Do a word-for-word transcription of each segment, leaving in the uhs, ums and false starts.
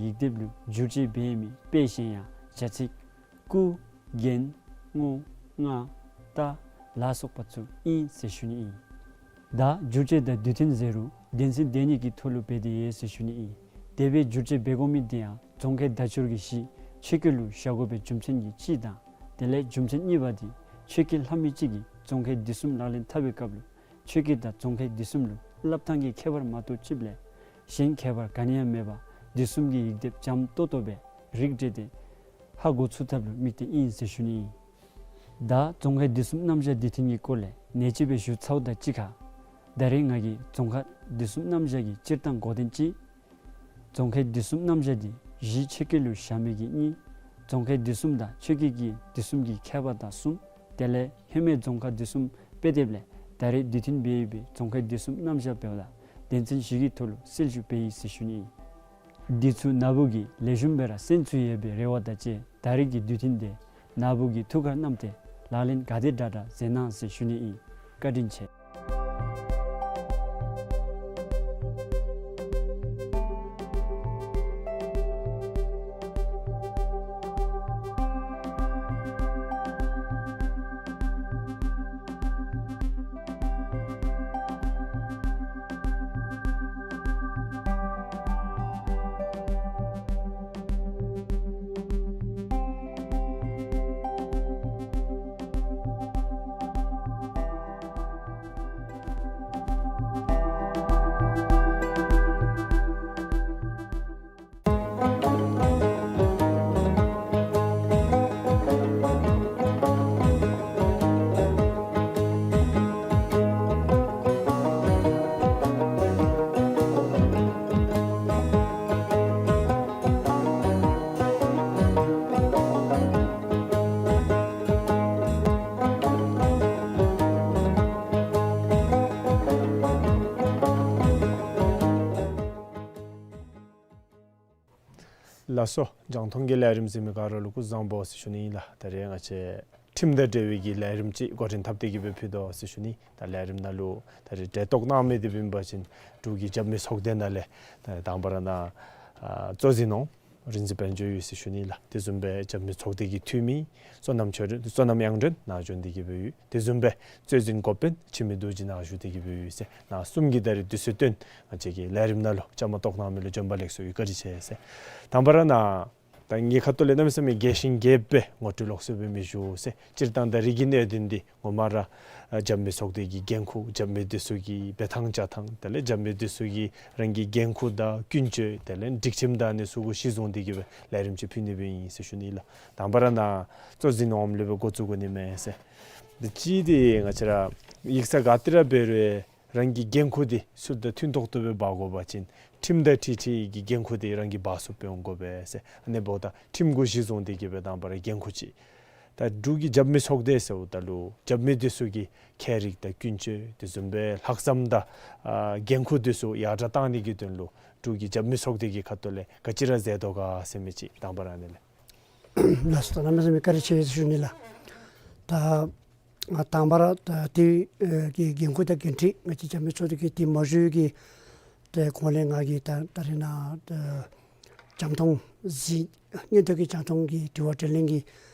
ཡིག་དེབ་ལུ་བསྒྱུར་བཅོས་འབད་མི་དཔེ་གཞན་ཡང་བྱ་ཚིག་ཀུ་རྒྱན་རྔོ་རྔ་རྟ་ལ་སོགས་པ་ཚུ་ཨིན་ཟེར་ཞུ་ནི་ཨིན། ད་བསྒྱུར་བཅོས་དང་དུས་མཐུན་ཟེར་རུང་དོན་ཚན་དེ་གཉིས་ཀྱི་ཐོག་ལུ་འབད་དེ་ཡོད་ཟེར་ཞུ་ནི་ཨིན། དེ་སྦེ་བསྒྱུར་བཅོས་འབད་དགོ་མི་དེ་ཡང་རྫོང་ཁའི་བརྡ་སྦྱོར་གྱི་གཞི་ཆོས་སྐད་ལུ་བཞག་དགོ་པའི་རྒྱུ་མཚན་གྱིས་གཅིག་དང་དེ་ལས་རྒྱུ་མཚན་གཉིས་པ་དེ་ཆོས་སྐད་ལྷབ་མི་གཅིག་གིས་རྫོང་ཁའི་དུས་གསུམ་ལག་ལེན་འཐབ་པའི་སྐབས་ལུ་ཆོས་སྐད་དང་རྫོང་ཁའི་དུས་གསུམ་ལུ་ལྷབ་ཐངས་ཀྱི་ཁྱད་པར་མ་གཏོགས་ཅིག་ལས་གཞན་ཁྱད་པར་ག་ནི་ཡང་མེད་པར་དུས་གསུམ་གྱི་ཡིག་དེབ་འཇམ་ཏོང་ཏོ་སྦེ་རིགས་བསྒྲེས་ཏེ་ཧ་གོ་ཚུགས་ཐབས་ལུ་དམིགས་ཏེ་ཨིན་ཟེར་ཞུ་ནི་ཨིན། ད་རྫོང་ཁའི་དུས་གསུམ་རྣམ་གཞག་དུས་མཐུན་གྱི་སྐོར་ལས་ནེ་ཅིག་སྦེ་ཞུ་ཚརཝ་དང་གཅིག་ཁར་ད་རེས་ང་གིས་རྫོང་ཁ་དུས་གསུམ་རྣམ་གཞག་གི་སྤྱིར་བཏང་གོ་དོན་གཅིག། རྫོང་ཁའི་དུས་གསུམ་རྣམ་གཞག་དེ་གཞི་ཆོས་སྐད་ལུ་བཞག་མི་གི་གཉིས། རྫོང་ཁའི་དུས་གསུམ་དང་ཆོས་སྐད་ཀྱི་དུས་གསུམ་གྱི་ཁྱད་པར་དང་གསུམ། དེ་ལས་ཧེ་མའི་རྫོང་ཁ་དུས་གསུམ་དཔེ་དེབ་ལས་ད་རེས་དུས་མཐུན་འབད་ཡོད་པའི་རྫོང་ཁའི་དུས་གསུམ་རྣམ་གཞག་འབདཝ་ད་དོན་ཚན་བཞི་གི་ཐོག་ལུ་གསལ་ཞུ་འབད་ཡི་ཟེར་ཞུ་ནི་ཨིན། འདི་ཚུ་ན་བུ་གིས་ལེགས་ཤོམ་སྦེ་ར་གསན་ཚུགས་ཡོད་པའི་རེ་བ་དང་བཅས་ད་རེས་ཀྱི་དུས་མཐུན་དེ་ན་བུ་གིས་ཐུགས་ཁར་བསྣམས་ཏེ་ལག་ལེན་ག་དེ་དྲག་དྲག་མཛད་གནང་ཟེར་ཞུ་ནི་ཨིན། བཀའ་དྲིན་ཆེ། ལགས་སོ། རྒྱང་མཐོང་གི་ལས་རིམ་གཟིགས་མི་ག་ར་ལུ་སྐུ་གཟུགས་བཟང་པོ་ཟེར་ཞུ་ནི་ཨིན་ལགས། ད་རེས་ང་བཅས་ཁྲིམས་དང་འབྲེལ་བའི་གི་ལས་རིམ་ཅིག་འགོ་འདྲེན་འཐབ་སྟེ་གི་སྦེ་ཕུལ་དོ་ཟེར་ཞུ་ནི། ད་ལས་རིམ་ནང་ལུ་ད་རེས་གྲལ་གཏོགས་གནང་མི་དེ་འབད་བ་ཅིན་འབྲུག་གི་རྒྱབ་མི་ཚོགས་སྡེ་ནང་ལས་ད་དང་པ་ར་ནཱ་ཨ་གཙོ་འཛིན་འོགམ་རིག་འཛིན་དཔལ་འབྱོར་ཡོད་ཟེར་ཞུ་ནི་ལགས། དེ་བཟུམ་སྦེ་རྒྱབ་མི་ཚོགས་སྡེ་གི་འཐུས་མི་བསོད་ནམས་ཆོས་སྒྲོན་བསོད་ནམས་དབྱངས་སྒྲོན་ནཱ་བྱོན་ཏེ་གི་སྦེ་ཡོད། དེ་བཟུམ་སྦེ་གཙོ་འཛིན་འགོ་དཔོན་འཆི་མེད་རྡོ་རྗེ་ནཱ་བཞུགས་ཏེ་གི་སྦེ་ཡོད་ཟེར། ནཱ་གསུམ་གྱིས་ད་རེས་དུས་ཚོད་བཏོན་ང་བཅས་ཀྱི་ལས་རིམ་ནང་ལུ་བཅའ་མར་གཏོགས་གནང་མི་ལུ་བྱོན་པ་ལེགས་སོ་ཡོད། བཀའ་དྲིན་ཆེ་ཟེར། དང་པ་ར་ནཱ་ད་ངེའི་ཁ་ཐུག་ལས་གནམ་མེད་ས་མེད་རྒྱས་ཤིང་རྒྱསཔ་སྦེ་ངོ་སྤྲོད་ལོགས་སུ་འབད་མི་ཞུ་ཟེར། སྤྱིར་བཏང་ད་རིས་ཀྱི་གནད་དོན་འདི་ངོ་མ་ར་ཨ་རྒྱབ་མི་ཚོགས་སྡེ་གི་འགན་ཁུར་རྒྱབ་མི་འདི་ཚུ་གི་འབད་ཐངས་བྱ་ཐངས་དེ་ལས་རྒྱབ་མི་འདི་ཚུ་གི་རང་གི་འགན་ཁུར་དང་ཀུན་སྤྱོད་དེ་ལས་སྒྲིག་ཁྲིམས་དང་ཨ་ནི་ཚུ་གུ་གཞི་བཟུང་སྟེ་གི་སྦེ་ལས་རིམ་ཅིག་ཕུལ་ནི་སྦེ་ཨིན་ཟེར་ཞུ་ནི་ལགས། དང་པ་ར་ནཱ་གཙོ་འཛིན་འོགམ་ལས་སྦེ་འགོ་བཙུགས་དགོ་ནི་མས་ཟེར། འདི་གཅིག་འདི་ང་བཅས་ར་ཡིག་ཚང་ག་ཏེ་ར་འབད་རུང་རང་གི་འགན་ཁུར་འདི་ཚུ་དང་མཐུན་ཏོག་ཏོ་སྦེ་འབག་དགོ་པ་ཅིན་ཁྲིམས་དང་འཁྲིལ་འཁྲིལ་གྱི་འགན་ཁུར་འདི་རང་གིས་འབག་ཚུགསཔ་སྦེ་འོང་དགོ་པས་ཟེར། ཨ་ནི་འབདཝ་ད་ཁྲིམས་གུ་གཞི་བཟུང་སྟེ་གི་སྦེ་དང་པ་ར་འགན་ཁུར་ཅིག། ད་འབྲུག་གི་རྒྱབ་མི་ཚོགས་སྡེ་ཟེརཝ་ད་ལུ་རྒྱབ་མི་འདི་ཚུ་གི་ཁྱད་རིག་དང་ཀུན་སྤྱོད་དེ་བཟུམ་སྦེ་ལྷག་བསམ་དང་ཨ་འགན་ཁུར་འདི་ཚུ་ཡར་དྲག་བཏང་ནི་གི་དོན་ལུ་འབྲུག་གི་རྒྱབ་མི་ཚོགས་སྡེ་གི་ཁ་ཐུག་ལས་ག་ཅི་ར་མཛད་དོ་ག་ཟེར་མི་ཅིག་དང་པ་ར་ཨ་ནི་ལས། ལགས་སོ། གནམ་མེད་ས་མེད་བཀའ་དྲིན་ཆེ་ཟེར་ཞུ་ནི་ལགས། ད་ང་དང་པ་ར་ད་དེ་ཨེ་གི་འགན་ཁུར་དང་འགན་འཁྲི་ང་བཅས་རྒྱབ་མི་ཚོགས་སྡེ་གི་དེ་མ་ཞུ་གི་ཏེ་གོང་ལས་ང་གིས་ད་ད་རེས་ནཱ་ད་རྒྱང་མཐོང་གཟིགས་སྙན་ཐོ་གི་རྒྱང་མཐོང་གི་དྲི་བ་དྲིས་ལན་གྱི་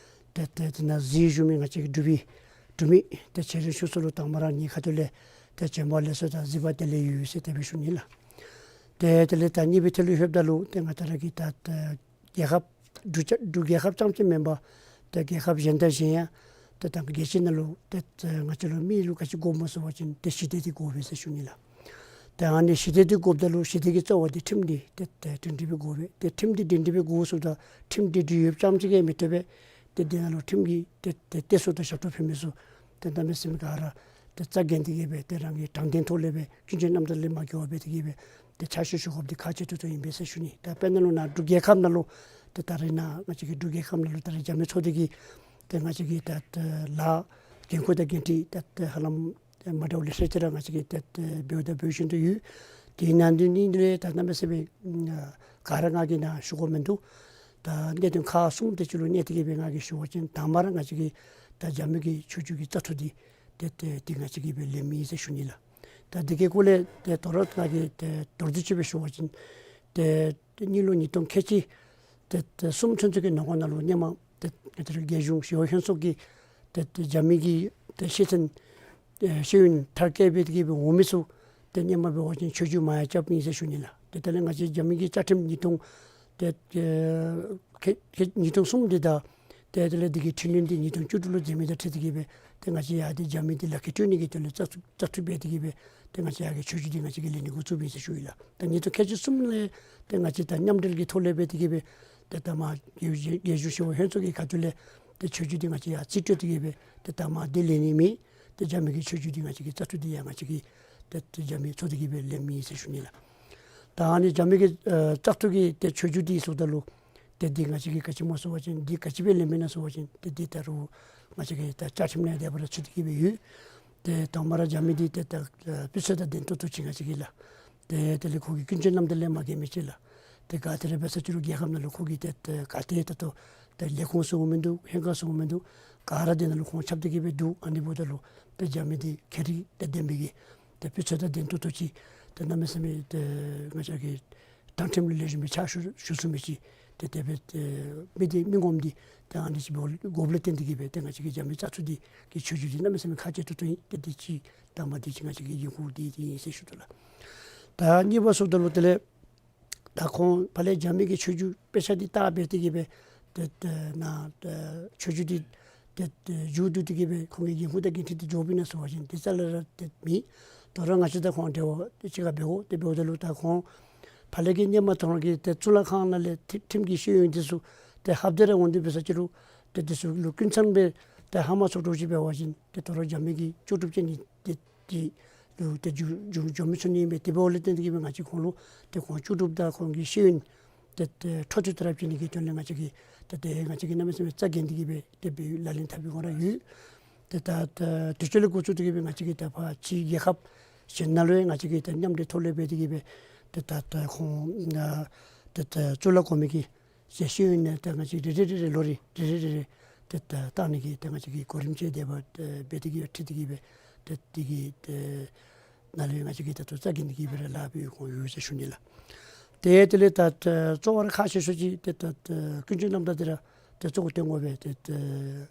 ཏེ་ཏེ་དེ་ནང་གཟིགས་བཞུགས་མི་ང་བཅས་ཀྱི་འབྲུག་པའི་འབྲུག་མི་ཏེ་ཆེ་འབྲིང་ཆུང་གསུམ་ལུ་དང་པ་ར་ངེའི་ཁ་ཐུག་ལས་ཏེ་བྱོན་པ་ལེགས་སོ་དང་གཟིགས་པ་བདེ་ལེགས་ཡོད་ཟེར་དེ་སྦེ་ཞུ་ནི་ལགས། ཏེ་དེ་ལས་ད་གཉིས་པའི་ཐད་ལུ་ལྷོདཔ་ད་ལུ་ཏེ་ང་བཅས་ར་གི་ད་ད་རྒྱལ་ཁབ་འབྲུག་རྒྱལ་འབྲུག་རྒྱལ་ཁབ་རྐྱངམ་ཅིག་མེན་པར་ཏེ་རྒྱལ་ཁབ་གཞན་དང་གཞན་ཡང་ཏེ་ད་རྒྱལ་སྤྱི་ནང་ལུ་ཏེ་ཏེ་ང་བཅས་ལུ་མི་ལུ་ག་ཅི་དགོཔ་སྨོ་ཟེར་བ་ཅིན་ཏེ་ཞི་བདེ་འདི་དགོ་པས་ཟེར་ཞུ་ནི་ལགས། ཏེ་ཨ་ནི་ཞི་བདེ་འདི་དགོཔ་ད་ལུ་ཞི་བདེ་གི་རྩ་བ་འདི་ཁྲིམས་འདི་ཏེ་ཏེ་སྒྲིང་སྒྲི་སྦེ་དགོ་པས། ཏེ་ཁྲིམས་འདི་སྒྲིང་སྒྲི་སྦེ་དགོ་ཟེརཝ་ད་ཁྲིམས་འདི་སྒྲིང་ཡོདཔ་རྐྱངམ་ཅིག་གིས་མི་བཏུབ་པས། ཏེ་འདི་ནང་ལུ་ཁྲིམས་ཀྱི་ཏེ་ཏེ་ཏེ་སྲོག་དང་ཞབས་ཏོག་ཕུལ་མི་ཚུ་ཏེ་གནམ་མེད་ས་མེད་ག་ར་ཏེ་རྩ་འགེངས་ཏེ་གི་སྦེ་ཏེ་རང་གི་དྲང་བདེན་ཐོག་ལས་སྦེ་སྐྱོན་བརྗོད་རྣམ་དག་ལས་མ་འགལ་བར་སྦེ་ཏེ་གི་སྦེ་ཏེ་ཕྱག་ཞུ་ཞུ་དགོཔ་འདི་ཁག་ཆེ་ཏོག་ཏོ་ཨིན་པས་ཟེར་ཞུ་ནི། ད་དཔེར་ན་ལུ་ནཱ་འབྲུག་རྒྱལ་ཁབ་ནང་ལུ་ཏེ་ད་རེས་ནཱ་ང་བཅས་ཀྱི་འབྲུག་རྒྱལ་ཁབ་ནང་ལུ་ད་རེས་རྒྱབ་མི་ཚོགས་སྡེ་གི་ཏེ་ང་བཅས་ཀྱི་ད་ཏེ་ལཱ་འགན་ཁུར་དང་འགན་འཁྲི་ད་ཏེ་ཧ་ལམ་ཏེ་མ་འདྲཝ་ལེ་ཤ་ཅིག་ར་ང་བཅས་ཀྱིས་ཏེ་ཏེ་འབདཝ་ད་འབད་བཞིན་དུ་ཡོད། དེ་ནང་དོན་ནི་ལས་ད་གནམ་མེད་ས་མེད་ག་ར་ང་གིས་ནཱ་ཞུ་དགོཔ་མིན་འདུག། ད་གནད་དོན་ཁག་གསུམ་དེ་ཅིག་ལུ་གནས་ཏེ་གི་སྦེ་ང་གིས་ཞུ་བ་ཅིན་དང་པ་ར་ང་བཅས་ཀྱི་ད་རྒྱབ་མི་གི་ཆོས་རྒྱུད་ཀྱི་བཙག་འཐུ་འདི་ཏེ་ཏེ་འདི་ང་བཅས་ཀྱིས་སྦེ་ལེན་མི་ཨིན་ཟེར་ཞུ་ནི་ལགས། ད་འདི་གི་སྐོར་ལས་ཏེ་དོ་རུང་ང་གིས་ཏེ་མདོར་བསྡུས་ཅིག་སྦེ་ཞུ་བ་ཅིན་ ཏེ་ཏེ་གཉིས་ལོ་ཉིས་སྟོང་ཁལ་གཅིག་ཏེ་ཏེ་གསུམ་ཚུན་ཚོད་ཀྱི་ནང་འཁོད་ནང་ལུ་ཧེ་མ་ཏེ་ཏེ་རྒྱལ་གཞུང་ཞི་གཡོག་ལྷན་ཚོགས་ཀྱིས་ཏེ་ཏེ་རྒྱབ་མི་གི་ཏེ་ཤེས་ཚན་ཨེ་ཤེས་ཡོན་མཐར་སྐྱེལ་འབད་དེ་གིས་སྦེ་འོང་མི་ཚུ་ཏེ་ཧེ་མ་འབད་བ་ཅིན་ཆོས་རྒྱུགས་མ་ཡང་རྐྱབ་ཨིན་ཟེར་ཞུ་ནི་ལགས། ཏེ་དེ་ལས་ང་བཅས་རྒྱབ་མི་གི་བཅའ་ཁྲིམས་ཉིས་སྟོང་ཏེ་ཨེ་ཁལ་ཁལ་ཉིས་སྟོང་གསུམ་འདི་དང་ཏེ་དེ་ལས་འདི་གི་འཕྲི་སྣོན་འདི་ཉིས་སྟོང་བཅུ་དྲུག་ལུ་མཛད་མི་དང་འཁྲིལ་ཏེ་གིས་སྦེ་ཏེ་ང་བཅས་ཡར་ཏེ་རྒྱབ་མི་འདི་ལག་ཁྱེར་སྤྲོད་ནི་གི་དོན་ལས་བཙག་འཐུ་བཙག་འཐུ་འབད་དེ་གིས་སྦེ་ཏེ་ང་བཅས་ཡར་གྱི་ཆོས་རྒྱུགས་འདི་ང་བཅས་ཀྱིས་ལེན་ནི་འགོ་བཙུགསཔ་ཨིན་ཟེར་ཞུ་ཡི་ལགས། ཏེ་ཉིས་སྟོང་ཁལ་གཅིག་གསུམ་ལས་ཏེ་ང་བཅས་ད་མཉམ་འབྲེལ་གྱི་ཐོག་ལས་འབད་དེ་གིས་སྦེ་ཏེ་ད་མར་རྒྱལ་གཞུང་ཞི་གཡོག་ལྷན་ཚོགས་ཀྱི་ཁ་ཐུག་ལས་ཏེ་ཆོས་རྒྱུགས་འདི་ང་བཅས་ཡར་རྩིས་སྤྲོད་དེ་གིས་སྦེ་ཏེ་ད་མར་འདི་ལེན་ནི་མེད། ཏེ་རྒྱབ་མི་གི་ཆོས་རྒྱུགས་འདི་ང་བཅས་ཀྱིས་བཙག་འཐུ་འདི་ཡང་ང་བཅས་ཀྱིས་ཏེ་ཏེ་རྒྱབ་མི་ཚོགས་སྡེ་གིས་སྦེ་ལེན་མི་ཨིན་ཟེར་ཞུ་ནི་ལགས། ད་ཨ་ནི་རྒྱབ་མི་གི་ཨེ་བཙག་འཐུ་གི་ཏེ་ཆོས་རྒྱུགས་འདི་ཟེརཝ་ད་ལུ་ཏེ་འདི་ང་བཅས་ཀྱིས་ག་ཅི་སྨོ་ཟེར་བ་ཅིན་འདི་ག་ཅི་སྦེ་ལེན་མི་ཨིན་ན་ཟེར་བ་ཅིན་ཏེ་འདི་ད་རུང་ང་བཅས་ཀྱི་ད་བཅའ་ཁྲིམས་ནང་དེ་སྦེ་ར་ཚུད་དེ་གིས་སྦེ་ཡོད། ཏེ་དང་པ་ར་རྒྱབ་མི་འདི་ཏེ་ད་ཨེ་སྤུས་ཚད་དང་ལྡན་ཏོག་ཏོ་ཅིག་ང་བཅས་ཀྱིས་ལགས། ཏེ་དེ་ལས་ཁོང་གི་ཀུན་སྤྱོད་རྣམ་དག་ལས་མ་འགལ་མི་ཅིག་ལགས། ཏེ་ག་ཏེ་ར་འབད་ས་ཅི་རུང་རྒྱལ་ཁབ་ནང་ལུ་ཁོང་གིས་ཏེ་ཏེ་ག་ཏེ་ད་ལྟོ་ཏེ་ལས་ཁུངས་ཟེར་མི་འདུག། ལྷན་ཁག་ཟེར་མི་འདུག། ག་ར་དེ་ནང་ལུ་ཁོང་ཁྱབ་སྟེ་གིས་སྦེ་འདུག། ཨ་ནི་འབདཝ་ད་ལུ་ཏེ་རྒྱབ་མི་འདི་ཁྱད་རིག་དང་ལྡན་པའི་གི་ཏེ་སྤུས་ཚད་དང་ལྡན་ཏོག་ཏོ་ཅིག། ཏེ་གནམ་མེད་ས་མེད་ཏེ་ང་བཅས་ཀྱི་དྲང་ཁྲིམས་ལུ་ལེགས་ཤོམ་སྦེ་ཕྱག་ཞུ་ཞུ་ཚུགས་མི་ཅིག། ཏེ་དེ་སྦེ་ཏེ་མི་འདི་མི་ངོམ་འདི་ཏེ་ཨ་ནི་ཅིག་འབད་དགོཔ་ལས་བརྟེན་ཏེ་གིས་སྦེ་ཏེ་ང་བཅས་ཀྱི་རྒྱབ་མི་བཙག་འཐུ་འདི་གི་ཆོས་རྒྱུགས་འདི་གནམ་མེད་ས་མེད་ཁག་ཆེ་ཏོག་ཏོ་ཨིན། ཏེ་འདི་གཅིག་དང་པ་འདི་གཅིག་ང་བཅས་ཀྱི་འགན་ཁུར་འདི་འདི་ཨིན་ཟེར་ཞུ་དོ་ལགས། ད་གཉིས་པ་ཟེརཝ་ད་ལུ་དེ་ལས་ད་ཁོང་ཕར་ལས་རྒྱབ་མི་གི་ཆོས་རྒྱུགས་དཔེ་ཆ་འདི་བལྟ་སྦེ་དེ་གིས་སྦེ་ཏེ་ཏེ་ནཱ་ཏེ་ཆོས་རྒྱུགས་འདི་ཏེ་ཏེ་མཇུག་བསྡུ་སྟེ་གིས་སྦེ་ཁོང་གི་འགན་ཁུར་དང་འགན་འཁྲི་འདི་འགྱོཝ་ཨིན་ན་ཟེར་བ་ཅིན་འདི་རྩ་ལས་ར་ཏེ་མེད། དོ་རུང་ང་བཅས་དང་ཁོང་འབྲེལ་བ་ཏེ་གཅིག་ཁར་འབད་དགོ། དེ་འབདཝ་ད་ལུ་ད་ཁོང་ཕར་ལས་ཀྱི་ཧེ་མ་དོ་རུང་གི་ཏེ་གཙུག་ལག་ཁང་ནང་ལས་ཁྲི་ཁྲིམས་ཀྱི་ཤེས་ཡོན་འདི་ཚུ་ཏེ་ལྷབ་སྟེ་ར་འོང་སྟེ་འབད་ས་ཅི་རུང་ཏེ་འདི་ཚུ་ལུ་ཀུན་ཚང་སྦེ་ཏེ་ཧ་མ་སོང་དོ་ཅིག་འབད་བ་ཅིན་ཏེ་དོ་རུང་རྒྱབ་མི་གི་ལྕོགས་གྲུབ་ཅན་འདི་ཏེ་འདི་ལུ་ཏེ་འགྱོ་འགྱོ་འགྱོ་མི་ཚུགས་ནི་ཨིན་པས། དེ་འབདཝ་ལས་བརྟེན་ཏེ་གིས་སྦེ་ང་བཅས་ཁོང་ལུ་ཏེ་ཁོང་ལྕོགས་གྲུབ་དང་ཁོང་གི་ཤེས་ཡོན་ཏེ་ཏེ་འཕྲོ་མཐུད་དེ་ར་བྱིན་ནི་གི་དོན་ལས་ང་བཅས་ཀྱིས་ཏེ་ཏེ་ང་བཅས་ཀྱིས་གནམ་མེད་ས་མེད་རྩ་འགེངས་ཏེ་གིས་སྦེ་དེ་སྦེ་ལག་ལེན་འཐབ་པའི་ངོ་ར་ཡོད། ཏེ་ད་ད་དུས་ཚོད་ལས་འགོ་བཙུགས་ཏེ་གིས་སྦེ་ང་བཅས་ཀྱིས་ད་ཕར་ཕྱི་རྒྱལ་ཁབ་གཞན་ནང་ལུ་ཡང་ང་བཅས་ཀྱིས་ད་མཉམ་འབྲེལ་ཐོག་ལས་འབད་དེ་གིས་སྦེ་ཏེ་ད་ད་ཁོང་ཨ་ཏེ་ད་གཙུག་ལག་གོང་མའི་གི་ཤེས་ཤེས་ཡོན་ནི་ད་ང་བཅས་རེ་རེ་རེ་རེ་ལོ་རེ་རེ་རེ་རེ་རེ་ཏེ་ད་བཏང་ནི་གི་ཏེ་ང་བཅས་ཀྱིས་གོ་རིམ་ཅིག་དེ་སྦེ་ཏེ་འབད་དེ་གིས་འཁྲིད་དེ་གིས་སྦེ་ཏེ་དེ་གི་ཏེ་ནང་ལས་ང་བཅས་ཀྱིས་ད་ལྟོ་རྩ་འགེངས་ཏེ་གིས་སྦེ་ར་ལཱ་འབད་དགོཔ་ཡོད་ཟེར་ཞུ་ནི་ལགས། ཏེ་དེ་ལས་ད་ད་གཙོ་བོ་ར་ཁག་ཆེ་ཤོས་ཅིག་ཏེ་ད་ད་ཀུན་སྤྱོད་རྣམ་དག་འདི་ར་ཏེ་གཙོ་བོ་བཏོན་དགོ་པས། ཏེ་ད་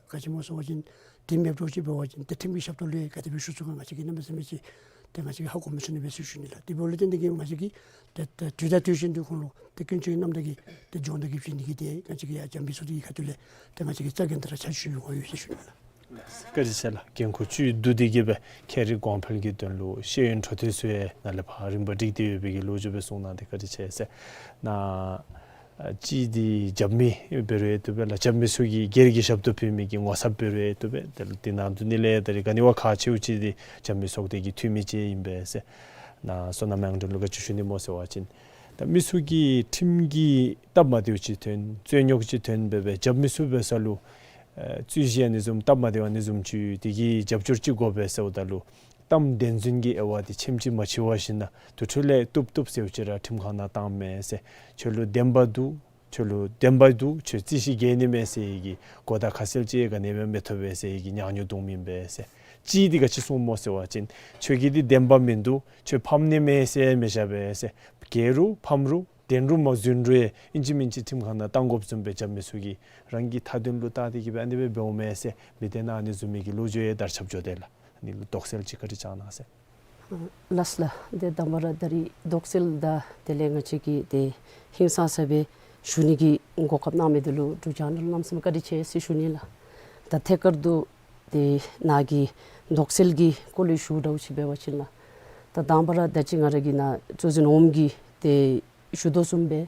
ག་ཅི་སྨོ་ཟེར་བ་ཅིན་དེ་མེདཔ་འདྲཝ་ཅིག་འབད་བ་ཅིན་ཏེ་ཁྲིམས་ཀྱི་ཞབས་ཏོག་ལུ་ཡང་ག་དེ་སྦེ་ཞུ་ཚུགས་ག་ང་བཅས་ཀྱིས་གནམ་མེད་ས་མེད་ཅིག་ཏེ་ང་བཅས་ཀྱིས་ཧ་གོ་མི་ཚུགས་ནི་སྦེ་ཟེར་ཞུ་ནི་ལགས། དེ་འབདཝ་ལས་བརྟེན་ཏེ་གིས་ང་བཅས་ཀྱིས་ཏེ་ད་དུས་དང་དུས་བཞིན་དུ་ཁོང་ལུ་ཏེ་ཀུན་སྤྱོད་རྣམ་དག་གི་ཏེ་སྦྱོང་བརྡར་གྱི་བྱིན་ནི་གི་ཏེ་ང་བཅས་ཀྱིས་ཡར་རྒྱབ་མི་ཚུ་གི་ཁ་ཐུག་ལས་ཏེ་ང་བཅས་ཀྱིས་རྩ་འགེངས་ཏེ་ར་ཕྱག་ཞུ་ཡོད་ཟེར་ཞུ་ནི་ལགས། བཀའ་དྲིན་ཆེ་ལགས། འགན་ཁུར་བཅུད་བསྡུ་སྟེ་གིས་སྦེ་ཁྱད་རིག་གོང་འཕེལ་གྱི་དོན་ལུ་ཤེས་ཡོན་འཕྲོ་མཐུད་ཚུ་ཡང་ནཱ་ལས་ཕར་རིམ་པ་སྒྲིག་སྟེ་ཡོད་པའི་གི་ལོ་རྒྱུས་སྦེ་གསུངས་གནང་སྟེ་བཀའ་དྲིན་ཆེ་ཟེར། ནཱ་ཨ་གཅིག་འདི་རྒྱབ་མི་འབད་རུང་ཡང་བཏུབ་པས་ལགས། རྒྱབ་མི་ཚུ་གིས་སྒེར་གྱི་ཞབས་ཏོག་ཕུལ་མི་གི་ངོ་ཚབ་འབད་རུང་ཡང་བཏུབ་པས། དེ་ལས་དེ་ནང་དུ་ནི་ལས་ད་རིས་ག་ནི་བ་ཁག་ཆེཝ་ཅིག་འདི་རྒྱབ་མི་ཚོགས་སྡེ་གི་འཐུས་མི་ཅིག་ཨིན་པས་ཟེར། ནཱ་སོ་ནམ་དབྱངས་སྒྲོན་ལུ་ག་ཅི་ཞུ་ནི་སྨོ་ཟེར་བ་ཅིན་ད་མི་ཚུ་གིས་ཁྲིམས་ཀྱི་སྟབས་མ་བདེཝ་ཅིག་ཐོན་རྩོད་རྙོག་ཅིག་ཐོན་འབད་སྦེ་རྒྱབ་མི་ཚུ་འབད་ས་ལུ་ཨེ་རྩོད་གཞི་ཨ་ནི་བཟུམ་སྟབས་མ་བདེཝ་ཨ་ནི་བཟུམ་ཅིག་དེ་གི་རྒྱབ་སྐྱོར་ཅིག་དགོ་པས་ཟེརཝ་ད་ལུ་གཏམ་བདེན་རྫུན་གྱི་དབྱེ་བ་དེ་ཆེམ་ཅིག་མ་ཕྱེ་བར་ཞིནམ་ལས་དེ་འཕྲོ་ལས་བཏུབ་བཏུབ་ཟེརཝ་ཅིག་ར་ཁྲིམས་ཁང་ནང་བཏངམ་མས་ཟེར། ཁྱོད་ལུ་བདེན་པ་འདུག། ཁྱོད་ལུ་བདེན་པ་འདུག། ཁྱོད་རྩོད་གཞི་རྒྱལ་ནི་མས་ཟེར་བའི་གི་གོ་བརྡ་ཁ་གསལ་ཅིག་ག་ནི་སྦེ་མི་ཐོབ་པས་ཟེར་བའི་གི་ཉག་ཉོག་འདུག་མེན་པས་ཟེར། གཅིག་འདི་ག་ཅི་གསུངམ་སྨོ་ཟེར་བ་ཅིན་ཁྱོད་ཀྱི་འདི་བདེན་པ་མིན་འདུག། ཁྱོད་ཕམ་ནི་མས་ཟེར་མི་བཞག་པས་ཟེར། རྒྱལ་རུང་ཕམ་རུང་བདེན་རུང་མ་བརྫུན་རུང་ཡང་ཨིན་ཅི་མིན་ཅི་ཁྲིམས་ཁང་ནང་བཏང་དགོཔ་བཟུམ་སྦེ་རྒྱབ་མི་ཚུ་གིས་རང་གི་མཐའ་དོན་ལུ་བལྟ་སྟེ་གིས་སྦེ་ཨ་ནི་སྦེ་འབདཝ་མས་ཟེར་མི་སྡེ་ནང་ཨ་ནི་བཟུམ་མའི་གི་ལོ་རྒྱུས་ཡང་དར་ཁྱབ་འགྱོ་དེས་ལགས། ཨ་ནི་ལུ་དོགས་སེལ་ཅིག་བཀའ་དྲིན་བསྐྱང་གནང་ཟེར། ལགས་ལགས། ཏེ་དང་པ་ར་ད་རིས་དོགས་སེལ་དང་དེ་ལས་ང་བཅས་ཀྱིས་ཏེ་ཧིང་སངས་ས་སྦེ་ཞུ་ནི་གི་གོ་སྐབས་གནང་མི་འདི་ལུ་འབྲུག་རྒྱང་བསྒྲགས་ལུ་གནམ་མེད་ས་མེད་བཀའ་དྲིན་ཆེ་ཟེར་ཞུ་ནི་ལགས། ད་ཐད་ཀར་དུ་ཏེ་ནཱ་གི་དོགས་སེལ་གྱི་སྐོར་ལས་ཞུ་འདྲཝ་ཅིག་འབད་བ་ཅིན་ལགས། ད་དང་པ་ར་ད་ཅི་ང་ར་གིས་ནཱ་གཙོ་འཛིན་འོགམ་གིས་ཏེ་ཞུ་དོ་བཟུམ་སྦེ་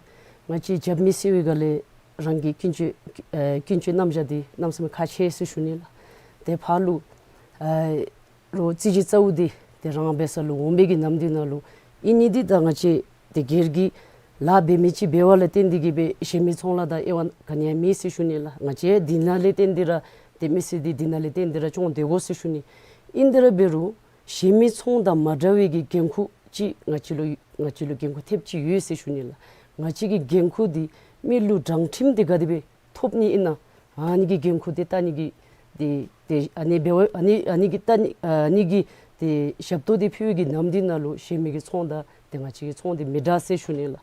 ང་བཅས་རྒྱབ་མི་ཟེར་བའི་སྒང་ལས་རང་གི་ཀུན་སྤྱོད་ཨེ་ཀུན་སྤྱོད་རྣམ་གཞག་འདི་གནམ་མེད་ས་མེད་ཁག་ཆེ་ཟེར་ཞུ་ནི་ལགས། ཏེ་ཕར་ལུ་ཨེ་རོགས་རྩོད་གཞི་རྩ་བོ་འདི་ཏེ་རང་འབད་ས་ལུ་འོང་མི་གི་ནམ་དུས་ནང་ལུ་ཨིན་ནི་འདི་ད་ང་བཅས་ཏེ་སྒེར་གྱི་ལཱ་འབད་མི་ཅིག་འབད་བ་ལས་བརྟེན་ཏེ་གིས་སྦེ་གཞན་མི་ཚོང་ལཱ་དང་དབྱེ་བ་ག་ནི་ཡང་མེད་ཟེར་ཞུ་ནི་ལགས། ང་བཅས་འདི་ནང་ལས་བརྟེན་ཏེ་ར་ཏེ་མི་སེར་འདི་འདི་ནང་ལས་བརྟེན་ཏེ་ར་སྐྱོང་སྡོད་དགོ་ཟེར་ཞུ་ནི། ཨིན་ཏེ་ར་འབད་རུང་གཞན་མི་ཚོང་དང་མ་འདྲ་བའི་གི་འགན་ཁུར་ཅིག་ང་བཅས་ལུ་ང་བཅས་ལུ་འགན་ཁུར་ཐེབས་ཅིག་ཡོད་ཟེར་ཞུ་ནི་ལགས། ང་བཅས་ཀྱི་འགན་ཁུར་འདི་མི་ལུ་དྲང་ཁྲིམས་འདི་ག་དེ་སྦེ་ཐོབ་ནི་ཨིན་ན། ཨ་ནི་གི་འགན་ཁུར་འདི་བལྟ་ནི་གི་འདི་འདི་ཨ་ནི་འབད་བ་ཨ་ནི་ཨ་ནི་གི་བལྟ་ནི་ཨ་ནི་གི་འདི་ཞབས་ཏོག་འདི་ཕུལ་བའི་གི་ནམ་དུས་ནང་ལུ་གཞན་མི་གི་ཚོང་དང་འདི་ང་བཅས་ཀྱི་ཚོང་འདི་མི་འདྲ་ཟེར་ཞུ་ནི་ལགས།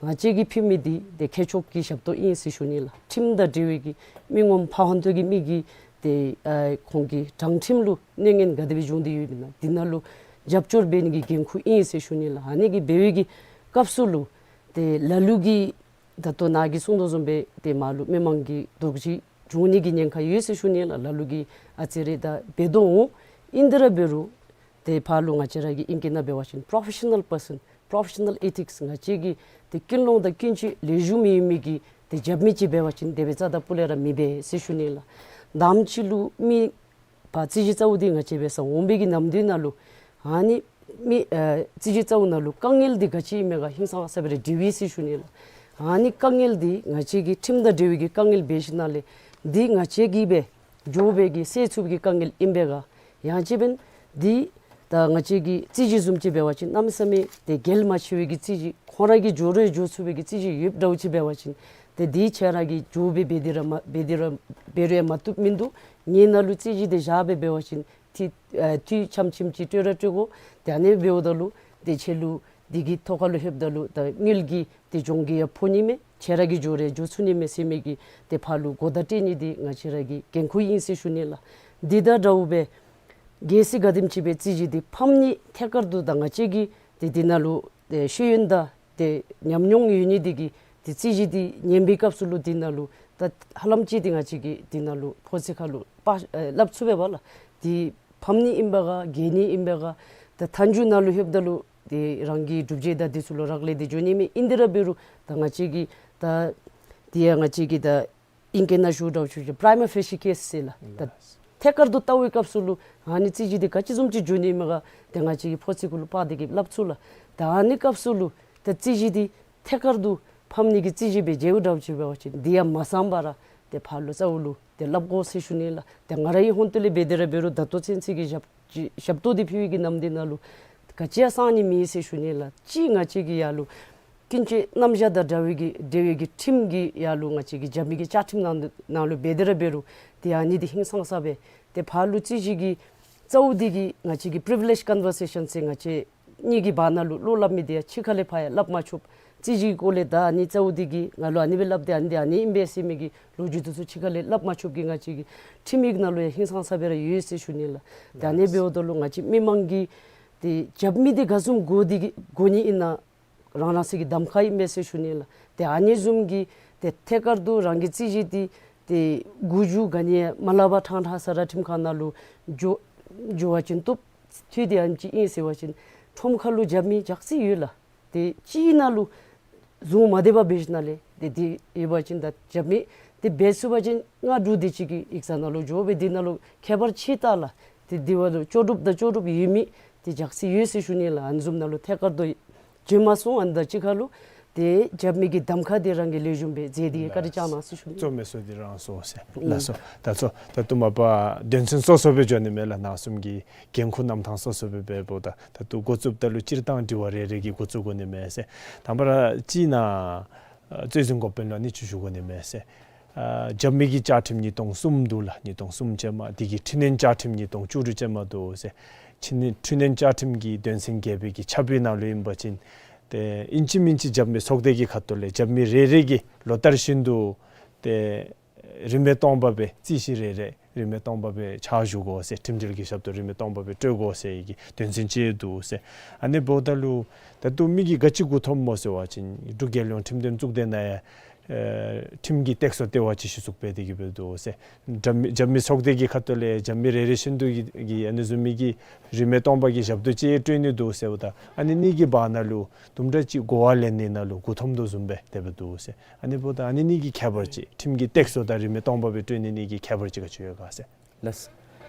ང་བཅས་ཀྱིས་ཕུལ་མི་འདི་ཏེ་ཁྱད་ཆོས་ཀྱི་ཞབས་ཏོག་ཨིན་ཟེར་ཞུ་ནི་ལགས། ཁྲིམས་དང་འབྲེལ་བའི་གི་མི་ངོམ་ཕ་ཧོན་ཏོ་གི་མི་གི་ཏེ་ཨ་ཁོང་གི་དྲང་ཁྲིམས་ལུ་གནོད་ངན་ག་དེ་སྦེ་འབྱུང་སྟེ་ཡོདཔ་ཨིན་ན་འདི་ནང་ལུ་རྒྱབ་སྐྱོར་འབད་ནི་གི་འགན་ཁུར་ཨིན་ཟེར་ཞུ་ནི་ལགས། ཨ་ནི་གི་འབད་བའི་གི་སྐབས་སུ་ལུ་ཏེ་ལ་ལུ་གིས་ད་ལྟོ་ནཱ་གིས་གསུངས་དོ་བཟུམ་སྦེ་ཏེ་མར་ལུ་མི་མང་གི་དོགས་གཞི་འབྱུང་ནི་གི་ཉེན་ཁ་ཡོད་ཟེར་ཞུ་ནི་ལགས། ལ་ལུ་གིས་ཨ་ཙི་རེ་ད་འབད་དོ་འོང་། ཨིན་དེ་ར་འབད་རུང་ཏེ་ཕར་ལུ་ང་བཅས་ར་གི་ཨིང་སྐད་ནང་འབད་བ་ཅིན་པོརོ་ཕེ་ཤ་ནཱལ་པར་སཱན་པོརོ་ཕེ་ཤ་ནཱལ་ཨེ་ཐིགསི་ང་བཅས་ཀྱི་ཏེ་ཀུན་སློང་དང་ཀུན་སྤྱོད་ལེགས་ཤོམ་ཡོད་མི་གི་ཏེ་རྒྱབ་མི་ཅིག་འབད་བ་ཅིན་དེ་སྦེ་རྩ་དང་སྤུ་ལས་ར་མི་འབད་ཟེར་ཞུ་ནི་ལགས། དང་པ་ཅིག་ལུ་མི་ཕར་རྩོད་གཞི་རྩ་བོ་འདི་ང་བཅས་འབད་སར་འོང་བའི་གི་ནམ་དུས་ནང་ལུ་ཨ་ནི་མི་ཨ་རྩོད་གཞི་རྩ་བོ་ནང་ལུ་དཀའ་ངལ་འདི་ག་ཅི་ཨིན་མས་ག་ཧིང་སངས་ས་སྦེ་ར་འདྲི་བས་ཟེར་ཞུ་ནི་ལགས། ཨ་ནི་དཀའ་ངལ་འདི་ང་བཅས་ཀྱི་ཁྲིམས་དང་འབྲེལ་བའི་གི་དཀའ་ངལ་འབད་ཞིནམ་ལས་འདི་ང་བཅས་ཀྱིས་སྦེ་འགྱོ་སྦེ་གི་སེལ་ཚུགས་པའི་གི་དཀའ་ངལ་ཨིན་པས་ག། ཡང་ཅིན་འབདན་འདི་ད་ང་བཅས་ཀྱི་རྩོད་གཞི་བཟུམ་ཅིག་འབད་བ་ཅིན་གནམ་མེད་ས་མེད་ཏེ་གལ་མ་ཆེ་བའི་གི་རྩོད་གཞི་ཁོང་ར་གིས་འགྱོ་རུང་འགྱོ་ཚུགས་པའི་གི་རྩོད་གཞི་ཡོདཔ་འདྲཝ་ཅིག་འབད་བ་ཅིན་ཏེ་འདི་ཁྱེད་ར་གིས་འགྱོ་སྦེ་འབད་དེ་ར་མ་འབད་དེ་ར་འབད་རུང་ཡང་མ་བཏུབ་མིན་འདུག། ངེའི་ནང་ལུ་རྩོད་གཞི་འདི་བཞག་སྦེ་འབད་བ་ཅིན་ཏེ་ཨ་དུས་ཙམ་ཙམ་ཅིག་སྤྲོད་ར་སྤྲོད་དགོ། ཏེ་ཨ་ནི་འབདཝ་ད་ལུ་ཏེ་ཁྱེད་ལུ་འདི་གི་ཐོག་ཁ་ལུ་ལྷོདཔ་ད་ལུ་ད་དངུལ་གྱི་ཏེ་གྱོང་གུད་ཡང་ཕོག་ནི་མས། ཁྱེད་ར་གིས་འགྱོ་རུང་འགྱོ་ཚུགས་ནི་མས་ཟེར་མི་གི་ཏེ་ཕར་ལུ་གོ་བརྡ་སྤྲོད་ནི་འདི་ང་བཅས་ར་གི་འགན་ཁུར་ཨིན་ཟེར་ཞུ་ནི་ལགས། འདི་དང་འདྲཝ་སྦེ་གལ་སྲིད་ག་དེམ་ཅིག་སྦེ་རྩོད་གཞི་འདི་ཕམ་ནི་ཐད་ཀར་དུ་ད་ང་བཅས་ཀྱི་ཏེ་འདི་ནང་ལུ་ཏེ་ཤེས་ཡོན་དང་ཏེ་ཉམས་མྱོང་ཡོད་ནི་འདི་གིས་ཏེ་རྩོད་གཞི་འདི་ཉན་པའི་སྐབས་སུ་ལུ་འདི་ནང་ལུ་ད་ཧ་ལམ་ཅིག་འདི་ང་བཅས་ཀྱིས་འདི་ནང་ལུ་ཕོ་ཚོད་ཁ་ལུ་པ་ཨེ་སླབ་ཚུགས་པས་པ་ལགས། འདི་ཕམ་ནི་ཨིན་པས་ག་རྒྱལ་ནི་ཨིན་པས་ག། ད་མཐའ་མཇུག་ནང་ལུ་ལྷོདཔ་ད་ལུ་ཏེ་རང་གི་སྒྲུབ་བྱེད་དང་འདི་ཚུ་ལུ་རག་ལས་ཏེ་འགྱོ་ནི་མས། ཨིན་དེ་ར་འབད་རུང་ད་ང་བཅས་ཀྱིས་ད་འདི་ཡང་ང་བཅས་ཀྱིས་ད་ཨིང་སྐད་ནང་ཞུཝ་འདྲཝ་ཅིག་པྲའི་མ་ཕེ་ཤི་ཀེསི་ཟེར་ལགས། ད་ཐད་ཀར་དུ་བལྟ་བའི་སྐབས་སུ་ལུ་ཨ་ནི་རྩོད་གཞི་འདི་ག་ཅི་བཟུམ་ཅིག་འགྱོ་ནི་མས་ག་ཏེ་ང་བཅས་ཀྱིས་ཕོ་ཚོད་ཀུན་ལུ་པར་འདི་གིས་སླབ་ཚུགས་ལགས། ད་ཨ་ནི་སྐབས་སུ་ལུ་ད་རྩོད་གཞི་འདི་ཐད་ཀར་དུ་ཕམ་ནི་གི་རྩོད་གཞི་སྦེ་མཇལཝ་འདྲཝ་ཅིག་འབད་བ་ཅིན་འདི་ཡང་མ་གསང་པར་ར་ཏེ་ཕར་ལུ་རྩ་བོ་ལུ་ཏེ་སླབ་དགོ་ཟེར་ཞུ་ནི་ལགས། ཏེ་ང་རའི་ཧོན་ཏོ་ལས་འབད་དེ་ར་འབད་རུང་ད་ལྟོ་ཚུན་ཚོད་ཀྱི་ཞབས་ཀྱི་ཞབས་ཏོག་འདི་ཕུལ་བའི་གི་ནམ་འདི་ནང་ལུ་ག་ཅི་ཡང་གསང་ནི་མེད་ཟེར་ཞུ་ནི་ལགས། གཅིག་ང་བཅས་ཀྱི་ཡར་ལུ་ཀུན་སྤྱོད་རྣམ་གཞག་དང་འདྲ་བའི་གི་འབྲེལ་བའི་གི་ཁྲིམས་ཀྱི་ཡར་ལུ་ང་བཅས་ཀྱི་རྒྱབ་མི་གི་བཅའ་ཁྲིམས་ནང་ནང་ལུ་འབད་དེ་ར་འབད་རུང་ཏེ་ཨ་ནི་འདི་ཧིང་སངས་ས་སྦེ་ཏེ་ཕར་ལུ་རྩོད་གཞི་གི་རྩ་བོ་འདི་གིས་ང་བཅས་ཀྱིས་པི་རི་ཝི་ལེཇ་ཀོན་བར་སེ་ཤཱན་ཟེར་ང་བཅས་གཉིས་ཀྱི་བར་ན་ལུ་བློ་སླབ་མི་འདི་ཡང་ཕྱི་ཁ་ལས་ཕར་ཡང་སླབ་མ་ཆོགཔ། རྩོད་གཞི་གི་སྐོར་ལས་ད་ཨ་ནི་རྩ་བོ་འདི་གིས་ང་ལུ་ཨ་ནི་སྦེ་སླབ་སྟེ་ཨ་ནི་འདི་ཨ་ནི་ཨིན་པས་ཟེར་མི་གི་ལོ་རྒྱུས་འདི་ཚུ་ཕྱི་ཁ་ལས་སླབ་མ་ཆོགཔ་གི་ང་བཅས་ཀྱི་ཁྲིམས་ཡིག་ནང་ལུ་ཡང་ཧིང་སངས་ས་སྦེ་ར་ཡོད་ཟེར་ཞུ་ནི་ལགས། ད་ཨ་ནི་འབདཝ་ད་ལུ་ང་བཅས་མི་མང་གིས་ཏེ་རྒྱབ་མི་འདི་ག་བཟུམ་དགོ་འདི་གི་དགོ་ནི་ཨིན་ན་རང་རང་སོའི་གི་གདམ་ཁ་ཨིན་པས་ཟེར་ཞུ་ནི་ལགས། ཏེ་ཨ་ནི་བཟུམ་གྱི་ཏེ་ཐད་ཀར་དུ་རང་གི་རྩོད་གཞི་འདི་ཏེ་མགུ་མཇུག་ག་ནི་ཡང་མ་སླབ་པར་ཕྲང་ཕྲང་ས་ར་ཁྲིམས་ཁང་ནང་ལུ་འགྱོ་འགྱོ་བ་ཅིན་བཏུབ། དུས་འདི་ཨ་ནེམ་ཅིག་ཨིན་ཟེར་བ་ཅིན་ཁྲོམ་ཁ་ལུ་རྒྱབ་མི་ཇག་སི་ཡོད་ལགས། ཏེ་གཅིག་ནང་ལུ་བཟུང་མ་སྡོད་པར་འབད་ཞིནམ་ལས་ཏེ་འདི་ཡོད་པ་ཅིན་ད་རྒྱབ་མི་འདི་འབད་ཚུགས་པ་ཅིན་ང་འབྲུག་འདི་ཅིག་གི་ཡིག་ཚང་ནང་ལུ་འགྱོ་སྦེ་འདི་ནང་ལུ་ཁྱད་པར་ཅིག་བལྟ་ལགས། ཏེ་འདི་བ་ལུ་ལྕོགས་གྲུབ་དང་ལྕོགས་གྲུབ་ཡོད་མི་འདི་ཇག་སི་ཡོད་ཟེར་ཞུ་ནི་ལགས། ཨ་ནི་བཟུམ་ནང་ལུ་ཐད་ཀར་དུ་འགྱོ་མ་སོང་། ཨ་ནི་དང་གཅིག་ཁར་ལུ་ཏེ་རྒྱབ་མི་གི་གདམ་ཁ་འདི་རང་གིས་ལེགས་ཤོམ་སྦེ་མཛད་དེ་བཀའ་དྲིན་བསྐྱང་གནང་ཟེར་ཞུ་ནི། གཙོ་མེན་སོ་འདི་རང་སོ་ཟེར་ལགས་སོ། ད་ཚོ་ད་ལྟོ་མ་པ་དོན་ཚན་སོ་སོ་སྦེ་འགྱོ་ནི་མས་ལགས། ནཱ་གསུམ་གྱི་འགན་ཁུར་རྣམ་ཐར་སོ་སོ་སྦེ་འབདཝ་ད་ད་ལྟོ་འགོ་བཙུགསཔ་ད་ལུ་སྤྱིར་བཏང་དྲི་བ་རེ་རེ་གིས་འགོ་བཙུགས་དགོ་ནི་མས་ཟེར། དང་པ་ར་གཅིག་ནཱ་ཨ་རྩོད་འཛིན་འགོ་དཔོན་ལུ་ཨ་ནི་ཅིག་ཞུ་དགོ་ནི་མས་ཟེར། ཨ་རྒྱབ་མི་གི་བཅའ་ཁྲིམས་ཉིས་སྟོང་གསུམ་འདུག་ལགས། ཉིས་སྟོང་གསུམ་ཅན་མ་འདི་གིས་འཕྲི་སྣོན་བཅའ་ཁྲིམས་ཉིས་སྟོང་བཅུ་དྲུག་ཅན་མ་འདུག་ཟེར། འཕྲི་སྣོན་འཕྲི་སྣོན་བཅའ་ཁྲིམས་ཀྱི་དོན་ཚན་བརྒྱད་པའི་གི་ཆ་བུའི་ནང་ལུ་ཨིན་པ་ཅིན་ཏེ་ཨིན་ཅི་མིན་ཅི་རྒྱབ་མི་ཚོགས་སྡེ་གི་ཁ་ཐུག་ལས་རྒྱབ་མི་རེ་རེ་གིས་ལོ་ལྟར་བཞིན་དུ་ཏེ་རིན་མེད་སྟོང་པ་སྦེ་རྩོད་གཞི་རེ་རེ་རིན་མེད་སྟོང་པ་སྦེ་ཕྱག་ཞུ་དགོ་ཟེར། ཁྲིམས་འབྲེལ་གྱི་ཞབས་ཏོག་རིན་མེད་སྟོང་པ་སྦེ་སྤྲོད་དགོ་ཟེར་བའི་གི་དོན་ཚན་ཅིག་འདུག་ཟེར། ཨ་ནི་འབདཝ་ད་ལུ་ད་ལྟོ་མི་གིས་ག་ཅི་མགུ་འཐོམ་སྨོ་ཟེར་བ་ཅིན་འབྲུག་རྒྱལ་ཡོངས་ཁྲིམས་དོན་གཙུག་སྡེ་ནང་ཡང་ཨེ་ཁྲིམས་ཀྱི་སྟེགས་གསོ་ལྟེ་བ་ཅིག་གཞི་བཙུགས་འབད་དེ་གི་འབད་དོ་ཟེར། རྒྱབ་མི་རྒྱབ་མི་ཚོགས་སྡེ་གི་ཁ་ཐུག་ལས་རྒྱབ་མི་རེ་རེ་བཞིན་དུ་གི་གི་ཨ་ནི་བཟུམ་མའི་གི་རིན་མེད་སྟོང་པ་གི་ཞབས་ཏོག་ཅིག་སྤྲོད་ནི་འདུག་ཟེརཝ་ད་ཨ་ནི་གཉིས་ཀྱི་བར་ན་ལུ་དུམ་གྲ་ཅིག་གོ་བ་ལེན་ནི་ནང་ལུ་མགུ་འཐོམ་དོ་བཟུམ་སྦེ་དེ་སྦེ་འདུག་ཟེར། ཨ་ནི་འབདཝ་ད་ཨ་ནི་གཉིས་ཀྱི་ཁྱད་པར་ཅིག་ཁྲིམས་ཀྱི་སྟེགས་གསོ་དང་རིན་མེད་སྟོང་པ་སྦེ་སྤྲོད་ནི་གཉིས་ཀྱི་ཁྱད་པར་ཅིག་ག་ཅི་ཡོད་ག་ཟེར། ལགས།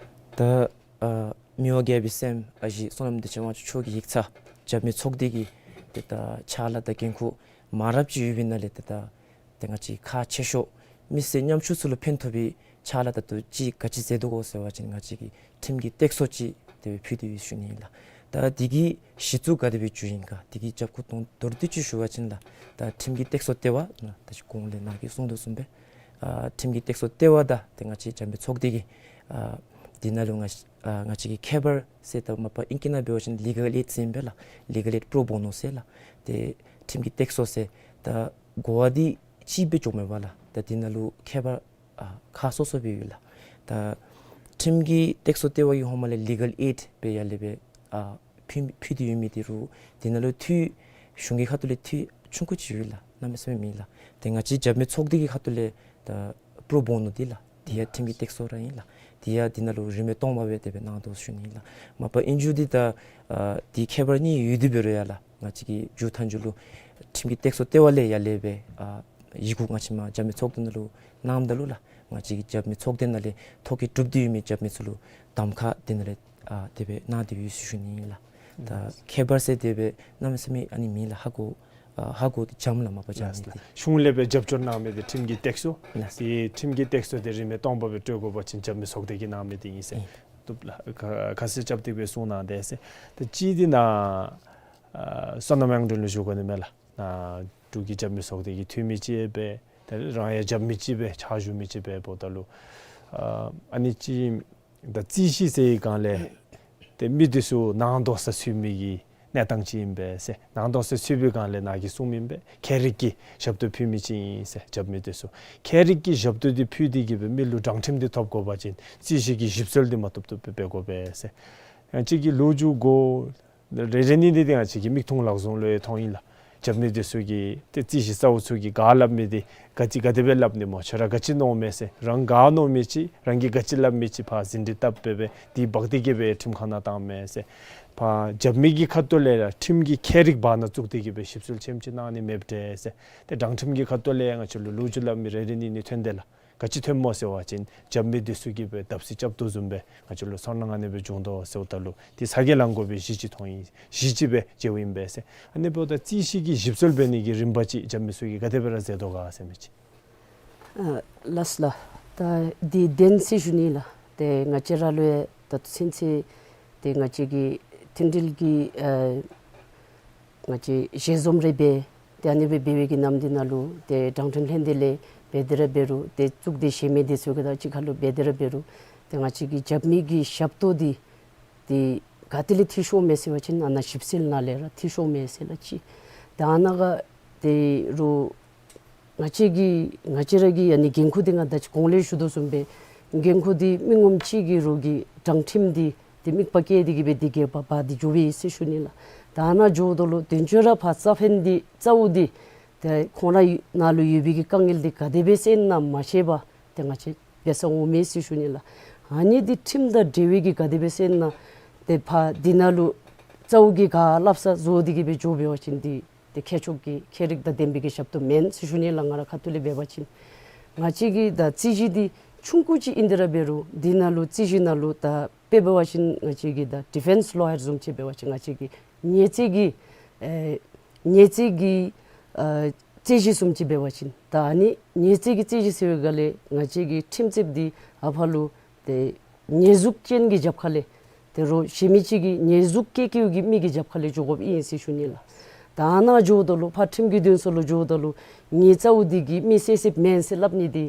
ད་ཨ་མི་དབང་རྒྱལ་པོའི་སྲསམོ་ཨ་ཞེ་བསོད་ནམས་བདེ་ཆེན་དབང་ཕྱུག་མཆོག་གི་ཡིག་ཚང་རྒྱབ་མི་ཚོགས་སྡེ་གི་ཏེ་ད་ཕྱག་ལཱ་དང་འགན་ཁུར་མང་རབས་ཅིག་ཡོད་པའི་ནང་ལས་ཏེ་ད་ཏེ་ང་བཅས་ཁག་ཆེ་ཤོས་མི་སེར་ཉམ་ཆུང་ཚུ་ལུ་ཕན་ཐོགས་པའི་ཕྱག་ལཱ་ད་ལྟོ་ཅིག་ག་ཅི་མཛད་དོ་གོ་ཟེར་བ་ཅིན་ང་བཅས་ཀྱིས་ཁྲིམས་ཀྱི་སྟེགས་གསོ་ཅིག་དེ་སྦེ་ཕུལ་ཏེ་ཡོད་ཞུ་ནི་ཨིན་ལགས། ད་འདི་གི་གཞི་བཙུགས་ག་དེ་སྦེ་བཙུགས་ཡི་ག་འདི་གི་རྒྱབ་ཁུངས་དང་མདོར་བསྡུས་ཅིག་ཞུ་བ་ཅིན་ལགས། ད་ཁྲིམས་ཀྱི་སྟེགས་གསོ་ལྟེ་བ་ནཱ་ད་ཅི་གོང་ལས་ནཱ་གིས་གསུངས་དོ་བཟུམ་སྦེ་ཨ་ཁྲིམས་ཀྱི་སྟེགས་གསོ་ལྟེ་བ་དང་ཏེ་ང་བཅས་རྒྱབ་མི་ཚོགས་སྡེ་གི་ཨ་འདི་ནང་ལུ་ང་ཨ་ང་བཅས་ཀྱི་ཁྱད་པར་ཟེར་ད་མ་པ་ཨིང་སྐད་ནང་འབད་བ་ཅིན་ལི་གལ་ཨེཌ་ཟེར་ཨིན་པས་ལགས། ལི་གལ་ཨེཌ་པྲོ་བོ་ནོ་ཟེར་ལགས། ཏེ་ཁྲིམས་ཀྱི་སྟེགས་གསོ་ཟེར་ ད་གོ་བ་འདི་གཅིག་སྦེ་འགྱོཝ་མས་པ་ལགས། ད་འདི་ནང་ལུ་ཁྱད་པར་ཨ་ཁག་སོ་སོ་སྦེ་ཡོད་ལགས། ད་ཁྲིམས་ཀྱི་སྟེགས་གསོ་ལྟེ་བ་གི་ཧོངས་མ་ལས་ལི་གཱལ་ཨེཌ་སྦེ་ཡར་ལས་སྦེ་ཨ་ཕུལ་ཕུལ་ཏེ་ཡོད་མི་འདི་རུང་འདི་ནང་ལུ་འཐུས་གཞུང་གི་ཁ་ཐུག་ལས་འཐུས་ཆུང་ཀུ་ཅིག་ཡོད་ལགས། གནམ་མེད་ས་མེད་མེད་ལགས། ཏེ་ང་བཅས་རྒྱབ་མི་ཚོགས་སྡེ་གི་ཁ་ཐུག་ལས་ད་པྲོ་བོ་ནོ་འདི་ལགས། འདི་ཡང་ཁྲིམས་ཀྱི་སྟེགས་གསོ་ར་ཨིན་ལགས། འདི་ཡང་འདི་ནང་ལུ་རིན་མེད་སྟོང་པ་སྦེ་དེ་སྦེ་གནང་དོ་ཟེར་ཞུ་ནི་ཨིན་ལགས། མ་པ་ཨིན་རུང་འདི་ད་ཨ་འདི་ཁྱད་པར་གཉིས་ཡོད་དེ་འབད་རུང་ཡང་ལགས། ང་བཅས་ཀྱི་མཇུག་མཐའ་མཇུག་ལུ་ཁྲིམས་ཀྱི་སྟེགས་གསོ་ལྟེ་བ་ལས་ཡར་ལས་སྦེ་ཨ་ཡི་གུ་ང་བཅས་མ་རྒྱབ་མི་ཚོགས་སྡེ་ནང་ལུ་གནངམ་ད་ལུ་ལགས། ང་བཅས་ཀྱི་རྒྱབ་མི་ཚོགས་སྡེ་ནང་ལས་ཐོ་བཀོད་གྲུབ་སྟེ་ཡོད་མི་རྒྱབ་མི་ཚུ་ལུ་གདམ་ཁ་འདི་ནང་ལས་ཨ་དེ་སྦེ་གནང་སྟེ་ཡོད་ཟེར་ཞུ་ནི་ཨིན་ལགས། ད་ཁྱད་པར་ཟེར་དེ་སྦེ་གནམ་མེད་ས་མེད་ཨ་ནི་མེད་ལགས། ཧ་གོ་ཨ་ཧ་གོ་སྟེ་འཇམ་ལགས། མ་པ་འཇམ་ལགས། ཨིན་ཏེ། གཞུང་ལས་སྦེ་རྒྱབ་སྐྱོར་གནང་མི་འདི་ཁྲིམས་ཀྱི་སྟེགས་གསོ། ལགས། ཏེ་ཁྲིམས་ཀྱི་སྟེགས་གསོ་འདི་རིན་མེད་སྟོང་པ་སྦེ་སྤྲོད་དགོ་པ་ཅིན་རྒྱབ་མི་ཚོགས་སྡེ་གིས་གནང་མི་འདི་ཨིན་ཟེར། ཨིན། བཏུབ་ལགས། ཁ་ཁ་གསལ་རྐྱབ་སྟེ་སྦེ་གསུང་གནང་དེས་ཟེར། ཏེ་གཅིག་འདི་ནཱ་ཨ་སོ་ནམ་གཡུང་དྲུང་ལུ་ཞུ་དགོ་ནི་མས་ལགས། ནཱ་འབྲུག་གི་རྒྱབ་མི་ཚོགས་སྡེ་གི་འཐུས་མི་ཅིག་སྦེ་ཏེ་རང་ཡང་རྒྱབ་མི་ཅིག་སྦེ་ཕྱག་ཞུ་མི་ཅིག་སྦེ་འབདཝ་ད་ལུ་ཨ་ཨ་ནི་ཅིག་ད་རྩོད་གཞི་ཟེར་བའི་སྒང་ལས་ཏེ་མི་འདི་ཚུ་ནང་དོགས་ས་ཚུད་མི་གི་གནས་སྟངས་ཅིག་ཨིན་པས་ཟེར། ནང་དོགས་ས་ཚུད་པའི་སྒང་ལས་ནཱ་གིས་གསུངས་མི་ཨིན་པས། མཁས་རིག་གི་ཞབས་ཏོག་ཕུལ་མི་ཅིག་ཨིན་ཟེར། རྒྱབ་མི་འདི་ཚུ་མཁས་རིག་གི་ཞབས་ཏོག་འདི་ཕུལ་ཏེ་གི་སྦེ་མི་ལུ་དྲང་ཁྲིམས་འདི་ཐོབ་དགོ་པ་ཅིན་རྩོད་གཞི་གི་ཞིབ་འཚོལ་འདི་མ་བཏུབ་བཏུབ་སྦེ་འབད་དགོ་པས་ཟེར། ཡང་གཅིག་གི་ལོ་རྒྱུས་གོ་རེ་རེ་གཉིས་གཉིས་འདི་ང་བཅས་ཀྱི་མིག་མཐོང་ལག་བཟུང་ལུ་ཡང་མཐོང་ཡི་ལགས། རྒྱབ་མི་འདི་ཚུ་གིས་ཏེ་རྩོད་གཞི་རྩ་བོ་ཚུ་གིས་ག་སླབ་མི་འདི་ག་ཅི་ག་དེ་སྦེ་སླབ་ནི་སྨོ། ཁྱོད་ར་ག་ཅི་མནོཝ་མས་ཟེར། རང་ག་མནོ་མི་ཅིག་རང་གིས་ག་ཅི་སླབ་མི་ཅིག་ཕར་ཟིན་བྲིས་བཏབ་སྦེ་སྦེ་འདི་འབག་སྟེ་གི་སྦེ་ཁྲིམས་ཁང་ནང་བཏང་མས་ཟེར། ཕར་རྒྱབ་མི་གི་ཁ་ཐུག་ལས་ར་ཁྲིམས་ཀྱི་མཁས་རིག་བར་ན་བཙུགས་ཏེ་གི་སྦེ་ཞིབ་འཚོལ་ཆེམ་ཅིག་གནང་ནི་མེདཔ་འདྲས་ཟེར། ཏེ་དྲང་ཁྲིམས་ཀྱི་ཁ་ཐུག་ལས་ཡང་ང་བཅས་ལུ་ལོ་རྒྱུས་སླབ་མི་རེ་རེ་གཉིས་གཉིས་ཐོན་དེས་ལགས། ག་ཅི་ཐོནམ་སྨོ་ཟེར་བ་ཅིན་རྒྱབ་མི་འདི་ཚུ་གིས་སྦེ་བརྡབ་གསིག་རྐྱབ་དོ་བཟུམ་སྦེ་ང་བཅས་ལུ་ཚོར་སྣང་ཨ་ནི་སྦེ་བྱུང་དོ་ཟེརཝ་ད་ལུ་ཏེ་ཚ་གྱང་ལང་དགོ་པའི་གཞི་ཅིག་མཐོང་ཡི། གཞི་ཅིག་སྦེ་མཇལཝ་ཨིན་པས་ཟེར། ཨ་ནི་འབདཝ་ད་རྩོད་གཞི་གི་ཞིབ་འཚོལ་འབད་ནི་གི་རིམ་པ་ཅིག་རྒྱབ་མི་ཚུ་གིས་ག་དེ་སྦེ་ར་མཛད་དོ་ག་ཟེར་མི་ཅིག། ཨ་ལགས་ལགས། ད་འདི་བདེན་ཟེར་ཞུ་ནི་ལགས། ཏེ་ང་བཅས་ར་ལུ་ཡང་ད་ལྟོ་ཚུན་ཚོད་ཏེ་ང་བཅས་ཀྱི་མཐུན་སྒྲིལ་གྱི་ཨ་ང་བཅས་ཞལ་འཛོམས་རེ་འབད་ཏེ་ཨ་ནི་སྦེ་འབད་བའི་གི་ནམ་འདི་ནང་ལུ་ཏེ་དྲང་ཁྲིམས་ལྷན་སྡེ་ལས་འབད་དེ་ར་འབད་རུང་ཏེ་གཙུག་སྡེ་གཞན་མི་འདི་ཚུ་གི་དང་གཅིག་ཁར་ལུ་འབད་དེ་ར་འབད་རུང་ཏེ་ང་བཅས་ཀྱི་རྒྱབ་མི་གི་ཞབས་ཏོག་འདི་ཏེ་ག་ཏེ་ལས་འཐུས་ཤོར་མས་ཟེར་བ་ཅིན་ཨ་ནཱ་ཞིབ་འཚོལ་ནང་ལས་ར་འཐུས་ཤོར་མས་ཟེར་ལགས་ཅིག། ཏེ་ཨ་ནཱ་ག་ཏེ་རུང་ང་བཅས་ཀྱི་ང་བཅས་ར་གི་ཨ་ནི་འགན་ཁུར་འདི་ང་ད་ཅི་གོང་ལས་ཞུ་དོ་བཟུམ་སྦེ་འགན་ཁུར་འདི་མི་ངོམ་ཅིག་གིས་རོགས་ཀྱི་དྲང་ཁྲིམས་འདི་ཏེ་མིག་དཔེ་བཀལ་ཏེ་གི་སྦེ་འདི་གི་བ་བ་འདི་འགྱོ་བས་ཟེར་ཞུ་ནི་ལགས། ད་ཨ་ནཱ་འགྱོཝ་ད་ལུ་དོན་གཅོད་ར་ཕར་རྩ་ཕན་འདི་རྩ་བོ་འདི་ཏེ་ཁོང་ར་ནང་ལུ་ཡོད་པའི་གི་དཀའ་ངལ་འདི་ག་དེ་སྦེ་སེལ་ན་མ་ཤེས་པར་ཏེ་ང་བཅས་འབད་ས་འོང་མས་ཟེར་ཞུ་ནི་ལགས། ཨ་ནི་འདི་ཁྲིམས་དང་འབྲེལ་བའི་གི་ག་དེ་སྦེ་སེལ་ན་ཏེ་ཕར་འདི་ནང་ལུ་རྩ་བོ་གིས་ག་སླབ་ས་བཟོ་སྟེ་གི་སྦེ་འགྱོ་འབད་བ་ཅིན་འདི་ཏེ་མཁས་མཆོག་གི་མཁས་རིག་དང་ལྡན་པའི་གི་ཞབས་ཏོག་མེན་ཟེར་ཞུ་ནི་ལགས། ང་ར་ཁ་ཐུག་ལས་འབད་བ་ཅིན་ང་བཅས་ཀྱི་ད་རྩོད་གཞི་འདི་ཆུང་ཀུ་ཅིག་ཨིན་དེ་ར་འབད་རུང་འདི་ནང་ལུ་རྩོད་གཞི་ནང་ལུ་ད་དཔེ་འབད་བ་ཅིན་ང་བཅས་ཀྱི་ད་ཌི་ཕེནསི་ལོ་ཡར་བཟུམ་ཅིག་འབད་བ་ཅིན་ང་བཅས་ཀྱི་ཉེས་རྩོད་ཀྱི་ཨེ་ཉེས་རྩོད་ཀྱི་ཨ་རྩོད་གཞི་བཟུམ་ཅིག་འབད་བ་ཅིན་ད་ཨ་ནི་ཉེས་རྩོད་ཀྱི་རྩོད་གཞི་ཟེར་བའི་སྒང་ལས་ང་བཅས་ཀྱི་ཁྲིམས་རྩོདཔ་འདི་ཨ་ཕར་ལུ་ཏེ་ཉེས་འཛུགས་ཅན་གྱི་རྒྱབ་ཁ་ལས་ཏེ་རོགས་གཞན་མི་ཅིག་གིས་ཉེས་འཛུགས་བཀལ་བཀལཝ་གི་མི་གི་རྒྱབ་ཁ་ལས་འགྱོ་དགོཔ་ཨིན་ཟེར་ཞུ་ནི་ལགས། ད་ཨ་ནཱ་འགྱོཝ་ད་ལུ་ཕར་ཁྲིམས་ཀྱི་འདུན་ས་ལུ་འགྱོཝ་ད་ལུ་ངེའི་རྩ་བོ་འདི་གིས་མི་བསད་བསདཔ་མེན་ཟེར་སླབ་ནི་འདི་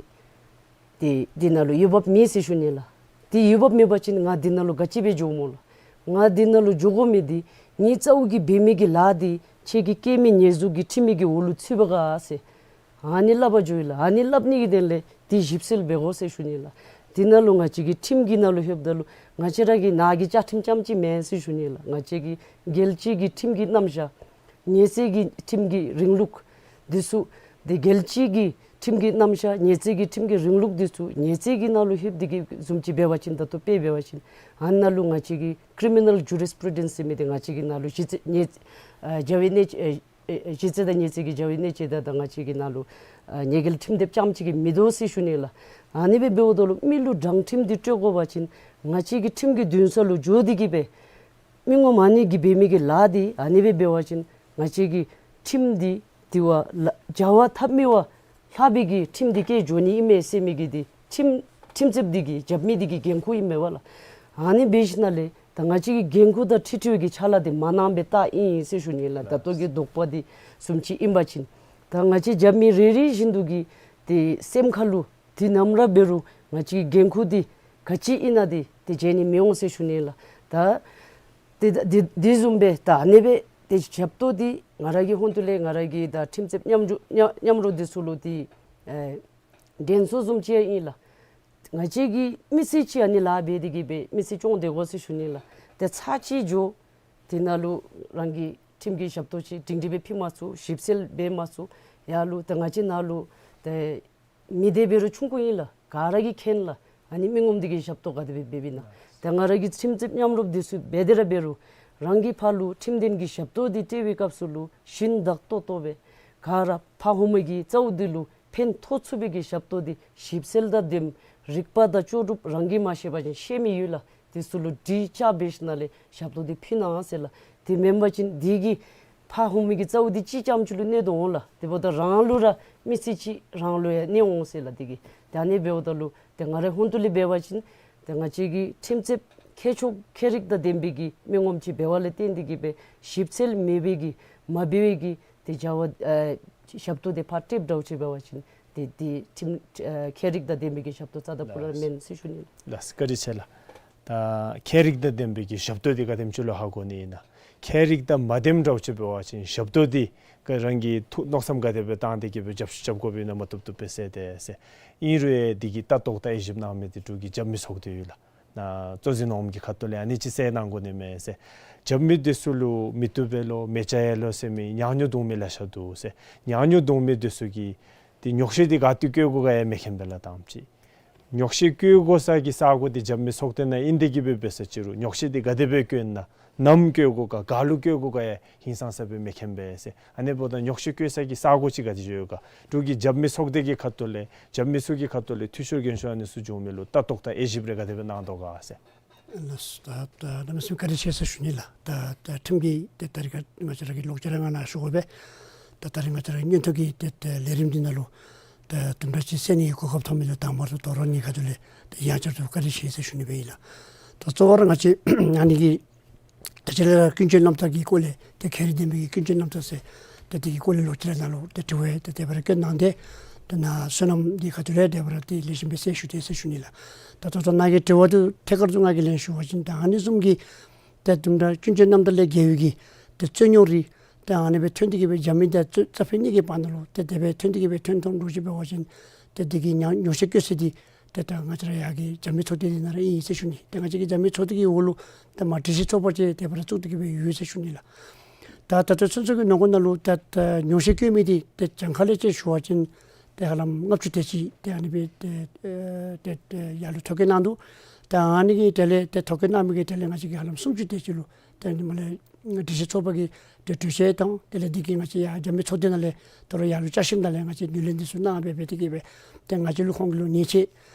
ཏེ་འདི་ནང་ལུ་འོས་འབབ་མེད་ཟེར་ཞུ་ནི་ལགས། ཏེ་འོས་འབབ་མེད་པ་ཅིན་ང་འདི་ནང་ལུ་ག་ཅི་སྦེ་འགྱོཝ་སྨོ་ལགས། ང་འདི་ནང་ལུ་འགྱོ་དགོ་མི་འདི་ངེའི་རྩ་བོ་གིས་འབད་མི་གི་ལཱ་འདི་ཁྱེད་ཀྱིས་བཀལ་མི་ཉེས་འཛུགས་ཀྱི་ཁྲིམས་མི་གི་འོག་ལུ་ཚུད་པས་ག་ཟེར་ཨ་ནི་སླབ་པར་འགྱོ་ཡི་ལགས། ཨ་ནི་སླབ་ནི་གི་དོན་ལས་འདི་ཞིབ་འཚོལ་འབད་དགོ་ཟེར་ཞུ་ནི་ལགས། འདི་ནང་ལུ་ང་བཅས་ཀྱི་ཁྲིམས་ཀྱི་ནང་ལུ་ལྷོདཔ་ད་ལུ་ང་བཅས་ར་གི་ནང་གི་བཅའ་ཁྲིམས་རྐྱངམ་ཅིག་མེན་ཟེར་ཞུ་ནི་ལགས། ང་བཅས་ཀྱི་རྒྱལ་སྤྱི་གི་ཁྲིམས་ཀྱི་རྣམ་གཞག་ཉེས་རྩོད་ཀྱི་ཁྲིམས་ཀྱི་རིང་ལུགས་འདི་ཚུ་ཏེ་རྒྱལ་སྤྱི་གི་ཁྲིམས་ཀྱི་རྣམ་གཞག་ཉེས་རྩོད་ཀྱི་ཁྲིམས་ཀྱི་རིང་ལུགས་འདི་ཚུ་ཉེས་རྩོད་ཀྱི་ནང་ལུ་ལྷོདཔ་འདི་གི་བཟུམ་ཅིག་འབད་བ་ཅིན་ད་ལྟོ་དཔེ་འབད་བ་ཅིན་ཨ་ནཱ་ལུ་ང་བཅས་ཀྱི་ཀི་རི་མི་ནཱལ་ཇུ་རིས་པུ་རུ་ཌེནསི་ཟེར་མི་འདི་ང་བཅས་ཀྱི་ནང་ལུ་གཞི་རྩའི་ཉེས་ཨ་བྱ་བའི་གནད་ཨེ་ཨེ་གཞི་རྩ་དང་ཉེས་རྩོད་ཀྱི་བྱ་བའི་གནད་དོན་དང་ད་ང་བཅས་ཀྱི་ནང་ལུ་ཨ་ཉེས་འགེལ་ཁྲིམས་དེབ་རྐྱངམ་ཅིག་གིས་མི་དོ་ཟེར་ཞུ་ནི་ལགས། ཨ་ནི་སྦེ་འབདཝ་ད་ལུ་མི་ལུ་དྲང་ཁྲིམས་འདི་སྤྲོད་དགོ་པ་ཅིན་ང་བཅས་ཀྱི་ཁྲིམས་ཀྱི་འདུན་ས་ལུ་འགྱོ་སྟེ་གི་སྦེ་མི་ངོམ་ཨ་ནི་གིས་འབད་མི་གི་ལཱ་འདི་ཨ་ནི་སྦེ་འབད་བ་ཅིན་ང་བཅས་ཀྱི་ཁྲིམས་འདི་དེ་བ་ལ་བྱ་བ་ཐབས་མི་བ་ལྷག་པའི་གི་ཁྲིམས་འདི་བཀལ་འགྱོ་ནི་ཨིན་མས་ཟེར་མི་གི་འདི་ཁྲིམས་ཁྲིམས་རྩོདཔ་འདི་གི་རྒྱབ་མི་འདི་གི་འགན་ཁུར་ཨིན་མས་པ་ལགས། ཨ་ནི་འབད་ཞིནམ་ལས་ད་ང་བཅས་ཀྱི་འགན་ཁུར་དང་འཁྲིལ་འཁྲིལ་བའི་གི་ཕྱག་ལཱ་འདི་མ་གནངམ་སྦེ་བལྟ་ཨིན་ཟེར་ཞུ་ནི་ལགས། ད་ལྟོ་གི་དོགས་པ་འདི་བཟུམ་ཅིག་ཨིན་པ་ཅིན་ད་ང་བཅས་རྒྱབ་མི་རེ་རེ་བཞིན་དུ་གི་ཏེ་སེམས་ཁ་ལུ་དུས་ནམ་ར་འབད་རུང་ང་བཅས་ཀྱི་འགན་ཁུར་འདི་ག་ཅི་ཨིན་ན་འདི་ཏེ་བརྗེད་ནི་མི་འོང་ཟེར་ཞུ་ནི་ལགས། ད་ཏེ་ད་འདི་འདི་བཟུམ་སྦེ་ད་ཨ་ནི་སྦེ་ཏེ་ཞབས་ཏོག་འདི་ ང་ར་གི་ཧོན་ཏུ་ལས་ང་ར་གི་ད་ཁྲིམས་རྩོདཔ་མཉམ་འབྲུ་མཉམ་མཉམ་རོགས་འདི་ཚུ་ལུ་ཏེ་ཨེ་དྲན་གསོ་བཟུམ་ཅིག་ཡང་ཨིན་ལགས། ང་བཅས་ཀྱིས་མི་སེར་ཅིག་ཨ་ནི་ལཱ་འབད་དེ་གིས་སྦེ་མི་སེར་སྐྱོང་སྡོད་དགོ་ཟེར་ཞུ་ནི་ལགས། ཏེ་ཚར་གཅིག་འགྱོ་དེ་ནང་ལུ་རང་གི་ཁྲིམས་ཀྱི་ཞབས་ཏོག་ཅིག་སྒྲིང་སྒྲི་སྦེ་ཕུལ་མ་ཚུགས། ཞིབ་འཚོལ་འབད་མ་ཚུགས། ཡར་ལུ་ཏེ་ང་བཅས་ནང་ལུ་ཏེ་མི་སྡེ་འབད་རུང་ཆུང་ཀུ་ཨིན་ལགས། ག་ར་གིས་མཁྱེན་ལགས། ཨ་ནི་མི་ངོམ་འདི་གི་ཞབས་ཏོག་ག་དེ་སྦེ་འབདཝ་ཨིན་ན། ཏེ་ང་ར་གི་ཁྲིམས་རྩོདཔ་མཉམ་རོགས་འདི་ཚུ་འབད་དེ་ར་འབད་རུང་རང་གི་ཕར་ལུ་ཁྲིམས་དོན་གྱི་ཞབས་ཏོག་འདི་སྤྲོད་པའི་སྐབས་སུ་ལུ་ཞིན་བདག་ཏོག་ཏོ་སྦེ་ག་ར་ཕར་ཧོ་མ་གི་རྩ་བོ་འདི་ལུ་ཕན་ཐོགས་ཚུགས་པའི་གི་ཞབས་ཏོག་འདི་ཞིབ་འཚོལ་དང་ལྡནམ་རིག་པ་དང་ལྕོགས་གྲུབ་རང་གིས་མ་ཤེས་པ་ཅིན་ཤེས་མི་ཡོད་ལགས། དེ་ཚུ་ལུ་དྲི་བཅའ་འབད་ཞིནམ་ལས་ཞབས་ཏོག་འདི་ཕུལ་གནང་ཟེར་ལགས། དེ་མེན་པ་ཅིན་འདི་གིས་ཕར་ཧོ་མ་གི་རྩ་བོ་འདི་གཅིག་རྐྱངམ་ཅིག་ལུ་གནོད་དོ་འོང་ལགས། དེ་འབདཝ་ད་རང་ལུ་ར་མི་སེར་ཅིག་རང་ལུ་ཡང་གནོད་འོང་ཟེར་ལགས། དེ་གིས་ཏེ་ཨ་ནི་འབདཝ་ད་ལུ་ཏེ་ང་རའི་ཧོན་ཏུ་ལས་འབད་བ་ཅིན་ཏེ་ང་བཅས་ཀྱི་ཁྲིམས་རྩོདཔ་ཁྱད་ཆོས་ཁྱད་རིག་དང་ལྡན་པའི་གི་མི་ངོམ་ཅིག་འབདཝ་ལས་བརྟེན་ཏེ་གིས་སྦེ་ཞིབ་འཚོལ་མེད་པའི་གི་མ་འབད་བའི་གི་ཏེ་བྱ་བ་ཨེ་ཞབས་ཏོག་འདི་ཕར་སྤྲོདཔ་འདྲཝ་ཅིག་འབད་བ་ཅིན་ཏེ་འདི་ཁྲིམས་ཨེ་ཁྱད་རིག་དང་ལྡན་པའི་གི་ཞབས་ཏོག་རྩ་དང་པོ་ར་མེན་ཟེར་ཞུ་ནི་ལགས། ལགས་སོ། བཀའ་དྲིན་ཆེ་ལགས། ད་ཁྱད་རིག་དང་ལྡན་པའི་གི་ཞབས་ཏོག་འདི་ག་དེམ་ཅིག་ལུ་ཧ་གོ་ནི་ཨིན་ན། ཁྱད་རིག་དང་མ་ལྡནམ་འདྲཝ་ཅིག་འབད་བ་ཅིན་ཞབས་ཏོག་འདི་ག་རང་གིས་ཐུགས་མནོ་བསམ་ག་དེ་སྦེ་བཏང་སྟེ་གིས་སྦེ་རྒྱབ་རྒྱབ་དགོཔ་ཨིན་ན་མ་བཏུབ་བཏུབ་སྦེ་ཟེར་ཏེ་ཟེར། ཨིན་རུང་ཡང་འདི་གི་ལྟ་རྟོག་དང་དབྱེ་ཞིབ་གནང་མི་འདི་འབྲུག་གི་རྒྱབ་མི་ཚོགས་སྡེ་ཡོད་ལགས། ནཱ་གཙོ་འཛིན་འོགམ་གྱི་ཁ་ཐུག་ལས་ཨ་ནི་ཅིག་གསལ་གནང་དགོ་ནི་མས་ཟེར། རྒྱབ་མི་འདི་ཚུ་ལུ་མི་བཏུབ་པས་ལོ་མི་བྱ་ཡས་ལོ་ཟེར་མི་ཉག་ཉོག་བརྡུང་མི་ལེ་ཤ་འདུག་ཟེར། ཉག་ཉོག་བརྡུང་མི་འདི་ཚུ་གིས་ཏེ་ཉོག་བཤད་འདི་ག་ཏེ་བཀོད་དགོ་ག་ཡང་མི་མཁྱེན་པས་ལགས། དང་པ་ཅིག་ཉོག་བཤད་བཀོད་དགོ་ས་གི་ས་གོ་འདི་རྒྱབ་མི་ཚོགས་སྡེ་ནང་ཨིན་ཏེ་གིས་སྦེ་འབད་ས་ཅིག་རུང་ཉོག་བཤད་འདི་ག་དེ་སྦེ་བཀོད་ན་ནམ་བཀོད་དགོ་ག་ག་ལུ་བཀོད་དགོ་ག་ཡང་ཧིང་སངས་ས་སྦེ་མི་མཁྱེན་པས་ཟེར། ཨ་ནི་འབདཝ་ད་ཉོག་བཤད་བཀོད་ས་གི་ས་གོ་ཅིག་ག་དེ་ཡོད་ག། འབྲུག་གི་རྒྱབ་མི་ཚོགས་སྡེ་གི་ཁ་ཐུག་ལས་རྒྱབ་མི་ཚུ་གི་ཁ་ཐུག་ལས་འཐུས་ཤོར་རྒན་ཤོས་ཨ་ནི་ཚུ་བྱུང་མི་ལུ་ལྟ་རྟོག་དང་དབྱེ་ཞིབ་རེ་ག་དེ་སྦེ་གནང་དོ་ག་ཟེར། ལགས་སོ། ད་ད་གནམ་མེད་ས་མེད་བཀའ་དྲིན་ཆེ་ཟེར་ཞུ་ནི་ལགས། ད་ད་ཁྲིམས་ཀྱི་ཏེ་ད་རིས་ཁ་ང་བཅས་ར་གི་ལོག་སྤྱོད་ར་ང་ནཱ་ཞུ་དགོ་པས། ད་ད་རིས་ང་བཅས་ར་གི་མངོན་མཐོ་གི་ཏེ་ཏེ་ལས་རིམ་འདི་ནང་ལུ་ད་དུམ་གྲ་ཅིག་གསན་ནིའི་གོ་སྐབས་ཐོབ་མི་ལུ་དང་པ་ར་དོ་རུང་ངེའི་ཁ་ཐུག་ལས་ཏེ་ཡང་བསྐྱར་དུ་བཀའ་དྲིན་ཆེ་ཟེར་ཞུ་ནི་སྦེ་ཨིན་ལགས། ད་གཙོ་བོ་ར་ང་བཅས་ཨ་ནི་གི་ད་ཅི་ལས་ར་ཀུན་སྤྱོད་རྣམ་དག་གི་སྐོར་ལས་ཏེ་ཁྱད་རིག་ལྡན་པའི་ཀུན་སྤྱོད་རྣམ་དག་ཟེར་ཏེ་དེ་གི་སྐོར་ལས་ལོག་སྤྱོད་ར་ནང་ལུ་ཏེ་དྲི་བ་ཏེ་དེ་སྦེ་ར་བཀོད་གནང་སྟེ་ཏེ་ནཱ་བསོད་ནམས་འདི་ཁ་ཐུག་ལས་དེ་སྦེ་ར་ཏེ་ལེགས་ཤོམ་སྦེ་གསལ་ཞུ་སྟེ་ཟེར་ཞུ་ནི་ལགས། ད་ད་ལྟོ་ནཱ་གི་དྲི་བ་འདི་ཐད་ཀར་དུ་ང་གིས་ལན་ཞུ་བ་ཅིན་ད་ཨ་ནི་བཟུམ་གྱི་ཏེ་དུམ་གྲ་ཀུན་སྤྱོད་རྣམ་དག་ལས་འགལ་བའི་གི་ཏེ་རྩོད་རྙོག་རིགས་ཏེ་ཨ་ནི་སྦེ་ཐོན་ཏེ་གིས་སྦེ་རྒྱབ་མི་དང་རྩོད་རྩོད་པ་གཉིས་ཀྱི་བར་ན་ལུ་ཏེ་དེ་སྦེ་ཐོན་ཏེ་གིས་སྦེ་ཐོན་ཐོན་འདྲཝ་ཅིག་འབད་བ་ཅིན་ཏེ་དེ་གི་ཉོག་ཉོག་བཤད་བཀོད་ས་འདི་ཏེ་ད་ང་བཅས་ར་ཡར་གྱི་རྒྱབ་མི་ཚོགས་སྡེ་འདི་ནང་ར་ཨིན་ཟེར་ཞུ་ནི། ཏེ་ང་བཅས་ཀྱི་རྒྱབ་མི་ཚོགས་སྡེ་གི་འོག་ལུ་ཏེ་མ་སྒྲིག་གཞི་ཚོགས་པ་ཅིག་དེ་སྦེ་ར་བཙུགས་ཏེ་གིས་སྦེ་ཡོད་ཟེར་ཞུ་ནི་ལགས། ད་ད་ལྟོ་ཚུན་ཚོད་ཀྱི་ནང་འཁོད་ནང་ལུ་ད་ད་ཉོག་བཤད་བཀོད་མི་འདི་ཏེ་གྱངས་ཁ་ལས་ཅིག་ཞུ་བ་ཅིན་ཏེ་ཧ་ལམ་ལྔ་བཅུ་དེ་ཅིག་ཏེ་ཨ་ནི་སྦེ་ཏེ་ཨེ་ཏེ་ཏེ་ཡར་ལུ་ཐོ་བཀོད་གནང་འདུག། ད་ཨ་ནི་གི་དེ་ལས་ཏེ་ཐོ་བཀོད་གནང་མི་གི་དེ་ལས་ང་བཅས་ཀྱིས་ཧ་ལམ་སུམ་ཅུ་དེ་ཅིག་ལུ་ཏེ་ཨ་ནི་མ་ལས་སྒྲིག་གཞི་ཚོགས་པ་གི་ཏེ་གྲོས་ཆོད་དང་དེ་ལས་འདི་གིས་ང་བཅས་ཡར་རྒྱབ་མི་ཚོགས་སྡེ་ནང་ལས་དོ་རུང་ཡར་ལུ་བཅའ་ཁྲིམས་ནང་ལས་ང་བཅས་ངོས་ལེན་འདི་ཚུ་གནང་སྦེ་འབད་དེ་གིས་སྦེ་ཏེ་ང་བཅས་ལུ་ཁོང་གི་ལུ་ཉེས་ཆད་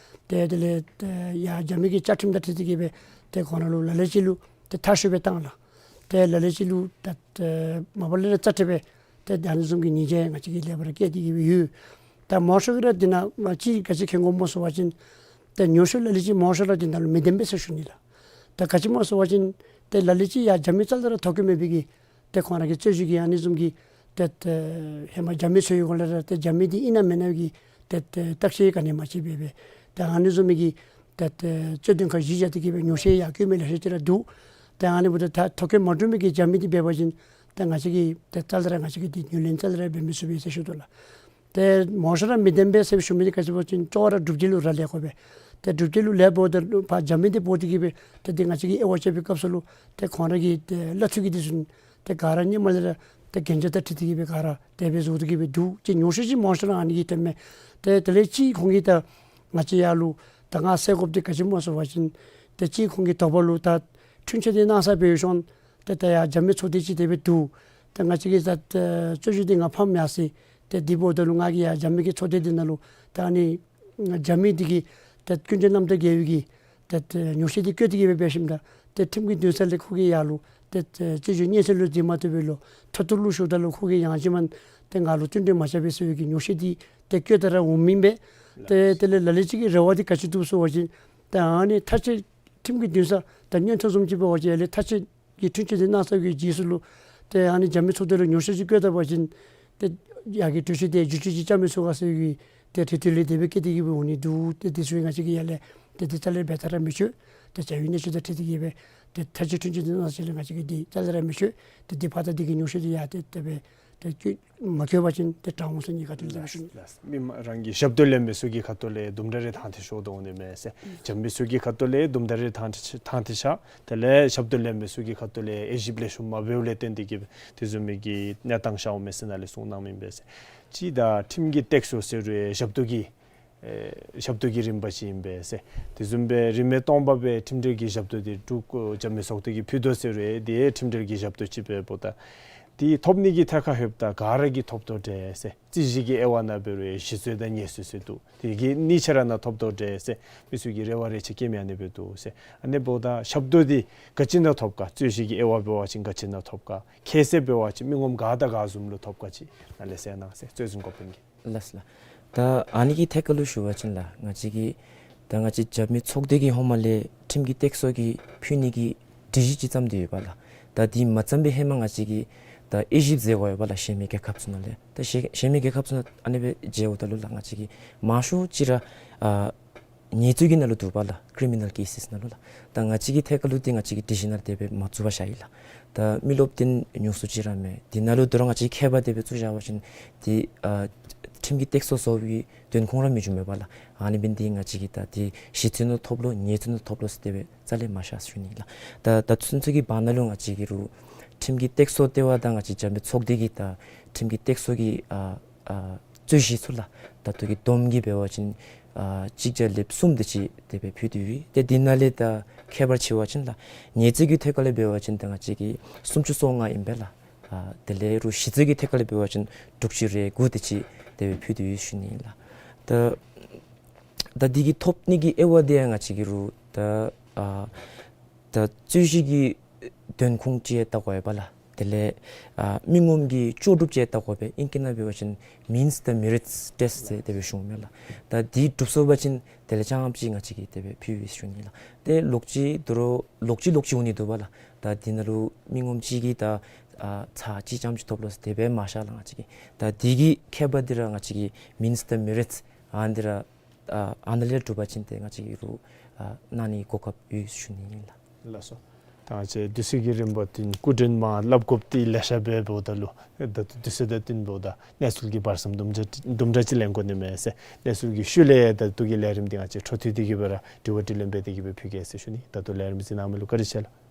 ཏེ་དེ་ལས་ཏེ་ཡར་རྒྱབ་མི་གི་བཅའ་ཁྲིམས་དང་འཁྲིལ་ཏེ་གིས་སྦེ་ཏེ་ཁོང་ར་ལུ་ལ་ལུ་ཅིག་ལུ་ཏེ་མཐར་ཤོར་སྦེ་བཏང་ལགས། ཏེ་ལ་ལུ་ཅིག་ལུ་ད་ཏེ་མ་པ་ལས་ར་རྩ་ཁྲལ་སྦེ་ཏེ་ད་ཨ་ནི་བཟུམ་གྱི་ཉེས་ཆད་ང་བཅས་ཀྱིས་ལེགས་པར་བཀལ་ཏེ་གིས་སྦེ་ཡོད། ད་མང་ཤོས་ཀྱིས་ར་འདི་ནང་མ་ཅིག་ག་ཅི་མཁྱེན་དགོཔ་སྨོ་ཟེར་བ་ཅིན་ཏེ་ཉོག་བཤད་ལ་ལུ་ཅིག་མང་ཤོས་ར་འདི་ནང་ལུ་མི་བདེན་པས་ཟེར་ཞུ་ནི་ལགས། ད་ག་ཅི་སྨོ་ཟེར་བ་ཅིན་ཏེ་ལ་ལུ་ཅིག་ཡར་རྒྱབ་མི་རྩ་ལས་ར་ཐོ་བཀོད་མེད་པའི་གི་ཏེ་ཁོང་ར་གི་རྩོད་གཞི་གི་ཨ་ནི་བཟུམ་གྱི་ཏེ་ཏེ་ཧེ་མ་རྒྱབ་མི་ཚུ་གི་སྐོར་ལས་ར་ཏེ་རྒྱབ་མི་འདི་ཨིན་ན་མེན་ན་གི་ཏེ་ཏེ་བརྟག་དཔྱད་ག་ནི་མ་བྱས་པར་སྦེ་ཏེ་ཨ་ནི་བཟུམ་མའི་གི་ཏེ་ཏེ་རྩོད་དོན་ཁག་གཞི་བཞག་སྟེ་གིས་སྦེ་ཉོག་བཤད་ཡར་བཀོད་མི་ལེ་ཤ་ཅིག་ར་འདུག། ཏེ་ཨ་ནི་འབདཝ་ད་ད་ཐོ་བཀོད་མ་གྲུབ་མི་གི་རྒྱབ་མི་འདི་འབད་བ་ཅིན་ཏེ་ང་བཅས་ཀྱིས་ཏེ་རྩ་ལས་ར་ང་བཅས་ཀྱིས་འདི་ངོས་ལེན་རྩ་ལས་ར་འབད་མི་ཚུགས་པས་ཟེར་ཞུ་དོ་ལགས། ཏེ་མང་ཤོས་ར་མི་བདེན་པས་ཟེར་ཞུ་མི་འདི་ག་ཅི་སྨོ་ཟེར་བ་ཅིན་གཙོ་བོ་ར་སྒྲུབ་བྱེད་ལུ་ར་ལས་དགོ་པས། ཏེ་སྒྲུབ་བྱེད་ལུ་ལས་འབདཝ་ད་ཕར་རྒྱབ་མི་འདི་འབོ་སྟེ་གིས་སྦེ་ཏེ་འདི་ང་བཅས་ཀྱིས་དབྱེ་བ་དཔྱད་པའི་སྐབས་སུ་ལུ་ཏེ་ཁོང་ར་གི་ཏེ་གླ་འཐུས་ཀྱི་འདི་ཚུ་ཏེ་ག་ར་སྔོན་མ་ལས་ར་ཏེ་གན་རྒྱ་དང་འཁྲིལ་ཏེ་གིས་སྦེ་ག་ར་དེ་སྦེ་བཟོ་སྟེ་གིས་སྦེ་འདུག། ཅིག་ཉོག་བཤད་ཅིག་མང་ཤོས་ར་ཨ་ནི་གིས་སྟོནམ་མས། ཏེ་དེ་ལས་ཅིག་ཁོང་གིས་ད་ང་བཅས་ཡར་ལུ་ད་ང་ཟེར་དགོཔ་འདི་ག་ཅི་སྨོ་ཟེར་བ་ཅིན་ཏེ་ཅིག་ཁོང་གི་དོགས་པ་ལུ་ད་འཁྲུན་ཆོད་འདི་གནང་ས་འབད་ཞིནམ་ཏེ་ད་ཡར་རྒྱབ་མི་ཚོགས་སྡེ་ཅིག་དེ་སྦེ་འདུག། ཏེ་ང་བཅས་ཀྱིས་ད་ཨེ་རྩོད་གཞི་འདི་ང་ཕམ་ཡར་སོ་ཡི། ཏེ་དེ་འབདཝ་ད་ལུ་ང་གིས་ཡར་རྒྱབ་མི་གི་ཚོགས་སྡེ་འདི་ནང་ལུ་ད་ཨ་ནི་རྒྱབ་མི་འདི་གིས་ད་ཀུན་སྤྱོད་རྣམ་དག་འགལ་བའི་གི་ད་ཨེ་ཉོག་བཤད་འདི་བཀོད་དེ་གིས་སྦེ་འབད་ཞིནམ་ད་ཏེ་ཁྲིམས་ཀྱི་འདུན་ས་ལས་ཁོ་གིས་ཡར་ལུ་ཏེ་ཨེ་རྩོད་གཞི་སྙན་སེང་ལུ་འཛིན་མ་བཏུབ་པར་ལུ་མཐོ་གཏུག་ལུ་ཞུཝ་ད་ལུ་ཁོ་གིས་ཡང་ཅིན་མ་ཏེ་ང་ལུ་བསྟུན་གྲོས་མ་རྐྱབ་པས་ཟེར་བའི་གི་ཉོག་བཤད་འདི་ཏེ་བཀོད་དེ་ར་འོང་མི་ཨིན་པས། ཏེ་དེ་ལས་ལ་ལུ་ཅིག་གི་རེ་བ་འདི་ག་ཅི་འདུག་ཟེར་བ་ཅིན་ད་ཨ་ནི་མཐའ་དཔྱད་ཁྲིམས་ཀྱི་འདུན་ས་ད་མངོན་མཐོ་བཟུམ་ཅིག་འབད་བ་ཅིན་ལས་མཐའ་དཔྱད་ཀྱི་འཁྲུན་ཆོད་འདི་གནང་ཚར་བའི་རྗེས་སུ་ལུ་ཏེ་ཨ་ནི་རྒྱབ་མི་ཚོགས་སྡེ་ལུ་ཉོག་བཤད་ཅིག་བཀོད་ད་པ་ཅིན་ཏེ་ཡར་གྱི་གྲོས་ཆོད་འདི་བསྒྱུར་བཅོས་ཅིག་རྐྱབ་མི་ཚུགས་ག་ཟེར་བའི་ཏེ་རེ་ལྟོས་ལས་དེ་སྦེ་བཀོད་དེ་གིས་སྦེ་འོང་ནི་འདུག། ཏེ་དེ་ཚུ་ང་བཅས་ཀྱིས་ཡར་ལས་ཏེ་དེ་རྩ་ལས་འབད་ཐག་ར་མི་ཆོད། ཏེ་བྱ་བའི་གནས་ཚུལ་དང་འཁྲིལ་ཏེ་གིས་སྦེ་ཏེ་ཐག་གཅོད་ཁྲིམས་གཅོད་འདི་ནང་ཟེར་ལས་ང་བཅས་ཀྱིས་འདི་རྩ་ལས་ར་མི་ཆོད། ཏེ་འདི་ཕར་དང་འདི་གི་ཉུང་ཤོས་འདི་ཡང་ཏེ་དེ་སྦེ་ཏེ་ཀྱི་མ་བཀོད་པ་ཅིན་ཏེ་དྲག་འོང་ཟེར་ནི་ག་ཏེ་ལས་ཞུ་ནི། མི་མང་རང་གི་ཞབས་ཏོག་ལེན་མི་ཚུ་གི་ཁ་ཐུག་ལས་དུམ་གྲ་རེ་ཐང་ཐིག་ཤོར་དོ་འོང་ནི་མས་ཟེར། འཇམ་དཔལ་ཚུ་གི་ཁ་ཐུག་ལས་དུམ་གྲ་རེ་ཐང་ཐིག་ཐང་ཐིག་ཤོར། དེ་ལས་ཞབས་ཏོག་ལེན་མི་ཚུ་གི་ཁ་ཐུག་ལས་དབྱེ་ཞིབ་ལེགས་ཤོམ་མ་འབདཝ་ལས་བརྟེན་ཏེ་གིས་སྦེ་དེ་བཟུམ་མའི་གི་གནས་སྟངས་ཤར་འོང་མས་ཟེར་ནཱ་ལས་གསུངས་གནང་མི་ཨིན་པས་ཟེར། གཅིག་ད་ཁྲིམས་ཀྱི་སྟེགས་གསོ་ཟེར་རུང་ཞབས་ཏོག་གི་ཨེ་ཞབས་ཏོག་གི་རིམ་པ་ཅིག་ཨིན་པས་ཟེར། དེ་བཟུམ་སྦེ་རིན་མེད་སྟོང་པ་སྦེ་ཁྲིམས་འབྲེལ་གྱི་ཞབས་ཏོག་འདི་འབྲུག་འཇམ་དཔལ་ཚོགས་སྡེ་གིས་ཕུལ་དོ་ཟེར་རུང་དེ་ཁྲིམས་འབྲེལ་གྱི་ཞབས་ཏོག་ཅིག་འབདཝ་ད་དེ་ཐོབ་ནི་གི་ཐད་ཁར་ལྷོདཔ་ད་ག་ར་གིས་ཐོབ་དོ་འདྲས་ཟེར། རྩོད་གཞི་གི་དབྱེ་བ་ནང་འབད་རུང་ཞི་རྩོད་དང་ཉེས་རྩོད་ཟེར་འདུག། དེ་གི་གཉིས་ཆ་ར་ནང་ཐོབ་དོ་འདྲས་ཟེར་མི་ཚུ་གིས་རེ་བ་རེ་ཆེ་བསྐྱེད་མི་ཨ་ནི་སྦེ་འདུག་ཟེར། ཨ་ནི་འབདཝ་ད་ཞབས་ཏོག་འདི་ག་ཅི་ནང་ཐོབ་ག། རྩོད་གཞི་གི་དབྱེ་བ་འབད་བ་ཅིན་ག་ཅི་ནང་ཐོབ་ག། ཁྱད་བསད་འབད་བ་ཅིན་མི་ངོམ་ག་དང་ག་བཟུམ་ལུ་ཐོབ་ག་ཅིག་ནཱ་ལས་གསལ་གནང་ཟེར། རྩོད་འཛིན་འགོ་དཔོན་གྱིས། ལགས་ལགས། ད་ཨ་ནི་གི་ཐད་ཁར་ལུ་ཞུ་བ་ཅིན་ལགས་ང་བཅས་ཀྱི་ད་ང་བཅས་འཇམ་དཔལ་ཚོགས་སྡེ་གི་ཧོངས་མ་ལས་ཁྲིམས་ཀྱི་སྟེགས་གསོ་གི་ཕུལ་ནི་གི་སྒྲིག་གཞི་ཅིག་བརྩམས་ཏེ་ཡོད་པ་ལགས། ད་འདི་མ་བརྩམས་པའི་ཧེ་མ་ང་བཅས་ཀྱིས་ད་དབྱེ་ཞིབ་མཛད་དགོ་ཡོད་པ་ལགས། གཞན་མི་རྒྱལ་ཁབ་ཚུ་ནང་ལས་ད་གཞན་གཞན་མི་རྒྱལ་ཁབ་ཚུ་ནང་ཨ་ནི་སྦེ་མཇལཝ་ད་ལུ་ལགས་ང་བཅས་ཀྱི་མང་ཤོས་ཅིག་ར་ཨ་ཉེས་རྩོད་ཀྱི་ནང་ལུ་འདུག་པ་ལགས། ཀི་རི་མི་ནཱལ་ཀེ་སིས་ནང་ལུ་ལགས། ད་ང་བཅས་ཀྱི་ཐད་ཁར་ལུ་འདི་ང་བཅས་ཀྱི་སྒྲིག་གཞི་ནང་དེ་སྦེ་མ་བཙུགས་པར་བཞག་ཡི་ལགས། ད་མི་རློབས་འདི་ཉུང་སུ་ཅིག་ར་མས། འདི་ནང་ལུ་དོ་རུང་ང་བཅས་ཀྱིས་ཁྱད་པར་དེ་སྦེ་བཙུགས་བཞག་པ་ཅིན་འདི་ཨ་ཁྲིམས་ཀྱི་སྟེགས་གསོ་བཟོ་བའི་དོན་ཁུངས་ར་མི་འབྱུང་མས་པ་ལགས། ཨ་ནི་འབད་ནི་འདི་ང་བཅས་ཀྱིས་ད་འདི་ཞི་རྩོད་ནང་ཐོབ་ལོ་ཉེས་རྩོད་ནང་ཐོབ་ལོ་ཟེར་དེ་སྦེ་རྩ་ལས་མ་བཞག་ཟེར་ཞུ་ནི་ལགས། ད་ད་ཚུན་ཚོད་ཀྱི་བར་ན་ལུ་ང་བཅས་ཀྱིས་རུང་ཁྲིམས་ཀྱི་སྟེགས་གསོ་ལྟེ་བ་དང་ང་བཅས་འཇམ་དཔལ་ཚོགས་སྡེ་གིས་ད་ཁྲིམས་ཀྱི་སྟེགས་གསོ་གི་ཨ་ཨ་རྩོད་གཞི་ཚུ་ལགས་ད་ལྟོ་གི་བསྡོམས་ཀྱིས་འབད་བ་ཅིན་ཨ་གཅིག་བརྒྱ་ལེབ་གསུམ་དེ་ཅིག་དེ་སྦེ་ཕུལ་ཏེ་ཡོད། ཏེ་འདི་ནང་ལས་ད་ཁྱད་པར་ཕྱེ་བ་ཅིན་ལགས་ཉེས་རྩོད་ཀྱི་ཐད་ཁར་ལས་འབད་བ་ཅིན་ད་ང་བཅས་ཀྱིས་སུམ་ཅུ་སོ་ལྔ་ཨིན་པས་ལགས། ཨ་དེ་ལས་རུང་ཞི་རྩོད་ཀྱི་ཐད་ཁར་ལས་འབད་བ་ཅིན་དྲུག་ཅུ་རེ་དགུ་དེ་ཅིག་དེ་སྦེ་ཕུལ་ཏེ་ཡོད་ཟེར་ཞུ་ནི་ལགས། ད་ད་འདི་གི་ཐོབ་ནི་གི་དབྱེ་བ་འདི་ཡང་ང་བཅས་ཀྱིས་རུང་ད་ཨ་ད་རྩོད་གཞི་གི་དོན་ཁུངས་ཅིག་ཡང་བལྟ་དགོ་པས་ལགས། དེ་ལས་ཨ་མི་ངོམ་གྱི་ལྕོགས་གྲུབ་ཅིག་ཡང་བལྟ་དགོ་པས། ཨིང་སྐད་ནང་འབད་བ་ཅིན་Means the Merits Test ཟེར་དེ་སྦེ་ཞུཝ་མས་ལགས། ད་འདི་གྲུབ་སོང་པ་ཅིན་དེ་ལས་ཙམ་ཅིག་ང་བཅས་ཀྱིས་དེ་སྦེ་ཕུལ་ཡི་ཟེར་ཞུ་ནི་ལགས། ཏེ་ལོག་ཅི་དོ་རུང་ལོག་ཅི་ལོག་ཅི་འོང་ནི་འདུག་པ་ལགས། ད་འདི་ནང་ལུ་མི་ངོམ་ཅིག་གིས་ད་ཨ་ཚར་གཅིག་ཙམ་ཅིག་ཐོབ་ལོ་ཟེར་དེ་སྦེ་མ་བཞག་ལགས། ང་བཅས་ཀྱིས་ད་འདི་གི་ཁྱད་པར་འདི་ར་ང་བཅས་ཀྱིས་Means the Merits ཨ་འདི་ར་ཨ་ཨ་ནཱ་ལས་གྲུབ་པ་ཅིན་ཏེ་ང་བཅས་ཀྱིས་རུང་ཨ་གནང་ནི་གོ་སྐབས་ཡོད་ཟེར་ཞུ་ནི་ཨིན་ལགས། ལགས་སོ། ད་ང་བཅས་དུས་ཚོད་ཀྱི་རིམ་པ་བསྟུན་སྐུ་མགྲོན་མར་སླབ་དགོཔ་འདི་ལེ་ཤ་སྦེ་འབདཝ་ད་ལུ་ད་དུས་ཚོད་དང་བསྟུན་འབདཝ་ད་གནས་ཚུལ་གྱི་བར་མཚམས་དུམ་གྲ་དུམ་གྲ་ཅིག་ལེན་དགོ་ནི་མས་ཟེར། གནས་ཚུལ་གྱི་ཤུལ་ལས་ད་ལྟོ་གི་ལས་རིམ་འདི་ང་བཅས་འཕྲོ་མཐུད་དེ་གིས་སྦེ་ར་དྲི་བ་དྲིས་ལན་འབད་དེ་གིས་སྦེ་ཕུལ་གེ་ཟེར་ཞུ་ནི། ད་ལྟོ་ལས་རིམ་གཟིགས་གནང་མི་ལུ་བཀའ་དྲིན་ཆེ་ལགས།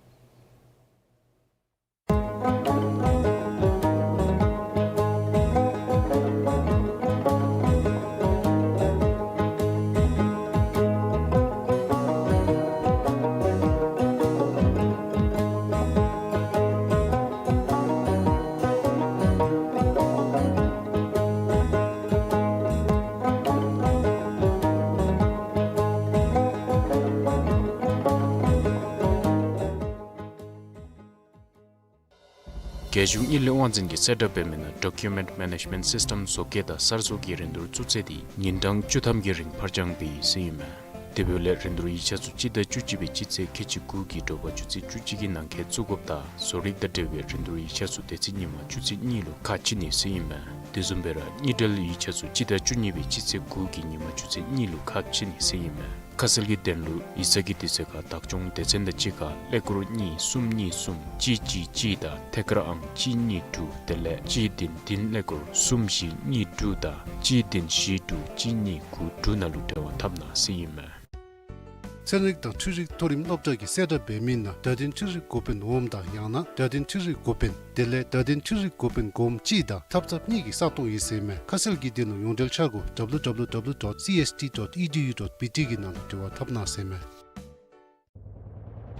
རྒྱལ་གཞུང་དངུལ་ལས་དབང་འཛིན་གྱིས་གསལ་བསྒྲགས་འབད་མི་ནང་Document Management System བཟོ་བཀོད་དང་གསར་བཟོ་གི་རིན་བསྡུར་བཙུགས་ཚེས་འདི་ཉིན་གྲངས་བཅུ་ཐམ་གྱི་རིང་ཕར་འགྱངས་འབད་ཡི་ཟེར་ཨིན་མས། དེ་འབདཝ་ལས་རིན་བསྡུར་ཡིག་ཆ་ཚུ་སྤྱི་ཟླ་བཅུ་གཅིག་པའི་སྤྱི་ཚེས་ཁལ་གཅིག་དགུ་གི་དྲོ་པ་ཆུ་ཚོད་བཅུ་གཅིག་གི་ནང་འཁོད་བཙུགས་དགོཔ་དང་བཟོ་རིག་དང་འབྲེལ་བའི་རིན་བསྡུར་ཡིག་ཆ་ཚུ་དེ་ཚེ་ཉིན་མ་ཆུ་ཚོད་གཉིས་ལུ་ཁ་ཕྱེ་ནི་ཟེར་ཨིན་མས། དེ་བཟུམ་སྦེ་ར་དངུལ་འབྲེལ་ཡིག་ཆ་ཚུ་སྤྱི་ཟླ་བཅུ་གཉིས་པའི་སྤྱི་ཚེས་དགུ་གི་ཉིན་མ་ཆུ་ཚོད་གཉིས་ལུ་ཁ་ཕྱེ་ནི་ཟེར་ཨིན་མས། ཁ་གསལ་གྱི་དོན་ལུ་ཡིག་ཚང་གི་དུས་ཚོད་ཁར་བདག་སྐྱོང་སྡེ་ཚན་དང་གཅིག་ཁར་ཀླད་ཀོར་གཉིས་གསུམ་གཉིས་གསུམ་གཅིག་གཅིག་གཅིག་དང་ཐད་ཀར་ཨང་གཅིག་གཉིས་དྲུག་དེ་ལས་གཅིག་བདུན་བདུན་ཀླད་ཀོར་གསུམ་བཞི་གཉིས་དྲུག་དང་གཅིག་བདུན་བཞི་དྲུག་གཅིག་གཉིས་དགུ་དྲུག་ནང་ལུ་འབྲེལ་བ་འཐབ་གནང་ཟེར་ཨིན་མས། ཚན་རིག་དང་འཕྲུལ་རིག་མཐོ་རིམ་སློབ་གྲྭ་གིས་གསལ་བསྒྲགས་འབད་མི་ནང་བརྡ་དོན་འཕྲུལ་རིག་འགོ་དཔོན་འོགམ་དང་ཡང་ན་བརྡ་དོན་འཕྲུལ་རིག་འགོ་དཔོན་དེ་ལས་བརྡ་དོན་འཕྲུལ་རིག་འགོ་དཔོན་འགོམ་གཅིག་དང་ཐབ་ཚངཔ་གཉིས་ཀྱི་ས་སྟོང་ཡོད་ཟེར་མས། ཁ་གསལ་གྱི་དོན་ལུ་ཡོངས་འབྲེལ་འཆར་སྒོ་W W W dot C S T dot E D U dot B T གི་ནང་ལུ་འབྲེལ་བ་འཐབ་གནང་ཟེར་མས།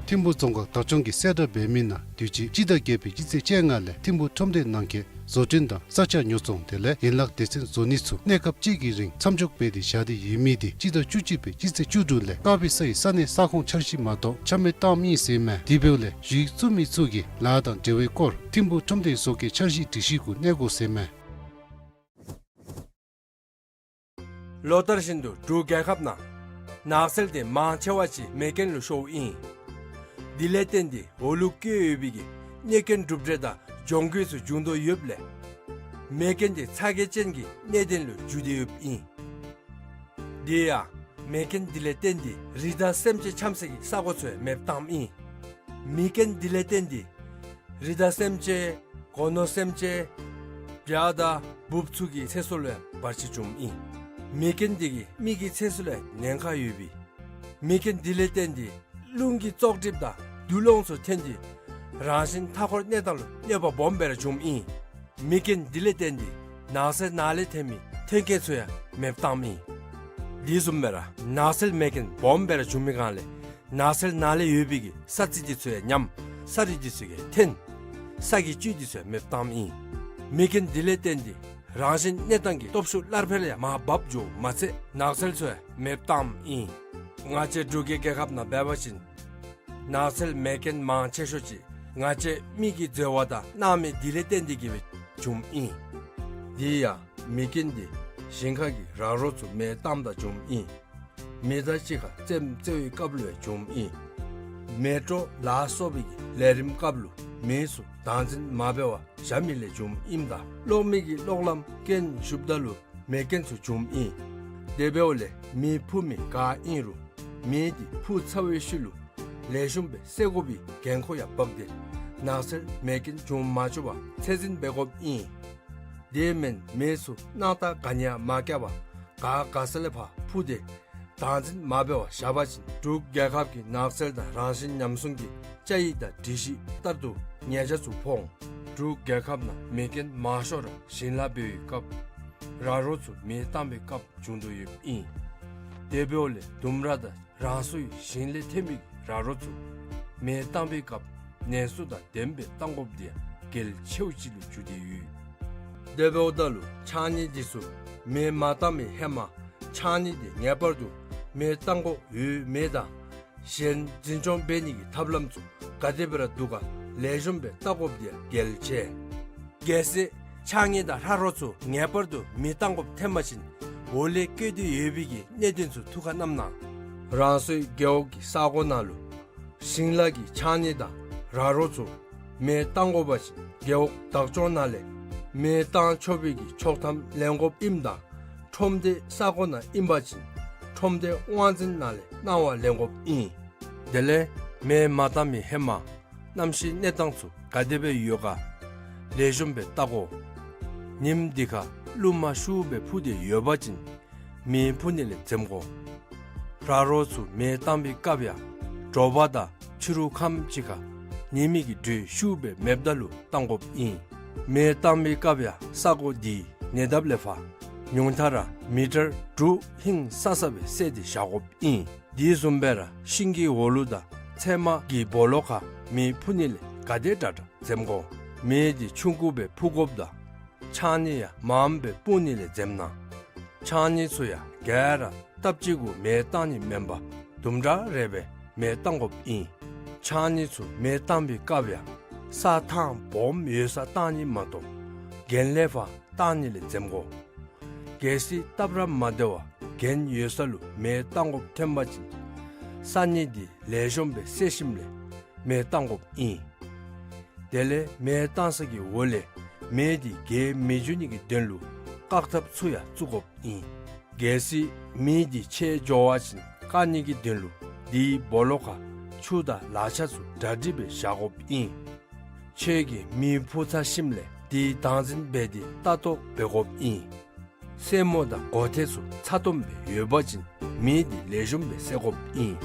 ཐིམ་ཕུ་རྫོང་ཁག་བདག་སྐྱོང་གིས་གསལ་བསྒྲགས་འབད་མི་ནང་དུས་ཅི་སྤྱི་ཟླ་བརྒྱད་པའི་སྤྱི་ཚེས་བཅོ་ལྔ་ལས་ཐིམ་ཕུ་ཁྲོམ་སྡེ་ནང་འཁོད་བཟོ་སྐྲུན་དང་ས་ཆ་ཉོ་ཚོང་དེ་ལས་ཡན་ལག་སྡེ་ཚན་བཟོ་ནི་ཚུ་གནས་སྐབས་གཅིག་གི་རིང་མཚམས་འཇོག་འབད་དེ་བཞག་སྟེ་ཡོད་མི་དེ་སྤྱི་ཟླ་བཅུ་གཅིག་པའི་སྤྱི་ཚེས་བཅུ་དྲུག་ལས་ཀ་པི་ས་ཡི་ས་གནས་ས་ཁོངས་འཆར་གཞི་མ་གཏོགས་ཆ་མེད་བཏངམ་ཨིན་ཟེར་མས། དེ་འབདཝ་ལས་ཞུ་ཡིག་བཙུགས་མི་ཚུ་གིས་ལཱ་དང་འབྲེལ་བའི་སྐོར་ཐིམ་ཕུ་ཁྲོམ་སྡེའི་བཟོ་བཀོད་འཆར་གཞི་སྒྲིག་གཞི་གུ་གནས་དགོ་ཟེར་མས། ལོ་ལྟར་བཞིན་དུ་འབྲུག་རྒྱལ་ཁབ་ནང་ནགས་ཚལ་དེ་མང་ཆེ་བ་ཅིག་མེ་རྐྱེན་ལུ་ཤོརཝ་ཨིན། དེ་ལས་བརྟེན་ཏེ་འོག་ལུ་བཀོད་ཡོད་པའི་གི་གནོད་སྐྱོན་གྲུབ་འབྲས་དང་གྱོང་གུད་ཚུ་བྱུང་དོ་ཡོདཔ་ལས་མེ་རྐྱེན་དེ་ཚ་གྱང་ཅན་གྱི་གནད་དོན་ལུ་འགྱུར་ཏེ་ཡོདཔ་ཨིན། དེ་ཡང་ མེ་རྐྱེན་འདི་ལས་བརྟེན་ཏེ་རི་དྭགས་སེམས་ཅན་འཁྱམ་སའི་ས་གོ་ཚུ་ཡང་མེདཔ་བཏངམ་ཨིན། མེ་རྐྱེན་འདི་ལས་བརྟེན་ཏེ་རི་དྭགས་སེམས་ཅན་སྒོ་ནོར་སེམས་ཅན་བྱ་དང་འབུཔ་ཚུ་གི་ཚེ་སྲོག་ལུ་ཡང་བར་ཆད་བྱུངམ་ཨིན། མེ་རྐྱེན་འདི་གིས་མི་གི་ཚེ་སྲོག་ལུ་ཡང་ཉེན་ཁ་ཡོདཔ་ཨིན། མེ་རྐྱེན་འདི་ལས་བརྟེན་ཏེ་རླུང་གི་བཙོག་གྲིབ་དང་དུག་རླངས་ཚུ་ཐོན་ཏེ་རང་བཞིན་མཐའ་འཁོར་གནས་སྟངས་ལུ་གནོད་པ་སྦོམ་སྦེ་ར་བྱུངམ་ཨིན། མེ་རྐྱེན་འདི་ལས་བརྟེན་ཏེ་ནགས་ཚལ་ནང་ལས་ཐོན་མི་ཐོན་སྐྱེད་ཚུ་ཡང་མེདཔ་བཏངམ་ཨིན། དེ་བཟུམ་སྦེ་ར་ནགས་ཚལ་མེ་རྐྱེན་སྦོམ་སྦེ་ར་བྱུང་མི་སྒང་ལས་ནགས་ཚལ་ནང་ལས་ཡོད་པའི་གི་ས་རྩི་འདི་ཚུ་ཡང་ཉམས། ས་རིགས་འདི་ཚུ་ཡང་འཐོན། ས་གི་བཅུད་འདི་ཚུ་ཡང་མེདཔ་བཏངམ་ཨིན། མེ་རྐྱེན་འདི་ལས་བརྟེན་ཏེ་རང་བཞིན་གནས་སྟངས་ཀྱི་སྟོབས་ཤུགས་སླར་འཕེལ་ཡང་མར་བབས་འགྱོཝ་མ་ཚད་ནགས་ཚལ་ཚུ་ཡང་མེདཔ་བཏངམ་ཨིན། ང་བཅས་འབྲུག་གི་རྒྱལ་ཁབ་ནང་འབད་བ་ཅིན་ནགས་ཚལ་མེ་རྐྱེན་མང་ཆེ་ཤོས་ཅིག་ང་བཅས་མི་གིས་འཛོལ་བ་དང་སྣང་མེད་འདི་ལས་བརྟེན་ཏེ་གིས་སྦེ་བྱུངམ་ཨིན། དེ་ཡང་མེ་རྐྱེན་འདི་ཞིང་ཁ་གི་ར་རོ་ཚུ་མེ་བཏངམ་ད་བྱུངམ་ཨིན། མེ་མདའ་གཅིག་ཁར་རྩེདམོ་རྩེ་བའི་སྐབས་ལུ་ཡང་བྱུངམ་ཨིན། མེ་ཏོག་ལ་སོགས་པའི་གི་ལས་རིམ་སྐབས་ལུ་མེ་ཚུ་བདག་འཛིན་མ་འབད་བར་བཞག་མི་ལས་བྱུངམ་ཨིནམ་ད་གློག་མེ་གི་གློག་ལམ་རྐྱེན་ཞུགསཔ་ད་ལུ་མེ་རྐྱེན་ཚུ་བྱུངམ་ཨིན། དེ་འབདཝ་ལས་མེ་འཕུ་མི་ག་ཨིན་རུང་མེ་འདི་འཕུ་ཚར་བའི་ཤུལ་ལུ་ལེགས་ཤོམ་སྦེ་བསད་དགོ་པའི་འགན་ཁུར་ཡང་བབས་ཏེ་ནགས་ཚལ་མེ་རྐྱེན་འབྱུང་མ་བཅུག་པར་ཚད་འཛིན་འབད་དགོཔ་ཨིན། དེ་མེན་མེ་ཚུ་སྣང་ལྟ་ག་ནི་ཡང་མ་བཀལ་བར་ག་ག་ས་ལས་ཕར་འཕུ་སྟེ་བདག་འཛིན་མ་འབད་བར་བཞག་པ་ཅིན་འབྲུག་རྒྱལ་ཁབ་ཀྱི་ནགས་ཚལ་དང་རང་བཞིན་ཉམས་སྲུང་གི་བཅའ་ཡིག་དང་སྒྲིག་གཞི་ལྟར་དུ་ཉེས་ཆད་ཚུ་ཕོག་འོང་། འབྲུག་རྒྱལ་ཁབ་ནང་མེ་རྐྱེན་མང་ཤོས་ར་ཞིང་ལཱ་འབད་བའི་སྐབས་ར་རོ་ཚུ་མེ་བཏང་བའི་སྐབས་བྱུང་དོ་ཡོདཔ་ཨིན། དེ་འབདཝ་ལས་ལྡུམ་ར་དང་རང་སོའི་ཞིང་ལས་ཐོན་མི་ར་རོ་ཚུ་མེ་བཏང་བའི་སྐབས་ནན་སོ་དང་ལྡནམ་སྦེ་བཏང་དགོཔ་འདི་ཡང་གལ་ཆེཝ་ཅིག་ལུ་གྱུར་ཏེ་ཡོད། དེ་འབདཝ་ད་ལུ་ཕྱགས་སྙིགས་འདི་ཚུ་མེ་མ་བཏང་བའི་ཧེ་མ་ཕྱགས་སྙིགས་འདི་ངེས་པར་དུ་མེ་བཏང་དགོཔ་ཡོད་མེད་དང་གཞན་འཛིན་སྐྱོང་འབད་ནི་གི་ཐབས་ལམ་ཚུ་ག་དེ་སྦེ་ར་འདུག་ག་ལེགས་ཤོམ་སྦེ་བལྟ་དགོཔ་འདི་ཡང་གལ་ཆེ། གལ་སྲིད་ཕྱགས་སྙིགས་དང་ར་རོ་ཚུ་ངེས་པར་དུ་མེ་བཏང་དགོཔ་ཐོན་པ་ཅིན་འོག་ལས་བཀོད་དེ་ཡོད་པའི་གི་གནད་དོན་ཚུ་ཐུགས་ཁར་བསྣམས་གནང་། རང་སོའི་རྒེད་འོག་གི་ས་གོ་ནང་ལུ་ཞིང་ལཱ་གི་ཕྱགས་སྙིགས་དང་ར་རོ་ཚུ་མེ་བཏང་དགོ་པ་ཅིན་རྒེད་འོག་བདག་སྐྱོང་ནང་ལས་མེ་བཏང་ཆོག་པའི་གི་ཆོག་ཐམ་ལེན་དགོཔ་ཨིནམ་ད་ཁྲོམ་སྡེ་ས་གོ་ནང་ཨིན་པ་ཅིན་ཁྲོམ་སྡེ་དབང་འཛིན་ནང་ལས་གནང་བ་ལེན་དགོཔ་ཨིན། དེ་ལས་མེ་མ་བཏང་མི་ཧེ་མ་གནམ་གཤིས་གནས་སྟངས་ཚུ་ག་དེ་སྦེ་ཡོད་ག་ལེགས་ཤོམ་སྦེ་བལྟ་དགོ། ཉིམ་འདི་ཁར་རླུང་མ་ཤུགས་སྦེ་འཕུ་སྟེ་ཡོད་པ་ཅིན་མེ་འཕུ་ནི་ལས་འཛེམ་དགོ། ར་རོ་ཚུ་མེ་བཏང་བའི་སྐབས་ཡང་དྲོ་པ་དང་ཕྱི་རུ་ཁམས་ཅིག་ཁར་ཉི་མའི་གི་དྲོད་ཤུགས་སྦེ་མེདཔ་ད་ལུ་བཏང་དགོཔ་ཨིན། མེ་བཏང་བའི་སྐབས་ཡང་ས་གོ་འདི་ཉེ་འདབས་ལས་ཕར་ཉུང་མཐའ་ར་མི་ཊར་དྲུག་ཧིང་སང་ས་སྦེ་བསལ་ཏེ་བཞག་དགོཔ་ཨིན། དེ་བཟུམ་སྦེ་ར་ཤིང་གི་འོག་ལུ་དང་ཚལ་མ་གི་སྦོ་ལོགས་ཁར་མེ་འཕུ་ནི་ལས་ག་དེ་དྲག་དྲག་འཛེམ་དགོ། མེ་འདི་ཆུང་ཀུ་སྦེ་འཕུ་དགོཔ་དང་ཕྱགས་སྙིགས་ཡང་མངམ་སྦེ་སྤུངས་ནི་ལས་འཛེམ་གནང་། ཕྱགས་སྙིགས་ཚུ་ཡང་ག་ར་སྟབས་གཅིག་གུ་མེ་བཏང་ནི་མེན་པར་དུམ་གྲ་རེ་སྦེ་མེ་བཏང་དགོཔ་ཨིན། ཕྱགས་སྙིགས་ཚུ་མེ་བཏང་བའི་སྐབས་ཡང་ས་ཐང་སྦོམ་ཡོད་སར་བཏང་ནི་མ་གཏོགས་གྱེན་ལས་ཕར་བཏང་ནི་ལས་འཛེམ་དགོ། གལ་སྲིད་སྟབས་ར་མ་བདེ་བར་གྱེན་ཡོད་ས་ལུ་མེ་བཏང་དགོཔ་ཐོན་པ་ཅིན་ས་སྙིགས་འདི་ལེགས་ཤོམ་སྦེ་བསལ་ཞིནམ་ལས་མེ་བཏང་དགོཔ་ཨིན། དེ་ལས་མེ་བཏང་ས་གི་འོག་ལས་མེ་འདི་རྒྱས་མི་འགྱོ་ནི་གི་དོན་ལུ་བཀག་ཐབས་ཚུ་ཡང་བཙུགས་དགོཔ་ཨིན། གལ་སྲིད་མེ་འདི་ཆད་འགྱོ་བ་ཅིན་བཀག་ནི་གི་དོན་ལུ་དེའི་སྦོ་ལོགས་ཁར་ཆུ་དང་ལག་ཆ་ཚུ་གྲ་སྒྲིག་སྦེ་བཞག་དགོཔ་ཨིན། ཁྱོད་ཀྱིས་མེ་འཕུ་ཚར་ཞིནམ་ལས་དེ་བདག་འཛིན་འབད་དེ་ལྟ་རྟོག་འབད་དགོཔ་ཨིན། སེན་མོ་དང་སྒོ་ཐེལ་ཚུ་ཚ་ཏོམ་སྦེ་ཡོད་པ་ཅིན་མེ་འདི་ལེགས་ཤོམ་སྦེ་བསད་དགོཔ་ཨིན།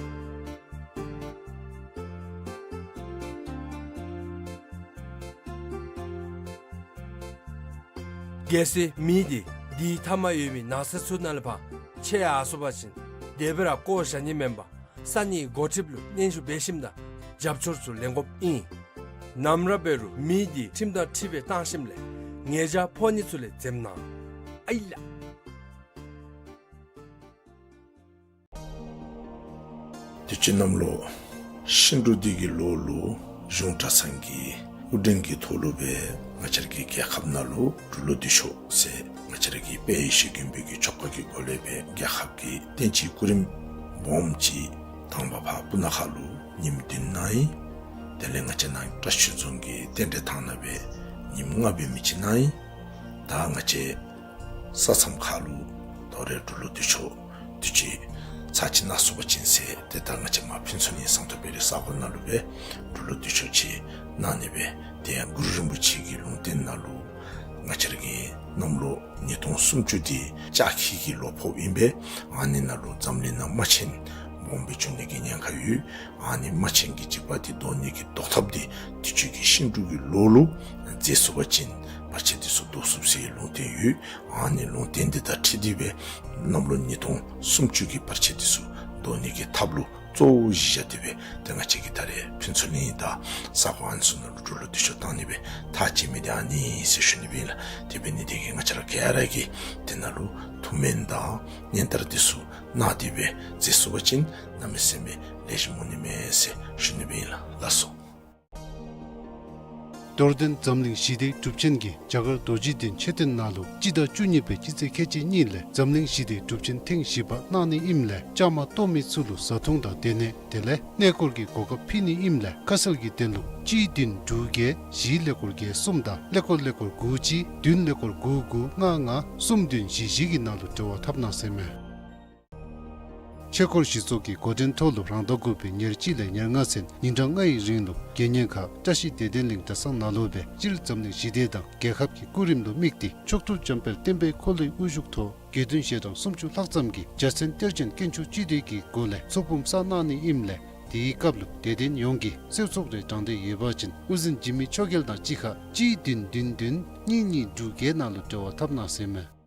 གལ་སྲིད་མེ་འདི་དེའི་མཐའ་མར་ཡོད་མི་ནགས་ཚལ་ཚུ་ནང་ལས་ཕར་ཆད་ཡར་སོང་པ་ཅིན་དེ་སྦེ་ར་བཀོ་བཞག་ནི་མེན་པར་ས་གནས་འགོ་ཁྲིདཔ་ལུ་སྙན་ཞུ་འབད་ཞིནམ་ད་རྒྱབ་སྐྱོར་ཚུ་ལེན་དགོཔ་ཨིན། ནམ་ར་འབད་རུང་མེ་འདི་ཁྲིམས་དང་འཁྲིལ་སྦེ་བཏང་ཞིནམ་ལས་ཉེས་ཆད་ཕོག་ནི་ཚུ་ལས་འཛེམ་གནང་། ཨའི་ལགས། དུས་ཅི་གནམ་ལོ་ཤིང་འབྲུག་སྡེ་གི་ལོ་ལུ་གཞུང་གྲྭ་ཚང་གི་དབུ་འདྲེན་གྱི་ཐོག་ལུ་སྦེ་ང་བཅས་ར་གི་རྒྱལ་ཁབ་ནང་ལུ་འབྲུག་ལོ་འདི་ཤོག་ཟེར་ང་བཅས་ར་གི་དཔལ་ཡེ་ཤེས་མགོན་པོ་གི་ཆོ་ག་གི་སྒོ་ལས་སྦེ་རྒྱལ་ཁབ་ཀྱི་བསྟན་སྤྱིའི་སྐུ་རིམ་སྦོམ་ཅིག་དང་པ་ཕར་སྤུ་ན་ཁ་ལུ་ཉིནམ་བདུན་གནང་ཡི། དེ་ལས་ང་བཅས་ནཱ་བཀྲ་ཤིས་རྫོང་གི་རྟེན་འབྲེལ་ཐང་ནང་སྦེ་ཉིནམ་ལྔ་འབད་མི་ཅིག་གནང་ཡི། ད་ང་བཅས་ས་མཚམས་ཁ་ལུ་དོ་རུང་འབྲུག་ལོ་འདི་ཤོག་དུས་ཅི་ ཚར་གཅིག་གནང་ཚུགས་པ་ཅིན་ཟེར་ཏེ་ད་ང་བཅས་མར་ཕུན་ཚོགས་གླིང་ཟངས་མདོག་དཔལ་རི་ས་གོ་ནང་ལུ་སྦེ་འབྲུག་ལུ་འདི་ཚུ་ཅིག་གནང་ནི་སྦེ། དེ་ཡང་གུ་རུ་རིན་པོ་ཆེ་གི་ལུང་བསྟན་ནང་ལུ་ང་བཅས་ར་གི་གནམ་ལོ་ཉིས་སྟོང་སུམ་ཅུ་འདི་ལྕགས་ཁྱི་གི་ལོ་ཕོགཔ་ཨིན་པས། ཨ་ནི་ནང་ལུ་འཛམ་གླིང་ནང་དམག་ཆེན་སྦོམ་སྦེ་བྱུང་ནི་གི་ཉེན་ཁ་ཡོད། ཨ་ནི་དམག་ཆེན་གྱི་འཇིགས་པ་འདི་བཟློག་ནི་གི་བཟློག་ཐབས་འདི་དུས་ཅི་གི་ཤིང་འབྲུག་གི་ལོ་ལུ་མཛད་ཚུགས་པ་ཅིན་བར་ཆད་འདི་ཚུ་བཟློག་ཚུགས་ཟེར་ལུང་བསྟན་ཡོད། ཨ་ནི་ལུང་བསྟན་འདི་དང་འཁྲིལ་ཏེ་སྦེ་གནམ་ལོ་ཉིས་སྟོང་སུམ་ཅུ་གི་བར་ཆད་འདི་ཚུ་བཟློག་ནི་གི་ཐབས་ལུ་གཙོ་བོ་གཞི་བཞག་སྟེ་སྦེ་ཏེ་ང་བཅས་ཀྱིས་ད་རེས་ཕུན་ཚོགས་གླིང་དང་ས་གོ་ཨ་ནི་ཚུ་ནང་ལུ་འབྲུག་ལུ་འདི་ཚུ་བཏང་ནི་སྦེ་ཐག་བཅད་མི་འདི་ཨ་ནི་ཨིན་ཟེར་ཞུ་ནི་སྦེ་ཨིན་ལགས། དེ་འབད་ནི་འདི་གིས་ང་བཅས་ར་ག་ར་གིས་དེ་ནང་ལུ་ཐུགས་སྨོན་དང་སྙན་དར་འདི་ཚུ་གནང་སྟེ་སྦེ་མཛད་ཚུགས་པ་ཅིན་གནམ་མེད་ས་མེད་ལེགས་ཤོམ་འོང་ནི་མས་ཟེར་ཞུ་ནི་སྦེ་ཨིན་ལགས། ལགས་སོ། རྡོར་གདན་འཛམ་གླིང་ཞི་བདེའི་སྒྲུབ་ཆེན་གྱིས་རྒྱ་གར་རྡོ་རྗེ་གདན་མཆོད་རྟེན་ནང་ལུ་སྤྱི་ཟླ་བཅུ་གཉིས་པའི་སྤྱི་ཚེས་ཁལ་གཅིག་གཉིས་ལས་འཛམ་གླིང་ཞི་བདེའི་སྒྲུབ་ཆེན་ཐེངས་བཞི་པ་གནང་ནི་ཨིནམ་ལས་བཅའ་མར་གཏོགས་མི་ཚུ་ལུ་བཟའ་འཐུང་དང་སྡོད་གནས་དེ་ལས་གནས་སྐོར་གྱི་གོ་སྐབས་ཕུལ་ནི་ཨིནམ་ལས་ཁ་གསལ་གྱི་དོན་ལུ་གཅིག་བདུན་དྲུག་བརྒྱད་བཞི་ཀླད་ཀོར་བརྒྱད་གསུམ་དང་ཀླད་ཀོར་ཀླད་ཀོར་དགུ་གཅིག་བདུན་ཀླད་ཀོར་དགུ་དགུ་ལྔ་ལྔ་གསུམ་བདུན་བཞི་བཞི་གི་ནང་ལུ་འབྲེལ་བ་འཐབ་གནང་ཟེར་མས། ཆོས་འཁོར་གཞི་ཚོགས་ཀྱི་འགོ་འདྲེན་ཐོག་ལུ་རང་ཟླ་དགུ་པའི་ཉེར་གཅིག་ལས་ཉེར་ལྔ་ཚུན་ཉིན་གྲངས་ལྔའི་རིང་ལུ་དགེ་བསྙེན་ཁག་བཀྲ་ཤིས་བདེ་ལྡན་གླིང་གྲྭ་ཚང་ནང་ལུ་སྦེ་སྤྱིར་འཛམ་གླིང་ཞི་བདེ་དང་རྒྱལ་ཁབ་ཀྱི་སྐུ་རིམ་ལུ་དམིགས་ཏེ་མཆོག་སྤྲུལ་འཇམ་དཔལ་བསྟན་པའི་འཁོར་ལོའི་དབུ་བཞུགས་ཐོག་དགེ་འདུན་ཞལ་གྲངས་སུམ་ཅུ་ལྷག་ཙམ་གྱིས་འཇའ་ཚོན་གཏེར་ཅན་དཀོན་མཆོག་སྤྱི་འདུས་ཀྱི་སྒོ་ལས་ཚོགས་འབུམ་བསགས་གནང་ནི་ཨིནམ་ལས་དེའི་སྐབས་ལུ་དད་ལྡན་ཡོངས་ཀྱིས་གསོལ་ཚོགས་རེ་དྲང་འདོད་ཡོད་པ་ཅིན་དབུ་འཛིན་འཇིགས་མེད་ཆོས་རྒྱལ་དང་གཅིག་ཁར་གཅིག་བདུན་བདུན་བདུན་གཉིས་གཉིས་དྲུག་བརྒྱད་ནང་ལུ་འབྲེལ་བ་འཐབ་གནང་ཟེར་མས།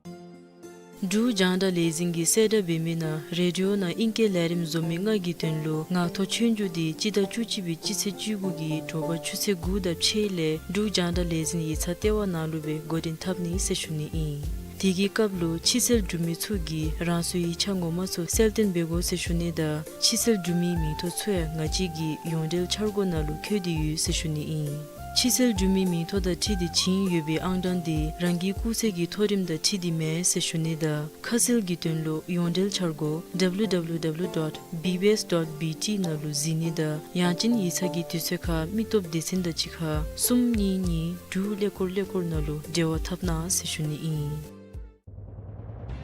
འབྲུག་རྒྱང་བསྒྲགས་ལས་འཛིན་གྱིས་གསལ་བསྒྲགས་འབད་མི་ནང་རེ་ཌི་ཡོ་ནང་ཨིང་སྐད་ལས་རིམ་བཟོ་མི་ལྔ་གི་དོན་ལུ་ངག་ཐོག་ཆོས་རྒྱུགས་འདི་སྤྱི་ཟླ་བཅུ་གཅིག་པའི་སྤྱི་ཚེས་བཅུ་དགུ་གི་དྲོ་པ་ཆུ་ཚོད་དགུ་དང་ཕྱེད་ལས་འབྲུག་རྒྱང་བསྒྲགས་ལས་འཛིན་ཡིག་ཚང་ལྟེ་བ་ནང་ལུ་སྦེ་འགོ་འདྲེན་འཐབ་ནི་ཟེར་ཞུ་ནི་ཨིན། དེ་གི་སྐབས་ལུ་ཕྱི་སེལ་གྲུབ་མི་ཚུ་གིས་རང་སོའི་ཡིག་ཆ་ངོ་མ་ཚུ་གསལ་སྟོན་འབད་དགོ་ཟེར་ཞུ་ནི་དང་ཕྱི་སེལ་གྲུབ་མིའི་མིང་ཐོ་ཚུ་ཡང་ང་བཅས་ཀྱི་ཡོངས་འབྲེལ་འཆར་སྒོ་ནང་ལུ་བཀོད་དེ་ཡོད་ཟེར་ཞུ་ནི་ཨིན། ཕྱི་སེལ་གྲུབ་མིའི་མིང་ཐོ་དང་འཁྲིལ་ཏེ་བྱིན་ཡོད་པའི་ཨང་གྲངས་འདི་རང་གི་སྐུགས་ཚད་ཀྱི་མཐོ་རིམ་དང་འཁྲིལ་ཏེ་མས་ཟེར་ཞུ་ནི་དང་ཁ་གསལ་གྱི་དོན་ལུ་ཡོངས་འབྲེལ་འཆར་སྒོ་W W W dot B B S dot B T ནང་ལུ་གཟིགས་ནི་དང་ཡང་ཅིན་ཡིག་ཚང་གི་དུས་ཚོད་ཁར་མི་སྟོབས་སྡེ་ཚན་དང་གཅིག་ཁར་གསུམ་གཉིས་གཉིས་དྲུག་ཀླད་ཀོར་ཀླད་ཀོར་ནང་ལུ་འབྲེལ་བ་འཐབ་གནང་ཟེར་ཞུ་ནི་ཨིན།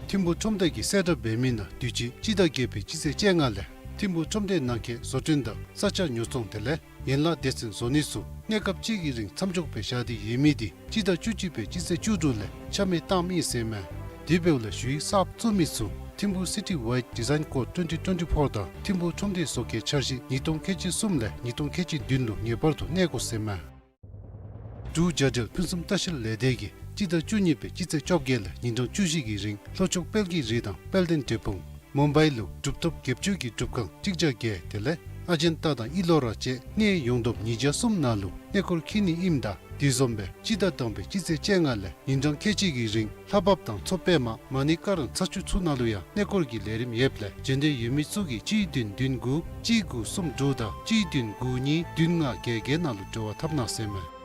ཐིམ་ཕུ་ཁྲོམ་སྡེ་གིས་གསལ་བསྒྲགས་འབད་མི་ནང་དུས་ཅི་སྤྱི་ཟླ་བརྒྱད་པའི་སྤྱི་ཚེས་བཅོ་ལྔ་ལས་ཐིམ་ཕུ་ཁྲོམ་སྡེ་ནང་འཁོད་བཟོ་སྐྲུན་དང་ས་ཆ་ཉོ་ཚོང་དེ་ལས་ཡན་ལག་སྡེ་ཚན་བཟོ་ནི་ཚུ་གནས་སྐབས་གཅིག་གི་རིང་མཚམས་འཇོག་སྦེ་བཞག་སྟེ་ཡོད་མི་འདི་སྤྱི་ཟླ་བཅུ་གཅིག་པའི་སྤྱི་ཚེས་བཅུ་དྲུག་ལས་ཆ་མེད་བཏངམ་ཨིན་ཟེར་མས། དེ་འབདཝ་ལས་ཞུ་ཡིག་གསརཔ་བཙུགས་མི་ཚུ་ཐིམ་ཕུ་City Wide Design Code twenty twenty-four དང་ཐིམ་ཕུ་ཁྲོམ་སྡེ་བཟོ་བཀོད་འཆར་གཞི་ཉིས་སྟོང་ཁལ་གཅིག་གསུམ་ལས་ཉིས་སྟོང་ཁལ་གཅིག་བདུན་ལུ་ངེས་པར་དུ་གནས་དགོ་ཟེར་མས། འབྲུག་རྒྱ་འབྲེལ་ཕུན་སུམ་ལྟ་བཤལ་ལས་སྡེ་གིས་སྤྱི་ཟླ་བཅུ་གཉིས་པའི་སྤྱི་ཚེས་བཅོ་བརྒྱད་ལས་ཉིན་གྲངས་བཅུ་བཞི་གི་རིང་ལྷོ་ཕྱོགས་དཔལ་གྱི་རི་དང་དཔལ་ལྡན་འབྲས་སྤུངས་མུམ་བའི་ལུ་གྲུབ་ཐོབ་བརྒྱད་ཅུ་གི་སྒྲུབ་ཁང་གཅིག་བརྒྱ་བརྒྱད་དེ་ལས་ཨ་ཇན་ཏ་དང་ཨི་ལོ་ར་བཅས་གནས་ཡོངས་བསྡོམས་ཉིས་བརྒྱ་གསུམ་ནང་ལུ་གནས་སྐོར་འཁྱིད་ནི་ཨིནམ་ད་དེ་བཟུམ་སྦེ་སྤྱི་ཟླ་དང་པའི་སྤྱི་ཚེས་བཅོ་ལྔ་ལས་ཉིན་གྲངས་ཁལ་གཅིག་གི་རིང་ལྷ་བབས་དང་མཚོ་པདྨ་མ་ཎི་ཀ་རམ་ཚ་ཆུ་ཚུ་ནང་ལུ་ཡང་གནས་སྐོར་གྱི་ལས་རིམ་ཡོདཔ་ལས་བྱོན་འདོད་ཡོད་མི་ཚུ་གིས་གཅིག་བདུན་བདུན་དགུ་གཅིག་དགུ་གསུམ་དྲུག་དང་གཅིག་བདུན་དགུ་གཉིས་བདུན་ལྔ་བརྒྱད་བརྒྱད་ནང་ལུ་འབྲེལ་བ་འཐབ་གནང་ཟེར་མས།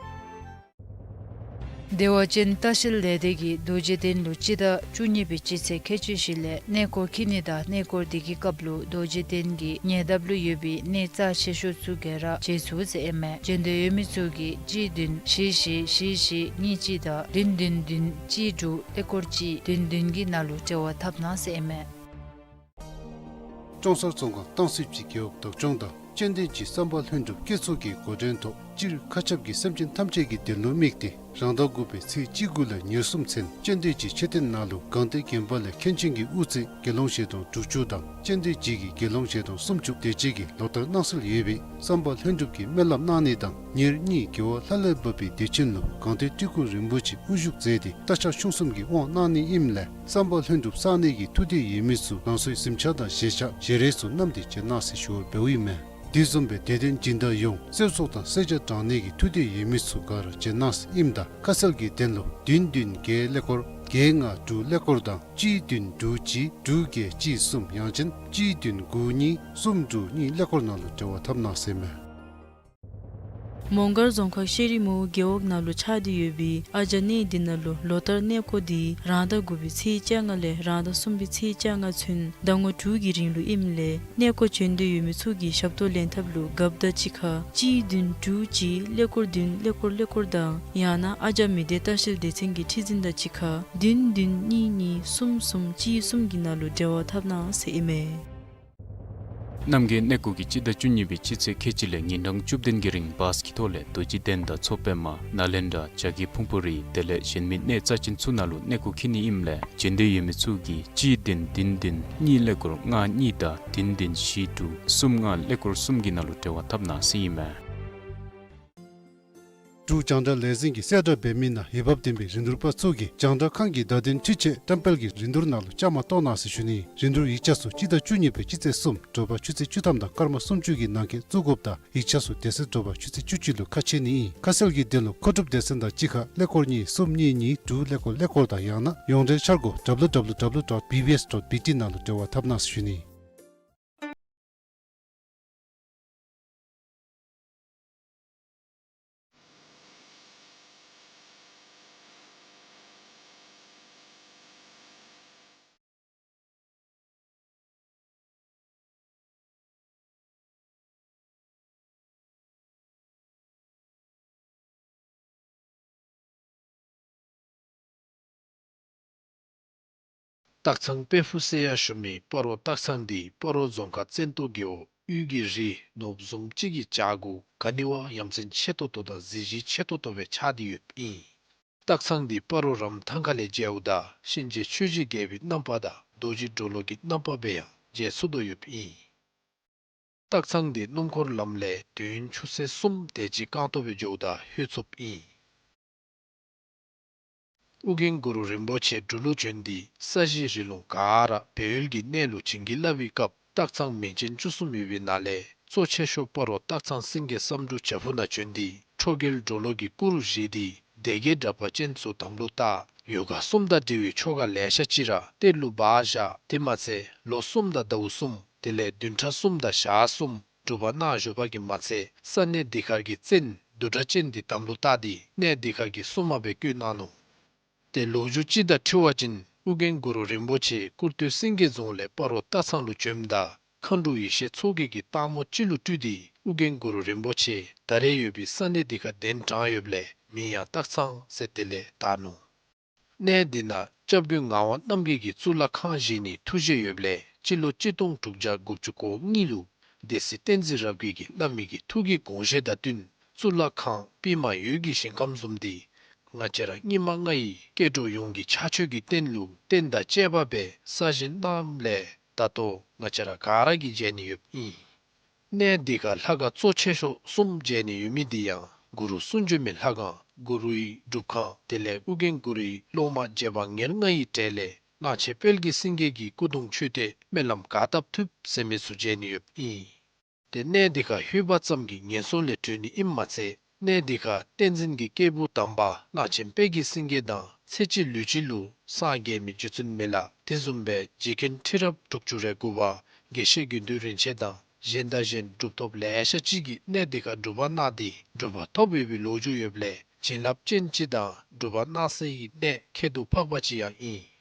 བདེ་བ་ཅན་ལྟ་བཤལ་ལས་སྡེ་གིས་རྡོ་རྗེ་གདན་ལུ་སྤྱི་ཟླ་བཅུ་གཉིས་པའི་སྤྱི་ཚེས་ཁལ་གཅིག་བཞི་ལས་གནས་སྐོར་འཁྱིད་ནི་དང་གནས་སྐོར་དེ་གི་སྐབས་ལུ་རྡོ་རྗེ་གདན་གྱི་ཉེ་འདབས་ལུ་ཡོད་པའི་གནས་རྩ་ཆེ་ཤོས་ཚུ་ག་ར་མཇལ་ཚུགས་ཟེར་ཨིན་མས། བྱོན་འདོད་ཡོད་མི་ཚུ་གིས་གཅིག་བདུན་བཞི་བཞི་བཞི་བཞི་གཉིས་གཅིག་དང་བདུན་བདུན་བདུན་གཅིག་དྲུག་ཀླད་ཀོར་གཅིག་བདུན་བདུན་གྱི་ནང་ལུ་འབྲེལ་བ་འཐབ་གནང་ཟེར་ཨིན་མས། ཀྲོང་གསར་རྫོང་ཁག་སྟང་སིབ་ཀྱི་རྒེད་འོག་བདག་སྐྱོང་དང་སྤྱན་འདྲེན་སྦྱིན་བསམ་པ་ལྷུན་གྲུབ་བསྐྱེད་ཚོགས་ཀྱི་འགོ་འདྲེན་ཐོག་སྤྱིར་མཁའ་ཁྱབ་ཀྱི་སེམས་ཅན་ཐམས་ཅད་ཀྱི་དོན་ལུ་དམིགས་ཏེ་རང་ཟླ་དགུ་པའི་ཚེས་བཅུ་དགུ་ལས་ཉེར་གསུམ་ཚུན་སྤྱན་འདྲེན་སྦྱིན་མཆོད་རྟེན་ནང་ལུ་སྒང་སྟེང་དགོན་པ་ལས་མཁན་ཆེན་གྱི་དབུ་རྩེ་དགེ་སློང་ཞལ་གྲངས་དྲུག་ཅུ་དང་སྤྱན་འདྲེན་སྦྱིན་གྱི་དགེ་སློང་ཞལ་གྲངས་སུམ་ཅུ་དེ་ཅིག་གིས་ལོ་ལྟར་གནང་སྲོལ་ཡོད་པའི་བསམ་པ་ལྷུན་གྲུབ་ཀྱིས་སྨོན་ལམ་གནང་ནི་དང་ཉེར་གཉིས་རྒྱལ་བ་ལྷ་ལས་བབས་པའི་དུས་ཆེན་ལུ་སྒང་སྟེང་སྤྲུལ་སྐུ་རིན་པོ་ཆེ་དབུ་བཞུགས་མཛད་དེ་རྟ་ཕྱག་ཆུང་གསུམ་གྱི་དབང་གནང་ནི་ཨིནམ་ལས་བསམ་པ་ལྷུན་གྲུབ་བསགས་ནི་གི་ཐུགས་འདོད་ཡོད་མི་ཚུ་རང་སོའི་གཟིམ་ཆས་དང་བཞེས་ཆས་བཞེས་རས་ཚུ་བསྣམས་ཏེ་བྱོན་གནང་ཟེར་ཞུ་བ་འབདཝ་ཨིན་མས། དེ་བཟུམ་སྦེ་དད་ལྡན་སྦྱིན་བདག་ཡོངས་གསོལ་ཚོགས་དང་གསོལ་ཇ་དྲང་ནི་གི་ཐུགས་འདོད་ཡོད་མི་ཚུ་ག་ར་བྱོན་གནང་ཟེར་ཨིནམ་ད་ཁ་གསལ་གྱི་དོན་ལུ་བདུན་བདུན་བརྒྱད་ཀླད་ཀོར་བརྒྱད་ལྔ་དྲུག་ཀླད་ཀོར་དང་གཅིག་བདུན་དྲུག་གཅིག་དྲུག་བརྒྱད་གཅིག་གསུམ་ཡང་ཅིན་གཅིག་བདུན་དགུ་གཉིས་གསུམ་དྲུག་གཉིས་ཀླད་ཀོར་ནང་ལུ་འབྲེལ་བ་འཐབ་གནང་ཟེར་མས། མོང་སྒར་རྫོང་ཁག་ཤེ་རི་མོའུ་རྒེད་འོག་ནང་ལུ་ཆགས་ཏེ་ཡོད་པའི་ཨ་ཇ་གནས་འདི་ནང་ལུ་ལོ་ལྟར་གནས་སྐོར་འདི་རང་ཟླ་དགུ་པའི་ཚེས་བཅོ་ལྔ་ལས་རང་ཟླ་གསུམ་པའི་ཚེས་བཅོ་ལྔ་ཚུན་ཟླ་ངོ་དྲུག་གི་རིང་ལུ་ཨིནམ་ལས་གནས་སྐོར་བྱོན་འདོད་ཡོད་མི་ཚུ་གིས་ཞབས་ཏོག་ལེན་ཐབས་ལུ་རྒཔོ་དང་གཅིག་ཁར་གཅིག་བདུན་དྲུག་གཅིག་ཀླད་ཀོར་བདུན་ཀླད་ཀོར་ཀླད་ཀོར་དང་ཡང་ན་ཨ་ཇ་མི་སྡེ་ལྟ་བཤལ་སྡེ་ཚན་གྱི་ཁྲི་འཛིན་དང་གཅིག་ཁར་བདུན་བདུན་གཉིས་གཉིས་གསུམ་གསུམ་གཅིག་གསུམ་གྱི་ནང་ལུ་འབྲེལ་བ་འཐབ་གནང་ཟེར་ཨིན་མས། རྣམ་རྒྱལ་གནས་སྐོར་གྱིས་སྤྱི་ཟླ་བཅུ་གཉིས་པའི་སྤྱི་ཚེས་ཁལ་གཅིག་ལས་ཉིན་གྲངས་བཅུ་བདུན་གྱི་རིང་བཱས་ཀྱི་ཐོག་ལས་རྡོ་རྗེ་གདན་དང་མཚོ་པདྨ་ནཱ་ལེནྡྲ་བྱ་རྒོད་ཕུང་པོ་རི་དེ་ལས་གཞན་མི་གནས་རྩ་ཅན་ཚུ་ནང་ལུ་གནས་སྐོར་འཁྱིད་ནི་ཨིནམ་ལས་བྱོན་འདོད་ཡོད་མི་ཚུ་གིས་གཅིག་བདུན་བདུན་བདུན་གཉིས་ཀླད་ཀོར་ལྔ་གཉིས་དང་བདུན་བདུན་བཞི་དྲུག་གསུམ་ལྔ་ཀླད་ཀོར་གསུམ་གྱི་ནང་ལུ་འབྲེལ་བ་འཐབ་གནང་ཟེར་ཨིན་མས། འབྲུག་རྒྱང་བསྒྲགས་ལས་འཛིན་གྱིས་གསལ་བསྒྲགས་འབད་མི་ནང་འོས་འབབ་ལྡན་པའི་རིན་བསྡུར་པ་ཚུ་གིས་རྒྱང་བསྒྲགས་ཁང་གི་བརྡ་དོན་འཕྲུལ་ཆས་བཀྲམ་སྤེལ་གྱི་རིན་བསྡུར་ནང་ལུ་བཅའ་མར་གཏོགས་གནང་ཟེར་ཞུ་ནི། རིན་བསྡུར་ཡིག་ཆ་ཚུ་སྤྱི་ཟླ་བཅུ་གཉིས་པའི་སྤྱི་ཚེས་གསུམ་དྲོ་པ་ཆུ་ཚོད་བཅུ་ཐམ་དང་སྐར་མ་སུམ་ཅུ་གི་ནང་འཁོད་བཙུགས་དགོཔ་དང་ཡིག་ཆ་ཚུ་དེ་ཚེ་དྲོ་པ་ཆུ་ཚོད་བཅུ་གཅིག་ལུ་ཁ་ཕྱེ་ནི་ཨིན། ཁ་གསལ་གྱི་དོན་ལུ་མཁོ་སྒྲུབ་སྡེ་ཚན་དང་གཅིག་ཁར་ཀླད་ཀོར་གཉིས་གསུམ་གཉིས་གཉིས་དྲུག་ཀླད་ཀོར་ཀླད་ཀོར་དང་ཡང་ན་ཡོངས་འབྲེལ་འཆར་སྒོ་W W W dot B B S dot B T ནང་ལུ་འབྲེལ་བ་འཐབ་གནང་ཟེར་ཞུ་ནི། སྟག་ཚང་དཔལ་ཕུག་ཟེར་ཡང་ཞུ་མི་སྤ་རོ་སྟག་ཚང་འདི་སྤ་རོ་རྫོང་ཁག་བཙན་ཏོ་རྒེད་འོག་དབུས་ཀྱི་རི་ནོར་བུ་བཟུམ་ཅིག་གི་བྱག་གུ་ག་ནི་བ་ཡ་མཚན་ཆེ་ཏོག་ཏོ་དང་གཟི་བརྗིད་ཆེ་ཏོག་ཏོ་སྦེ་ཆགས་ཏེ་ཡོདཔ་ཨིན། སྟག་ཚང་འདི་སྤ་རོ་རམ་ཐང་ཁ་ལས་མཇལཝ་ད་གཤིན་རྗེ་ཆོས་ཀྱི་རྒྱལ་པོའི་རྣམ་པ་དང་རྡོ་རྗེ་གྲོ་ལོད་ཀྱི་རྣམ་པ་སྦེ་ཡང་མཇལ་ཚུགས་དོ་ཡོདཔ་ཨིན། སྟག་ཚང་འདི་སྣུམ་འཁོར་ལམ་ལས་དུས་ཡུན་ཆུ་ཚོད་གསུམ་དེ་ཅིག་རྐང་ཐང་སྦེ་འགྱོཝ་ད་ལྷོད་ཚུགསཔ་ཨིན། ཨོ་རྒྱན་གུ་རུ་རིན་པོ་ཆེ་འབྲུག་ལུ་བྱོན་ཏེ་ས་གཞི་རི་ལུང་ག་ར་སྦས་ཡུལ་གྱི་གནས་ལུ་བྱིན་གྱིས་བརླབས་པའི་སྐབས་སྟག་ཚང་མིང་ཅན་བཅུ་གསུམ་ཡོད་པའི་ནང་ལས་གཙོ་ཆེ་ཤོས་སྤ་རོ་སྟག་ཚང་སེང་གེ་བསམ་འགྲུབ་བྱག་ཕུག་ནང་བྱོན་ཏེ་ཁྲོ་རྒྱལ་གྲོ་ལོད་ཀྱི་སྐུ་རུ་བཞེངས་ཏེ་སྡེ་བརྒྱད་དྲེགས་པ་ཅན་ཚུ་དམ་ལུ་བཏགས། ཡོ་ག་གསུམ་དང་འབྲེལ་བའི་ཆོ་ག་ལེ་ཤ་ཅིག་ར་གཏེར་ལུ་སྦ་བཞག། དེ་མ་ཚད་ལོ་གསུམ་དང་ཟླཝ་གསུམ་དེ་ལས་བདུན་ཕྲག་གསུམ་དང་ཞག་གསུམ་སྒྲུབ་པ་གནང་བཞུགས་པ་གིས་མ་ཚད་ས་གནས་འདི་ཁར་གྱི་བཙན་བདུད་དྲེགས་ཅན་འདི་དམ་ལུ་བཏགས་ཏེ་གནས་འདི་ཁར་གྱི་སྲུང་མ་སྦེ་བསྐོས་གནང་ནུག། ཏེ་ལོ་རྒྱུས་ཅིག་དང་འཁྲིལ་བ་ཅིན་ཨོ་རྒྱན་གུ་རུ་རིན་པོ་ཆེ་ཀུར་སྟོད་སེང་གེ་རྫོང་ལས་སྤ་རོ་སྟག་ཚང་ལུ་བྱོནམ་ད་མཁའ་འགྲོ་ཡེ་ཤེས་མཚོ་རྒྱལ་གྱིས་སྟག་མོ་ཅིག་ལུ་སྤྲུལ་ཏེ་ཨོ་རྒྱན་གུ་རུ་རིན་པོ་ཆེ་ད་རེས་ཡོད་པའི་ས་གནས་འདི་ཁར་གདན་དྲངས་ཡོདཔ་ལས་མིང་ཡང་སྟག་ཚང་ཟེར་དེ་ལས་བཏགས་ནུག། གནས་འདི་ནང་སྐྱབས་མགོན་ངག་དབང་རྣམ་རྒྱལ་གྱིས་གཙུག་ལག་ཁང་བཞེངས་ནིའི་ཐུགས་བཞེད་ཡོདཔ་ལས་སྤྱི་ལོ་གཅིག་སྟོང་དྲུག་བརྒྱ་དགུ་བཅུ་གོ་གཉིས་ལུ་སྡེ་སྲིད་བསྟན་འཛིན་རབ་རྒྱས་ཀྱིས་བླ་མའི་གི་ཐུགས་ཀྱི་དགོངས་བཞེད་དང་བསྟུན་གཙུག་ལག་ཁང་པདྨ་འོད་ཀྱི་ཞིང་ཁམས་བཟུམ་འདི་ང་བཅས་ར་སྙིགས་མ་ལྔ་ཡི་སྐྱེ་འགྲོ་ཡོངས་ཀྱི་ཕྱག་མཆོད་ཀྱི་རྟེན་ལུ་རྟེན་དང་བཅས་པ་སྦེ་གསར་བཞེངས་གནངམ་ལས་ད་ལྟོ་ང་བཅས་ར་ག་ར་གིས་མཇལ་ནི་ཡོདཔ་ཨིན། གནས་འདི་ཁར་ལྷ་ཁང་གཙོ་ཆེ་ཤོས་གསུམ་མཇལ་ནི་ཡོད་མི་འདི་ཡང་གུ་རུ་གསུང་བྱོན་མའི་ལྷ་ཁང་གུ་རུའི་སྒྲུབ་ཁང་དེ་ལས་ཨོ་རྒྱན་གུ་རུའི་སློབ་མ་རྗེ་འབངས་ཉེར་ལྔ་ཡི་གྲས་ལས་གླང་ཆེན་དཔལ་གྱི་སེང་གེ་གི་སྐུ་གདུང་མཆོད་རྟེན་སྨོན་ལམ་ག་བཏབ་ཐུབ་ཟེར་མི་ཚུ་མཇལ་ནི་ཡོདཔ་ཨིན། ཏེ་གནས་འདི་ཁར་ལྷོད་པ་ཙམ་གྱིས་ངན་སོང་ལས་གྲོལ་ནི་ཨིནམ་མ་ཚད་གནས་འདི་ཁར་བསྟན་འཛིན་གྱི་སྐྱེས་བུ་དམ་པ་གླང་ཆེན་དཔལ་གྱི་སེང་གེ་དང་ཚེ་གཅིག་ལུས་གཅིག་ལུ་སངས་རྒྱས་མི་རྗེ་བཙུན་མི་ལ་དེ་བཟུམ་སྦེ་རྗེ་མཁན་ཁྲི་རབས་དྲུག་ཅུ་རེ་དགུ་པ་དགེ་བཤེས་དགེ་འདུན་རིན་ཆེན་དང་གཞན་དང་གཞན་གྲུབ་ཐོབ་ལེ་ཤ་ཅིག་གིས་གནས་འདི་ཁར་སྒྲུབ་པ་གནང་སྟེ་གྲུབ་པ་ཐོབ་ཡོད་པའི་ལོ་རྒྱུས་ཡོདཔ་ལས་བྱིན་རླབས་ཅན་ཅིག་དང་སྒྲུབ་པ་གནང་སའི་གནས་ཁྱད་དུ་འཕགས་པ་ཅིག་ཡང་ཨིན།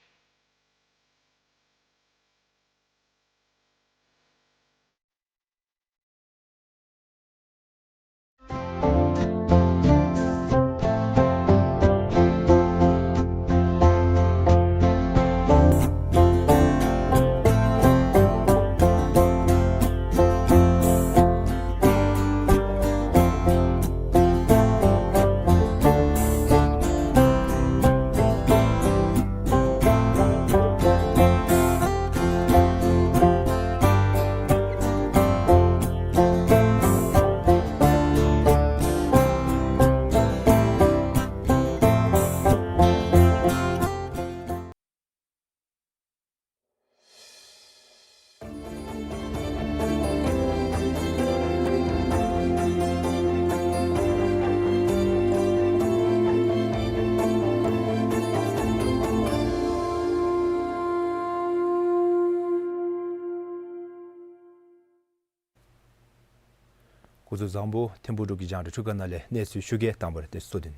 སྐུ་གཟུགས་བཟང་པོ། ཐིམ་ཕུག་འབྲུག་གི་རྒྱང་བསྒྲགས་ཁང་ནང་ལས་གནས་ཚུལ་ཞུ་གེ། དང་པ་ར་དེ་གཙོ་དོན།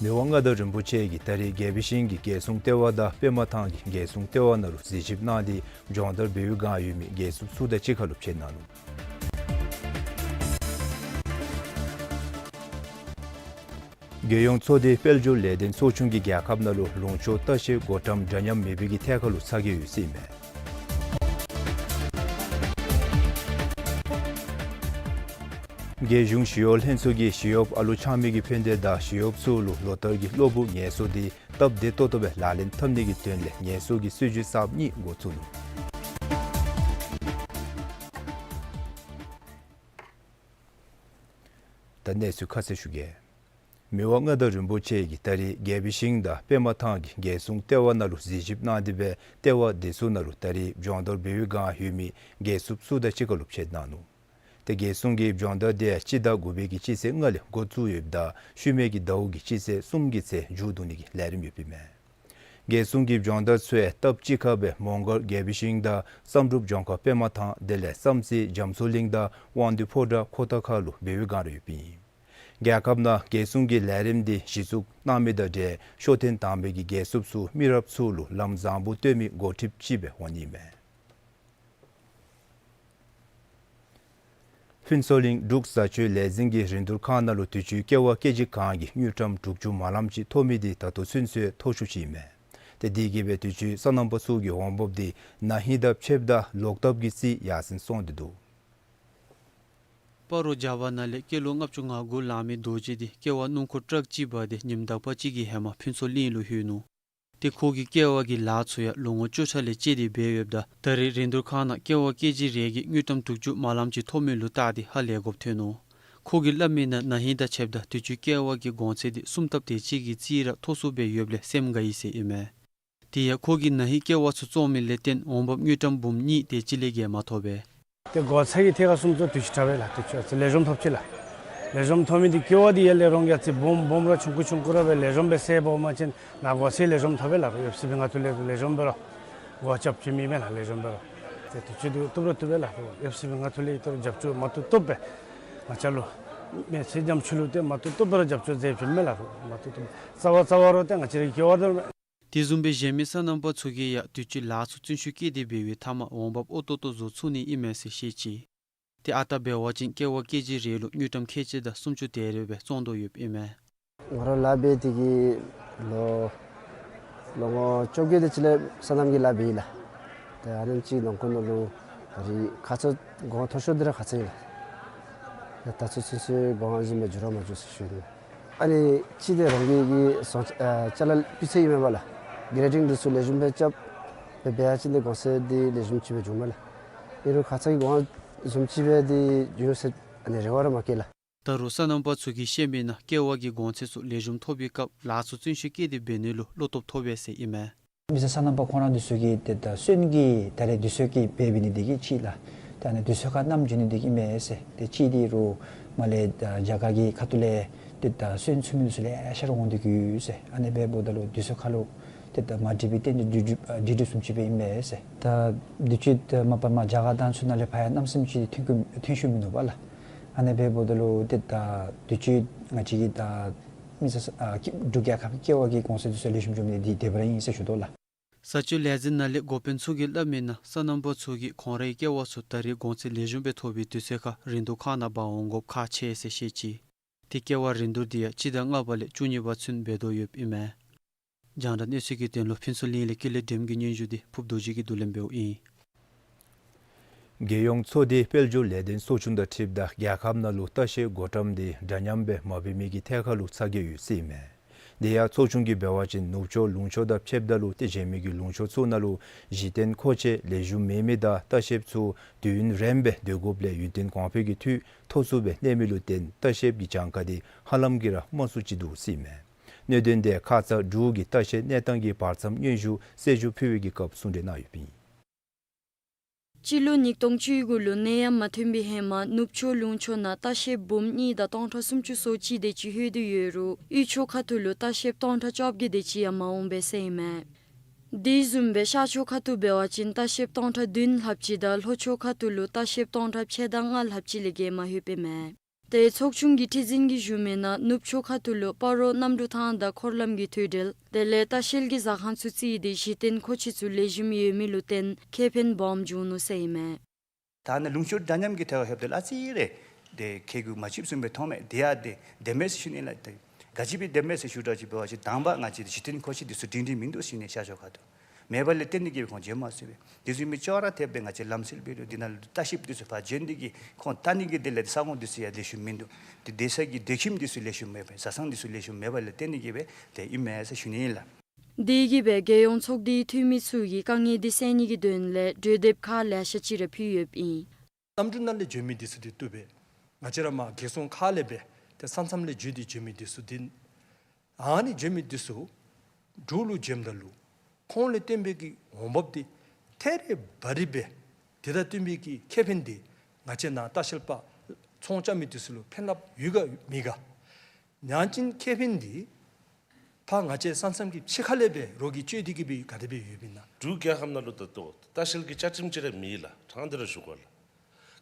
མི་དབང་མངའ་བདག་རིན་པོ་ཆེ་གིས་ད་རེས་རྒྱལ་པོའི་ཞིང་གི་རྒྱལ་སྲུང་ལྟེ་བ་དང་པདྨ་ཐང་གི་རྒྱལ་སྲུང་ལྟེ་བ་ནང་ལུ་གཟིགས་ཞིབ་གནང་སྟེ་སྦྱོང་བརྡར་འབད་བའི་བསྒང་ཡོད་མི་རྒྱལ་སྲུང་ཚུ་དང་གཅིག་ཁར་ལུ་ཕྱད་གནང་ནུག། རྒྱལ་ཡོངས་ཚོགས་སྡེ་དཔལ་འབྱོར་ལས་དོན་ཚོགས་ཆུང་གིས་རྒྱལ་ཁབ་ནང་ལུ་ལུང་ཕྱོགས་ལྟ་བཤལ་བགོ་བཀྲམ་འདྲ་མཉམ་མེད་པའི་གི་ཐད་ཁར་ལུ་ཚ་གྱང་ཡོད་ཟེར་ཨིན་མས། རྒྱལ་གཞུང་ཞི་གཡོག་ལྷན་ཚོགས་ཀྱིས་ཞི་གཡོགཔ་ཨ་ལོ་ཆགས་མི་གི་ཕན་བདེ་དང་ཞི་གཡོགཔ་ཚུ་ལུ་ལོ་ལྟར་གྱི་གློག་སྦུག་ངལ་གསོ་འདི་སྟབས་བདེ་ཏོག་ཏོ་སྦེ་ལག་ལེན་འཐབ་ནི་གི་དོན་ལས་ངལ་གསོ་གི་སྲིད་བྱུས་གསརཔ་གཉིས་འགོ་བཙུགས་ནུག། ད་གནས་ཚུལ་ཁ་གསལ་ཞུ་གེ། མི་དབང་མངའ་བདག་རིན་པོ་ཆེ་གིས་ད་རིས་དགེ་བའི་ཤིང་དང་པདྨ་ཐང་གི་རྒྱལ་སྲུང་ལྟེ་བ་ནང་ལུ་གཟིགས་ཞིབ་གནང་སྟེ་སྦེ་ལྟེ་བ་འདི་ཚུ་ནང་ལུ་ད་རིས་སྦྱོང་བརྡར་འབད་བའི་བསྒང་ཡོད་མི་རྒྱལ་སྲུངཔ་ཚུ་དང་གཅིག་ཁར་ལུ་ཕྱད་གནང་ནུག། ཏེ་རྒྱལ་སྲུང་གི་སྦྱོང་བརྡར་དེ་སྤྱི་ཟླ་དགུ་པའི་གི་སྤྱི་ཚེས་ལྔ་ལས་འགོ་བཙུགས་ཡོདཔ་ད་ཤུལ་མའི་གི་ཟླཝ་གི་སྤྱི་ཚེས་གསུམ་གྱི་ཚེ་མཇུག་བསྡུ་ནི་གི་ལས་རིམ་ཡོདཔ་ཨིན་མས། རྒྱལ་སྲུང་གི་སྦྱོང་བརྡར་ཚུ་ཡང་སྟབས་གཅིག་ཁར་སྦེ་མོང་སྒར་དགེ་བའི་ཤིང་དང་བསམ་གྲུབ་ལྗོངས་མཁར་པདྨ་ཐང་དེ་ལས་བསམ་རྩེ་རྒྱ་མཚོ་གླིང་དང་དབང་འདུས་ཕོ་བྲང་ཁོ་ཐང་ཁ་ལུ་འབད་བའི་བསྒང་ར་ཡོདཔ་ཨིན། རྒྱལ་ཁབ་ནང་རྒྱལ་སྲུང་གི་ལས་རིམ་འདི་གཞི་བཙུགས་གནང་མི་དང་འབྲེལ་ཤོར་འཐེན་དང་པའི་གི་རྒྱལ་སྲུངཔ་ཚུ་མི་རབས་ཚུ་ལུ་ལམ་བཟང་པོ་སྟོན་མི་འགོ་ཁྲིདཔ་ཅིག་སྦེ་འོང་ནི་ཨིན་མས། ཕུན་ཚོགས་གླིང་འབྲུག་བཟའ་སྤྱོད་ལས་འཛིན་གྱི་རིན་བསྡུར་ཁང་ནང་ལུ་དུས་ཅི་ཀེ་བ་ཀེ་ཇི་གང་གི་དངུལ་ཀྲམ་དྲུག་ཅུ་མ་ལམ་ཅིག་ཐོབ་མི་འདི་ད་ལྟོ་ཚུན་ཚོད་མཐོ་ཤོས་ཅིག་ཨིན་མས། ཏེ་དེ་གིས་སྦེ་དུས་ཅི་སོ་ནམ་པ་ཚུ་གི་འོང་འབབ་འདི་ན་ཧིང་དང་ཕྱདཔ་ད་ལོག་ལྟབ་ཀྱི་རྩིས་ཡར་སེང་སོང་སྟེ་འདུག། སྤ་རོ་རྒྱ་བ་ནང་ལས་སྐྱེས་ལོ་ལྔ་བཅུ་ང་དགུ་ལང་མི་རྡོ་རྗེ་འདི་ཀེ་བ་སྣུམ་འཁོར་ཊག་ཅིག་འབག་སྟེ་ཉིནམ་དག་པ་ཅིག་གི་ཧེ་མ་ཕུན་ཚོགས་གླིང་ལུ་ལྷོད་ནུག། ཏེ་ཁོ་གིས་ཀེ་བ་གི་ལཱ་ཚུ་ཡང་ལོ་ངོ་བཅུ་ཕྲག་ལས་བཅད་དེ་འབད་ཡོདཔ་ད་ད་རིས་རིན་བསྡུར་ཁང་ནང་ཀེ་བ་ཀེ་ཇི་རེ་གི་དངུལ་ཀྲམ་དྲུག་ཅུ་མ་ལམ་ཅིག་ཐོབ་མི་ལུ་བལྟ་སྟེ་ཧ་ལས་དགོཔ་ཐོན་ནུག། ཁོ་གིས་སླབ་མིའི་ནང་ན་ཧིང་དང་ཕྱདཔ་ད་དུས་ཅི་ཀེ་བ་གི་གོང་ཚད་འདི་གསུམ་ལྟབ་དེ་ཅིག་གི་རྩིས་ར་མཐོ་སུ་སྦེ་ཡོདཔ་ལས་སེམས་དགའ་ཡི་ཟེར་ཨིན་མས། དེ་ཡང་ཁོ་གིས་ན་ཧིང་ཀེ་བ་ཚུ་བཙོང་མི་ལས་བརྟེན་འོང་འབབ་དངུལ་ཀྲམ་འབུམ་གཉིས་དེ་ཅིག་ལས་བརྒལ་མ་ཐོབ་པས། ཏེ་གོང་ཚད་ཀྱི་ཐད་ཁར་གསུངམ་ད་དུས་ཅི་དྲག་པས་ལགས། དུས་ཅི་ལེགས་ཤོམ་ཐོབ་ཅི་ལགས། ལེགས་ཤོམ་ཐོབ་མི་འདི་ཀེ་བ་འདི་ཡར་ལས་རོང་གི་རྩིས་སྦོམ་སྦོམ་ར་ཆུང་ཀུ་ཆུང་ཀུ་ར་སྦེ་ལེགས་ཤོམ་སྦེ་སེལ་འབག་མ་ཅིན་ནཱ་གོང་ཚད་ལེགས་ཤོམ་ཐོབ་པས་ལགས། ཨེཕ་སི་བི་ང་ཐུགས་ལས་ལེགས་ཤོམ་སྦེ་ར་གོ་རྐྱབ་ཅི་མི་མས་ལགས། ལེགས་ཤོམ་སྦེ་ར་ཏེ་དུས་ཅི་འདི་བཏུབ་ར་བཏུབ་པས་ལགས། ཨེཕ་སི་བི་ང་ཐུགས་ལས་ཡི་ཏོ་ར་རྒྱབ་སྐྱོར་མ་བཏུབ་བཏུབ་སྦེ་ང་བཅས་ལུ་མི་ཚེ་རྒྱམ་ཆུ་ལུ་ཏེ་མ་བཏུབ་བཏུབ་སྦེ་ར་རྒྱབ་སྐྱོར་མཛད་བྱིན་མས་ལགས། མ་བཏུབ་བཏུབ་རྩ་བ་རྩ་བ་ར་ཏེ་ང་བཅས་རའི་ཀེ་བ་དོ། དེ་བཟུམ་སྦེ་གཞན་མི་སོ་ནམ་པ་ཚུ་གིས་ཡང་དུས་ཅི་ལཱ་ཚུ་བརྩོན་ཤུགས་བསྐྱེད་དེ་འབད་བའི་མཐའ་མ་འོང་འབབ་ཨོ་ཏོ་ཏོ་བཟོ་ཚུགས་ནི་ཨིན་མས་ཟེར་བཤད་ཅི། ཏེ་ཨ་རྟག་འབད་བ་ཅིན་ཀེ་བ་ཀེ་ཇི་རེ་ལུ་དངུལ་ཀྲམ་ཁལ་གཅིག་དང་སུམ་ཅུ་དེ་རེ་སྦེ་བཙོང་དོ་ཡོདཔ་ཨིན་མས། ང་ར་ལཱ་འབད་དེ་གི་ལོ་ལོ་ངོ་བཅོ་བརྒྱད་དེ་ཅིག་ལས་སོ་ནམ་གྱི་ལཱ་འབད་ཡི་ལགས། ཏེ་ཨ་ནེམ་ཅིག་ནང་འཁོད་ནང་ལུ་ད་རིས་ཁ་ཙ་གོང་མཐོ་ཤོས་འདི་ར་ཁ་ཙ་ཨིན་ལགས། ད་ལྟོ་ཚུན་ཚོད་གོང་བཟུམ་སྦེ་འགྱོ་ར་མ་འགྱོ་ཟེར་ཞུ་ནི། ཨ་ནི་ཅིག་ཏེ་རང་གི་གི་སོང་ཨ་ཅ་ལ་སྤུས་ཚད་ཨིན་མས་པ་ལགས། གེ་རེ་ཌིང་འདི་ཚུ་ལེགས་ཤོམ་སྦེ་རྐྱབ་སྦེ་འབད་བ་ཅིན་ཏེ་གོང་ཚད་འདི་ལེགས་ཤོམ་ཅིག་སྦེ་འགྱོཝ་མས་ལགས། ཨིན་རུང་ཁ་ཙ་གི་གོང་བཟུམ་ཅིག་སྦེ་འདི་འགྱོ་ཟེར་ཨ་ནི་རེ་བ་ར་མ་བསྐྱེད་ལགས། ད་རུང་སོ་ནམ་པ་ཚུ་གིས་བཤད་མིའི་ནང་ཀེ་བ་གི་གོང་ཚད་ཚུ་ལེགས་ཤོམ་ཐོབ་པའི་སྐབས་ལཱ་ཚུ་བརྩོན་ཤུགས་བསྐྱེད་དེ་འབད་ནི་ལུ་བློ་སྟོབས་ཐོབ་པས་ཟེར་ཨིན་མས། མི་སེར་སོ་ནམ་པ་ཁོང་ར་འདི་ཚུ་གིས་ཏེ་ད་སོན་གྱི་ད་རེས་དུས་ཚོད་ཀྱི་འབད་འབད་ནི་འདི་གིས་ཅིག་ལགས། ད་ཨ་ནི་དུས་ཚོད་ཁར་ནམ་འགྱོ་ནི་འདི་གིས་ཨིན་མས་ཟེར། ཏེ་ཅིག་འདི་རུང་མར་ལས་ད་རྒྱ་གར་གྱི་ཁ་ཐུག་ལས་ཏེ་ད་སོན་ཚུད་མི་འདི་ཚུ་ལེ་ཤ་ར་འོང་སྟེ་གི་ཟེར། ཨ་ནི་འབདཝ་ད་ལུ་དུས་ཚོད་ཁར་ལུ་ཏེ་ད་མ་འགྲིག་པའི་རྟེན་འབྲེལ་འགྲིག་འགྲིག་ཨ་འགྲིག་འགྲིག་བཟུམ་ཅིག་སྦེ་ཨིན་མས་ཟེར། ད་དུས་ཅི་ད་མ་པ་མ་རྒྱ་གར་དང་ཚུ་ནང་ལས་ཕར་ཡང་གནམ་མེད་ས་མེད་ཅིག་ཐོན་ཁུངས་ཐོན་ཤུགས་མིན་འདུག་པ་ལགས། ཨ་ནི་འབདཝ་ད་ལུ་ཏེ་ད་དུས་ཅི་ང་བཅས་ཀྱི་ད་མི་སེར་ཨ་ཀེ་འབྲུག་རྒྱལ་ཁབ་ཀྱི་ཀེ་བ་གི་གོང་ཚད་འདི་ཚུ་ལེགས་ཤོམ་འགྱོ་མི་འདི་དེ་སྦེ་ར་ཨིན་ཟེར་ཞུ་དོ་ལགས། བཟའ་སྤྱོད་ལས་འཛིན་ནང་ལས་འགོ་དཔོན་ཚུ་གིས་སླབ་མིའི་ནང་སོ་ནམ་པ་ཚུ་གིས་ཁོང་རའི་ཀེ་བ་ཚུ་ད་རེས་གོང་ཚད་ལེགས་ཤོམ་སྦེ་ཐོབ་པའི་དུས་ཚོད་ཁར་རིན་བསྡུར་ཁང་ནང་འབག་འོང་དགོཔ་ཁག་ཆེ་ཟེར་བཤད་ཅི། ཏེ་ཀེ་བ་རིན་བསྡུར་འདི་ཡང་སྤྱི་ཟླ་ལྔ་པ་ལས་བཅུ་གཉིས་པ་ཚུན་འབད་དོ་ཡོདཔ་ཨིན་མས། རྒྱང་བསྒྲགས་གནས་ཚུལ་གྱི་དོན་ལུ་ཕུན་ཚོགས་གླིང་ལས་ཀུན་ལེགས་སྒྲོལམ་གྱིས་སྙན་ཞུ་འདི་ཕུརཔ་རྡོ་རྗེ་གིས་བསྡུ་ལེན་འབདཝ་ཨིན། རྒྱལ་ཡོངས་ཚོགས་སྡེ་དཔལ་འབྱོར་ལས་དོན་ཚོགས་ཆུང་དང་འཁྲིལཝ་ད་རྒྱལ་ཁབ་ནང་ལུ་ལྟ་བཤལ་བགོ་བཀྲམ་འདི་འདྲ་མཉམ་སྦེ་མ་འབད་མི་གི་ཐད་ཁར་ལུ་ཚ་གྱང་ཡོད་ཟེར་ཨིན་མས། དེ་ཡང་ཚོགས་ཆུང་གིས་འབད་བ་ཅིན་ནུབ་ཕྱོགས་ལུང་ཕྱོགས་དང་ཕྱདཔ་ད་ལུ་ཏེ་གཞན་མི་གི་ལུང་ཕྱོགས་ཚུ་ནང་ལུ་གཞི་རྟེན་མཁོ་ཆས་ལེགས་ཤོམ་མེད་མི་དང་ལྟ་བཤལཔ་ཚུ་དུས་ཡུན་རིངམོ་སྦེ་སྡོད་དགོཔ་ལས་ཡུན་བརྟན་གོང་འཕེལ་གྱི་འཐུས་མཐོ་སུ་སྦེ་གནས་མི་ལུ་བརྟེན་ལྟ་བཤལཔ་གི་གྱངས་ཁ་འདི་ཧ་ལམ་གྱིས་ར་དམའ་སུ་ཅིག་འདུག་ཟེར་ཨིན་མས། གནད་དོན་འདི་ཁ་ཙ་འབྲུག་གི་ལྟ་བཤལ་གནས་སྟངས་ཀྱི་བར་མཚམས་སྙན་ཞུ་གསལ་ཞུ་ཕུལ་བའི་གི་སྐབས་གསུང་གྲོས་གནང་ཡོདཔ་ཨིན། སྤྱི་ལོ་ཉིས་སྟོང་བཅུ་དགུ་ལུ་ནད་ཡམས་མ་ཐོན་པའི་ཧེ་མ་ནུབ་ཕྱོགས་ལུང་ཕྱོགས་ནང་ལྟ་བཤལཔ་འབུམ་གཉིས་དང་སྟོང་ཕྲག་སུམ་ཅུ་སོ་གཅིག་དེ་ཅིག་ལྷོད་དེ་ཡོད་རུང་དབུས་ཕྱོགས་ཁ་ཐུག་ལུ་ལྟ་བཤལཔ་སྟོང་ཕྲག་བཅོ་བརྒྱད་དེ་ཅིག་ཡང་མ་འོང་པས་ཟེར་ཨིན་མས། དེ་བཟུམ་སྦེ་ཤར་ཕྱོགས་ཁ་ཐུག་འབད་བ་ཅིན་ལྟ་བཤལཔ་སྟོང་ཕྲག་བདུན་ལྷགཔ་ཅིག་དང་ལྷོ་ཕྱོགས་ཁ་ཐུག་ལུ་ལྟ་བཤལཔ་སྟོང་ཕྲག་ཕྱེད་དང་ལྔ་ལྷགཔ་ཅིག་ལས་བརྒལ་མ་ལྷོདཔ་ཨིན་མས། ཏེ་ཚོགས་ཆུང་གི་ཁྲི་འཛིན་གྱིས་ཞུ་མིའི་ནང་ནུབ་ཕྱོགས་ཁ་ཐུག་ལུ་སྤ་རོ་གནམ་གྲུ་ཐང་དང་འཁོར་ལམ་གྱི་མཐུད་འབྲེལ་དེ་ལས་ལྟ་བཤལ་གྱི་ཟ་ཁང་ཚུ་བརྩིས་ཏེ་གཞི་རྟེན་མཁོ་ཆས་ཚུ་ལེགས་ཤོམ་ཡོད་མི་ལུ་བརྟེན་ཁེ་ཕན་སྦོམ་བྱུང་ནུག་ཟེར་ཨིན་མས། ད་ནི་ལུང་ཕྱོགས་འདྲ་མཉམ་གྱི་ཐད་ཁར་ལྷོདཔ་ད་ལུ་ཨ་ཙི་རེ་དེ་ཁེ་གུ་མ་ཆོདཔ་བཟུམ་སྦེ་མཐོངམ་མས། དེ་ཡང་དེ་བདེན་པས་ཟེར་ཞུ་ནི་ལགས། དེ་ ག་ཅི་སྦེ་སྡོདཔ་མས་ཟེར་ཞུ་དགོཔ་ཅིག་འབད་བ་ཅིན་དང་པ་ང་བཅས་འདི་གཞི་རྟེན་མཁོ་ཆས་འདི་ཚུ་སྒྲིང་སྒྲིང་མིན་འདུག་ཟེར་ཞུ་ནི། ཤར་ཕྱོགས་ཁ་ཐུག་མེད་པ་ལས་བརྟེན་ཏེ་གིས་སྦེ་ཁོང་བྱོན་མ་ཚུགས་པས། དེ་བཟུམ་མའི་ཅོག་ར་འཐདཔ་སྦེ་ང་བཅས་ལམ་སྲོལ་འབད་རུང་འདི་ནང་ལུ་ལྟ་བཤལཔ་འདི་ཚུ་ཕར་བྱོན་ཏེ་གིས་ཁོང་ལྟ་ནི་གི་དེ་ལས་ས་ཁོངས་འདི་ཚུ་ཡང་ལེགས་ཤོམ་མིན་འདུག། དེ་སྡོད་ས་གི་སྡོད་ཁྱིམ་འདི་ཚུ་ལེགས་ཤོམ་མེད་པས། བཟའ་ཚང་འདི་ཚུ་ལེགས་ཤོམ་མེད་པ་ལས་བརྟེན་ཏེ་གིས་སྦེ་དེ་ཨིན་མས་ཟེར་ཞུ་ནི་ཨིན་ལགས། དེ་གིས་སྦེ་རྒྱལ་ཡོངས་ཚོགས་སྡེའི་འཐུས་མི་ཚུ་གིས་དཀའ་ངལ་འདི་སེལ་ནི་གི་དོན་ལས་གྲོས་འདེབས་ཁག་ལེ་ཤ་ཅིག་ར་ཕུལ་ཡོདཔ་ཨིན། གནམ་གྲུ་ནང་ལས་བྱོན་མི་འདི་ཚུ་འདི་བཏུབ་པས། ང་བཅས་ར་མར་རྒྱལ་སོང་ཁ་ལས་སྦེ་ཏེ་ས་མཚམས་ལས་བརྒྱུད་དེ་བྱོན་མི་འདི་ཚུ་འདི་ཨ་ནི་བྱོན་མི་འདི་ཚུ་འབྲུག་ལུ་བྱོནམ་ད་ལུ་ཁོང་ལས་བརྟེན་པའི་གི་འོང་འབབ་འདི་ཐད་རི་བ་རི་སྦེ་དེ་དང་བསྟུན་པའི་གི་ཁེ་ཕན་འདི་ང་བཅས་ནཱ་ལྟ་བཤལ་པ་ཚོང་རྐྱབ་མི་འདི་ཚུ་ལུ་ཕན་རླབས་ཡོད་ག་མེད་ག། ཡང་ཅིན་ཁེ་ཕན་འདི་ཕར་ང་བཅས་ས་མཚམས་ཀྱི་ཕྱི་ཁ་ལས་སྦེ་རོགས་ཀྱིས་སྤྱོད་དེ་གིས་སྦེ་ག་དེ་སྦེ་ཡོདཔ་ཨིན་ན། འབྲུག་རྒྱལ་ཁབ་ནང་ལུ་ད་ལྟོ་ལྟ་བཤལ་གྱི་བཅའ་ཁྲིམས་ཅིག་ར་མེད་ལགས། དྲང་སྟེ་ར་ཞུ་དགོ་ལགས།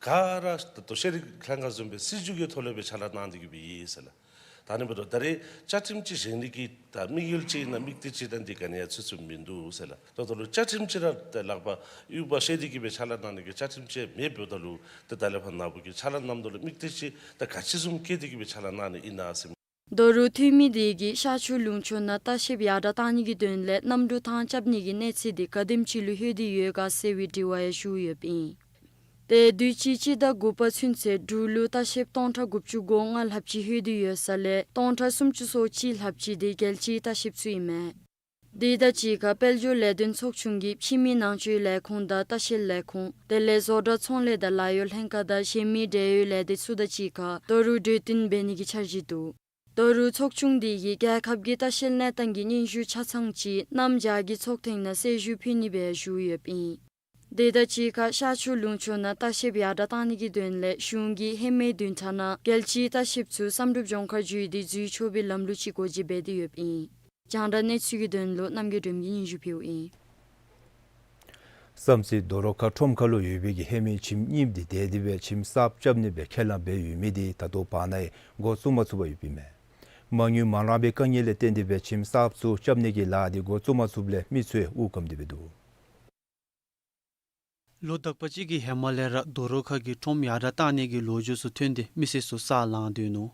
ག་ར་ད་ལྟོ་ཤེས་རིག་ལྷན་ཁག་བཟུམ་སྦེ་སྲིད་བྱུས་ཀྱི་ཐོག་ལས་སྦེ་ཕྱག་ལཱ་གནང་སྟེ་གིས་སྦེ་ཡོད་ཟེར་ལགས། ད་ནི་འབད་རུང་ད་རེས་བཅའ་ཁྲིམས་ཅིག་བཞེངས་ནི་གི་ད་དམིགས་ཡུལ་ཅིག་ཨིན་ན་དམིགས་གཏད་ཅིག་ད་འདི་ག་ནི་ཡང་ཚུད་ཚུདཔ་མིན་འདུག་ཟེར་ལགས། ད་ལྟོ་ལུ་བཅའ་ཁྲིམས་ཅིག་ར་ད་ལག་པར་དབྱུག་པ་བཤེད་དེ་གིས་སྦེ་ཕྱག་ལཱ་གནང་ནི་གི་བཅའ་ཁྲིམས་ཅིག་མེདཔ་ད་ལུ་ད་ད་ལས་ཕར་ནཱ་བུ་གིས་ཕྱག་ལཱ་གནངམ་ད་ལུ་དམིགས་གཏད་ཅིག་ད་ག་ཅི་བཟུམ་བསྐྱེད་དེ་གིས་སྦེ་ཕྱག་ལཱ་གནང་ནི་ཨིན་ན་ཟེར། ད་རུང་འཐུས་མི་དེ་གིས་ཤར་ཕྱོགས་ལུང་ཕྱོགས་ནང་ལྟ་བཤལཔ་ཡར་དྲགས་གཏང་ནི་གི་དོན་ལས་གནམ་གྲུ་ཐང་རྐྱབ་ནི་གི་གནས་ཚད་དེ་ག་དེམ་ཅིག་ལུ་ལྷོད་དེ་ཡོད་ག་ཟེར་བའི་དྲི་བ་ཡང་ཞུ་ཡོདཔ་ཨིན། ཏེ་དུས་ཅི་སྤྱི་ཟླ་དགུ་པ་ཚུན་ཚོད་འབྲུག་ལུ་ལྟ་བཤལཔ་སྟོང་ཕྲག་དགུ་བཅུ་གོ་ལྔ་ལྷགཔ་ཅིག་ལྷོད་དེ་ཡོད་ས་ལས་སྟོང་ཕྲག་སུམ་ཅུ་སོ་གཅིག་ལྷགཔ་ཅིག་དེ་རྒྱལ་སྤྱིའི་ལྟ་བཤལཔ་ཚུ་ཨིན་མས། དེ་དང་གཅིག་ཁར་དཔལ་འབྱོར་ལས་དོན་ཚོགས་ཆུང་གིས་ཕྱི་མི་ནང་འཛུལ་ལས་ཁུངས་དང་ལྟ་བཤལ་ལས་ཁུངས་དེ་ལས་བཟོ་གྲྭ་ཚོང་ལས་དང་ལཱ་གཡོག་ལྷན་ཁག་དང་གཞན་མི་འབྲེལ་ཡོད་ལས་སྡེ་ཚུ་དང་གཅིག་ཁར་ད་རུང་གྲོས་བསྟུན་འབད་ནི་གི་འཆར་གཞི་འདུག། ད་རུང་ཚོགས་ཆུང་དེ་གིས་རྒྱལ་ཁབ་ཀྱི་ལྟ་བཤལ་གནས་སྟངས་ཀྱི་སྙན་ཞུ་ཆ་ཚང་ཅིག་གནམ་བྱཱར་གྱི་ཚོགས་ཐེངས་ནང་གསལ་ཞུ་ཕུལ་ནི་སྦེ་ཞུ་ཡོདཔ་ཨིན། དེ་དང་གཅིག་ཁར་ཤར་ཕྱོགས་ལུང་ཕྱོགས་ནང་ལྟ་བཤལཔ་ཡར་དྲགས་གཏང་ནི་གི་དོན་ལས་གཞུང་གིས་ཧེ་མའི་བདུན་ཕྲག་ནང་རྒྱལ་སྤྱིའི་ལྟ་བཤལཔ་ཚུ་བསམ་གྲུབ་ལྗོངས་མཁར་བརྒྱུད་དེ་འཛུལ་ཆོག་པའི་ལམ་ལུགས་ཅིག་འགོ་འབྱེད་འབད་དེ་ཡོདཔ་ཨིན། རྒྱང་བསྒྲགས་གནས་ཚུལ་གྱི་དོན་ལུ་རྣམ་རྒྱལ་སྒྲོལམ་གིས་སྙན་ཞུ་ཕུལཝ་ཨིན། བསམ་རྩེ་རྡོ་རོག་ཁ་ཁྲོམ་ཁ་ལུ་ཡོད་པའི་གི་ཧེ་མའི་ཁྱིམ་རྙིངམ་འདི་དེ་དེ་སྦེ་ཁྱིམ་གསརཔ་རྐྱབ་ནི་སྦེ་ཁས་བླངས་འབད་ཡོད་མི་འདི་ད་ལྟོ་བར་ན་ཡང་འགོ་བཙུགས་མ་ཚུགས་པར་ཡོདཔ་ཨིན་མས། མ་དངུལ་མ་ལང་པའི་དཀའ་ངལ་ལས་བརྟེན་ཏེ་སྦེ་ཁྱིམ་གསརཔ་ཚུ་རྐྱབ་ནི་གི་ལཱ་འདི་འགོ་བཙུགས་མ་ཚུགསཔ་ལས་མི་ཚུ་ཡང་དབུགས་སྐམ་སྟེ་སྦེ་འདུག། ལོ་དག་པ་ཅིག་གི་ཧེ་མ་ལས་ར་རྡོ་རོག་ཁ་གི་ཁྲོམ་ཡར་དྲགས་གཏང་ནི་གི་ལོ་རྒྱུས་ཚུ་ཐོན་ཏེ་མི་སེར་ཚུ་སག་ལངས་སྡོད་ནུག།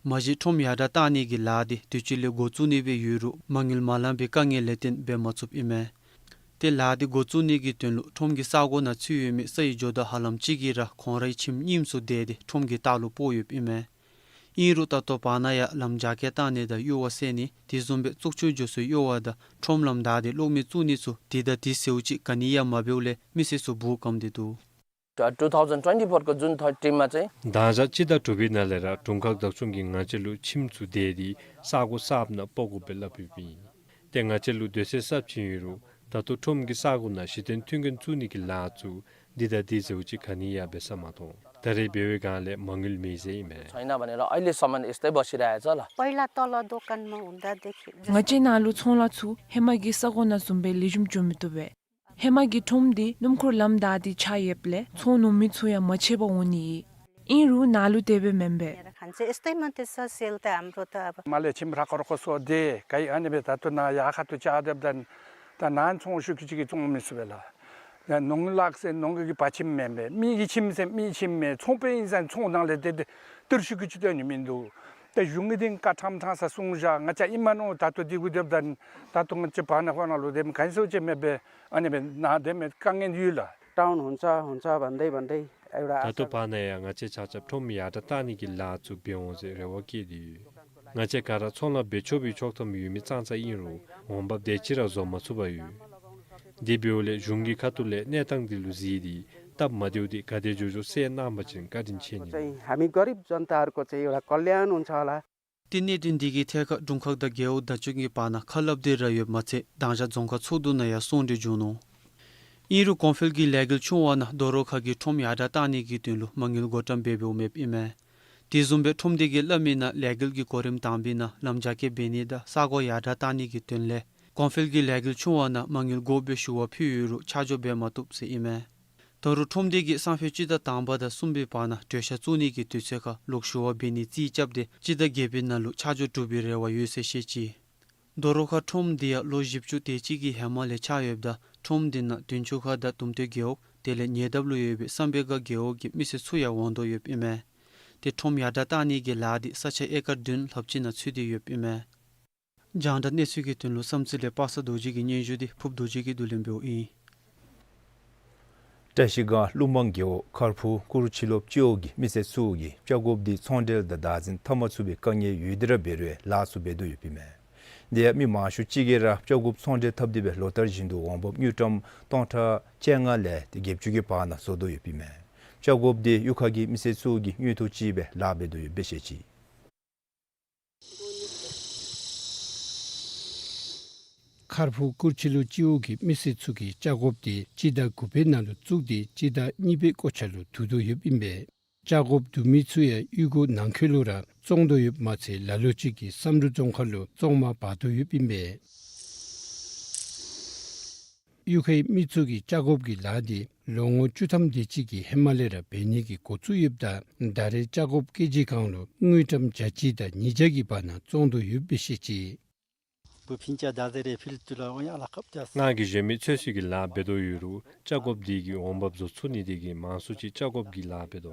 མ་གཞི་ཁྲོམ་ཡར་དྲགས་གཏང་ནི་གི་ལཱ་འདི་དུས་ཅི་ལས་འགོ་བཙུགས་ནི་སྦེ་ཡོད་རུང་མ་དངུལ་མ་ལང་པའི་དཀའ་ངལ་ལས་བརྟེན་འབད་མ་ཚུགསཔ་ཨིན་མས། ཏེ་ལཱ་འདི་འགོ་བཙུགས་ནི་གི་དོན་ལུ་ཁྲོམ་གྱི་ས་གོ་ནང་ཚུད་ཡོད་མི་སའི་ཇོ་བདག་ཧ་ལམ་ཅིག་གིས་ར་ཁོང་རའི་ཁྱིམ་རྙིངམ་ཚུ་དེ་འདི་ཁྲོམ་གྱི་ལྟག་ལུ་སྤོ་ཡོདཔ་ཨིན་མས། ཨིན་རུང་ད་ལྟོ་བར་ན་ཡང་ལམ་རྒྱ་སྐྱེད་གཏང་ནི་དང་གཡུར་བ་བསལ་ནི་དེ་བཟུམ་སྦེ་བཙུགས་ཆུ་འགྱོ་སའི་གཡུར་བ་དང་ཁྲོམ་ལམ་བདའ་སྟེ་གློག་མེ་བཙུགས་ནི་ཚུ་དེ་དང་དེ་ཟེརཝ་ཅིག་ག་ནི་ཡང་མ་འབདཝ་ལས་མི་སེར་ཚུ་དབུགས་སྐམ་སྟེ་འདུག། Two thousand twenty-four ཁ་ཇུན་ཐར་ཊིན་མ་ཚེ། མདང་ཞག་སྤྱི་ཟླ་དྲུག་པའི་ནང་ལས་ར་དྲུང་ཁག་བདག་སྐྱོང་གིས་ང་བཅས་ལུ་ཁྱིམ་ཚུ་དེ་འདི་ས་གོ་གསརཔ་ནང་སྤོ་དགོ་པས་སླབ་ཡོདཔ་ཨིན། ཏེ་ང་བཅས་ལུ་སྡོད་ས་གསརཔ་བྱིན་ཡོད་རུང་ད་ལྟོ་ཁྲོམ་གྱི་ས་གོ་ནང་གཞི་རྟེན་མཐུན་རྐྱེན་བཙུགས་ནི་གི་ལཱ་ཚུ་འདི་དང་འདི་ཟེརཝ་ཅིག་ག་ནི་ཡང་འབད་ས་མ་མཐོང་། ད་རེས་འབད་བའི་སྒང་ལས་མ་དངུལ་མེད་ཟེར་ཨིན་མས། छैन भनेर अहिलेसम्म यस्तै बसिरहेको छ ल। पहिला तल दोकानमा हुँदादेखि पहिला तल दोकानमा हुँदादेखि जि- ང་བཅས་ནཱ་ལུ་ཚོང་ལཱ་ཚུ་ཧེ་མ་གི་ས་གོ་ནང་བཟུམ་སྦེ་ལེགས་ཤོམ་འགྱོ་མི་བཏུབ་པས། ཧེ་མ་གི་ཁྲོམ་འདི་སྣུམ་འཁོར་ལམ་བདའ་སྟེ་ཆགས་ཡོདཔ་ལས་ཚོང་ནུག་མི་ཚུ་ཡང་མ་ཆད་པར་འོང་ནི་ཨིན། ཨིན་རུང་ནཱ་ལུ་དེ་སྦེ་མེན་པས། ལེན་ཁན་ཅིག་ཡསྟེ་མ་ཏེ་ས་སེལ་ཏེ་ཨམ་རོ་ཏ་མ་ལས་ཁྱིམ་ར་ཁོ་ར་ཁོ་སོ་དེ་ག་ཡི་ཨ་ནི་སྦེ་ད་ལྟོ་ནཱ་ཡར་ཁ་ཐུག་ཅ་དེབ་དང་ད་ནཱ་ཚོང་ཤུགས་ཀྱིས་ཅིག་གིས་བཙོང་མི་ཚུགས་པས་ལགས། ཡ་ནོར་ལག་ཟེར་ནོར་གྱི་བ་ཁྱིམ་མེན་པས། མི་གི་ཁྱིམ་ཟེར་མི་ཁྱིམ་མེན། ཚོང་པའི་ཨིན་ཟེར་ཚོང་ནང་ལས་དེ་དེ་ཏིར་ཤུགས་ཀྱིས་ཅིག་སྟོན་ནི་མིན་འདུག། ད་གཞུང་གི་དེ་བཀའ་ཁྲམ་ཐང་ས་སྲུང་བཞག་ང་བཅས་ཨིན་མ་ནོ། ད་ལྟོ་དེ་གུ་དེབ་དང་ད་ལྟོ་ང་བཅས་བར་ན་ཁོ་ན་ལུ་དེ་ག་ནི་སོ་ཅིག་མེད་པས། ཨ་ནི་སྦེ་ནཱ་དེ་མེད་དཀའ་ངལ་ཡོད་ལགས། डाउन हुन्छ हुन्छ भन्दै भन्दै एउटा ད་ལྟོ་བར་ན་ཡང་ང་བཅས་ཆ་ཁྱབ་ཁྲོམ་ཡར་དྲགས་གཏང་ནི་གི་ལཱ་ཚུ་འབད་འོང་ཟེར་རེ་བ་བསྐྱེད་དེ་ཡོད། ང་བཅས་ག་ར་ཚོང་ལཱ་འབད་ཆོག་པའི་ཆོག་ཐམ་ཡོད་མི་ཙང་ཙ་ཨིན་རུང་འོང་འབབ་དེ་ཅིག་ར་བཟོ་མ་ཚུགས་པར་ཡོད། དེ་འབདཝ་ལས་གཞུང་གི་ཁ་ཐུག་ལས་གནས་སྟངས་འདི་ལུ་གཟིགས་ཏེ་སྟབས་མ་བདེཝ་འདི་ག་དེ་མགྱོགས་མགྱོགས་སེལ་གནང་པ་ཅིན་བཀའ་དྲིན་ཆེ་ནི། चाहिँ हामी गरिब जनताहरूको चाहिँ एउटा कल्याण हुन्छ होला। ཏེ་གནད་དོན་འདི་གི་ཐད་ཁར་དྲུང་ཁག་དང་རྒེད་འོག་བདག་སྐྱོང་གི་བར་ན་ཁ་སླབ་སྟེ་ར་ཡོདཔ་མ་ཚད་མདང་ཞག་རྫོང་ཁག་ཚོགས་འདུ་ནང་ཡང་གསུང་གྲོས་བྱུང་ནུག། ཨིན་རུང་གོང་འཕེལ་གྱི་ལས་འགུལ་ཆུང་བ་ནང་རྡོ་རོག་ཁ་གི་ཁྲོམ་ཡར་དྲགས་གཏང་ནི་གི་དོན་ལུ་མ་དངུལ་བགོ་བཀྲམ་འབད་འབདཝ་མེདཔ་ཨིན་མས། དེ་བཟུམ་སྦེ་ཁྲོམ་སྡེ་གིས་སླབ་མི་ནང་ལས་འགུལ་གྱི་གོ་རིམ་དང་པའི་ནང་ལམ་རྒྱ་སྐྱེད་འབད་ནི་དང་ས་གོ་ཡར་དྲགས་གཏང་ནི་གི་དོན་ལས་གོང་འཕེལ་གྱི་ལས་འགུལ་ཆུང་བ་ནང་མ་དངུལ་དགོ་པའི་ཞུ་བ་ཕུལ་ཡོད་རུང་ཆ་འཇོག་འབད་མ་བཏུབ་ཟེར་ཨིན་མས། ད་རུང་ཁྲོམ་སྡེ་གིས་སང་ཕོད་སྤྱི་ཟླ་དང་པ་དང་གསུམ་པའི་བར་ན་གྲོས་ཤག་བཙུགས་ནི་གི་དུས་ཚོད་ཁར་ལོག་ཞུ་བ་འབད་ནི་རྩིས་རྐྱབ་སྟེ་སྤྱི་ཟླ་བརྒྱད་པའི་ནང་ལུ་ཆ་འཇོག་གྲུབ་པའི་རེ་བ་ཡོད་ཟེར་བཤད་ཅི། རྡོ་རོག་ཁ་ཁྲོམ་འདི་ཡང་ལོ་བཞི་བཅུ་དེ་ཅིག་གི་ཧེ་མ་ལས་ཆགས་ཡོདཔ་ད་ཁྲོམ་འདི་ནང་དུང་ཕྱུར་ཁ་དང་དུམ་མདོ་རྒེད་འོག་དེ་ལས་ཉེ་འདབས་ལུ་ཡོད་པའི་བསམ་འཕེལ་དགའ་རྒེད་འོག་གི་མི་སེར་ཚུ་ཡང་འོང་དོ་ཡོདཔ་ཨིན་མས། ཏེ་ཁྲོམ་ཡར་དྲག་གཏང་ནི་གི་ལཱ་འདི་ས་ཆ་ཨེ་ཀར་བདུན་ལྷགཔ་ཅིག་ནང་ཚུད་དེ་ཡོདཔ་ཨིན་མས། རྒྱང་བསྒྲགས་གནས་ཚུལ་གྱི་དོན་ལུ་བསམ་རྩེ་ལས་པ་སངས་རྡོ་རྗེ་གི་སྙན་ཞུ་འདི་ཕུབ་རྡོ་རྗེ་གིས་བསྡུ་ལེན་འབདཝ་ཨིན། བཀྲིས་སྒང་ཀླུ་མང་རྒེད་འོག་མཁར་ཕུག་གུར་ཕྱི་ལོགས་སྤྱི་འོག་གི་མི་སེར་ཚུ་གིས་ལྕགས་སྒོབ་འདི་ཚོང་འབྲེལ་དང་བདག་འཛིན་འཐབ་མ་ཚུགས་པའི་དཀའ་ངལ་ཡོད་དེ་ར་འབད་རུང་ལཱ་ཚུ་འབད་དོ་ཡོདཔ་ཨིན་མས། དེ་ཡང་མི་མང་ཤོས་ཅིག་གིས་ར་ལྕགས་སྒོབ་ཚོང་འབྲེལ་འཐབ་སྟེ་སྦེ་ལོ་ལྟར་བཞིན་དུ་འོང་འབབ་དངུལ་ཀྲམ་སྟོང་ཕྲག་བཅོ་ལྔ་ལས་ཏེ་བརྒྱད་ཅུ་གི་བར་ན་བཟོ་དོ་ཡོདཔ་ཨིན་མས། ལྕགས་སྒོབ་འདི་གཡུས་ཁ་གི་མི་སེར་ཚུ་གི་དངུལ་ཐོག་ཅིག་སྦེ་ལཱ་འབད་དོ་ཡོདཔ་སྦེ་བཤད་ཅི། མཁར་ཕུག་གུར་ཕྱི་ལོགས་སྤྱི་འོག་གི་མི་སེར་ཚུ་གིས་ལྕགས་སྒོབ་འདི་སྤྱི་ཟླ་དགུ་པའི་ནང་ལུ་བཙུགས་ཏེ་སྤྱི་ཟླ་གཉིས་པའི་སྐོར་ཆ་ལུ་བསྡུ་དོ་ཡོདཔ་ཨིན་པས། ལྕགས་སྒོབ་བསྡུ་མི་ཚུ་ཡང་གཡུས་སྒོ་ནང་འཁོད་ལུ་ར་བཙོང་དོ་ཡོདཔ་མ་ཚད་ལ་ལུ་ཅིག་གིས་བསམ་གྲུབ་རྫོང་ཁག་ལུ་བཙོང་མ་འབག་དོ་ཡོདཔ་ཨིན་པས། གཡུས་ཁའི་མི་ཚུ་གིས་ལྕགས་སྒོབ་ཀྱི་ལཱ་འདི་ལོ་ངོ་བཅུ་ཐམ་དེ་ཅིག་གི་ཧེ་མ་ལས་ར་འབད་ནི་གི་འགོ་བཙུགས་ཡོདཔ་ད་ད་རེས་ལྕགས་སྒོབ་ཀེ་ཇི་གང་ལུ་དངུལ་ཀྲམ་བརྒྱ་གཅིག་དང་ཉིས་བརྒྱ་གི་བར་ན་བཙོང་དོ་ཡོདཔ་སྦེ་བཤད་ཅི། བུ་ཕིན་ཅ་ད་ཟེར་རེ་ཕིལ་ཏུ་ལ་འོ་ཡ་ལ་ཁབ་ཏེ་ང་གིས་གཞན་མི་ཚོད་བསྲེ་གི་ལཱ་འབད་དོ་ཡོད་རུང་ལྕགས་སྒོབ་འདི་གིས་འོང་འབབ་བཟོ་ཚུགས་ནི་དེ་གིས་མང་སུ་ཅིག་ལྕགས་སྒོབ་ཀྱི་ལཱ་འབད་དོ།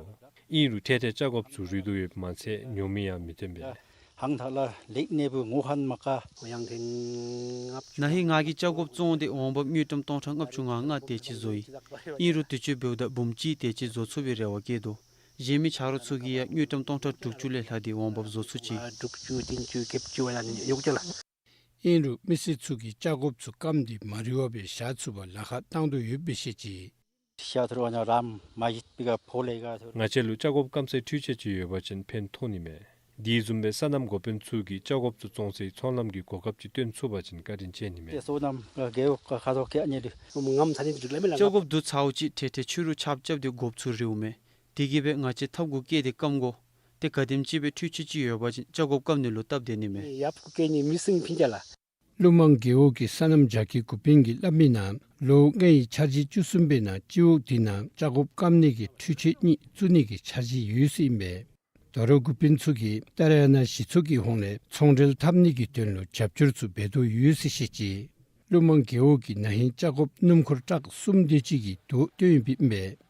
ཨིན་རུང་ཐད་ཐད་ལྕགས་སྒོབ་ཚུ་རུལ་དོ་ཡོདཔ་མ་ཚད་ཉོ་མི་ཡང་མི་ཐོན་པས། ཧང་ཐག་ལ་ལེགས་གནས་བུ་ངོ་ཧན་མ་ཀ། ན་ཧིང་ང་གིས་ལྕགས་སྒོབ་བཙོང་སྟེ་འོང་འབབ་དངུལ་ཀྲམ་སྟོང་ཕྲག་ལྔ་བཅུ་ང་ལྔ་དེ་ཅིག་བཟོ་ཡི། ཨིན་རུང་དུས་ཚོད་འབདཝ་ད་འབུམ་གཅིག་དེ་ཅིག་བཟོ་ཚུགས་པའི་རེ་བ་བསྐྱེད་དོ། གཞན་མི་ཆ་རོགས་ཚུ་གིས་ཡང་དངུལ་ཀྲམ་སྟོང་ཕྲག་དྲུག་ཅུ་ལས་ལྷག་སྟེ་འོང་འབབ་བཟོ་ཚུགས་ཅི། དྲུག་ཅུ་བདུན་ཅུ་བརྒྱད་ཅུ་ཡང་ཡོད་ཅི་ལགས། ཨིན་རུང་མི་སེར་ཚུ་གིས་ལྕགས་སྒོབ་ཚུ་སྐམ་སྟེ་མ་རུལ་བར་སྦེ་བཞག་ཚུགས་པར་ལཱ་ཁག་བཏང་དོ་ཡོདཔ་སྦེ་བཤད་ཅི། ཤ་ཐུར་བ་ཉ་རམ་མ་ཡིད་པི་ག་ཕོ་ལེ་ག་ཐུར། ང་བཅས་ལུ་ལྕགས་སྒོབ་སྐམ་སའི་འཕྲུལ་ཆས་ཅིག་ཡོད་པ་ཅིན་ཕན་ཐོགས་ནི་མས། དེ་བཟུམ་སྦེ་སོ་ནམ་འགོ་དཔོན་ཚུ་གིས་ལྕགས་སྒོབ་ཚུ་བཙོང་སའི་ཚོང་ལམ་གྱི་གོ་སྐབས་ཅིག་སྟོན་ཚུགས་པ་ཅིན་བཀའ་དྲིན་ཆེ་ནི་མས། སོ་ནམ་གེ་འོ་ཁ་ཐོག་ཁེ་ཨ་ནི་རི་ངམ་ས་ནི་དུ་ལ་མི་ལ། ལྕགས་སྒོབ་བསྡུ་ཚརཝ་ཅིག་ཐད་ཐད་ཆུ་རུ་ཆབ་ཆབ་སྟེ་སྒོབ་ཚུ་རིལཝ་མས། དེ་གིས་སྦེ་ང་བཅས་ཐབ་གུ་བཀལ་ཏེ་སྐམ་དགོ། ཏེ་ག་དེམ་ཅིག་སྦེ་འཕྲུལ་ཆས་ཅིག་ཡོད་པ་ཅིན་ལྕགས་སྒོབ་སྐམ་ནི་ལུ་སྟབས་བདེ་ནི་མས། ཡབ་ཀུ་ཀེ་ནི་མི་སིང་ཕིན་ཅ་ལགས། ཀླུ་མང་རྒེད་འོག་གི་སོ་ནམ་ཇ་ཀི་འགོ་དཔོན་གྱིས་སླབ་མིའི་ནང་ལོ་ལྔའི་འཆར་གཞི་བཅུ་གསུམ་པའི་ནང་སྤྱི་འོག་དེ་ནང་ལྕགས་སྒོབ་སྐམ་ནི་གི་འཕྲུལ་ཆས་གཉིས་བཙུགས་ནི་གི་འཆར་གཞི་ཡོད་ཟེར་ཨིན་པས། དོ་རུང་འགོ་དཔོན་ཚུ་གིས་ཏཱ་ར་ཡ་ན་གཞི་ཚོགས་ཀྱི་ཧོངས་ལས་ཚོང་འབྲེལ་འཐབ་ནི་གི་དོན་ལུ་རྒྱབ་སྐྱོར་ཚུ་འབད་དོ་ཡོད་ཟེར་བཤད་ཅི། ཀླུ་མང་རྒེད་འོག་གིས་ན་ཧིང་ལྕགས་སྒོབ་སྣུམ་འཁོར་ཊཱག་གསུམ་དེ་ཅིག་གི་རྡོ་བཏོན་ཡོདཔ་ཨིན་པས།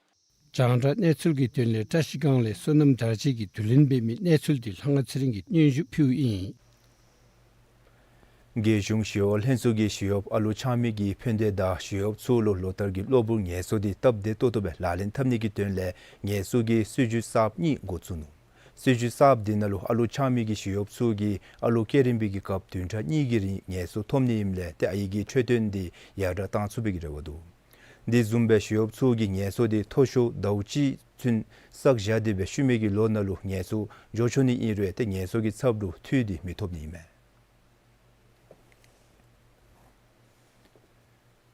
རྒྱང་བསྒྲགས་གནས་ཚུལ་གྱི་དོན་ལས་བཀྲིས་སྒང་ལས་བསོད་ནམས་དར་རྒྱས་ཀྱིས་བསྡུ་ལེན་འབད་མི་གནས་ཚུལ་འདི་ལྷ་དབང་ཚེ་རིང་གིས་སྙན་ཞུ་ཕུལཝ་ཨིན། རྒྱལ་གཞུང་ཞི་གཡོག་ལྷན་ཚོགས་ཀྱིས་ཞི་གཡོགཔ་ཨ་ལོ་འཆང་མི་གི་ཕན་བདེ་དང་ཞི་གཡོགཔ་ཚུ་ལུ་ལོ་ལྟར་གྱི་གློ་བུར་ངལ་གསོ་འདི་སྟབས་བདེ་ཏོག་ཏོ་སྦེ་ལག་ལེན་འཐབ་ནི་གི་དོན་ལས་ངལ་གསོ་གི་སྲིད་བྱུས་གསརཔ་གཉིས་འགོ་བཙུགས་ནུག། སྲིད་བྱུས་གསརཔ་འདི་ནང་ལུ་ཨ་ལོ་འཆང་མི་གི་ཞི་གཡོགཔ་ཚུ་གིས་ཨ་ལོ་སྐྱེ་རན་པའི་གི་སྐབས་བདུན་ཕྲག་གཉིས་ཀྱི་རིང་ངལ་གསོ་ཐོབ་ནི་ཨིནམ་ལས་ཏེ་ཨའི་གི་འཕྲོད་བསྟེན་འདི་ཡར་དྲག་བཏང་ཚུགས་པའི་གི་རེ་བ་འདུག། འདི་བཟུམ་སྦེ་ཞི་གཡོགཔ་ཚུ་གི་ངལ་གསོ་འདི་མཐོ་ཤོས་ཟླཝ་གཅིག་ཚུན་བསགས་བཞག་སྟེ་སྦེ་ཤུལ་མའི་གི་ལོ་ནང་ལུ་ངལ་གསོ་འགྱོ་ཆོག་ནི་ཨིན་རུང་ཏེ་ངལ་གསོ་གི་ཚབ་ལུ་འཐུས་འདི་མི་ཐོབ་ནི་ཨིན་མས།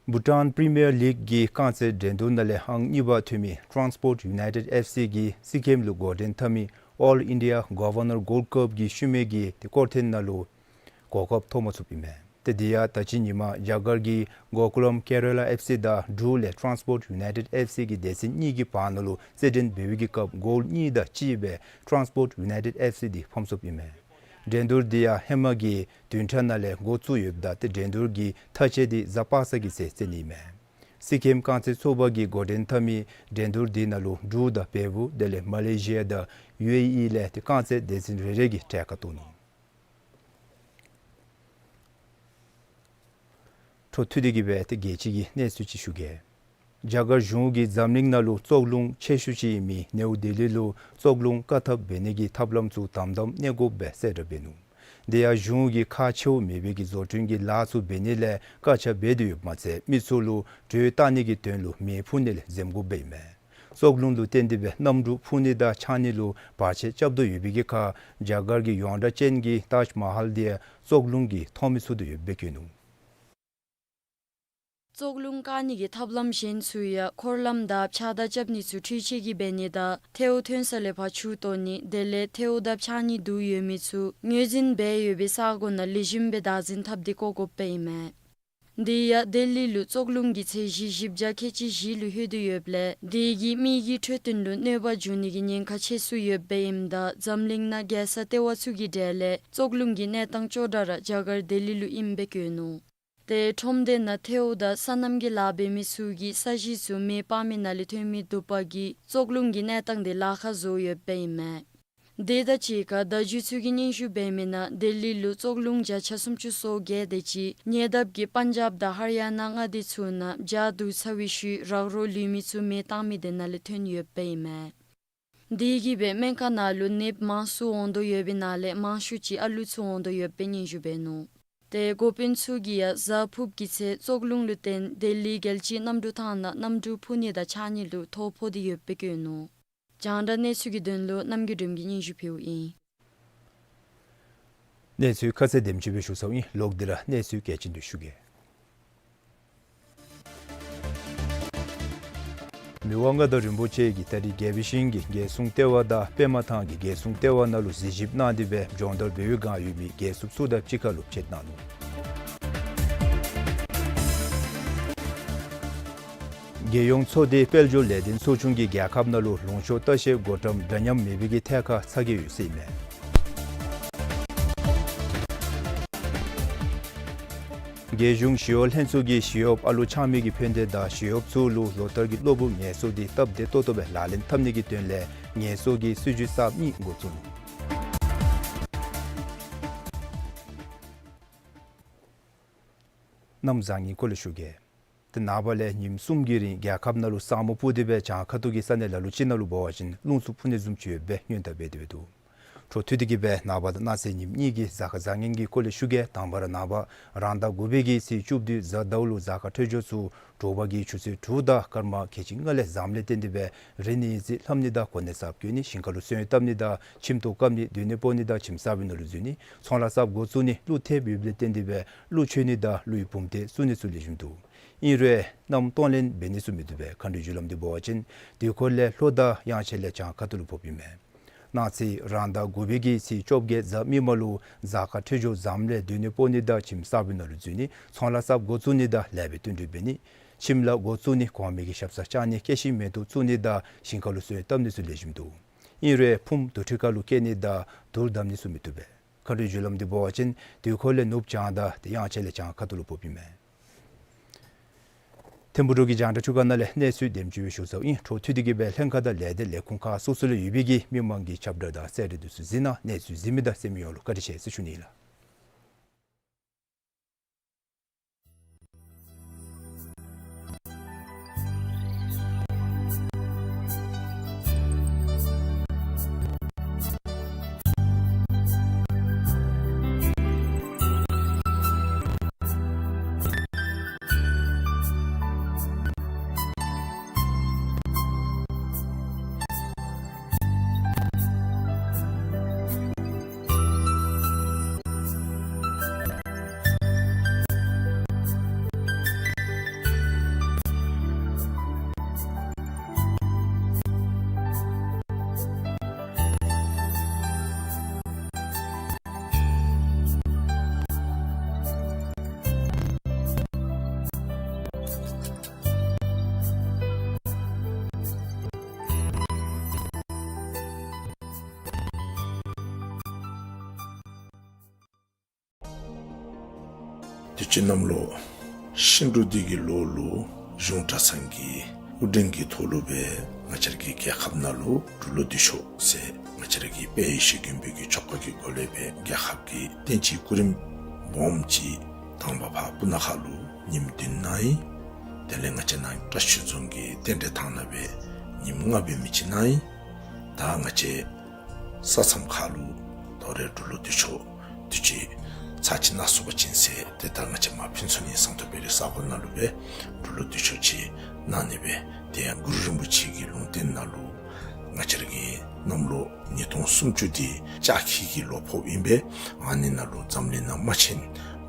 བྷུ་ཊཱན་པི་རི་མི་ཡར་ལིག་གི་རྐང་རྩེད་འགྲན་བསྡུར་ནང་ལས་ཨང་གཉིས་པ་ཐོན་མི་ཊཱན་སི་པོརཊ་ཡུ་ནའི་ཊེཌ་ཨེཕ་སི་གིས་སི་ཀིམ་ལུ་འགོ་འདྲེན་འཐབ་མི་ཨོལ་ཨིན་ཌི་ཡ་གོ་ཝར་ནར་གོལཌ་ཀབ་ཀྱི་ཤུལ་མའི་གི་ཏེ་སྐོར་ཐེངས་ནང་ལུ་གོ་སྐབས་ཐོབ་མ་ཚུགསཔ་ཨིན་མས། ཏེ་དེ་ཡང་ད་ཅི་ཉིན་མ་རྒྱ་གར་གྱི་གོ་ཀུ་ལམ་ཀེ་ར་ལ་ཨེཕ་སི་དང་འབྲུག་ལས་ཊཱན་སི་པོརཊ་ཡུ་ནའི་ཊེཌ་ཨེཕ་སི་གི་སྡེ་ཚན་གཉིས་ཀྱི་བར་ན་ལུ་རྩེད་འགྲན་འབད་བའི་གི་སྐབས་གོལ་གཉིས་དང་གཅིག་སྦེ་ཊཱན་སི་པོརཊ་ཡུ་ནའི་ཊེཌ་ཨེཕ་སི་འདི་ཕམ་སོཔ་ཨིན་མས། འགྲན་བསྡུར་འདི་ཡང་ཧེ་མ་གི་བདུན་ཕྲག་ནང་ལས་འགོ་བཙུགས་ཡོདཔ་ད་ཏེ་འགྲན་བསྡུར་གྱི་མཐའ་ཆད་འདི་གཟའ་པ་སངས་ཀྱི་ཚེ་རྩེ་ནི་ཨིན་མས། སི་ཀིམ་རྐང་རྩེད་ཚོགས་པ་གིས་འགོ་འདྲེན་འཐབ་མི་འགྲན་བསྡུར་འདི་ནང་ལུ་འབྲུག་དང་བལ་པོ་དེ་ལས་མ་ལེ་ཤི་ཡ་དང་ཡུ་ཨེ་ཨི་ལས་ཏེ་རྐང་རྩེད་སྡེ་ཚན་རེ་རེ་གིས་གྲལ་ཁར་གཏོགས་ནུག། འཕྲོ་མཐུད་དེ་གི་སྦེ་ཏེ་རྒྱལ་སྤྱི་གི་གནས་ཚུལ་ཅིག་ཞུ་གེ། རྒྱ་གར་གཞུང་གིས་འཛམ་གླིང་ནང་ལུ་བཙོག་རླུང་ཆེ་ཤོས་ཅིག་ཨིན་མི་ནེའུ་ལྡི་ལི་ལུ་བཙོག་རླུང་བཀག་ཐབས་འབད་ནི་གི་ཐབས་ལམ་ཚུ་དམ་དམ་གནས་དགོཔ་སྦེ་གསལ་བསྒྲགས་འབད་ནུག། དེ་ཡང་གཞུང་གིས་ཁག་ཆེཝ་མེད་པའི་གི་བཟོ་སྐྲུན་གྱི་ལཱ་ཚུ་འབད་ནི་ལས་བཀག་ཆ་འབད་དེ་ཡོདཔ་མ་ཚད་མི་ཚུ་ལུ་དྲོད་བཏང་ནི་གི་དོན་ལུ་མེ་འཕུ་ནི་ལས་འཛེམ་དགོཔ་ཨིན་མས། བཙོག་རླུང་ལུ་བརྟེན་ཏེ་སྦེ་གནམ་གྲུ་འཕུར་ནི་དང་འཕྱང་ནི་ལུ་བར་ཆད་རྐྱབ་དོ་ཡོད་པའི་གི་ཁར་རྒྱ་གར་གྱི་ཡོངས་གྲགས་ཅན་གྱི་ཏཱཇ་མ་ཧཱལ་འདི་ཡང་བཙོག་རླུང་གིས་མཐོང་མི་ཚུགས་དོ་ཡོདཔ་སྦེ་བཀོད་ནུག། བཙོག་རླུང་བཀག་ནི་གི་ཐབས་ལམ་གཞན་ཚུ་ཡང་འཁོར་ལམ་དང་ཕྱགས་བདར་རྐྱབ་ནི་ཚུ་འཕྲུལ་ཆས་ཀྱིས་འབད་ནི་དང་ཐལཝ་ཐོན་ས་ལས་ཕར་ཆུ་གཏོར་ནི་དེ་ལས་ཐལཝ་དང་ཕྱགས་སྙིགས་བསྡུ་ཡོད་མི་ཚུ་ངོས་འཛིན་འབད་ཡོད་པའི་ས་གོ་ནང་ལེགས་ཤོམ་སྦེ་བདག་འཛིན་འཐབ་སྟེ་བཀོ་དགོཔ་ཨིན་མས། དེ་ཡང་ལྡི་ལི་ལུ་བཙོག་རླུང་གི་ཚད་གཞི་བཞི་བརྒྱ་ཁལ་གཅིག་བཞི་ལུ་ལྷོད་དེ་ཡོདཔ་ལས་དེ་གིས་མི་གི་འཕྲོད་བསྟེན་ལུ་གནོད་པ་འབྱུང་ནི་གི་ཉེན་ཁ་ཆེ་སུ་ཡོདཔ་ཨིནམ་ད་འཛམ་གླིང་ནང་རྒྱལ་ས་ལྟེ་བ་ཚུ་གི་གྲས་ལས་བཙོག་རླུང་གི་གནས་སྟངས་སྐྱོ་དྲགས་ར་རྒྱ་གར་ལྡི་ལི་ལུ་ཨིནམ་སྦེ་བཀོད་ནུག། ཏེ་ཁྲོམ་སྡེ་ནང་ཐལཝ་དང་སོ་ནམ་གྱི་ལཱ་འབད་མི་ཚུ་གིས་ས་གཞི་ཚུ་མེ་སྤར་མི་ནང་ལས་ཐོན་མི་དུ་པ་གིས་བཙོག་རླུང་གི་གནས་སྟངས་དེ་ལཱ་ཁག་བཟོ་ཡོདཔ་ཨིན་མས། དེ་དང་གཅིག་ཁར་བརྡ་བརྒྱུད་ཚུ་གིས་སྙན་ཞུ་འབད་མི་ནང་ལྡི་ལི་ལུ་བཙོག་རླུང་བརྒྱ་ཆ་སུམ་ཅུ་སོ་བརྒྱད་དེ་ཅིག་ཉེ་འདབས་ཀྱི་པཱན་ཇབ་དང་ཧར་ཡ་ན་མངའ་སྡེ་ཚུ་ནང་བྱཱར་དུག་ཚ་བའི་ཤུལ་རག་རོ་ལུས་མི་ཚུ་མེ་བཏང་མི་དེ་ནང་ལས་ཐོན་ཡོདཔ་ཨིན་མས། དེ་གིས་སྦེ་སྨན་ཁང་ནང་ལུ་ནདཔ་མང་སུ་འོང་དོ་ཡོད་པའི་ནང་ལས་མང་ཤོས་ཅིག་ཨ་ལུ་ཚུ་འོང་དོ་ཡོདཔ་སྦེ་སྙན་ཞུ་འབད་ནུག། ཏེ་འགོ་དཔོན་ཚུ་གིས་ཡང་གཟའ་ཕུརཔ་གི་ཚེ་བཙོག་རླུང་ལུ་བརྟེན་ལྡི་ལི་རྒྱལ་སྤྱིའི་གནམ་གྲུ་ཐང་ནང་གནམ་གྲུ་འཕུར་ནི་དང་འཕྱར་ནི་ལུ་ཐོ་ཕོག་སྟེ་ཡོདཔ་སྦེ་བཀོད་ནུག། རྒྱང་བསྒྲགས་གནས་ཚུལ་གྱི་དོན་ལུ་རྣམ་རྒྱལ་སྒྲོལམ་གྱིས་སྙན་ཞུ་ཕུལཝ་ཨིན། གནས་ཚུལ་ཁ་གསལ་དེམ་ཅིག་སྦེ་ཞུ་ཚརཝ་ཨིན། ལོག་སྟེ་ར་གནས་ཚུལ་གལ་ཆེ་འདི་ཞུ་གེ། མི་དབང་མངའ་བདག་རིན་པོ་ཆེ་གིས་ད་རིས་དགེ་བའི་ཤིང་གི་རྒྱལ་སྲུང་ལྟེ་བ་དང་པདྨ་ཐང་གི་རྒྱལ་སྲུང་ལྟེ་བ་ནང་ལུ་གཟིགས་ཞིབ་གནང་སྟེ་སྦེ་སྦྱོང་བརྡར་འབད་བའི་བསྒང་ཡོད་མི་རྒྱལ་སྲུངཔ་ཚུ་དང་གཅིག་ཁར་ལུ་ཕྱད་གནང་ནུག། རྒྱལ་ཡོངས་ཚོགས་སྡེ་དཔལ་འབྱོར་ལས་དོན་ཚོགས་ཆུང་གིས་རྒྱལ་ཁབ་ནང་ལུ་ལུང་ཕྱོགས་ལྟ་བཤལ་སྒོ་འགྲམ་འདྲ་མཉམ་མེད་པའི་གི་ཐད་ཁར་ཚ་གྱང་ཡོད་ཟེར་ཨིན་མས། རྒྱལ་གཞུང་ཞི་གཡོག་ལྷན་ཚོགས་ཀྱིས་ཞི་གཡོགཔ་ཨ་ལོ་ཆགས་མི་གི་ཕན་བདེ་དང་ཞི་གཡོགཔ་ཚུ་ལུ་ལོ་ལྟར་གྱི་གློག་སྦུག་ངལ་གསོ་འདི་སྟབས་བདེ་ཏོག་ཏོ་སྦེ་ལག་ལེན་འཐབ་ནི་གི་དོན་ལས་ངལ་གསོ་གི་སྲིད་བྱུས་གསརཔ་གཉིས་འགོ་བཙུགས་ནུག། གནམ་བཟང་ངན་སྐོར་ལས་ཞུ་གེ། ཏེ་ནངས་པ་ལས་ཉིནམ་གསུམ་གྱི་རིང་རྒྱལ་ཁབ་ནང་ལུ་ས་སྨུག་སྤུབས་ཏེ་སྦེ་བྱང་ཁ་ཐུག་གི་ས་གནས་ལ་ལུ་ཅིག་ནང་ལུ་འབད་བ་ཅིན་རླུང་འཚུབ་འཕུ་ནི་བཟུམ་ཅིག་ཡོདཔ་སྦེ་སྔོན་བརྡ་འབད་དེ་འདུག། འཕྲོ་མཐུད་དེ་གི་སྦེ་ནངས་པ་དང་གནངས་ཚེ་ཉིནམ་གཉིས་ཀྱི་གཟའ་སྐར་བཟང་ངན་གྱི་སྐོར་ལས་ཞུ་གེ། དང་པ་ར་ནངས་པ་རང་ཟླ་དགུ་པའི་གི་ཚེས་བཅུ་བདུན་གཟའ་ཟླཝ་ལུ་གཟའ་སྐར་འཕྲོད་སྦྱོར་ཚུ་དྲོ་པ་གི་ཆུ་ཚོད་དྲུག་དང་སྐར་མ་ཁལ་གཅིག་ལྔ་ལས་བཟངམ་ལས་བརྟེན་ཏེ་སྦེ་རི་ནས་རྩེ་ལྷམ་ནི་དང་གོ་གནས་གསརཔ་བསྐོ་ནི་ཞིང་ཁ་ལུ་སོན་བཏབ་ནི་དང་ཁྱིམ་ཐོག་བཀབ་ནི་སྡོད་གནས་སྤོ་ནི་དང་ཁྱིམ་གསར་པའི་ནང་ལུ་འཛུལ་ནི་ཚོང་ལཱ་གསརཔ་འགོ་བཙུགས་ནི་ཀླུ་ཐེབས་ཡོདཔ་ལས་བརྟེན་ཏེ་སྦེ་ཀླུ་མཆོད་ནི་དང་ཀླུའི་བུམ་སྡེ་བཙུགས་ནི་ཚུ་ལེགས་ཤོམ་འདུག། ཨིན་རུང་གནམ་སྟོང་ལེན་འབད་ནི་ཚུ་མི་བཏུབ་པས། མཁའ་འགྲོའི་རྒྱུ་ལམ་འདི་འབད་བ་ཅིན་དུས་འཁོར་ལས་ལྷོ་དང་དབྱངས་འཆར་ལས་བྱང་ཁ་ཐུག་ལུ་ཕོགཔ་ཨིན་མས། གནངས་ཚེ་རང་ཟླ་དགུ་པའི་གི་ཚེས་བཅོ་བརྒྱད་གཟའ་མིག་དམར་ལུ་གཟའ་སྐར་འཕྲོད་སྦྱོར་བཟངམ་ལས་སྡོད་གནས་སྤོ་ནི་དང་ཁྱིམ་གསར་པའི་ནང་ལུ་འཛུལ་ནི་ཚོང་ལཱ་གསརཔ་འགོ་བཙུགས་ནི་དང་ལེགས་པའི་བསྟུན་གྲོས་འབད་ནི་ཁྱིམ་ལཱ་འགོ་བཙུགས་ནི་གོང་མའི་གི་ཞབས་སར་བཅར་ནི་སྐྱེད་ཤིང་མེ་ཏོག་བཙུགས་ནི་དང་ཞིང་ཁ་ལུ་སོན་བཏབ་ནི་ཚུ་ལེགས་ཤོམ་འདུག། ཨིན་རུང་ཕུངམ་དུར་ཁྲོད་ཁ་ལུ་བསྐྱལ་ནི་དང་དུར་བསྡམ་ནི་ཚུ་མི་བཏུབ་པས། མཁའ་འགྲོའི་རྒྱུ་ལམ་འདི་འབད་བ་ཅིན་དུས་འཁོར་ལས་ནུབ་བྱང་དང་དབྱངས་འཆར་ལས་བྱང་ཁ་ཐུག་ལུ་ཕོགཔ་ཨིན་མས། ཐིམ་ཕུག་འབྲུག་གི་རྒྱང་བསྒྲགས་ཁྲུས་ཁང་ནང་ལས་གནས་ཚུལ་དེམ་ཅིག་སྦེ་ཞུ་ཚརཝ་ཨིན། འཕྲོ་མཐུད་དེ་གི་སྦེ་ལྷན་ཁག་དང་ལས་སྡེ་ལས་ཁུངས་ཁག་སོ་སོ་ལུ་ཡོད་པའི་གི་མི་མང་གི་ཁྱབ་བསྒྲགས་དང་གསལ་བསྒྲགས་འདི་ཚུ་གཟིགས་གནང་། གནས་ཚུལ་གཟིགས་མི་དང་གསན་མི་ཡོངས་ལུ་བཀའ་དྲིན་ཆེ་ཟེར་ཞུ་ནི་ཨིན་ལགས། དུས་ཅི་གནམ་ལོ་ཤིང་འབྲུག་འདི་གི་ལོ་ལུ་གཞུང་གྲྭ་ཚང་གི་དབུ་འདྲེན་གྱི་ཐོག་ལུ་སྦེ་ང་བཅས་ར་གི་རྒྱལ་ཁབ་ནང་ལུ་འབྲུག་ལོ་འདི་ཤོག་ཟེར་ང་བཅས་ར་གི་དཔལ་ཡེ་ཤེས་མགོན་པོ་གི་ཆོ་ག་གི་སྒོ་ལས་སྦེ་རྒྱལ་ཁབ་ཀྱི་བསྟན་སྤྱིའི་སྐུ་རིམ་སྦོམ་ཅིག་དང་པ་ཕར་སྤུ་ན་ཁ་ལུ་ཉིནམ་བདུན་གནང་ཡི། དེ་ལས་ང་བཅས་ནཱ་བཀྲ་ཤིས་རྫོང་གི་རྟེན་འབྲེལ་ཐང་ནང་སྦེ་ཉིནམ་ལྔ་འབད་མི་ཅིག་གནང་ཡི། ད་ང་བཅས་ས་མཚམས་ཁ་ལུ་ད་རེས་འབྲུག་ལོ་འདི་ཤོག་དུས་ཅི་ཚར་གཅིག་གནང་ཚུགས་པ་ཅིན་ཟེར་ཏེ་ད་ང་བཅས་མར་ཕུན་ཚོགས་གླིང་ཟངས་མདོག་དཔལ་རི་ས་གོ་ནང་ལུ་སྦེ་འབྲུག་ལོ་འདི་ཤོག་ཅིག་གནང་ནི་སྦེ། དེ་ཡང་གུ་རུ་རིན་པོ་ཆེ་གི་ལུང་བསྟན་ནང་ལུ་ང་བཅས་ར་གི་གནམ་ལོ་ཉིས་སྟོང་སུམ་ཅུ་འདི་ལྕགས་ཁྱི་གི་ལོ་ཕོགཔ་ཨིན་པས། ཨ་ནི་ནང་ལུ་འཛམ་གླིང་ནང་དམག་ཆེན་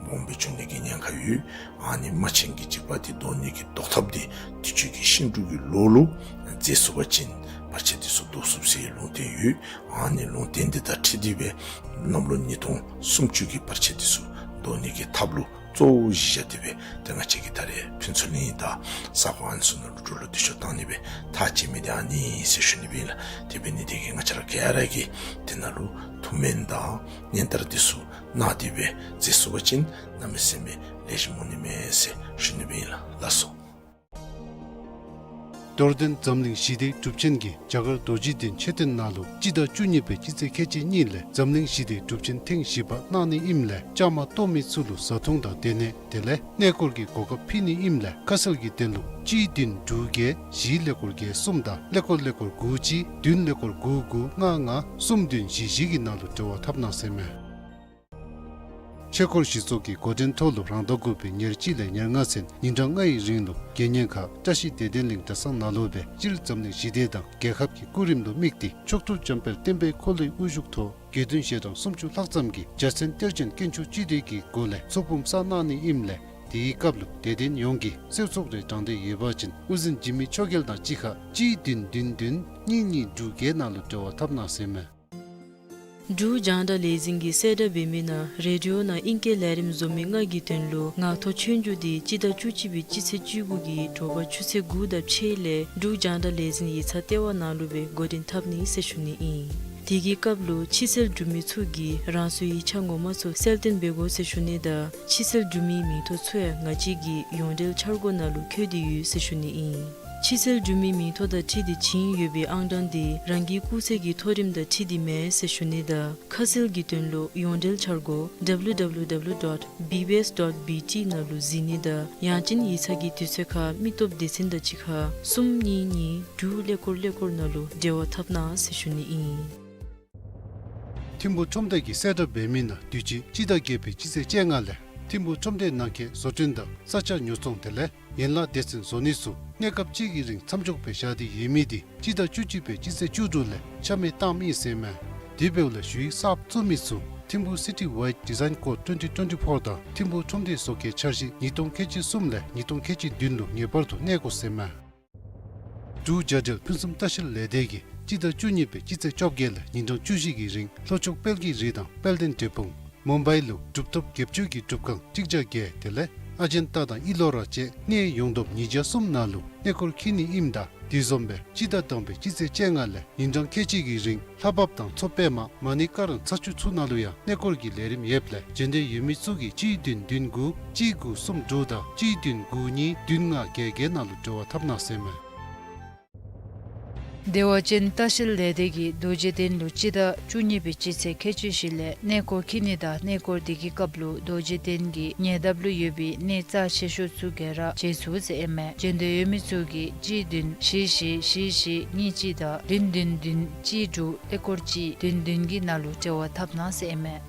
སྦོམ་སྦེ་བྱུང་ནི་གི་ཉེན་ཁ་ཡོད། ཨ་ནི་དམག་ཆེན་གྱི་འཇིགས་པ་འདི་བཟློག་ནི་གི་བཟློག་ཐབས་འདི་དུས་ཅི་གི་ཤིང་འབྲུག་གི་ལོ་ལུ་མཛད་ཚུགས་པ་ཅིན་བར་ཆད་འདི་ཚུ་བཟློག་ཚུགས་ཟེར་ལུང་བསྟན་ཡོད། ཨ་ནི་ལུང་བསྟན་འདི་དང་འཁྲིལ་ཏེ་སྦེ་གནམ་ལོ་ཉིས་སྟོང་སུམ་ཅུ་གི་བར་ཆད་འདི་ཚུ་བཟློག་ནི་གི་ཐབས་ལུ་གཙོ་བོ་གཞི་བཞག་སྟེ་སྦེ་ཏེ་ང་བཅས་ཀྱིས་ད་རེས་ཕུན་ཚོགས་གླིང་དང་ས་གོ་ཨ་ནི་ཚུ་ནང་ལུ་འབྲུག་ལོ་འདི་ཤོག་གཏང་ནི་སྦེ་ཐག་བཅད་མི་འདི་ཨ་ནི་ཨིན་ཟེར་ཞུ་ནི་སྦེ་ཨིན་ལགས། དེ་འབད་ནི་འདི་གིས་ང་བཅས་ར་ག་ར་གིས་དེ་ནང་ལུ་ཐུགས་སྨོན་དང་སྙན་དར་འདི་ཚུ་གནང་སྟེ་སྦེ་མཛད་ཚུགས་པ་ཅིན་གནམ་མེད་ས་མེད་ལེགས་ཤོམ་འོང་ནི་མས་ཟེར་ཞུ་ནི་སྦེ་ཨིན་ལགས། ལགས་སོ། རྡོར་གདན་འཛམ་གླིང་ཞི་བདེའི་སྒྲུབ་ཆེན་གྱིས་རྒྱ་གར་རྡོ་རྗེ་གདན་མཆོད་རྟེན་ནང་ལུ་སྤྱི་ཟླ་བཅུ་གཉིས་པའི་སྤྱི་ཚེས་ཁལ་གཅིག་གཉིས་ལས་འཛམ་གླིང་ཞི་བདེའི་སྒྲུབ་ཆེན་ཐེངས་བཞི་པ་གནང་ནི་ཨིནམ་ལས་བཅའ་མར་གཏོགས་མི་ཚུ་ལུ་བཟའ་འཐུང་དང་སྡོད་གནས་དེ་ལས་གནས་སྐོར་གྱི་གོ་སྐབས་ཕུལ་ནི་ཨིནམ་ལས་ཁ་གསལ་གྱི་དོན་ལུ་གཅིག་བདུན་དྲུག་བརྒྱད་བཞི་ཀླད་ཀོར་བརྒྱད་གསུམ་དང་ཀླད་ཀོར་ཀླད་ཀོར་དགུ་གཅིག་བདུན་ཀླད་ཀོར་དགུ་དགུ་ལྔ་ལྔ་གསུམ་བདུན་བཞི་བཞི་གི་ནང་ལུ་འབྲེལ་བ་འཐབ་གནང་ཟེར་མས། ཆོས་འཁོར་གཞི་ཚོགས་ཀྱི་འགོ་འདྲེན་ཐོག་ལུ་རང་ཟླ་དགུ་པའི་ཉེར་གཅིག་ལས་ཉེར་ལྔ་ཚུན་ཉིན་གྲངས་ལྔའི་རིང་ལུ་དགེ་བསྙེན་ཁག་བཀྲ་ཤིས་བདེ་ལྡན་གླིང་གྲྭ་ཚང་ནང་ལུ་སྦེ་སྤྱིར་འཛམ་གླིང་ཞི་བདེ་དང་རྒྱལ་ཁབ་ཀྱི་སྐུ་རིམ་ལུ་དམིགས་ཏེ་མཆོག་སྤྲུལ་འཇམ་དཔལ་བསྟན་པའི་འཁོར་ལོའི་དབུ་བཞུགས་ཐོག་དགེ་འདུན་ཞལ་གྲངས་སུམ་ཅུ་ལྷག་ཙམ་གྱིས་འཇའ་ཚོན་གཏེར་ཅན་དཀོན་མཆོག་སྤྱི་དོན་གྱི་སྒོ་ལས་ཚོགས་འབུམ་བསགས་གནང་ནི་ཨིནམ་ལས་དེའི་སྐབས་ལུ་དད་ལྡན་ཡོངས་ཀྱིས་གསོལ་ཚོགས་རེ་དྲང་འདོད་ཡོད་པ་ཅིན་དབུ་འཛིན་འཇིགས་མེད་ཆོས་རྒྱལ་དང་གཅིག་ཁར་གཅིག་བདུན་བདུན་བདུན་གཉིས་གཉིས་དྲུག་བརྒྱད་ནང་ལུ་འབྲེལ་བ་འཐབ་གནང་ཟེར་མས། འབྲུག་རྒྱང་བསྒྲགས་ལས་འཛིན་གྱིས་གསལ་བསྒྲགས་འབད་མི་ནང་རེ་ཌི་ཡོ་ནང་ཨིང་སྐད་ལས་རིམ་བཟོ་མི་ལྔ་གི་དོན་ལུ་ངག་ཐོག་ཆོས་རྒྱུགས་འདི་སྤྱི་ཟླ་བཅུ་གཅིག་པའི་སྤྱི་ཚེས་བཅུ་དགུ་གི་དྲོ་པ་ཆུ་ཚོད་དགུ་དང་ཕྱེད་ལས་འབྲུག་རྒྱང་བསྒྲགས་ལས་འཛིན་ཡིག་ཚང་ལྟེ་བ་ནང་ལུ་སྦེ་འགོ་འདྲེན་འཐབ་ནི་ཟེར་ཞུ་ནི་ཨིན། དེ་གི་སྐབས་ལུ་ཕྱི་སེལ་གྲུབ་མི་ཚུ་གིས་རང་སོའི་ཡིག་ཆ་ངོ་མ་ཚུ་གསལ་སྟོན་འབད་དགོ་ཟེར་ཞུ་ནི་དང་ཕྱི་སེལ་གྲུབ་མིའི་མིང་ཐོ་ཚུ་ཡང་ང་བཅས་ཀྱི་ཡོངས་འབྲེལ་འཆར་སྒོ་ནང་ལུ་བཀོད་དེ་ཡོད་ཟེར་ཞུ་ནི་ཨིན། ཕྱི་སེལ་གྲུབ་མིའི་མིང་ཐོ་དང་འཁྲིལ་ཏེ་བྱིན་ཡོད་པའི་ཨང་གྲངས་འདི་རང་གི་སྐུགས་ཚད་ཀྱི་མཐོ་རིམ་དང་འཁྲིལ་ཏེ་མེད་ཟེར་ཞུ་ནི་དང་ཁ་གསལ་གྱི་དོན་ལུ་ཡོངས་འབྲེལ་འཆར་སྒོ་W W W dot B B S dot B T ནང་ལུ་གཟིགས་ནི་དང་ཡང་ཅིན་ཡིག་ཚང་གི་དུས་ཚོད་ཁར་མི་སྟོབས་སྡེ་ཚན་དང་གཅིག་ཁར་གསུམ་གཉིས་གཉིས་དྲུག་ཀླད་ཀོར་ཀླད་ཀོར་ནང་ལུ་འབྲེལ་བ་འཐབ་གནང་ཟེར་ཞུ་ནི་ཨིན། ཐིམ་ཕུག་ཁྲོམ་སྡེ་གིས་གསལ་བསྒྲགས་འབད་མི་ནང་དུས་ཅི་སྤྱི་ཟླ་བརྒྱད་པའི་སྤྱི་ཚེས་བཅོ་ལྔ་ལས་ཐིམ་ཕུག་ཁྲོམ་སྡེ་ནང་འཁོད་བཟོ་སྐྲུན་དང་ས་ཆ་ཉོ་ཚོང་དེ་ལས་ཡན་ལག་སྡེ་ཚན་བཟོ་ནི་ཚུ་གནས་སྐབས་གཅིག་གི་རིང་མཚམས་འཇོག་སྦེ་བཞག་སྟེ་ཡོད་མི་འདི་སྤྱི་ཟླ་བཅུ་གཅིག་པའི་སྤྱི་ཚེས་བཅུ་དྲུག་ལས་ཆ་མེད་བཏངམ་ཨིན་ཟེར་མས། དེ་འབདཝ་ལས་ཞུ་ཡིག་གསརཔ་བཙུགས་མི་ཚུ་ཐིམ་ཕུག་City Wide Design Code twenty twenty-four དང་ཐིམ་ཕུག་ཁྲོམ་སྡེ་བཟོ་བཀོད་འཆར་གཞི་ཉིས་སྟོང་ཁལ་གཅིག་གསུམ་ལས་ཉིས་སྟོང་ཁལ་གཅིག་བདུན་ལུ་ངེས་པར་དུ་གནས་དགོ་ཟེར་མས། འབྲུག་རྒྱལ་ཕུན་སུམ་ལྟ་བཤལ་ལས་སྡེ་གིས་སྤྱི་ཟླ་བཅུ་གཉིས་པའི་སྤྱི་ཚེས་བཅོ་བརྒྱད་ལས་ཉིན་གྲངས་བཅུ་བཞི་གི་རིང་ལྷོ་ཕྱོགས་དཔལ་གྱི་རི་དང་དཔལ་ལྡན་འབྲས་སྤུངས་མུམ་བའི་ལུ་གྲུབ་ཐོབ་བརྒྱད་ཅུ་གི་སྒྲུབ་ཁང་ཀྲིག་ཇ་བརྒྱད་དེ་ལས་ཨ་ཇན་ཏ་དང་ཨི་ལོ་ར་བཅས་གནས་ཡོངས་བསྡོམས་ཉིས་བརྒྱ་གསུམ་ནང་ལུ་གནས་སྐོར་འཁྱིད་ནི་ཨིནམ་ད་དེ་བཟུམ་སྦེ་སྤྱི་ཟླ་དང་པའི་སྤྱི་ཚེས་བཅོ་ལྔ་ལས་ཉིན་གྲངས་ཁལ་གཅིག་གི་རིང་ལྷ་བབས་དང་མཚོ་པདྨ་མ་ཎི་ཀ་རམ་ཚ་ཆུ་ཚུ་ནང་ལུ་ཡང་གནས་སྐོར་གྱི་ལས་རིམ་ཡོདཔ་ལས་བྱོན་འདོད་ཡོད་མི་ཚུ་གིས་གཅིག་བདུན་བདུན་དགུ་གཅིག་དགུ་གསུམ་དྲུག་དང་གཅིག་བདུན་དགུ་གཉིས་བདུན་ལྔ་བརྒྱད་བརྒྱད་ནང་ལུ་འབྲེལ་བ་འཐབ་གནང་ཟེར་མས། བདེ་བ་ཅན་ལྟ་བཤལ་ལས་སྡེ་གིས་རྡོ་རྗེ་གདན་ལུ་སྤྱི་ཟླ་བཅུ་གཉིས་པའི་སྤྱི་ཚེས་ཁལ་གཅིག་བཞི་ལས་གནས་སྐོར་འཁྱིད་ནི་དང་གནས་སྐོར་དེ་གི་སྐབས་ལུ་རྡོ་རྗེ་གདན་གྱི་ཉེ་འདབས་ལུ་ཡོད་པའི་གནས་རྩ་ཆེ་ཤོས་ཚུ་ག་ར་མཇལ་ཚུགས་ཟེར་ཨིན་མས། བྱོན་འདོད་ཡོད་མི་ཚུ་གིས་གཅིག་བདུན་བཞི་བཞི་བཞི་བཞི་གཉིས་གཅིག་དང་བདུན་བདུན་བདུན་གཅིག་དྲུག་ཀླད་ཀོར་གཅིག་བདུན་བདུན་གྱི་ནང་ལུ་འབྲེལ་བ་འཐབ་གནང་ཟེར་ཨིན་མས།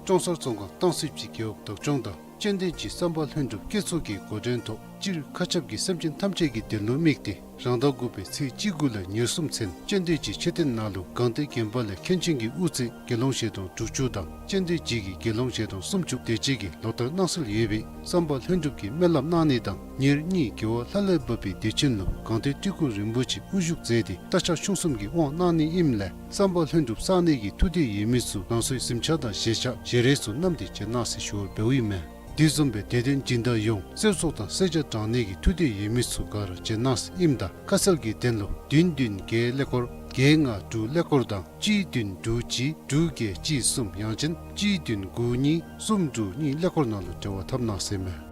ཀྲོང་གསར་ཚོང་ཁང་སྟང་སི་སྤྱི་རྒེད་འོག་བདག་སྐྱོང་དང་སྤྱན་ལྡན་སྤྱི་བསམ་པ་ལྷུན་གྲུབ་སྐྱེ་ཚུལ་གྱི་འགོ་འདྲེན་ཐོག་སྤྱིར་མཁའ་ཁྱབ་ཀྱི་སེམས་ཅན་ཐམས་ཅད་ཀྱི་དོན་ལུ་དམིགས་ཏེ་རང་ཟླ་དགུ་པའི་ཚེས་བཅུ་དགུ་ལས་ཉེར་གསུམ་ཚུན་སྤྱན་ལྡན་སྤྱི་མཆོད་རྟེན་ནང་ལུ་སྒང་སྟེང་དགོན་པ་ལས་མཁན་ཆེན་གྱི་དབུ་རྩེ་དགེ་སློང་ཞལ་གྲངས་དྲུག་ཅུ་དང་སྤྱན་ལྡན་སྤྱི་གི་དགེ་སློང་ཞལ་གྲངས་སུམ་ཅུ་དེ་ཅིག་གིས་ལོ་ལྟར་གནང་སྲོལ་ཡོད་པའི་བསམ་པ་ལྷུན་གྲུབ་ཀྱི་སྨོན་ལམ་གནང་ནི་དང་ཉེར་གཉིས་རྒྱལ་བ་ལྷ་ལས་བབས་པའི་དུས་ཆེན་ལུ་སྒང་སྟེང་སྤྲུལ་སྐུ་རིན་པོ་ཆེ་དབུ་བཞུགས་མཛད་དེ་རྟ་ཕྱག་ཆུང་གསུམ་གྱི་དབང་གནང་ནི་ཨིནམ་ལས་བསམ་པ་ལྷུན་གྲུབ་བསགས་ནི་གི་ཐུགས་འདོད་ཡོད་མི་ཚུ་རང་སོའི་གཟིམ་ཆས་དང་བཞེས་ཆས་བཞེས་རས་ཚུ་བསྣམས་ཏེ་བྱོན་གནང་ཟེར་ཞུ་བ་འབདཝ་ཨིན་མས། དེ་བཟུམ་སྦེ་དད་ལྡན་སྦྱིན་བདག་ཡོངས་གསོལ་ཚོགས་དང་གསོལ་ཇ་དྲང་ནི་གི་ཐུགས་འདོད་ཡོད་མི་ཚུ་ག་ར་བྱོན་གནང་ཟེར་ཨིནམ་ད་ཁ་གསལ་གྱི་དོན་ལུ་བདུན་བདུན་བརྒྱད་ཀླད་ཀོར་བརྒྱད་ལྔ་དྲུག་ཀླད་ཀོར་དང་གཅིག་བདུན་དྲུག་གཅིག་དྲུག་བརྒྱད་གཅིག་གསུམ་ཡང་ཅིན་གཅིག་བདུན་དགུ་གཉིས་གསུམ་དྲུག་གཉིས་ཀླད་ཀོར་ནང་ལུ་འབྲེལ་བ་འཐབ་གནང་ཟེར་མས།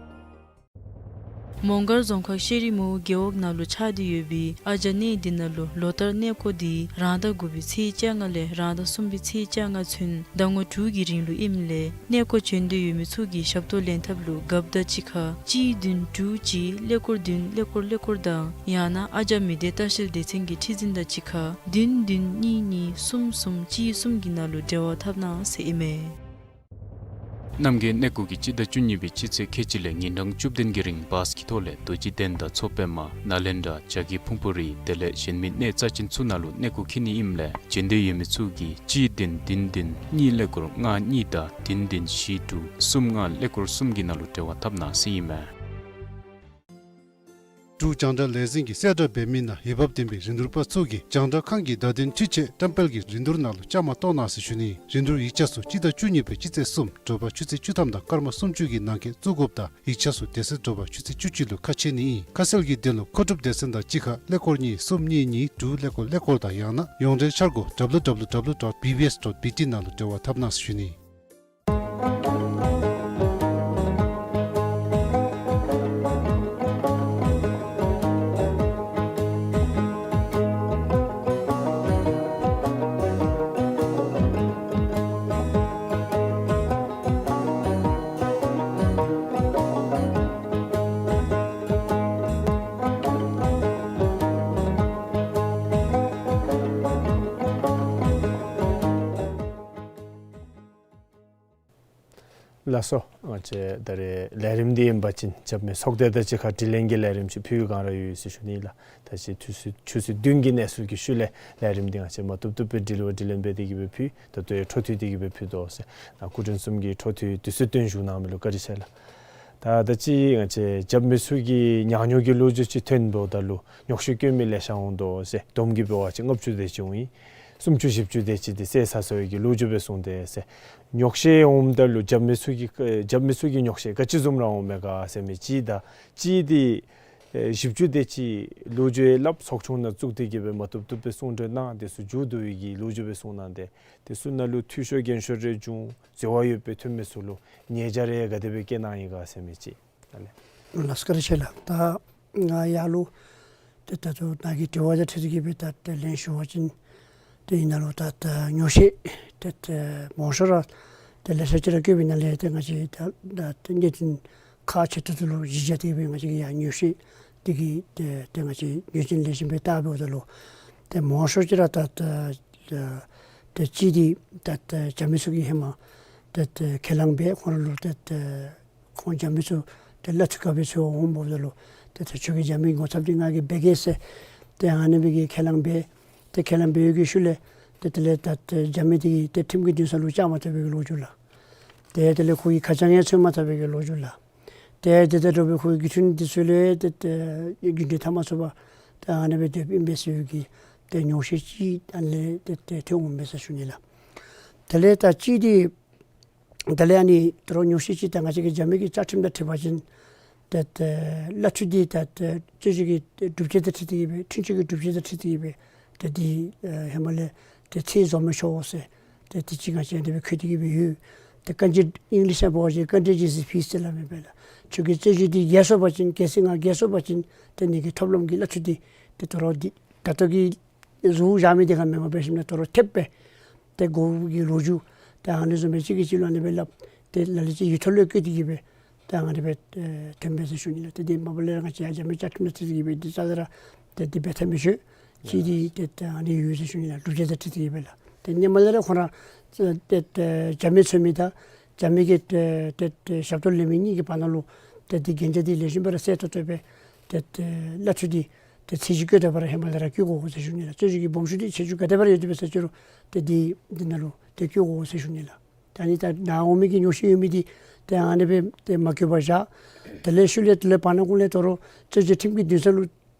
མོང་སྒར་རྫོང་ཁག་ཤེ་རི་མོའུ་རྒེད་འོག་ནང་ལུ་ཆགས་ཏེ་ཡོད་པའི་ཨ་ཇ་གནས་འདི་ནང་ལུ་ལོ་ལྟར་གནས་སྐོར་འདི་རང་ཟླ་དགུ་པའི་ཚེས་བཅོ་ལྔ་ལས་རང་ཟླ་གསུམ་པའི་ཚེས་བཅོ་ལྔ་ཚུན་ཟླ་ངོ་དྲུག་གི་རིང་ལུ་ཨིནམ་ལས་གནས་སྐོར་བྱོན་འདོད་ཡོད་མི་ཚུ་གིས་ཞབས་ཏོག་ལེན་ཐབས་ལུ་རྒཔོ་དང་གཅིག་ཁར་གཅིག་བདུན་དྲུག་གཅིག་ཀླད་ཀོར་བདུན་ཀླད་ཀོར་ཀླད་ཀོར་དང་ཡང་ན་ཨ་ཇ་མི་སྡེ་ལྟ་བཤལ་སྡེ་ཚན་གྱི་ཁྲི་འཛིན་དང་གཅིག་ཁར་བདུན་བདུན་གཉིས་གཉིས་གསུམ་གསུམ་གཅིག་གསུམ་གྱི་ནང་ལུ་འབྲེལ་བ་འཐབ་གནང་ཟེར་ཨིན་མས། རྣམ་རྒྱལ་གནས་སྐོར་གྱིས་སྤྱི་ཟླ་བཅུ་གཉིས་པའི་སྤྱི་ཚེས་ཁལ་གཅིག་ལས་ཉིན་གྲངས་བཅུ་བདུན་གྱི་རིང་བཱས་ཀྱི་ཐོག་ལས་རྡོ་རྗེ་གདན་དང་མཚོ་པདྨ་ནཱ་ལེནྡྲ་བྱ་རྒོད་ཕུང་པོ་རི་དེ་ལས་གཞན་མི་གནས་རྩ་ཅན་ཚུ་ནང་ལུ་གནས་སྐོར་འཁྱིད་ནི་ཨིནམ་ལས་བྱོན་འདོད་ཡོད་མི་ཚུ་གིས་གཅིག་བདུན་བདུན་བདུན་གཉིས་ཀླད་ཀོར་ལྔ་གཉིས་དང་བདུན་བདུན་བཞི་དྲུག་གསུམ་ལྔ་ཀླད་ཀོར་གསུམ་གྱི་ནང་ལུ་འབྲེལ་བ་འཐབ་གནང་ཟེར་ཨིན་མས། འབྲུག་རྒྱང་བསྒྲགས་ལས་འཛིན་གྱིས་གསལ་བསྒྲགས་འབད་མི་ནང་འོས་འབབ་ལྡན་པའི་རིན་བསྡུར་པ་ཚུ་གིས་རྒྱང་བསྒྲགས་ཁང་གི་བརྡ་དོན་འཕྲུལ་ཆས་བཀྲམ་སྤེལ་གྱི་རིན་བསྡུར་ནང་ལུ་བཅའ་མར་གཏོགས་གནང་ཟེར་ཞུ་ནི། རིན་བསྡུར་ཡིག་ཆ་ཚུ་སྤྱི་ཟླ་བཅུ་གཉིས་པའི་སྤྱི་ཚེས་གསུམ་དྲོ་པ་ཆུ་ཚོད་བཅུ་ཐམ་དང་སྐར་མ་སུམ་ཅུ་གི་ནང་འཁོད་བཙུགས་དགོཔ་དང་ཡིག་ཆ་ཚུ་དེ་ཚེ་དྲོ་པ་ཆུ་ཚོད་བཅུ་གཅིག་ལུ་ཁ་ཕྱེ་ནི་ཨིན། ཁ་གསལ་གྱི་དོན་ལུ་མཁོ་སྒྲུབ་སྡེ་ཚན་དང་གཅིག་ཁར་ཀླད་ཀོར་གཉིས་གསུམ་གཉིས་གཉིས་དྲུག་ཀླད་ཀོར་ཀླད་ཀོར་དང་ཡང་ན་ཡོངས་འབྲེལ་འཆར་སྒོ་W W W dot B B S dot B T ནང་ལུ་འབྲེལ་བ་འཐབ་གནང་ཟེར་ཞུ་ནི། ལགས་སོ། ང་བཅས་ད་རེས་ལས་རིམ་འདི་ཨིན་པ་ཅིན་རྒྱབ་མི་ཚོགས་སྡེ་དང་གཅིག་ཁར་དྲི་ལན་གྱི་ལས་རིམ་ཅིག་ཕུལ་བའི་བསྒང་ར་ཡོད་ཟེར་ཞུ་ནི་ལགས། ད་ཅི་དུས་ཚོད་ཆུ་ཚོད་བདུན་གྱི་གནས་ཚུལ་གྱི་ཤུལ་ལས་ལས་རིམ་འདི་ང་བཅས་མ་བཏུབ་བཏུབ་སྦེ་དྲི་བ་དྲི་ལན་འབད་དེ་གི་སྦེ་ཕུལ། ད་ལྟོ་ཡང་འཕྲོ་མཐུད་དེ་གི་སྦེ་ཕུལ་དོ་ཟེར། ད་སྐུ་མགྲོན་གསུམ་གྱིས་འཕྲོ་མཐུད་དུས་ཚོད་བཏོན་བཞུགས་གནང་མི་ལུ་བཀའ་དྲིན་ཆེ་ལགས། ད་ད་ཅི་ང་བཅས་རྒྱབ་མི་ཚུ་གི་ཉག་ཉོག་གི་ལོ་རྒྱུས་ཅིག་ཐོན་འབདཝ་ད་ལུ་ཉོག་བཤད་བཀོད་མི་ལེ་ཤ་འོང་དོ་ཟེར། བསྡོམས་ཀྱིས་འབད་བ་ཅིན་ལྔ་བཅུ་དེ་ཅིག་འོང་ཡི། སུམ་ཅུ་བཞི་བཅུ་དེ་ཅིག་འདི་བསད་ཚར་སོ་ཡི་གི་ལོ་རྒྱུས་སྦེ་གསུངས་ཏེ་ཟེར། ཉོག་བཤད་འོངམ་ད་ལུ་རྒྱབ་མི་ཚུ་གི་རྒྱབ་མི་ཚུ་གི་ཉོག་བཤད་ག་ཅི་བཟུམ་ར་འོང་མས་ག་ཟེར་མི་ཅིག་དང་གཅིག་འདི་ཨེ་བཞི་བཅུ་དེ་ཅིག་ལོ་རྒྱུས་ཡང་སླབ། ཚོགས་ཆུང་ནང་བཙུགས་ཏེ་གི་སྦེ་མ་བཏུབ་བཏུབ་སྦེ་གསུང་གྲོས་གནང་། དེ་ཚུ་མཇུག་བསྡུ་བའི་གི་ལོ་རྒྱུས་སྦེ་གསུང་གནང་སྟེ། དེ་ཚུ་ནང་ལུ་འཐུས་ཤོར་འགན་ཤོར་རེ་བྱུང་འཛོལ་བ་ཡོདཔ་སྦེ་ཐོན་མི་ཚུ་ལུ་ཉེས་བྱ་རེ་ག་དེ་སྦེ་བཀལ་གནང་ཡི་ག་ཟེར་མི་ཅིག། ད་ལས། ལགས་སོ། བཀའ་དྲིན་ཆེ་ལགས། ད་ང་ཡར་ལུ་ཏེ་ད་ལྟོ་ནཱ་གི་དྲི་བ་དང་འཁྲིལ་ཏེ་གི་སྦེ་ད་ཏེ་ལན་ཞུ་བ་ཅིན་ཏེ་ཨིན་ན་ལུ་ད་ད་ཉོག་བཤད་ཏེ་ཏེ་མང་ཤོས་ར་ཏེ་ལེ་ཤ་ཅིག་ར་བཀོད་པའི་ནང་ལས་ཏེ་ང་བཅས་ད་ད་ཏེ་གནད་དོན་ཁག་ཆེ་ཏོག་ཏོ་ལུ་གཞི་བཞག་སྟེ་སྦེ་ང་བཅས་ཀྱིས་ཡར་ཉོག་བཤད་འདི་གི་ཏེ་ཏེ་ང་བཅས་ཉོག་བཤད་ལེགས་ཤོམ་སྦེ་བལྟ་འབདཝ་ད་ལུ་ཏེ་མང་ཤོས་ཅིག་ར་ད་ད་ཏེ་གཅིག་འདི་ད་ད་རྒྱབ་མི་ཚུ་གིས་ཧེ་མ་ད་ད་ཁས་བླངས་འབད་ཁོང་ར་ལུ་ད་ད་ཁོང་རྒྱབ་མི་ཚུ་ཏེ་གླ་འཐུས་ག་འབད་ཚུགས་འོང་འབདཝ་ད་ལུ་ཏེ་ད་ཁྱོད་ཀྱིས་རྒྱབ་མི་ངོ་ཚབ་འདི་ང་གིས་འབད་གེ་ཟེར་ཏེ་ཨ་ནི་སྦེ་གི་ཁས་བླངས་འབད། ཏེ་ཁས་བླངས་འབད་བའི་གི་ཤུལ་ལས་ཏེ་དེ་ལས་ད་ཏེ་རྒྱབ་མི་འདི་གིས་ཏེ་ཁྲིམས་ཀྱི་འདུན་ས་ལུ་བཅར་མ་བཏུབ་པའི་གི་ལོ་རྒྱུས་ལགས། ཏེ་དེ་ལས་ཁོ་གི་ཁ་བྱང་ཡང་འཚོལ་མ་བཏུབ་པའི་གི་ལོ་རྒྱུས་ལགས། ཏེ་དེ་དང་འདྲ་བའི་ཁོ་གི་རྒྱུ་མཚན་འདི་ཚུ་ལས་ཏེ་ཏེ་རྒྱུན་འཁྱོངས་འཐབ་མ་ཚུགས་པར་ཏེ་ཨ་ནི་སྦེ་སྡོདཔ་ཨིན་པས་ཟེར་བའི་གི་ཏེ་ཉོག་བཤད་ཅིག་ཨ་ནི་ཏེ་ཏེ་ཐོན་འོང་མས་ཟེར་ཞུ་ནི་ལགས། དེ་ལས་ད་གཅིག་འདི་དེ་ལས་ཨ་ནི་ད་རུང་ཉོག་བཤད་ཅིག་ད་ང་བཅས་ཀྱི་རྒྱབ་མི་གི་བཅའ་ཁྲིམས་དང་འཁྲིལ་བ་ཅིན་ཏེ་ཏེ་གླ་འཐུས་འདི་ད་ཏེ་རྩོད་གཞི་གི་སྒྲུབ་བྱེད་དང་འཁྲིལ་ཏེ་གི་སྦེ་འཁྲུན་ཆོད་ཀྱི་སྒྲུབ་བྱེད་དང་འཁྲིལ་ཏེ་གི་སྦེ་ཏེ་འདི་ཨེ་ཧེ་མ་ལས་ཏེ་ཚད་བཟོ་མི་ཆོག་ཟེར་ཏེ་དེ་ཅིག་ང་བཅས་འདི་སྦེ་འཁོད་དེ་གི་སྦེ་ཡོད། ཏེ་ག་ཅི་ཨིང་ལིཤ་ནང་འབད་བ་ཅིན་ཀོན་ཊི་ཇེན་སི་ཕིས་ཟེར་སླབ་མས་པ་ལགས། ཁྱོད་ཀྱི་རྩོད་གཞི་འདི་རྒྱལ་སོང་པ་ཅིན་གལ་སྲིད་ང་རྒྱལ་སོང་པ་ཅིན་ཏེ་ངེ་གི་ཐོབ་ལམ་གྱི་གླ་འཐུས་འདི་ཏེ་ད་རུང་འདི་ད་ལྟོ་གི་བཟོ་བཞག་མི་འདི་ག་མེན་པར་འབད་ཞིནམ་ལས་ད་རུང་ཐེབས་སྦེ་ཏེ་དགོ་གི་ལོ་རྒྱུས་ཏེ་ཨ་ནི་བཟུམ་སྦེ་གཅིག་གིས་གཅིག་ལུ་ཨ་ནི་སྦེ་སླབ། ཏེ་ལ་ལུ་ཅིག་ཡིག་ཐོག་ལུ་བཀོད་དེ་གི་སྦེ་ཏེ་ཨ་ནི་སྦེ་ཨེ་ཐོན་པས་ཟེར་ཞུ་ནི་ལགས། ཏེ་འདི་མ་པ་ལས་ར་ང་བཅས་ཡར་རྒྱབ་མི་བཅའ་ཁྲིམས་དང་འཁྲིལ་ཏེ་གི་སྦེ་འདི་རྩ་ལས་ར་ཏེ་འདི་འབད་ཐབས་མི་ཆོག། གཅིག་འདི་ཏེ་ཏེ་ཨ་ནི་ཡོད་ཟེར་ཞུ་ནི་ལགས། སྒྲུབ་བྱེད་དང་འཁྲིལ་ཏེ་གི་སྦེ་ལགས། ཏེ་ཧེ་མ་ལས་ར་ཁོང་ར་ཏེ་ཏེ་རྒྱབ་མི་འཚོལ་མི་དང་རྒྱབ་མི་གི་ཏེ་ཏེ་ཏེ་ཞབས་ཏོག་ལེན་མི་གཉིས་ཀྱི་བར་ན་ལུ་ཏེ་འདི་གན་རྒྱ་འདི་ལེགས་ཤོམ་སྦེ་ར་གསལ་ཏོག་ཏོ་སྦེ་ཏེ་ཏེ་གླ་འཐུས་འདི་ཏེ་ཚད་གཞི་བཀོད་དེ་འབད་ར་ཧེ་མ་ལས་ར་བཀོད་དགོ་ཟེར་ཞུ་ནི་ལགས། རྩོད་གཞི་གི་སྦོམ་ཆུང་འདི་ཁྱད་ཆོས་ག་དེ་འབད་ར་ཡོད་དེ་འབད་ས་ཅི་རུང་ཏེ་འདི་འདི་ནང་ལུ་ཏེ་བཀོད་དགོ་ཟེར་ཞུ་ནི་ལགས། ད་ནི་ད་ནཱ་འོང་མི་གི་ཉོག་བཤད་ཡོད་མི་འདི་ཏེ་ཨ་ནི་སྦེ་ཏེ་མ་བཀོད་པར་བཞག། དེ་ལས་ཤུལ་ལས་དེ་ལས་བར་ན་ཀུན་ལས་ད་རུང་རྩོད་གཞི་ཁྲིམས་ཀྱི་འདུན་ས་ལུ་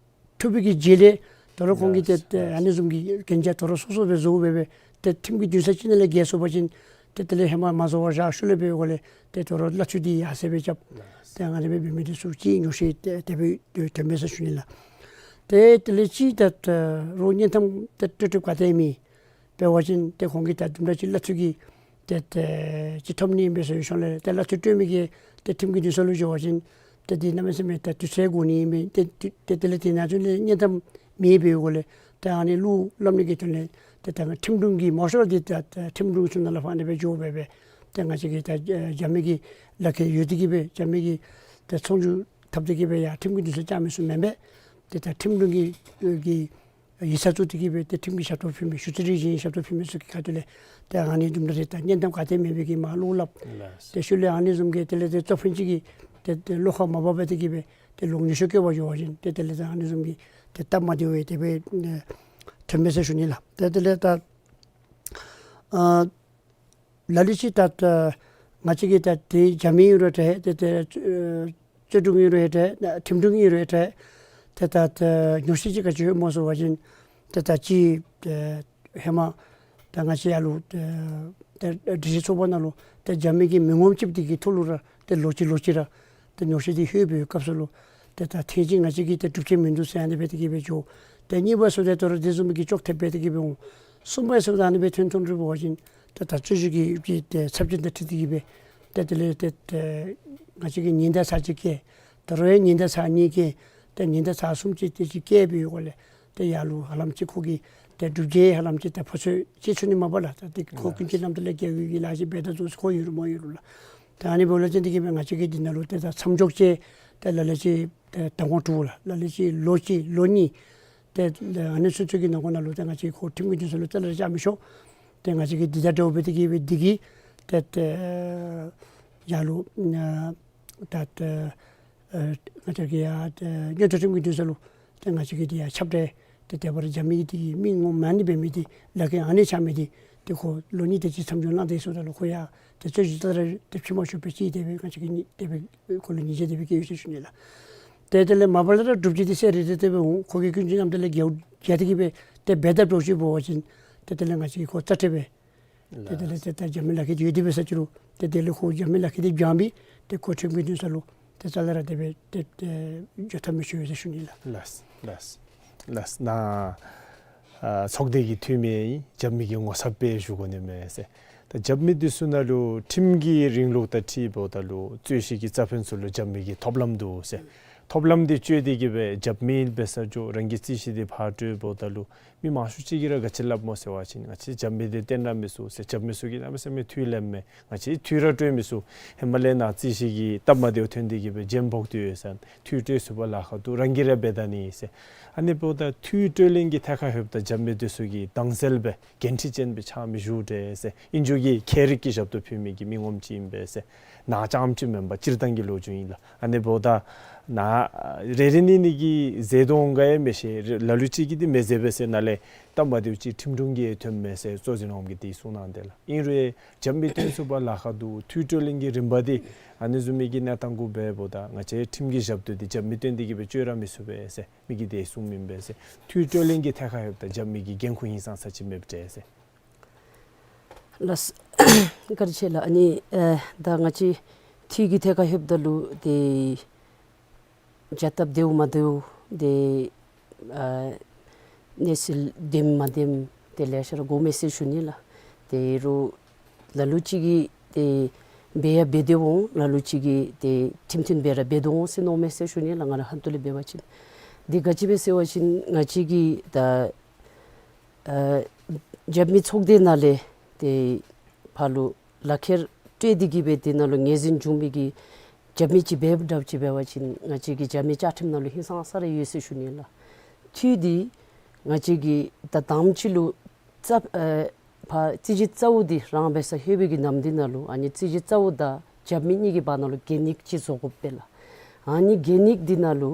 ཐུག་པའི་གི་རྗེས་ལས་ད་རུང་ཁོང་གིས་ཏེ་ལགས། ཏེ་ཨ་ནི་བཟུམ་གྱི་གན་རྒྱ་ད་རུང་སོ་སོ་སྦེ་བཟོ་སྦེ་སྦེ་ཏེ་ཁྲིམས་ཀྱི་འདུན་ས་ཅིག་ནང་ལས་འགལ་སོང་པ་ཅིན་ཏེ་དེ་ལས་ཧེ་མ་མ་བཟོ་བར་བཞག། ཤུལ་ལས་འབད་བའི་སྒོ་ལས་ཏེ་ད་རུང་གླ་འཐུས་འདི་ཡར་སེང་སྦེ་རྐྱབ། ལགས། ཏེ་ཨ་ནི་སྦེ་འབད་མི་འདི་ཚུ་ཅིག་ཉོག་བཤད་ཏེ་དེ་སྦེ་ཐོན་མས་ཟེར་ཞུ་ནི་ལགས། ཏེ་དེ་ལས་ཅིག་ད་ད་རུང་སྙན་ཐམ་ཏེ་སྤྲོད་སྤྲོདཔ་ག་ཏེ་མེད། འབད་བ་ཅིན་ཏེ་ཁོང་གིས་ད་དུམ་གྲ་ཅིག་གླ་འཐུས་ཀྱི་ཏེ་ཏེ་ཅིག་ཐོབ་ནི་ཨིན་པས་ཟེར་ཞུ་ལས་ཏེ་གླ་འཐུས་སྤྲོད་མི་གིས་ཏེ་ཁྲིམས་ཀྱི་འདུན་ས་ལུ་འགྱོ་བ་ཅིན་ཏེ་འདི་གནམ་མེད་ས་མེད་ད་དུས་ཚོད་འགོར་ནི་ཨིན་པས། ཏེ་ཏེ་དེ་ལས་ཏེ་ནཱ་ཚུ་ལས་སྙན་ཐམ་མེད་པའི་སྒོ་ལས་ཏེ་ཨ་ནི་གླུ་སླབ་ནི་གི་དོན་ལས་ཏེ་ད་ཁྲིམས་དྲུང་གིས་མང་ཤོས་འདི་ད་ད་ཁྲིམས་དྲུང་ཚུ་ནང་ལས་ཕར་ཨ་ནི་སྦེ་འགྱོ་སྦེ་སྦེ་ཏེ་ང་བཅས་ཀྱི་ད་ཨེ་རྒྱབ་མི་གི་ལག་ཁྱེར་ཡོད་དེ་གི་སྦེ་རྒྱབ་མི་གི་ཏེ་ཚོང་བསྒྱུར་འཐབ་སྟེ་གི་སྦེ་ཡར་ཁྲིམས་ཀྱི་འདུན་ས་བཅར་མི་ཚུ་མེན་པས། ཏེ་ད་ཁྲིམས་དྲུང་གི་གི་ཡིག་ཚང་བཙུགས་ཏེ་གི་སྦེ་ཏེ་ཁྲིམས་ཀྱི་ཞབས་ཏོག་ཕུལ་མི་ཞུ་རྩིས་རིག་གཞན་ཞབས་ཏོག་ཕུལ་མི་ཚུ་གི་ཁ་ཐུག་ལས་ཏེ་ཨ་ནི་དུམ་གྲ་རེ་ད་སྙན་ཐམ་ག་ཏེ་མེད་པའི་གི་མར་གླུ་སླབ། ལགས། ཏེ་ཤུལ་ལས་ཨ་ནི་བཟུམ་གྱི་དེ་ལས་ཏེ་གཙོ་ཕུན་ཅིག་གིས་ཏེ་ཏེ་བློ་ཁ་མ་བབས་པར་ཏེ་གི་སྦེ་ཏེ་ལོག་ཉོག་བཤད་བཀོད་པར་འགྱོ་བ་ཅིན་ཏེ་དེ་ལས་ད་ཨ་ནི་བཟུམ་གྱི་ཏེ་སྟབས་མ་བདེ་བའི་དེ་སྦེ་ཨེ་ཐོན་མས་ཟེར་ཞུ་ནི་ལགས། ཏེ་དེ་ལས་ད་ཨ་ལ་ལུ་ཅིག་ད་ད་ང་བཅས་ཀྱི་ད་ཏེ་རྒྱབ་མི་ཨིན་རུང་འདྲ་ཏེ་ཏེ་ཨེ་རྩོད་དྲུང་ཨིན་རུང་འདྲ་ཁྲིམས་དྲུང་ཨིན་རུང་འདྲ་ཏེ་ད་ད་ཉོག་བཤད་ཅིག་ག་ཅི་ཡོད་སྨོ་ཟེར་བ་ཅིན་ཏེ་ད་ཅི་ཨེ་ཧེ་མ་ད་ང་བཅས་ཡར་ལུ་ཨེ་ད་སྒྲིག་གཞི་ཚོགས་པ་ནང་ལུ་ཏེ་རྒྱབ་མི་གི་མི་ངོམ་ཅིག་འདི་གི་ཐོག་ལུ་ར་ཏེ་ལོག་ཅི་ལོག་ཅི་ར་ཏེ་ཉོག་བཤད་འདི་ལྷོད་པའི་སྐབས་སུ་ལུ་ཏེ་ད་ཐེངས་ཅིག་ང་བཅས་ཀྱིས་ཏེ་སྒྲུབ་བྱེད་མིན་འདུག་ཟེར་ཨ་ནི་སྦེ་ཏེ་གི་སྦེ་འགྱོ། ཏེ་གཉིས་པ་ཟེརཝ་ད་ལྟོ་ར་དེ་བཟུམ་གྱི་ཅོག་འཐདཔ་སྦེ་ཏེ་གི་སྦེ་འོང་། གསུམ་པ་ཟེརཝ་ད་ཨ་ནི་སྦེ་ཐོན་ཐོན་རུང་འབད་བ་ཅིན་ཏེ་ད་རྩོད་གཞི་གི་ཏེ་ཚབས་ཆེན་དང་འཁྲིལ་ཏེ་གི་སྦེ་ཏེ་དེ་ལས་ཏེ་ཏེ་ང་བཅས་ཀྱིས་ཉེན་བརྡ་ཚར་གཅིག་བཀལ། ད་རུང་ཡང་ཉེན་བརྡ་ཚར་གཉིས་བཀལ། ཏེ་ཉེན་བརྡ་ཚར་གསུམ་ཅིག་དེ་ཅིག་བཀལ་བའི་སྒོ་ལས་ཏེ་ཡར་ལུ་ཧ་ལམ་ཅིག་ཁོ་གིས་ཏེ་སྒྲུབ་བྱེད་ཧ་ལམ་ཅིག་ཏེ་ཕོ་ཚོད་ཅིག་ཚུད་ནི་མས་པ་ལགས། ད་ཏེ་ཁོ་ཀུན་གྱི་རྣམ་རྟོག་ལས་བརྒལ་བའི་གི་ལཱ་ཅིག་འབད་ད་འདུག་ཁོ་ཡོད་རུང་མ་ཡོད་རུང་ལགས། ད་ཨ་ནི་འབདཝ་ལས་བརྟེན་ཏེ་གི་སྦེ་ང་བཅས་ཀྱིས་འདི་ནང་ལུ་ཏེ་ད་མཚམས་འཇོག་ཅིག་ཏེ་ལ་ལུ་ཅིག་ཏེ་མདང་དགོང་དྲོ་ལ་ལུ་ཅིག་ལོ་གཅིག་ལོ་གཉིས་ཏེ་ཨ་ནི་ཚུན་ཚོད་ཀྱི་ནང་འཁོད་ནང་ལུ་ཏེ་ང་བཅས་ཁོ་ཁྲིམས་ཀྱི་འདུན་ས་ལུ་རྩ་ལས་ར་བཅར་མི་ཆོག། ཏེ་ང་བཅས་ཀྱིས་འདི་དང་འདྲཝ་སྦེ་ཏེ་གི་སྦེ་འདི་གིས་ཏེ་ཏེ་ ཡར་ལུ་ཨ་ད་ད་ཨ་ང་བཅས་ཀྱི་ཡ་ད་མངོན་མཐོ་ཁྲིམས་ཀྱི་འདུན་ས་ལུ་ཏེ་ང་བཅས་ཀྱི་འདི་ཡ་ཁྱབ་བརྡལ་ཏེ་དེ་སྦེ་ར་རྐྱབ་མི་འདི་གི་མི་ངོམ་ཨ་ནི་འབད་མི་འདི་ལཱ་ཁག་ཨ་ནི་རྐྱབ་མི་འདི་ཏེ་ཁོ་ལོ་གཉིས་དེ་ཅིག་མཚམས་སྦྱོར་གནང་སྟེ་ཡར་སོངམ་ད་ལུ་ཁོ་ཡ་ཏེ་རྩོད་གཞི་ད་ར་ཏེ་ཕྱེ་མ་ཆོགཔ་སྦེ་ཅིག་དེ་སྦེ་ང་བཅས་ཀྱིས་ནི་དེ་སྦེ་ཁོ་ལུ་ཉེས་ཆད་དེ་སྦེ་བཀལ་ཡོད་ཟེར་ཞུ་ནི་ལགས། ཏེ་དེ་ལས་མ་པ་ལས་ར་སྒྲུབ་བྱེད་འདི་གསལ་རི་རི་དེ་སྦེ་འོང་། ཁོ་གིས་ཀུན་གྱི་རྣམ་ཐར་ལས་རྒྱལཝ་རྒྱལ་ཏེ་གི་སྦེ་ཏེ་འབད་དཔ་འདྲཝ་ཅིག་འབད་བ་ཅིན་ཏེ་དེ་ལས་ང་བཅས་ཀྱིས་ཁོ་རྩ་ཁྲལ་འབད། ཏེ་དེ་ལས་ཏེ་ད་རྒྱབ་མི་ལག་ཁྱེར་འདི་ཡོད་དེ་འབད་ས་ཅི་རུང་ཏེ་དེ་ལས་ཁོ་རྒྱབ་མི་ལག་ཁྱེར་འདི་བྱང་སྦེ་ཏེ་ཁོ་ཁྲིམས་ཀྱི་འདུན་ས་ལུ་ཏེ་རྩ་ལས་ར་དེ་སྦེ་ཏེ་ཏེ་འགྱོ་ཐབས་མི་ཆོག་ཟེར་ཞུ་ནི་ལགས། ལགས་ལགས་ལགས། ནཱ་ཨ་ཚོགས་སྡེ་གི་འཐུས་མི་རྒྱབ་མི་གི་ངོ་ཚབ་སྦེ་ཞུ་དགོ་ནི་མས་ཟེར། ད་རྒྱབ་མི་འདི་ཚུ་ནང་ལུ་ཁྲིམས་ཀྱི་རིང་ལུགས་དང་འཁྲིལཝ་ད་ལུ་རྩོད་གཞི་གི་རྩ་ཕན་ཚུ་ལུ་རྒྱབ་མི་གི་ཐོབ་ལམ་འདུག་ཟེར། ཐོབ་ལམ་འདི་སྤྱོད་དེ་གི་སྦེ་རྒྱབ་མི་འབད་ས་ཅི་རུང་རང་གི་རྩོད་གཞི་འདི་ཕར་སྤྲོདཔ་ད་ལུ་མི་མང་ཤོས་ཅིག་གིས་ར་ག་ཅི་སླབ་སྨོ་ཟེར་བ་ཅིན་ང་བཅས་རྒྱབ་མི་འདི་བཏོན་ར་མི་ཚུགས་ཟེར། རྒྱབ་མི་ཚུ་གིས་གནམ་མེད་ས་མེད་འཐུས་ལེནམ་མས། ང་བཅས་འཐུས་ར་སྤྲོད་མི་ཚུགས། ཧེ་མ་ལས་ནཱ་རྩོད་གཞི་གི་སྟབས་མ་བདེཝ་ཐོན་དེ་གི་སྦེ་རྒྱན་ཕོག་སྟེ་ཡོད་ཟེར། འཐུས་སྤྲོད་ཚུགས་པར་ལཱ་ཁག་འདུག། རང་གིས་ར་འབད་ད་ནི་ཟེར། ཨ་ནི་འབདཝ་ད་འཐུས་སྤྲོད་ལེན་གྱི་ཐད་ཁར་ལྷོདཔ་ད་རྒྱབ་མི་འདི་ཚུ་གིས་དྭངས་གསལ་སྦེ་འགན་འཁྲི་ཅན་སྦེ་ཕྱག་མི་ཞུ་དེས་ཟེར། ཨིན་ཅི་གི་ཁྱད་རིག་གི་ཞབས་ཏོག་ཕུལ་མི་གི་མི་ངོམ་ཅིག་ཨིན་པས་ཟེར། ནཱ་རྐྱངམ་ཅིག་མེན་པར་སྤྱིར་བཏང་གི་ལོ་རྒྱུས་ཨིན་ལགས། ཨ་ནི་འབདཝ་ད་ནཱ་རེ་རེ་གཉིས་གཉིས་ཀྱིས་མཛད་དོ་འོང་ག་ཡང་མི་ཤེས། ལ་ལུ་ཅིག་གིས་འདི་མི་མཛད་པས་ཟེར། ནཱ་ལས་སྟབས་མ་བདེཝ་ཅིག་ཁྲིམས་དྲུང་གིས་ཐོནམ་མས་ཟེར་གཙོ་འཛིན་འོགམ་གིས་འདི་གསུངས་གནང་དེས་ལགས། ཨིན་རུང་རྒྱབ་མི་བཏོན་ཚུགས་པར་ལཱ་ཁག་འདུག། འཐུས་སྤྲོད་ལེན་གྱི་རིམ་པ་འདི་ཨ་ནི་བཟུམ་མའི་གི་གནས་སྟངས་གུ་འབདཝ་ད་ང་བཅས་ཁྲིམས་ཀྱི་ཞབས་ཏོག་འདི་རྒྱབ་མི་བཏོན་དེ་གི་སྦེ་སྤྱོད་ར་མི་ཚུགས་པས་ཟེར་མི་གིས་འདི་གསུངམ་ཨིན་པས་ཟེར། འཐུས་སྤྲོད་ལེན་གྱི་ཐད་ཁར་ལྷོདཔ་ད་རྒྱབ་མི་གི་འགན་ཁུར་ཧིང་སངས་ས་ཅིག་མེདཔ་འདྲས་ཟེར། ལགས། བཀའ་དྲིན་ཆེ་ལགས། ཨ་ནི་ཨེ་ད་ང་བཅས་འཐུས་ཀྱི་ཐད་ཁར་ལྷོདཔ་ད་ལུ་ཏེ་བྱ་སྟབས་བདེཝ་མ་བདེཝ་ཏེ་ཨ་གནས་ཚུལ་བདེནམ་མ་བདེནམ་ཏེ་ལེ་ཤ་ར་གོཝ་མས་ཟེར་ཞུ་ནི་ལགས། ཏེ་རུང་ལ་ལུ་ཅིག་གིས་ཏེ་འབད་ཡང་འབད་དེ་འོང་། ལ་ལུ་ཅིག་གིས་ཏེ་ཁྲིམས་མཐུན་སྦེ་ར་འབད་དེ་འོང་ཟེར་མནོཝ་མས་ཟེར་ཞུ་ནི་ལགས། ང་ར་ཧོངས་ཏོ་ལས་འབད་བ་ཅིན་འདི་ག་ཅི་སྦེ་ཟེར་བ་ཅིན་ང་བཅས་ཀྱིས་ད་ཨ་རྒྱབ་མི་ཚོགས་སྡེ་ནང་ལས་ཏེ་ཕར་ལུ་ལག་ཁྱེར་སྤྲོད་དེ་གི་སྦེ་དེ་ནང་ལུ་ངོས་འཛིན་འབྱུང་མི་གི་རྒྱབ་མི་ཅིག་འབད་འདྲཝ་ཅིག་འབད་བ་ཅིན་ང་བཅས་ཀྱི་རྒྱབ་མི་བཅའ་ཁྲིམས་ནང་ལུ་ཧིང་སངས་ས་ར་ཡོད་ཟེར་ཞུ་ནི་ལགས། འཐུས་འདི་ང་བཅས་ཀྱིས་ད་དང་པ་ཅིག་ལུ་རྩ་ཨེ་ཕར་རྩོད་གཞི་གཙོ་བོ་འདི་རང་འབད་སར་ལྷོད་པའི་གི་ནམ་དུས་ནང་ལུ་ཨ་ནི་རྩོད་གཞི་གཙོ་བོ་དང་རྒྱབ་མི་གཉིས་ཀྱི་བར་ན་ལུ་གན་ཡིག་ཅིག་བཟོ་དགོཔ་སྦེ་ལགས། ཨ་ནི་གན་ཡིག་འདི་ནང་ལུ་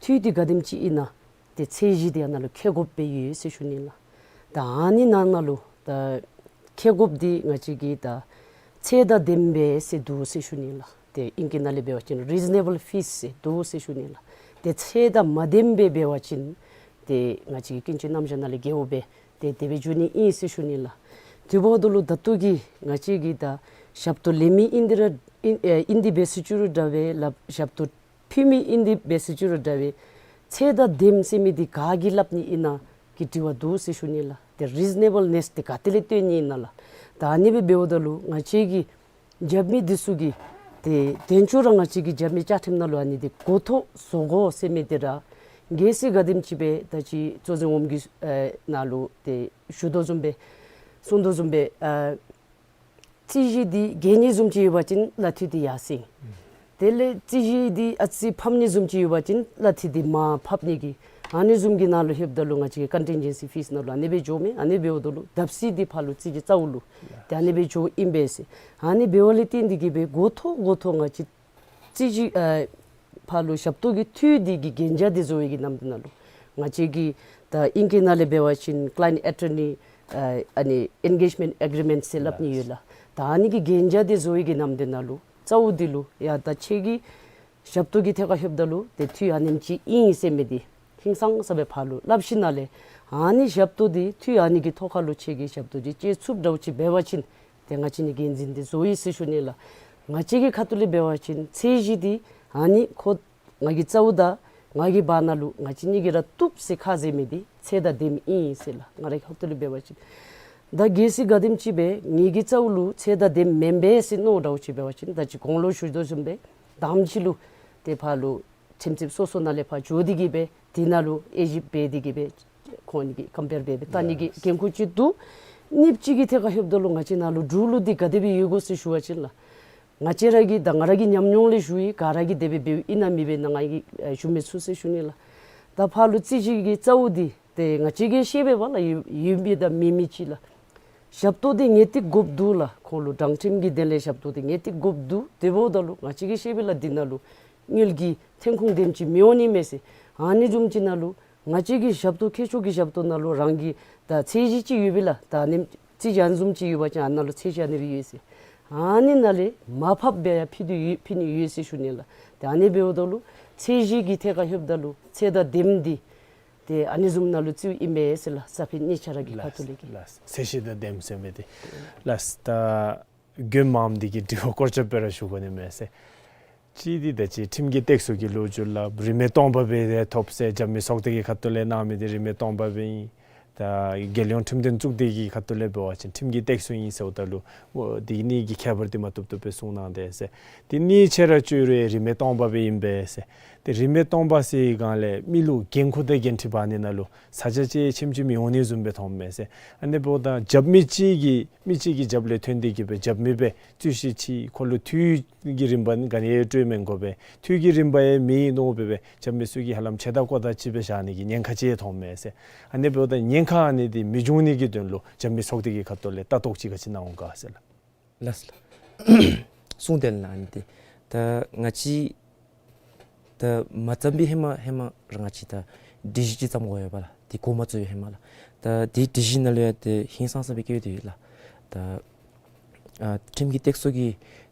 འཐུས་འདི་ག་དེམ་ཅིག་ཨིན་ན་ཏེ་ཚད་གཞི་འདི་ཨ་ནཱ་ལུ་འཁོད་དགོཔ་སྦེ་ཡོད་ཟེར་ཞུ་ནི་ལགས། ད་ཨ་ནི་ནང་ན་ལུ་ད་འཁོད་དགོཔ་འདི་ང་བཅས་ཀྱིས་ད་ཚད་དང་ལྡནམ་སྦེ་ཟེར་འདུག་ཟེར་ཞུ་ནི་ལགས། ཏེ་ཨིང་སྐད་ནང་ལས་འབད་བ་ཅིན་རི་ཛི་ནེ་བཱལ་ཕིས་ཟེར་འདུག་ཟེར་ཞུ་ནི་ལགས། ཏེ་ཚད་དང་མ་ལྡནམ་སྦེ་འབད་བ་ཅིན་ཏེ་ང་བཅས་ཀྱི་ཀུན་སྤྱོད་རྣམ་གཞག་ནང་ལས་འགལཝ་སྦེ་ཏེ་དེ་སྦེ་འགྱོ་ནི་ཨིན་ཟེར་ཞུ་ནི་ལགས། དེ་འབདཝ་ད་ལུ་ད་ལྟོ་གི་ང་བཅས་ཀྱིས་ད་ཞབས་ཏོག་ལེན་མི་ཨིན་ཏེ་ར་ཨིན་ཨེ་ཨིན་ཏེ་འབད་ཟེར་ཅི་རུང་འདྲ་བས་ལགས། ཞབས་ཏོག་ཕུལ་མི་ཨིན་ཏེ་འབད་ཟེར་ཅི་རུང་འདྲ་བས་ཚད་དང་ལྡནམ་ཟེར་མི་འདི་ག་གིས་སླབ་ནི་ཨིན་ན་གི་དྲི་བ་འདུག་ཟེར་ཞུ་ནི་ལགས། ཏེ་རི་ཛི་ནེ་བཱལ་ནེསི་འདི་ག་ཏེ་ལས་སྟོན་ནི་ཨིན་ན་ལགས། ད་ཨ་ནི་སྦེ་འབདཝ་ད་ལུ་ང་བཅས་ཀྱི་རྒྱབ་མི་འདི་ཚུ་གིས་ཏེ་དེ་ཚུ་ར་ང་བཅས་ཀྱི་རྒྱབ་མི་བཅའ་ཁྲིམས་ནང་ལུ་ཨ་ནི་འདི་འགོ་ཐོག་བཟོ་དགོ་ཟེར་མི་འདི་ར་གལ་སྲིད་ག་དེམ་ཅིག་སྦེ་ད་ཅི་གཙོ་འཛིན་འོགམ་གི་ཨེ་ནང་ལུ་ཏེ་ཞུ་དོ་བཟུམ་སྦེ་གསུང་དོ་བཟུམ་སྦེ་ཨ་རྩོད་གཞི་འདི་གན་ཡིག་བཟུམ་ཅིག་ཡོད་པ་ཅིན་གླ་འཐུས་འདི་ཡར་སེང་། དེ་ལས་རྩོད་གཞི་འདི་ཨ་ཙི་ཕམ་ནི་བཟུམ་ཅིག་ཡོད་པ་ཅིན་གླ་འཐུས་འདི་མར་ཕབ་ནི་གི་ཨ་ནི་བཟུམ་གྱི་ནང་ལུ་ལྷོདཔ་ད་ལུ་ང་བཅས་ཀྱི་ཀོན་ཊིན་ཇེན་སི་ཕིས་ནང་ལུ་ཨ་ནི་སྦེ་འགྱོཝ་མས། ཨ་ནི་འབདཝ་ད་ལུ་བརྡབ་གསིག་འདི་ཕར་ལུ་རྩོད་གཞི་གཙོ་བོ་ལུ་ཏེ་ཨ་ནི་སྦེ་འགྱོཝ་ཨིན་པས་ཟེར། ཨ་ནི་འབདཝ་ལས་བརྟེན་ཏེ་གི་སྦེ་འགོ་ཐོག་འགོ་ཐོག་ང་བཅས་རྩོད་གཞི་ཨ་ཕར་ལུ་ཞབས་ཏོག་གི་འཐུས་འདི་གི་གན་རྒྱ་འདི་བཟོ་བའི་གི་ནམ་དུས་ནང་ལུ་ང་བཅས་ཀྱི་ད་ཨིང་སྐད་ནང་ལས་འབད་བ་ཅིན་ཀ་ལའིནཊ་ཨེ་ཊོར་ནི་ཨ་ཨ་ནི་ཨེན་གེཇ་མེནཊ་ཨེག་རི་མེནཊ་ཟེར་སླབ་ནི་ཡོད་ལགས། ད་ཨ་ནི་གི་གན་རྒྱ་འདི་བཟོ་བའི་གི་ནམ་དུས་ནང་ལུ་གཙོ་བོ་འདི་ལུ་ཡ་ད་ཁྱེད་ཀྱིས་ཞབས་ཏོག་གི་ཐད་ཁར་ལྷོདཔ་ད་ལུ་ཏེ་འཐུས་ཨ་ནེམ་ཅིག་ཨིན་ཟེར་མི་འདི་ཧིང་སངས་ས་སྦེ་ཕར་ལུ་སླབ་ཞིནམ་ལས་ཨ་ནི་ཞབས་ཏོག་འདི་འཐུས་ཨ་ནི་གི་ཐོག་ཁར་ལུ་ཁྱེད་ཀྱིས་ཞབས་ཏོག་འདི་སྤྱོད་ཚུགསཔ་འདྲཝ་ཅིག་འབད་བ་ཅིན་ཏེ་ང་བཅས་ནི་འགན་འཛིན་འདི་བཟོ་ཡི་ཟེར་ཞུ་ནི་ལགས། ང་བཅས་ཀྱི་ཁ་ཐུག་ལས་འབད་བ་ཅིན་ཚད་གཞི་འདི་ཨ་ནི་ཁོ་ང་གིས་གཙོ་བོ་དང་ང་གི་བར་ན་ལུ་ང་བཅས་གཉིས་ཀྱིས་ར་བཏུབ་ཟེར་ཁ་བཟེད་མི་འདི་ཚད་དང་ལྡནམ་ཨིན་ཟེར་ལགས། ང་རའི་ཁ་ཐུག་ལས་འབད་བ་ཅིན་ད་གལ་སྲིད་ག་དེམ་ཅིག་སྦེ་ངེ་གི་གཙོ་བོ་ལུ་ཚད་དང་ལྡནམ་མེན་པས་ཟེར་མནོ་འདྲཝ་ཅིག་འབད་བ་ཅིན་ད་ཅི་གོང་ལུ་ཞུ་དོ་བཟུམ་སྦེ་དང་པ་ཅིག་ལུ་ཏེ་ཕར་ལུ་ཁྲིམས་རྩོདཔ་སོ་སོ་ནང་ལས་ཕར་འགྱོ་སྟེ་གི་སྦེ་དེ་ནང་ལུ་དབྱེ་ཞིབ་འབད་དེ་གི་སྦེ་ཁོང་གཉིས་ཀྱི་ཀམ་པེར་འབད་སྦེ་བལྟ་ནི་གི་འགན་ཁུར་ཅིག་འདུག། གཉིས་པ་ཅིག་གི་ཐད་ཁར་ལྷོདཔ་ད་ལུ་ང་བཅས་ནང་ལུ་འགྲོ་ལུགས་འདི་ག་དེ་སྦེ་ཡོད་གོ་ཟེར་ཞུ་བ་ཅིན་ལགས། ང་བཅས་ར་གི་ད་ང་ར་གི་ཉམས་མྱོང་ལས་ཞུ་ཡི། ག་ར་གིས་དེ་སྦེ་འབདཝ་ཨིན་ན་མེན་པས་ན་ང་གིས་ཨེ་ཞུ་མི་ཚུགས་ཟེར་ཞུ་ནི་ལགས། ད་ཕར་ལུ་རྩོད་གཞི་གི་གཙོ་བོ་འདི་ཏེ་ང་བཅས་ཀྱིས་ཤེས་པས་པ་ལགས། ཡོད་ཡོད་མི་དང་མེད་མི་ཅིག་ལགས། ཞབས་ཏོག་འདི་ངེས་ཏིག་དགོཔ་འདུག་ལགས། ཁོ་ལུ་དྲང་ཁྲིམས་ཀྱི་དོན་ལས་ཞབས་ཏོག་འདི་ངེས་ཏིག་དགོཔ་འདུག། དེ་འབདཝ་ད་ལུ་ང་བཅས་ཀྱིས་ཤེས་པས་ལགས། འདི་ནང་ལུ་དངུལ་གྱི་ཐོན་ཁུངས་དེམ་ཅིག་མི་འོང་ནི་མས་ཟེར། ཨ་ནི་བཟུམ་ཅིག་ནང་ལུ་ང་བཅས་ཀྱི་ཞབས་ཏོག་མཁས་མཆོག་གི་ཞབས་ཏོག་ནང་ལུ་རང་གི་ད་ཚད་གཞི་ཅིག་ཡོད་པས་ལགས། ད་ཨ་ནེམ་རྩིས་གཞི་ཨ་ནི་བཟུམ་ཅིག་ཡོད་པ་ཅིན་ཨ་ནཱ་ལུ་ཚད་གཞི་ཨ་ནི་སྦེ་ཡོད་ཟེར། ཨ་ནི་ནང་ལས་མར་ཕབ་སྦེ་ཡར་ཕུལ་དོ་ཡོད་ཕུལ་ནི་ཡོད་ཟེར་ཞུ་ནི་ལགས། ཏེ་ཨ་ནི་འབདཝ་ད་ལུ་ཚད་གཞི་གི་ཐད་ཁར་ལྷོདཔ་ད་ལུ་ཚད་དང་དེམ་འདི་ཏེ་ཨ་ནི་བཟུམ་ནང་ལུ་བརྩིཝ་ཨིན་པས་ཟེར་ལགས། ས་ཕྱི་གཉིས་ཆ་ར་གི་ཁ་ཐུག་ལས་ཀྱི། ལགས། ཚད་གཞི་དང་དེམ་ཟེར་མི་འདི། ལགས། ད་དགོན་པ་འདི་གི་དྲི་བ་སྐོར་ཅིག་སྦེ་ར་ཞུ་དགོ་ནི་མས་ཟེར། གཅིག་འདི་ད་ཅི་ཁྲིམས་ཀྱི་སྟེགས་གསོ་གི་ལོ་རྒྱུས་ལགས། རིན་མེད་སྟོང་པ་སྦེ་ཐོབ་ཟེར་རྒྱབ་མི་ཚོགས་སྡེ་གི་ཁ་ཐུག་ལས་གནང་མི་འདི་རིན་མེད་སྟོང་པ་སྦེ་ཨིན། ད་རྒྱལ་ཡོངས་ཁྲིམས་དོན་གཙུག་སྡེ་གི་ཁ་ཐུག་ལས་འབད་བ་ཅིན་ཁྲིམས་ཀྱི་སྟེགས་གསོ་ཨིན་ཟེརཝ་ད་ལུ་འོ་འདི་གཉིས་ཀྱི་ཁྱད་པར་འདི་མ་བཏུབ་བཏུབ་སྦེ་གསུངས་གནང་དེས་ཟེར། འདི་གཉིས་ཆ་ར་བཅོས་རུང་རིན་མེད་སྟོང་པ་སྦེ་ཨིན་པས་ཟེར། ཏེ་རིན་མེད་སྟོང་པ་ཟེར་བའི་སྒང་ལས་མི་ལུ་འགན་ཁུར་དང་འགན་འཁྲི་འབག་ནི་ནང་ལུ་ས་ཆ་ཅིག་ཆེམ་ཆེམ་ཡོང་ནི་བཟུམ་སྦེ་མཐོངམ་མས་ཟེར། ཨ་ནི་འབདཝ་ད་རྒྱབ་མི་གཅིག་གིས་མི་གཅིག་གི་རྒྱབ་ལས་ཐོན་ཏེ་གི་སྦེ་རྒྱབ་མི་སྦེ་རྩོད་གཞི་ཅིག་ཁོ་ལུ་འཐུས་ཀྱི་རིམ་པ་ག་ནི་ཡང་སྤྲོད་མི་དགོ་པས། འཐུས་ཀྱི་རིམ་པ་ཡང་མེད་མནོ་སྦེ་སྦེ་རྒྱབ་མི་ཚུ་གིས་ཧ་ལམ་ཕྱེད་དང་ཀོ་དང་ཅིག་སྦེ་བཞག་ནི་གི་ཉེན་ཁ་ཅིག་མཐོངམ་མས་ཟེར། ཨ་ནི་འབདཝ་ད་ཉེན་ཁ་ཨ་ནི་འདི་མི་འབྱུང་ནི་གི་དོན་ལུ་རྒྱབ་མི་ཚོགས་སྡེ་གི་ཁ་ཐུག་ལས་ལྟ་རྟོག་ཅིག་ག་ཅི་གནང་འོང་ག་ཟེར་ལགས། ལགས་སོ་ལགས། གསུངས་དེས་ལགས། ཨ་ནི་འདི་ད་ང་བཅས་ད་མ་བརྩམས་པའི་ཧེ་མ་ཧེ་མ་ར་ང་བཅས་ད་སྒྲིག་གཞི་ཅིག་བརྩམ་དགོ་ཡོདཔ་ལགས། འདི་འགོ་མ་བཙུགས་པའི་ཧེ་མ་ལགས། ད་འདི་སྒྲིག་གཞི་ནང་ལུ་ཡང་ཏེ་ཧིང་སངས་ས་སྦེ་བཀོད་དེ་ཡོད་ལགས། ད་ཨ་ཁྲིམས་ཀྱི་སྟེགས་གསོ་གི་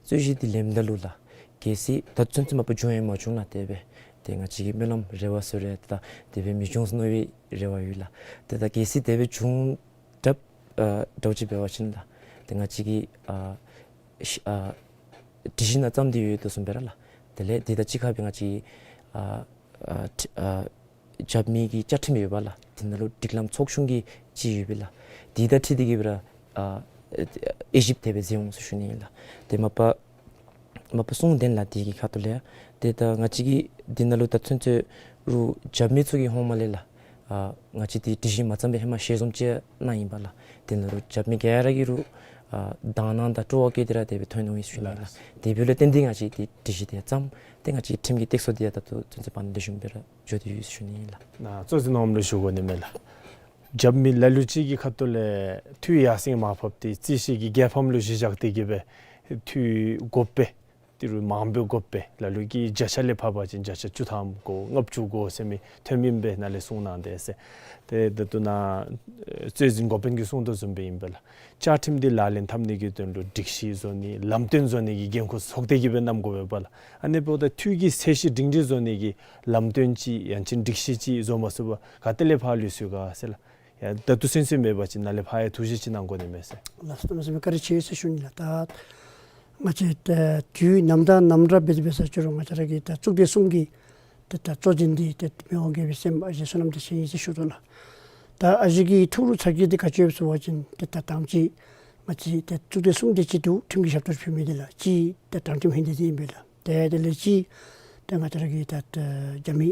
རྩོད་གཞི་འདི་ལེནམ་ད་ལུ་ལགས། གལ་སྲིད་ད་ཚུན་ཚོད་མ་པ་བྱུང་ཡང་མ་བྱུང་ལགས། དེ་སྦེ་ཏེ་ང་བཅས་ཀྱིས་སྨོན་ལམ་རེ་བ་ཟེར་རུང་ད་དེ་སྦེ་མི་འབྱུང་ཟེར་མནོ་བའི་རེ་བ་ཡོད་ལགས། ཏེ་ད་གལ་སྲིད་དེ་སྦེ་བྱུང་དྲགས་ཨ་འདྲཝ་ཅིག་འབད་བ་ཅིན་ལགས། ཏེ་ང་བཅས་ཀྱིས་ཨ་ཤ་ཨ་སྒྲིག་གཞི་ནང་བརྩམས་ཏེ་ཡོད་དོ་བཟུམ་སྦེ་ར་ལགས། དེ་ལས་འདི་དང་གཅིག་ཁར་སྦེ་ང་བཅས་ཨ་ཨ་ཁྲི་ཨ་རྒྱབ་མི་གི་བཅའ་ཁྲིམས་ཡོདཔ་ལགས། དེ་ནང་ལུ་སྒྲིག་ལམ་ཚོགས་ཆུང་གི་ཅིག་ཡོད་པས་ལགས། འདི་དང་འཁྲིལ་ཏེ་གི་སྦེ་ར་ཨ་དབྱེ་ཞིབ་དེ་སྦེ་མཛད་འོང་ཟེར་ཞུ་ནི་ཨིན་ལགས། ཏེ་མ་པ་མ་པ་གསུངས་དེས་ལགས། འདི་གི་ཁ་ཐུག་ལས་ཏེ་ད་ང་བཅས་ཀྱིས་འདི་ནང་ལུ་ད་ཚུན་ཚོད་རུང་རྒྱབ་མི་ཚུ་གི་ཧོངས་མ་ལས་ལགས། ཨ་ང་བཅས་འདི་སྒྲིག་གཞི་མ་བརྩམས་པའི་ཧེ་མ་ཞལ་འཛོམས་ཅིག་གནང་ཡི་པས་ལགས། དེ་ནང་ལུ་རྒྱབ་མི་ག་ར་གིས་རུང་ཨ་དག་སྣང་དང་སྤྲོ་བ་བསྐྱེད་དེ་ར་དེ་སྦེ་ཐོན་འོང་ཡི་ཟེར་ཞུ་ནི་ཨིན་ལགས། དེ་འབདཝ་ལས་བརྟེན་ཏེ་ང་བཅས་འདི་སྒྲིག་གཞི་འདི་ཡང་བརྩམས། ཏེ་ང་བཅས་ཁྲིམས་ཀྱི་སྟེགས་གསོ་འདི་ཡང་ད་ལྟོ་ཚུན་ཚོད་བར་ན་ལེགས་ཤོམ་སྦེ་ར་འགྱོ་སྟེ་ཡོད་ཟེར་ཞུ་ནི་ཨིན་ལགས། ནཱ་གཙོ་འཛིན་ནོར་བུ་ལུ་ཞུ་དགོ་ནི་མས་ལགས། རྒྱབ་མི་ལ་ལུ་ཅིག་གི་ཁ་ཐུག་ལས་འཐུས་ཡར་སེང་མར་ཕབ་སྟེ་རྩོད་གཞི་གི་རྒྱལ་ཕམ་ལུ་གཞི་བཞག་སྟེ་གི་སྦེ་འཐུས་དགོཔ་སྦེ་ཏི་རུ་མང་པོ་དགོཔ་སྦེ་ལ་ལུ་གིས་བརྒྱ་ཆ་ལས་ཕབ་པ་ཅིན་བརྒྱ་ཆ་བཅུ་ཐམ་དགོ་ལྔ་བཅུ་དགོ་ཟེར་མི་ཐོན་མི་སྦེ་ནཱ་ལས་གསུངས་གནང་དེས་ཟེར། ཏེ་ད་ལྟོ་ནཱ་གཙོ་འཛིན་འགོ་དཔོན་གྱིས་གསུངས་དོ་བཟུམ་སྦེ་ཨིན་པས་ལགས། བཅའ་ཁྲིམས་འདི་ལག་ལེན་འཐབ་ནི་གི་དོན་ལུ་སྒྲིག་གཞི་བཟོ་ནི་ལམ་སྟོན་བཟོ་ནི་གི་འགན་ཁུར་ཚོགས་སྡེ་གིས་སྦེ་གནང་དགོ་པས་ལགས། ཨ་ནི་འབདཝ་ད་འཐུས་ཀྱི་ཚད་གཞི་སྒྲིང་སྒྲི་བཟོ་ནི་གི་ལམ་སྟོན་ཅིག་ཡང་ཅིན་སྒྲིག་གཞི་ཅིག་བཟོ་མ་ཚུགས་པར་ག་ཏེ་ལས་ཕར་ལུས་སོང་ག་ཟེར་ལགས། ཡ་ད་ལྟོ་ཚུན་ཚོད་མེད་པ་ཅིན་ནཱ་ལས་ཕར་ཡང་ཐུགས་བཞེད་ཅིག་གནང་དགོ་ནི་མས་ཟེར། ལགས་སོ། གནམ་མེད་ས་མེད་བཀའ་དྲིན་ཆེ་ཟེར་ཞུ་ནི་ལགས། ད་ང་བཅས་ད་དུས་ནམ་ད་ནམ་ར་འབད་དེ་འབད་ས་ཅིག་རུང་ང་བཅས་ར་གི་ད་གཙུག་སྡེ་གསུམ་གྱི་ད་ད་གཙོ་འཛིན་འདི་ད་མི་དབང་རྒྱལ་པོའི་སྲས་མ་ཨ་ཞེ་བསོད་ནམས་བདེ་ཆེན་ཨིན་ཟེར་ཞུ་དོ་ལགས། ད་ཨ་ཞེ་གི་ཐུགས་ལུ་ཚ་གྱང་འདི་ག་ཅི་ཡོདཔ་ཟེར་བ་ཅིན་ད་ད་དང་པ་ཅིག་ང་བཅས་ད་གཙུག་སྡེ་གསུམ་དེ་ཅིག་འདུག། ཁྲིམས་ཀྱི་ཞབས་ཏོག་ཕུལ་མི་འདི་ལགས། གཅིག་ད་དྲང་ཁྲིམས་ཧིང་སྡེ་འདི་ཨིན་པས་ལགས། ཏེ་དེ་ལས་གཅིག་ད་ང་བཅས་ར་གི་ད་ད་རྒྱབ་མི་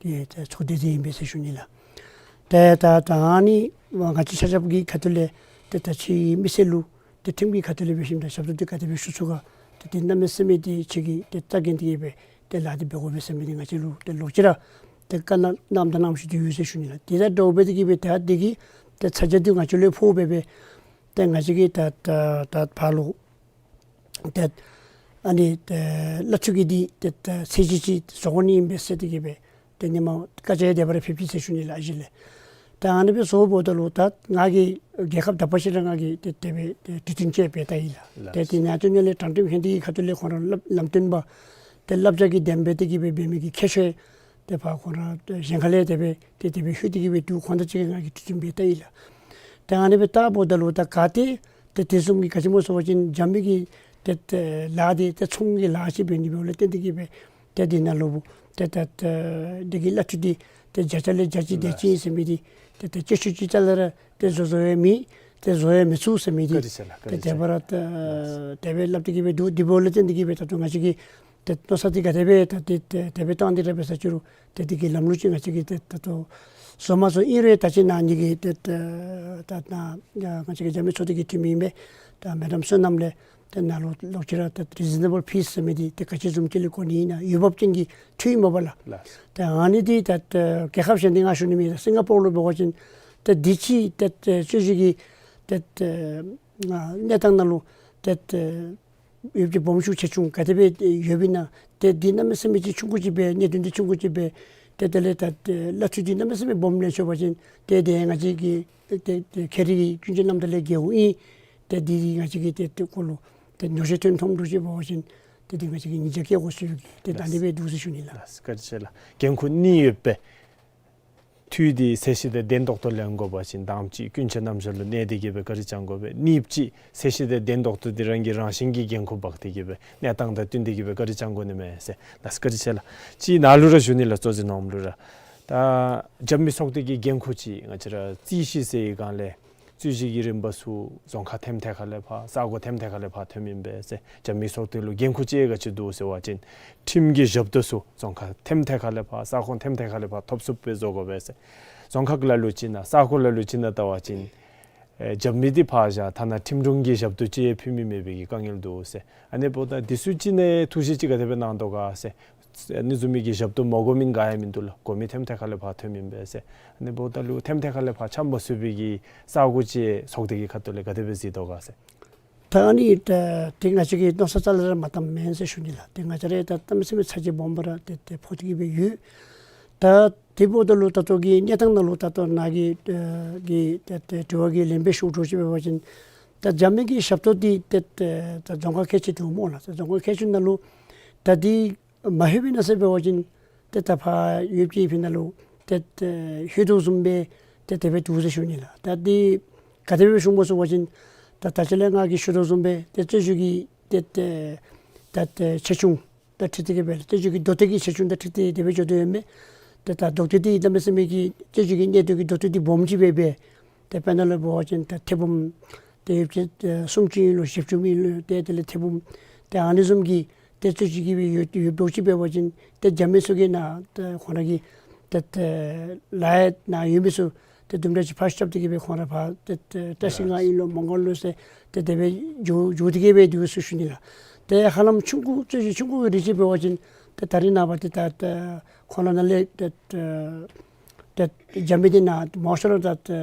ཏེ་ད་ཚོགས་སྡེ་འདི་ཨིན་པས་ཟེར་ཞུ་ནི་ལགས། ཏེ་ད་ད་ཨ་ནི་ང་བཅས་ཆ་ཁྱབ་ཀྱི་ཁ་ཐུག་ལས་ཏེ་ད་ཁྱེད་མི་སེར་ལུ་ཏེ་ཁྲིམས་ཀྱི་ཁ་ཐུག་ལས་འབད་ཞིནམ་ད་ཞབས་ཏོག་འདི་ག་དེ་སྦེ་ཞུ་ཚུགས་ག། ཏེ་ཏེ་གནམ་མེད་ས་མེད་ཏེ་ཁྱེད་ཀྱིས་ཏེ་རྩ་འགེངས་ཏེ་གི་སྦེ་ཏེ་ལཱ་འདི་འབད་དགོ་པས་ཟེར་མི་འདི་ང་བཅས་ལུ་ཏེ་ལོག་ཅི་ར་ཏེ་བཀའ་གནང་གནངམ་དང་གནང་བཞིན་དུ་ཡོད་ཟེར་ཞུ་ནི་ལགས། ཏེ་ད་འདྲཝ་འབད་དེ་གི་སྦེ་ད་འདི་གི་ཏེ་ཚ་གྱང་འདི་ང་བཅས་ལུ་ཕོག་སྦེ་སྦེ་ཏེ་ང་བཅས་ཀྱིས་ད་ད་ད་ཕར་ལུ་ཏེ་ཨ་ནི་ཏེ་བླ་སྤྲུལ་གྱི་འདི་ཏེ་ཏེ་ཚད་གཞི་ཅིག་བཟོ་དགོ་ནི་ཨིན་པས་ཟེར་ཏེ་གི་སྦེ་ཏེ་ཉིན་མ་བཀའ་རྒྱ་དེ་སྦེ་ར་ཕེབས་ཅི་ཟེར་ཞུ་ནི་ལགས། ཨ་ཞེ་ལས་ད་ཨ་ནི་སྦེ་བཟོཝ་ད་ལུ་ད་ང་གིས་རྒྱལ་ཁབ་དག་པ་ཅིག་ར་ང་གིས་ཏེ་དེ་སྦེ་ཏེ་གྲོས་བསྟུན་ཅིག་འབད་ད་ཡི་ལགས། ཏེ་དེ་ནང་དོན་ལས་དྲང་ཁྲིམས་ཧིང་སྡེ་གི་ཁ་ཐུག་ལས་ཁོང་ར་ལམ་ལམ་སྟོན་པ་ཏེ་བསླབ་བྱ་གི་དེ་སྦེ་ཏེ་གི་སྦེ་འབད་མི་གི་ཁྱད་ཆོས་ཏེ་ཕར་ཁོང་ར་གཞན་ཁ་ལས་དེ་སྦེ་ཏེ་དེ་སྦེ་ལྷོད་དེ་གི་སྦེ་འདུག། ཁོང་དང་གཅིག་ཁར་ང་གིས་གྲོས་བསྟུན་འབད་ད་ཡི་ལགས། ཏེ་ཨ་ནི་སྦེ་བལྟཝ་ད་ལུ་ད་ག་ཏེ་ཏེ་དེ་བཟུམ་གྱི་ག་ཅི་སྨོ་ཟེར་བ་ཅིན་རྒྱབ་མི་གི་ཏེ་ཏེ་ལཱ་འདི་ཏེ་ཚོང་གི་ལཱ་ཅིག་འབད་ནི་འབདཝ་ལས་བརྟེན་ཏེ་གི་སྦེ་ཏེ་འདི་ནང་ལུ་ཏེ་ཏེ་ཏེ་འདི་གི་བླ་སྤྲུལ་འདི་ཏེ་བརྒྱ་ཆ་ལས་བརྒྱ་ཅིག་དེ་ཅིག་ཨིན་ཟེར་མི་འདི་ཏེ་ཏེ་སྤྱོད་ཚུལ་ཅིག་རྩ་ལས་ར་ཏེ་བཟོ་བཟོ་ཡང་མེད། ཏེ་བཟོ་ཡང་མི་ཚུགས་ཟེར་མི་འདི་བཀའ་དྲིན་ཆེ་ལགས། བཀའ་ཏེ་དྲིན་ཆེ། དེ་སྦེ་ར་ཏེ་དེ་སྦེ་སླབ་སྟེ་གི་སྦེ་འདུག། དེ་འབདཝ་ལས་བརྟེན་ཏེ་གི་སྦེ་ད་ལྟོ་ང་བཅས་ཀྱིས་ཏེ་མནོ་བསམ་འདི་ག་དེ་སྦེ་ད་ཏེ་ཏེ་དེ་སྦེ་བཏང་སྟེ་ར་འབད་ས་ཅིག་རུང་ཏེ་འདི་གི་ལམ་ལུགས་ཅིག་ང་བཅས་ཀྱིས་ཏེ་ད་ལྟོ་བཟོ་མ་བཟོ་ཨིན་རུང་ད་ཅི་ནཱ་ངེ་གི་ཏེ་ཏེ་ད་ནཱ་ང་བཅས་ཀྱི་རྒྱབ་མི་ཚོགས་སྡེ་གི་འཐུས་མི་ཨིན་པས། ད་མེ་ཌམ་བསོད་ནམས་ལས་ཏེ་ནཱ་ལུ་ལོག་ཅི་ར་ཏེ་རི་ཛི་ནེ་བཱལ་ཕིས་ཟེར་མི་འདི་ཏེ་ག་ཅི་བཟུམ་ཅིག་ལས་གོ་ནི་ཨིན་ན་འོས་འབབ་ཅན་གྱི་འཐུས་ཨིན་མས་པ་ལགས། ལགས། ཏེ་ཨ་ནི་འདི་ད་ཏེ་རྒྱལ་ཁབ་གཞན་འདི་ང་ཞུ་ནི་མེད། ད་སིང་ག་པོར་ལུ་འབད་བ་ཅིན་ཏེ་འདི་ཅིག་ཏེ་ཏེ་རྩོད་གཞི་གི་ ཏེ་ཏེ་ཨ་གནས་སྟངས་ནང་ལུ་ཏེ་ཏེ་ཡོདཔ་ཅིག་སྦོམ་ཆུང་ཆེ་ཆུང་ག་དེ་སྦེ་ཡོདཔ་ཨིན་ན། ཏེ་འདི་གནམ་མེད་ས་མེད་ཅིག་ཆུང་ཀུ་ཅིག་སྦེ་གནད་དོན་འདི་ཆུང་ཀུ་ཅིག་སྦེ་ཏེ་དེ་ལས་ད་ཏེ་གླ་འཐུས་འདི་གནམ་མེད་ས་མེད་སྦོམ་ལེན་ཆོག་པ་ཅིན་ཏེ་དེ་ང་བཅས་ཀྱི་ཏེ་ཏེ་ཁེ་རི་གི་ཀུན་སྤྱོད་རྣམ་དག་ལས་འགལཝ་ཨིན། ཏེ་འདི་ང་བཅས་ཀྱིས་ཏེ་ཏེ་ཁོ་ལུ་ཏེ་ཉོགས་བཤད་ཐོན་ཐོནམ་འདྲཝ་ཅིག་འབད་བ་ཅིན་ཏེ་འདི་ང་བཅས་ཀྱིས་ཉེས་ཆད་བཀལ་དགོ་ཟེར་ཏེ་ད་ཨ་ནི་སྦེ་འདུག་ཟེར་ཞུ་ནི་ལགས། ལགས་སོ། བཀའ་དྲིན་ཆེ་ལགས། འགན་ཁུར་གཉིས་ཡོད་པའི་འཐུས་འདི་ཚད་གཞི་དང་ལྡན་ཏོག་ཏོ་ལེན་དགོ་པ་ཅིན་དང་པ་ཅིག་ཀུན་སྤྱོད་རྣམ་གཞག་ལུ་གནས་ཏེ་གིས་སྦེ་བཀའ་དྲིན་བསྐྱང་དགོ་པས། གཉིས་པ་ཅིག་ཚད་གཞི་དང་ལྡན་ཏོག་ཏོ་འདི་རང་གི་རང་བཞིན་གྱི་འགན་ཁུར་འབག་སྟེ་གིས་སྦེ་གནས་སྟངས་དང་བསྟུན་ཏེ་གིས་སྦེ་བཀའ་དྲིན་བསྐྱང་དགོ་ནི་མས་ཟེར། ལགས་སོ། བཀའ་དྲིན་ཆེ་ལགས། ཅིག་ནཱ་ལུ་ར་ཞུ་ནི་ལགས། གཙོ་འཛིན་ནོར་བུ་ལུ་ར། ད་རྒྱབ་མི་ཚོགས་སྡེ་གི་འགན་ཁུར་ཅིག་ང་བཅས་ར་རྩོད་གཞི་ཟེར་བའི་སྒང་ལས་རྩོད་གཞི་གི་རིམ་པ་ཚུ་རྫོང་ཁག་ཐེམ་ཐད་ཁ་ལས་ཕར་ས་གོ་ཐེམ་ཐད་ཁ་ལས་ཕར་ཐོནམ་ཨིན་པས་ཟེར། རྒྱབ་མི་ཚོགས་སྡེ་ལུ་འགན་ཁུར་ཅིག་ག་ཅི་འདུག་ཟེར་བ་ཅིན་ཁྲིམས་ཀྱི་ཞབས་ཏོག་ཚུ་རྫོང་ཁག་ཐེམ་ཐད་ཁ་ལས་ཕར་ས་ཁོངས་ཐེམ་ཐད་ཁ་ལས་ཕར་ཐོབ་ཚུགསཔ་སྦེ་བཟོ་དགོ་པས་ཟེར། རྫོང་ཁག་ལ་ལུ་ཅིག་ནང་ས་གོ་ལ་ལུ་ཅིག་ནང་བལྟ་བ་ཅིན་ཨེ་རྒྱབ་མི་འདི་ཕར་བཞག་ཐ་ན་ཁྲིམས་དྲུང་གི་ཞབས་ཏོག་ཅིག་ཕུལ་མི་མེད་པའི་གི་དཀའ་ངལ་འདུག་ཟེར། ཨ་ནི་འབདཝ་ད་འདི་ཚུ་ཅིག་ནང་ཐུགས་བཞེད་ཅིག་ག་དེ་སྦེ་གནང་དོ་ག་ཟེར། ཨ་ནི་བཟུམ་མའི་གི་ཞབས་ཏོག་མ་དགོ་མི་ག་ཡང་མིན་འདུག་ལགས། དགོ་མི་ཐེམ་ཐད་ཁ་ལས་ཕར་ཐོནམ་ཨིན་པས་ཟེར། ཨ་ནི་འབདཝ་ད་ལུ་ཐེམ་ཐད་ཁ་ལས་ཕར་འཁྱམས་མ་ཚུགས་པའི་གི་ས་གོ་ཅིག་ཚོགས་སྡེ་གི་ཁ་ཐུག་ལས་ག་དེ་སྦེ་གཟིགས་དོ་ག་ཟེར། ད་ཨ་ནི་ད་ཏེ་ང་བཅས་ཀྱིས་མནོ་བསམ་རྩ་ལས་ར་མ་བཏངམ་མེན་ཟེར་ཞུ་ནི་ལགས། ཏེ་ང་བཅས་ར་ད་གནམ་མེད་ས་མེད་ཚ་གྱང་སྦོམ་སྦེ་ར་ཏེ་ཏེ་ཕོག་སྟེ་གིས་སྦེ་ཡོད། ད་དེ་འབདཝ་ད་ལུ་ད་ལྟོ་གི་གནས་སྟངས་ནང་ལུ་ད་ལྟོ་ནཱ་གི་ཨེ་གི་ཏེ་ཏེ་དྲི་བ་གི་ལན་སྦེ་ཞུ་དགོཔ་ཅིག་འབད་བ་ཅིན་ད་རྒྱབ་མི་གི་ཞབས་ཏོག་འདི་ཏེ་ཏེ་ད་རྫོང་ཁག་ཁལ་གཅིག་འདུག་སྨོ་ལགས། ད་རྫོང་ཁག་ཁལ་གཅིག་ནང་ལུ་ད་འདི་མ་ལྷོད་པའི་ནང་ཟེར་འབད་བ་ཅིན་ཏེ་ད་ཕར་ཡོདཔ་ཅིག་ཕི་ནང་ལུ་ཏེ་ཏེ་ལྷོད་དོ་བཟུམ་སྦེ་ཏེ་དེ་སྦེ་འདུག་ཟེར་ཞུ་ནི་ལགས། ད་འདི་ག་དེ་སྦེ་ཞུཝ་སྨོ་ཟེར་བ་ཅིན་ད་ད་ཅི་ལས་ང་གིས་ཞུ་དོ་བཟུམ་སྦེ་ཏེ་རྩོད་གཞི་གི་ཏེ་ཏེ་ད་ཏེ་ཆེ་ཆུང་དང་འཁྲིལ་ཏེ་གིས་སྦེ་རྩོད་གཞི་གི་མདོ་སྟོད་ཀྱི་ཆེ་ཆུང་དང་འཁྲིལ་ཏེ་དེ་སྦེ་འགྱོ་དོ་ཡོད་མས། ཏེ་ད་མདོ་སྟོད་འདི་གནམ་མེད་ས་མེད་ཀྱི་རྩོད་གཞི་གི་གནད་དོན་གྱི་མདོ་སྟོད་འདི་སྦོམ་ཅིག་སྦེ་སྦེ་ཏེ་དཔེར་ན་ལུ་འབད་བ་ཅིན་ད་ཐེར་འབུམ་ཏེ་ཡོདཔ་ཅིག་ཨེ་སུམ་ཅུ་ཨིན་ལོ་བཞི་བཅུ་ཨིན་ལོ་ཏེ་དེ་ལས་ཐེར་འབུམ་ཏེ་ཨ་ནི་བཟུམ་གྱི་ཏེ་རྩོད་གཞི་གི་སྦེ་ཡོད་ཡོདཔ་འདྲཝ་ཅིག་འབད་བ་ཅིན་ཏེ་རྒྱབ་མི་ཚུ་གིས་ནཱ་ཏེ་ཁོང་ར་གི་ཏེ་ཏེ་ལཱ་ཡང་ནཱ་ཡོད་མི་ཚུ་ཏེ་དུམ་གྲ་ཅིག་ཕར་རྐྱབ་སྟེ་གིས་སྦེ་ཁོང་ར་ཕར་ཏེ་ཏེ་བཀྲིས་སྒང་ཨིན་ལོ་མོང་སྒར་ལོ་ཟེར་ཏེ་དེ་སྦེ་འགྱོ་འགྱོ་སྟེ་གིས་སྦེ་འདུག་ཟེར་ཞུ་ནི་ལགས། ཏེ་ཧ་ལམ་ཆུང་ཀུ་རྩོད་གཞི་ཆུང་ཀུ་གི་རིགས་ཅིག་འབད་བ་ཅིན་ཏེ་ད་རིས་ནངས་པ་ཏེ་ད་ཏེ་ཁོང་ར་ནཱ་ལས་ཏེ་ཏེ་ཏེ་རྒྱབ་མི་འདི་ནཱ་མང་ཤོས་ར་ད་ཏེ་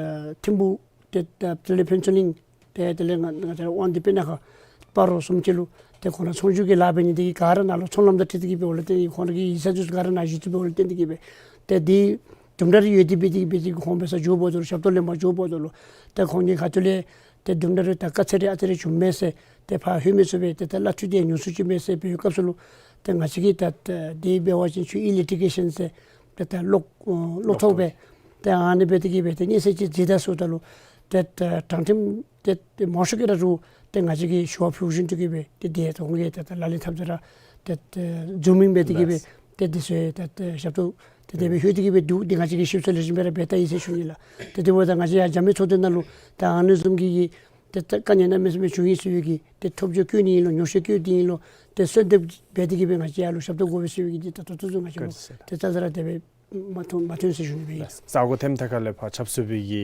ཐིམ་ཕུག་ཏེ་ད་དེ་ལས་ཕུན་ཚོགས་གླིང་ཏེ་དེ་ལས་ང་ང་བཅས་ར་དབང་འདུས་སྤུ་ན་ཁ་སྤ་རོ་བཟུམ་ཅིག་ལུ་ཏེ་ཁོང་ར་ཚོང་བསྒྱུར་གྱི་ལཱ་འབད་ནི་འདི་གིས་ག་ར་ནཱ་ལུ་ཚོང་ལམ་དང་འཁྲིལ་ཏེ་གིས་སྦེ་འོང་ལོ། ཏེ་ཁོང་ར་གི་ཡིག་ཚང་འདི་ཚུ་ག་ར་ནཱ་བཞུགས་ཏེ་སྦེ་འོང་ལོ། ཏེ་འདི་གིས་སྦེ་ཏེ་འདི་དུམ་གྲ་རེ་ཡོད་དེ་འབད་དེ་འབད་དེ་ཁོང་འབད་སར་འགྱོ་འབདཝ་ད་ལུ་ཞབས་ཏོག་ལེན་པར་འགྱོ་འབདཝ་ད་ལུ་ཏེ་ཁོང་གི་ཁ་ཐུག་ལས་ཏེ་དུམ་གྲ་རེ་ད་དཀའ་ཚེགས་རེ་ཨ་ཙི་རེ་བྱུངམ་མས་ཟེར་ཏེ་ཕར་ལྷོད་མི་ཚུགས་པས། ཏེ་ད་གླ་འཐུས་འདི་ཉུང་སུ་ཅིག་མས་ཟེར་འབད་བའི་སྐབས་སུ་ལུ་ཏེ་ང་བཅས་ཀྱིས་ད་ད་འདི་འབད་བ་ཅིན་ཚུར་ཨི་ལི་ཊི་གེ་ཤཱན་ཟེར་ཏེ་ད་གློག་ཨ་གློག་ཐོག་སྦེ་ཏེ་ཨ་ནི་འབད་དེ་གིས་སྦེ་ཏེ་སྙན་སེང་ཅིག་བྱིན་ད་ཟེརཝ་ད་ལུ་ཏེ་ད་དྲང་ཁྲིམས་ཏེ་ཏེ་མང་ཤོས་ཀྱིས་ར་རུང་ཏེ་ང་བཅས་ཀྱིས་ཞུ་བ་ཕུལ་བཞིན་དུ་གིས་སྦེ་ཏེ་དེ་ད་ཁོང་གིས་ད་ད་ལག་ལེན་འཐབ་ད་ར་ཏེ་ཏེ་ཛུམ་མིང་འབད་དེ་གིས་སྦེ་ཏེ་དེ་ཚུ་ད་ད་ཞབས་ཏོག་ཏེ་དེ་སྦེ་ལྷོད་དེ་གིས་སྦེ་འདུག། འདི་ང་བཅས་ཀྱིས་ཞིབ་འཚོལ་ལེགས་ཤོམ་སྦེ་ར་འབད་ད་ཡི་ཟེར་ཞུ་ནི་ལགས། ཏེ་དེ་འབདཝ་ད་ང་བཅས་ཡར་རྒྱབ་མི་ཚོགས་སྡེ་ནང་ལུ་ད་ཨ་ནི་བཟུམ་གྱི་ཏེ་ད་དཀའ་ངལ་གནམ་མེད་ས་མེད་བྱུང་ཡི་ཟེར་བའི་གི་ཏེ་ཐོབ་བརྗོད་བཀོད་ནི་ཨིན་ལོ་ཉོགས་བཤད་བཀོད་ནི་ཨིན་ལོ་ཏེ་གསོལ་འདེབས་འབད་དེ་གིས་སྦེ་ང་བཅས་ཡར་ལུ་ཞབས་ཏོག་དགོ་པས་ཟེར་བའི་གི་ཏེ་ད་ད་ལྟོ་ཚུན་ང་བཅས་ལུ་ཏེ་ད་ད་ར་དེ་སྦེ་མ་ཐོན་མ་ཐོན་ཟེར་ཞུ་ནི་སྦེ་ཨིན། ས་གོ་ཐེམ་ཐད་ཁ་ལས་ཕར་ཁྱབ་ཚུགས་པའི་གི་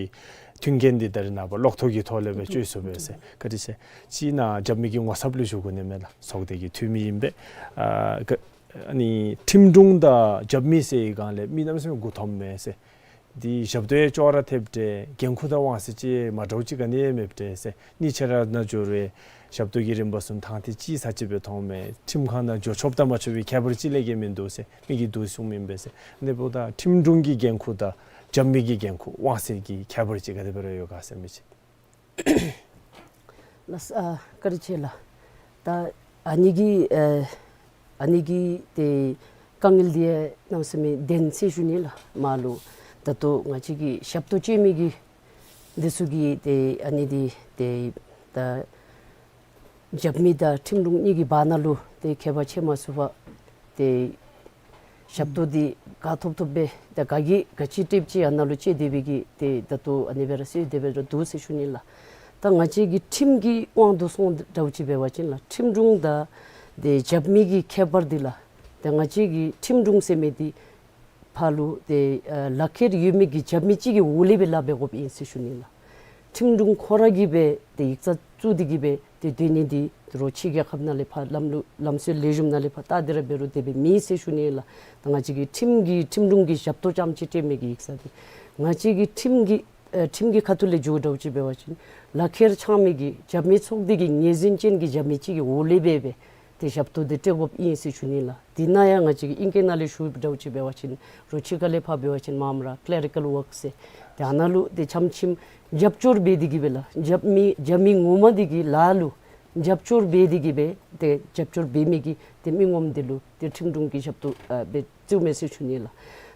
མཐུན་རྐྱེན་འདི་ད་རེས་ནངས་པ་གློག་ཐོག་གི་ཐོག་ལས་སྦེ་སྤྱོད་ཚུགས་པས་ཟེར། བཀའ་དྲིན་ཆེ། ཅིག་ནཱ་རྒྱབ་མི་གི་ངོ་ཚབ་ལུ་ཞུ་དགོ་ནི་མས་ལགས། ཚོགས་སྡེ་གི་འཐུས་མི་ཨིན་པས། ཨ་ག་ཨ་ནི་ཁྲིམས་དྲུང་དང་རྒྱབ་མི་ཟེར་བའི་སྒང་ལས་མི་གནམ་མེད་ས་མེད་མགུ་འཐོམ་མས་ཟེར། འདི་ཞབས་ཏོག་ཡང་ཅོག་ར་འཐདཔ་འདྲས། འགན་ཁུར་དང་དབང་ཚད་ཅིག་མ་འདྲཝ་ཅིག་ག་ནི་ཡང་མེདཔ་འདྲས་ཟེར། གཉིས་ཆ་ར་ནཱ་འགྱོ་རུང་ཞབས་ཏོག་གི་རིམ་པ་ཚུ་ཐང་ཐིག་ཅིག་ཚར་ཅིག་སྦེ་མཐོངམ་མས། ཁྲིམས་ཁང་ནང་འགྱོ་ཆོགཔ་དང་མ་ཆོག་པའི་ཁྱད་པར་ཅིག་ལས་ཀྱི་མིན་འདུག་ཟེར་མི་གིས་འདུག་གསུངམ་ཨིན་པས་ཟེར། ཨ་ནི་འབདཝ་ད་ཁྲིམས་དྲུང་གི་འགན་ཁུར་དང་རྒྱབ་མི་གི་འགན་ཁུར་དབང་ཚད་ཀྱི་ཁྱད་པར་ཅིག་ག་དེ་སྦེ་ར་ཡོད་ག་ཟེར་མི་ཅིག། ལགས་སོ། ཨ་བཀའ་དྲིན་ཆེ་ལགས། ད་ཨ་ནི་གི་ཨ་ཨ་ནི་གི་ཏེ་དཀའ་ངལ་འདི་གནམ་མེད་ས་མེད་ལྡན་ཟེར་ཞུ་ནི་ལགས། མར་ལུ་ད་ལྟོ་ང་བཅས་ཀྱི་ཞབས་ཏོག་སྤྱོད་མི་གི་འདི་ཚུ་གི་ཏེ་ཨ་ནི་འདི་ཏེ་ད་རྒྱབ་མི་དང་ཁྲིམས་དྲུང་གཉིས་ཀྱི་བར་ན་ལུ་ཏེ་ཁྱད་པར་ཕྱེ་མ་ཚུགས་པར་ཏེ་ཞབས་ཏོག་འདི་ག་ཐོབ་ཐོབ་སྦེ་ཏེ་ག་གིས་ག་ཅི་སྤྲོདཔ་ཅིག་ཨ་ནཱ་ལུ་སྤྱོད་དེ་སྦེ་གི་ཏེ་ད་ལྟོ་ཨ་ནི་སྦེ་ར་སོང་སྟེ་སྦེ་ར་འདུག་ཟེར་ཞུ་ནི་ལགས། ད་ང་བཅས་ཀྱི་ཁྲིམས་ཀྱི་དབང་དུ་སོང་འདྲཝ་ཅིག་འབད་བ་ཅིན་ལགས། ཁྲིམས་དྲུང་དང་ཏེ་རྒྱབ་མི་གི་ཁྱད་པར་འདི་ལགས། ཏེ་ང་བཅས་ཀྱི་ཁྲིམས་དྲུང་ཟེར་མི་འདི་ཕར་ལུ་ཏེ་ཨ་ལག་ཁྱེར་ཡོད་མི་གི་རྒྱབ་མི་ཅིག་གི་འོག་ལས་སྦེ་ལཱ་འབད་དགོཔ་ཨིན་ཟེར་ཞུ་ནི་ལགས། ཁྲིམས་དྲུང་ཁོ་ར་གིས་སྦེ་ཏེ་ཡིག་ཚང་བཙུགས་ཏེ་གིས་སྦེ་ཏེ་སྡོད་ནི་འདི་ཏེ་རོགས་ཕྱི་རྒྱལ་ཁབ་ནང་ལས་ཕར་ལམ་ལུགས་ལམ་སྲོལ་ལེགས་ཤོམ་ནང་ལས་ཕར་བལྟ་སྟེ་ར་འབད་རུང་དེ་སྦེ་མེད་ཟེར་ཞུ་ནི་ལགས། ད་ང་བཅས་ཀྱི་ཁྲིམས་ཀྱི་ཁྲིམས་དྲུང་གི་ཞབས་ཏོག་རྐྱངམ་ཅིག་སྤྲོད་མི་གི་ཡིག་ཚང་འདི་ང་བཅས་ཀྱི་ཁྲིམས་ཀྱི་ ཨ་ཁྲིམས་ཀྱི་ཁ་ཐུག་ལས་འགྱོ་འདྲཝ་ཅིག་འབད་བ་ཅིན་ལག་ཁྱེར་འཆང་མི་གི་རྒྱབ་མི་ཚོགས་སྡེ་གི་ངོས་འཛིན་ཅན་གྱི་རྒྱབ་མི་ཅིག་གི་འོག་ལས་འབད་སྦེ་ཏེ་ཞབས་ཏོག་འདི་སྤྲོད་དགོཔ་ཨིན་ཟེར་ཞུ་ནི་ལགས། དེ་ནང་ཡང་ང་བཅས་ཀྱིས་ཨིང་སྐད་ནང་ལས་ཞུ་འདྲཝ་ཅིག་འབད་བ་ཅིན་རོགས་ཕྱི་ཁ་ལས་ཕར་འབད་བ་ཅིན་མངམ་ར་ཀི་ལེ་རི་ཀཱལ་ཝརཀ་ཟེར་ཏེ་ཨ་ནཱ་ལུ་ཏེ་ཆམ་ཆིམ་རྒྱབ་སྐྱོར་འབད་དེ་གིས་སྦེ་ལགས། རྒྱབ་མི་རྒྱབ་མི་ངོ་མ་འདི་གི་ལཱ་ལུ་རྒྱབ་སྐྱོར་འབད་དེ་གིས་སྦེ་ཏེ་རྒྱབ་སྐྱོར་འབད་མི་གི་ཏེ་མི་ངོམ་འདི་ལུ་ཏེ་ཁྲིམས་དྲུང་གི་ཞབས་ཏོག་ཨ་སྦེ་བཙུགས་མས་ཟེར་ཞུ་ནི་ལགས།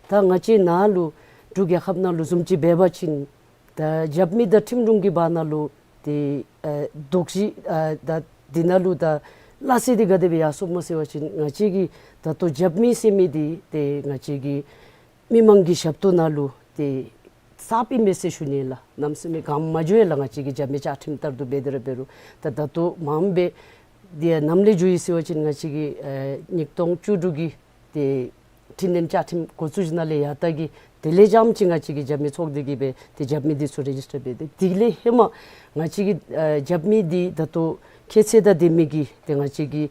ད་ང་བཅས་ནཱ་ལུ་འབྲུག་རྒྱལ་ཁབ་ནང་ལུ་བཟུམ་ཅིག་འབད་བ་ཅིན་ད་རྒྱབ་མི་དང་ཁྲིམས་དྲུང་གི་བར་ན་ལུ་ཏེ་ཨ་དོགས་གཞི་ཨ་ད་འདི་ནང་ལུ་ད་སླ་བསྲེ་འདི་ག་དེ་སྦེ་ཡར་སོངམ་སྨོ་ཟེར་བ་ཅིན་ང་བཅས་ཀྱི་ད་ལྟོ་རྒྱབ་མི་ཟེར་མི་འདི་ཏེ་ང་བཅས་ཀྱི་མི་མང་གི་ཞབས་ཏོག་ནང་ལུ་ཏེ་གསརཔ་ཨིན་མས་ཟེར་ཞུ་ནི་ལགས། གནམ་མེད་ས་མེད་གོངམ་འགྱོ་ཡི་ལགས། ང་བཅས་ཀྱི་རྒྱབ་མི་བཅའ་ཁྲིམས་ལྟར་དུ་འབད་དེ་ར་འབད་རུང་ད་ད་ལྟོ་མངམ་སྦེ་འདི་ནམ་ལས་འགྱོ་ཡི་ཟེར་བ་ཅིན་ང་བཅས་ཀྱི་ཨ་ཉིས་སྟོང་བཅུ་དྲུག་གི་ཏེ་ཁྲིམས་དོན་བཅའ་ཁྲིམས་འགོ་བཙུགས་ཞིནམ་ལས་ཡར་ད་གི་དེ་ལས་རྐྱངམ་ཅིག་ང་བཅས་ཀྱི་རྒྱབ་མི་ཚོགས་སྡེ་གིས་སྦེ་ཏེ་རྒྱབ་མི་འདི་ཚུ་རེ་ཇིས་ཊར་འབད་དེ་དེ་ལས་ཧེ་མ་ང་བཅས་ཀྱི་ཨ་རྒྱབ་མི་འདི་ད་ལྟོ་ཁྱད་ཚད་དང་ལྡན་མི་གི་ཏེ་ང་བཅས་ཀྱི་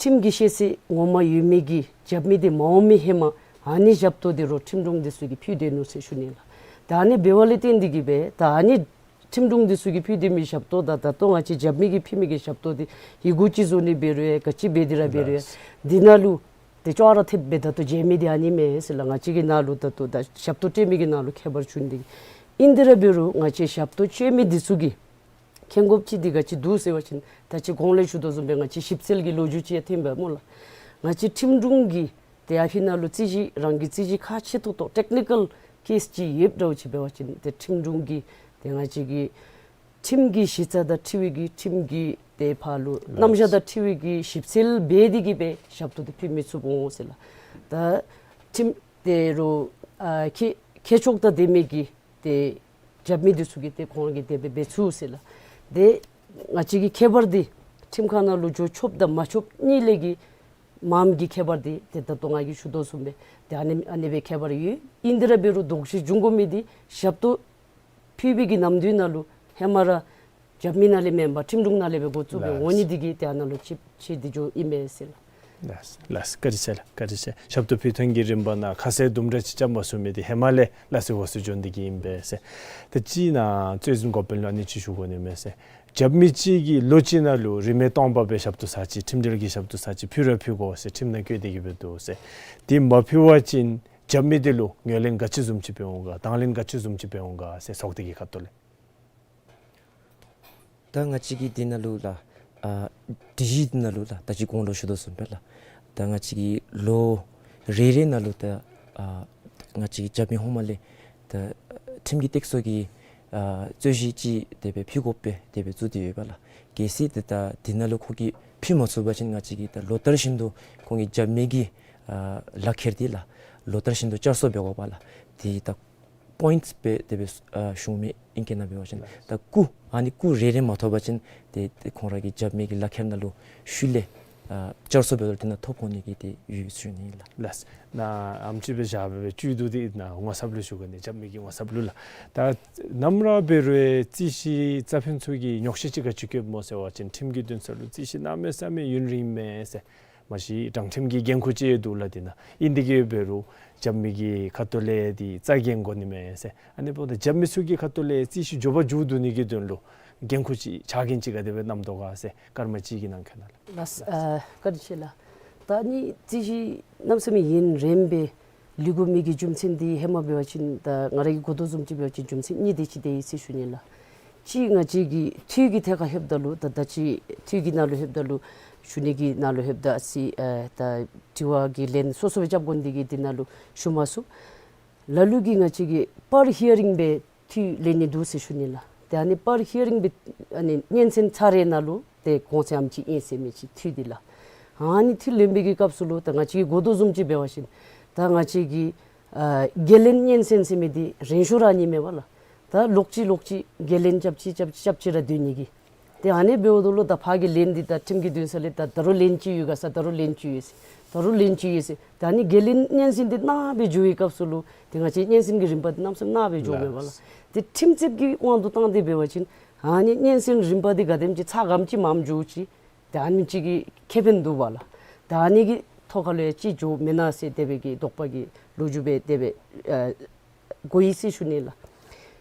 ཁྲིམས་ཀྱི་ཤེས་ཚད་ངོ་མ་ཡོད་མི་གི་རྒྱབ་མི་འདི་མ་འོང་མི་ཧེ་མ་ཨ་ནི་ཞབས་ཏོག་འདི་རོགས་ཁྲིམས་དྲུང་འདི་ཚུ་གིས་ཕུལ་སྡོད་ནུག་ཟེར་ཞུ་ནི་ལགས། ད་ཨ་ནི་འབད་བ་ལས་བརྟེན་ཏེ་གིས་སྦེ་ད་ཨ་ནི་ཁྲིམས་དྲུང་འདི་ཚུ་གིས་ཕུལ་སྡོད་མི་ཞབས་ཏོག་དང་ད་ལྟོ་ང་བཅས་རྒྱབ་མི་གིས་ཕུལ་མི་གི་ཞབས་ཏོག་འདི་ཡི་གུ་ཅིག་བཟོ་ནི་འབད་རུང་ཡང་ག་ཅི་འབད་དེ་ར་འབད་རུང་ཡང་འདི་ནང་ལུ་ཏེ་ཅོག་ར་འཐདཔ་སྦེ་ད་ལྟོ་མཇལ་མི་འདི་ཨ་ནི་མས་ཟེར་ལགས། ང་བཅས་ཀྱི་ནང་ལུ་ད་ལྟོ་ད་ཞབས་ཏོག་སྤྲོད་མི་གི་ནང་ལུ་ཁྱད་པར་ཆུང་འདི་ཨིན། དེ་ར་འབད་རུང་ང་བཅས་ཞབས་ཏོག་སྤྲོད་མི་འདི་ཚུ་གིས་མཁྱེན་དགོཔ་ཅིག་འདི་ག་ཅི་འདུག་ཟེར་བ་ཅིན་ད་ཅི་གོང་ལས་ཞུ་དོ་བཟུམ་སྦེ་ང་བཅས་ཞིབ་འཚོལ་གྱི་ལོ་རྒྱུས་ཅིག་ཡང་ཐོན་པས་སྨོ་ལགས། ང་བཅས་ཁྲིམས་དྲུང་གིས་ཏེ་ཨ་ཕི་ནང་ལུ་རྩོད་གཞི་རང་གི་རྩོད་གཞི་ཁག་ཆེ་ཏོག་ཏོ་ཊེག་ནི་ཀཱལ་ཀེསི་ཅིག་ཡོདཔ་འདྲཝ་ཅིག་འབད་བ་ཅིན་ཏེ་ཁྲིམས་དྲུང་གིས་ཏེ་ང་བཅས་ཀྱི་ཁྲིམས་ཀྱི་གཞི་རྩ་དང་འཁྲིལ་བའི་གི་ཁྲིམས་ཀྱི་ཏེ་ཕར་ལུ་རྣམ་གཞག་དང་འཁྲིལ་བའི་གི་ཞིབ་འཚོལ་འབད་དེ་གིས་སྦེ་ཞབས་ཏོག་འདི་ཕུལ་མི་ཚུགས་འོང་ཟེར་ལགས། ད་ཁྲིམས་ཏེ་རོགས་ཨ་མཁས་མཁས་མཆོག་དང་ལྡན་མི་གི་ཏེ་རྒྱབ་མི་འདི་ཚུ་གིས་ཏེ་ཁོང་གིས་དེ་སྦེ་འབད་ཚུགས་ཟེར་ལགས། ཏེ་ང་བཅས་ཀྱི་ཁྱད་པར་འདི་ཁྲིམས་ཁང་ནང་ལུ་འགྱོ་ཆོགཔ་དང་མ་ཆོགཔ་གཉིས་ལས་ཀྱི་མངམ་གི་ཁྱད་པར་འདི་ཏེ་ད་ལྟོ་ང་གིས་ཞུ་དོ་བཟུམ་སྦེ་ཏེ་ཨ་ནི་ཨ་ནི་སྦེ་ཁྱད་པར་ཡོད། ཨིན་དེ་ར་འབད་རུང་དོགས་གཞི་འབྱུང་དགོ་མི་འདི་ཞབས་ཏོག་ཕུལ་བའི་གི་ནམ་དུས་ནང་ལུ་ཧེ་མ་ར་རྒྱབ་མི་ནང་ལས་མེན་པར་ཁྲིམས་དྲུང་ནང་ལས་སྦེ་འགོ་བཙུགས་སྦེ་འོང་ནི་འདི་གིས་ཏེ་ཨ་ནཱ་ལུ་ཆིབས་ཆིབས་འདི་འགྱོཝ་ཨིན་མས་ཟེར་ལགས། ལགས་ལགས། བཀའ་དྲིན་ཆེ་ལགས། བཀའ་དྲིན་ཆེ། ཞབས་ཏོག་ཕུལ་ཐངས་ཀྱི་རིམ་པ་ནང་ཁ་གསལ་དུམ་གྲ་ཅིག་རྐྱབ་མ་ཚུགས་མི་འདི་ཧེ་མ་ལས་སླ་བསྲེ་འོ་བསྲེ་འགྱོ་ནི་འདི་གིས་ཨིན་པས་ཟེར། ད་ཅི་ནཱ་རྩོད་འཛིན་འགོ་དཔོན་ལུ་ཨ་ནི་ཅིག་ཞུ་དགོ་ནི་མས་ཟེར། རྒྱབ་མི་ཅིག་གིས་ལོ་གཅིག་ནང་ལུ་རིན་མེད་སྟོང་པ་སྦེ་ཞབས་ཏོག་ཚར་གཅིག་ཁྲིམས་འབྲེལ་གྱི་ཞབས་ཏོག་ཚར་གཅིག་ཕུལ་ར་ཕུལ་དགོ་ཟེར་ཁྲིམས་ནང་བཀོད་དེ་གིས་སྦེ་འདུག་ཟེར། དེ་མ་ཕུལ་བ་ཅིན་རྒྱབ་མི་འདི་ལུ་ངོས་ལེན་ག་ཅི་བཟུམ་ཅིག་འབད་འོང་ག་དང་ལེན་ག་ཅི་བཟུམ་ཅིག་འབད་འོང་ག་ཟེར་ཚོགས་སྡེ་གི་ཁ་ཐུག་ལས། ད་ང་བཅས་ཀྱི་འདི་ནང་ལུ་ལགས་ཨ་སྒྲིག་གཞི་འདི་ནང་ལུ་ལགས་ད་ཅི་གོང་ལུ་ཞུ་དོ་བཟུམ་སྦེ་ལགས་ད་ང་བཅས་ཀྱི་ལོ་རེ་རེ་ནང་ལུ་ད་ཨ་ང་བཅས་ཀྱི་རྒྱབ་མི་ཧོངས་མ་ལས་ད་ཁྲིམས་ཀྱི་སྟེགས་གསོ་གི་ཨ་རྩོད་གཞི་ཅིག་དེ་སྦེ་ཕུལ་དགོཔ་སྦེ་དེ་སྦེ་བཙུགས་ཏེ་ཡོད་པས་ལགས། གལ་སྲིད་ད་ད་འདི་ནང་ལུ་ཁོ་གིས་ཕུལ་མ་ཚུགས་པ་ཅིན་ང་བཅས་ཀྱིས་ད་ལོ་ལྟར་བཞིན་དུ་ཁོང་གི་རྒྱབ་མི་གི་ཨ་ལག་ཁྱེར་འདི་ལགས་ལོ་ལྟར་བཞིན་དུ་བསྐྱར་གསོ་འབད་དགོ་པས་ལགས། དེ་ད་པོའིནཊསི་སྦེ་དེ་སྦེ་ཨ་ཞུ་མི་ཨིན་གྱི་ནང་འབད་བ་ཅིན་ད་སྐུ་ཨ་ནི་སྐུ་རེ་རེ་མ་ཐོབ་པ་ཅིན་ཏེ་ཏེ་ཁོང་ར་གི་རྒྱབ་མི་གི་ལག་ཁྱེར་ནང་ལུ་ཤུལ་ལས་ཨ་བསྐྱར་གསོ་འབད་རུང་དེ་ནང་ཐོབ་འོང་ནི་གི་དེ་ཡོད་ཟེར་ཞུ་ནི་ལགས། ལགས། ནཱ་ཨེམ་ཅིག་སྦེ་བཞག་སྦེ་བཅུད་བསྡུ་སྟེ་ནཱ་ངོ་ཚབ་ལུ་ཞུ་གེ་ནི་རྒྱབ་མི་གི་ངོ་ཚབ་ལུ་ལགས། ད་ནམ་ར་འབད་རུང་རྩོད་གཞི་རྩ་ཕན་ཚུ་གིས་ཉོགས་བཤད་ཅིག་ག་ཅི་བཀོདཔ་སྨོ་ཟེར་བ་ཅིན་ཁྲིམས་ཀྱི་འདུན་ས་ལུ་རྩོད་གཞི་གནམ་མེད་ས་མེད་ཡུན་རིངམ་མས་ཟེར། མ་གཞི་དྲང་ཁྲིམས་ཀྱི་འགན་ཁུར་ཅིག་ཡང་འདུག་ལགས། དེ་ནང་ཨིན་དེ་གིས་འབད་རུང་རྒྱབ་མི་གི་ཁ་ཐུག་ལས་འདི་རྩ་འགེངས་དགོ་ནི་མས་ཟེར། ཨ་ནི་འབདཝ་ད་རྒྱབ་མི་ཚུ་གི་ཁ་ཐུག་ལས་རྩོད་གཞི་མགྱོགས་པ་མཇུག་བསྡུ་ནི་གི་དོན་ལུ་འགན་ཁུར་ཅིག་ཕྱག་འགན་ཅིག་ག་དེ་སྦེ་བསྣམ་དོ་ག་ཟེར་སྐར་མ་གཅིག་གི་ནང་འཁོད་ནང་ལགས། ལགས། ཨ་བཀའ་དྲིན་ཆེ་ལགས། ད་ཨ་ནི་རྩོད་གཞི་གནམ་མེད་ས་མེད་ཡུན་རིངམ་སྦེ་ལུས་དགོ་མི་གི་རྒྱུ་མཚན་འདི་ཧེ་མ་འབད་བ་ཅིན་ད་ང་ར་གིས་གོ་དོ་བཟུམ་ཅིག་འབད་བ་ཅིན་རྒྱུ་མཚན་གཉིས་དེ་ཅིག་འདུག་ཟེར་ཞུ་ནི་ལགས། གཅིག་ང་བཅས་ཀྱི་འཐུས་ཀྱི་ཐད་ཁར་ལྷོདཔ་ད་ལུ་ད་ད་ཅི་འཐུས་ཀྱི་ནང་ལུ་ལྷོདཔ་ད་ལུ་ཞུ་ནི་གི་ནང་ལུ་ལྷོདཔ་ད་ཟེར་ཨ་ད་དྲི་བ་གི་ལན་སོ་སོ་སྦེ་རྐྱབ་དགོ་ནི་འདི་གིས་འདི་ནང་ལུ་ཞུ་མ་ཚུགས། ལ་ལུ་གིས་ང་བཅས་ཀྱིས་པར་ཧི་ཡ་རིང་སྦེ་འཐུས་ལེན་ནི་འདུག་ཟེར་ཞུ་ནི་ལགས། ཏེ་ཨ་ནི་པར་ཧི་ཡ་རིང་སྦེ་ཨ་ནི་སྙན་གསན་ཚར་རེ་ནང་ལུ་ཏེ་གོང་ཚད་ཨེམ་ཅིག་ཨིན་ཟེར་མི་ཅིག་འཐུས་འདི་ལགས། ཨ་ནི་འཐུས་ལེན་པའི་གི་སྐབས་སུ་ལུ་ད་ང་བཅས་ཀྱིས་གོ་དོ་བཟུམ་ཅིག་འབད་བ་ཅིན་ད་ང་བཅས་ཀྱི་ཨ་འགན་ལེན་སྙན་གསན་ཟེར་མི་འདི་རན་ཤོས་ར་ཨ་ནི་མས་པ་ལགས། ད་ལོག་ཅི་ལོག་ཅི་འགན་ལེན་རྐྱབ་ཅི་རྐྱབ་ཅི་རྐྱབ་ཅི་ར་སྡོད་ནི་གི། ཏེ་ཨ་ནི་འབདཝ་ད་ལུ་ད་ཕར་གྱི་ལན་འདི་ད་ཁྲིམས་ཀྱི་འདུན་ས་ལས་ད་ད་རུང་ལན་ཅིག་ཡོད་ག་ཟེར་ད་རུང་ལན་ཅིག་ཡོད་ཟེར་ད་རུང་ལན་ཅིག་ཡོད་ཟེར། ད་ཨ་ནི་འགན་ལེན་སྙན་གསན་འདི་གནང་སྦེ་འགྱོ་བའི་སྐབས་སུ་ལུ་ཏེ་ང་བཅས་སྙན་གསན་གྱི་རིམ་པ་འདི་གནམ་མེད་ས་མེད་གནང་སྦེ་འགྱོཝ་མས་པ་ལགས། ཏེ་ཁྲིམས་རྩོདཔ་གི་དབང་དུ་བཏང་སྟེ་འབད་བ་ཅིན་ཨ་ནི་སྙན་གསན་རིམ་པ་འདི་ག་དེམ་ཅིག་ཚ་ག་དེམ་ཅིག་མངམ་འགྱོ་ཅི། ད་ཨ་ནི་ཅིག་གི་ཁེ་ཕན་འདུག་པ་ལགས། ད་ཨ་ནི་གི་ཐོག་ཁ་ལུ་ཡང་ཅིག་འགྱོཝ་མེན་ན་ཟེར་དེ་སྦེ་གི་དོགས་པ་གི་ལོ་རྒྱུས་སྦེ་དེ་སྦེ་ཨ་གོ་ཡི་ཟེར་ཞུ་ནི་ལགས།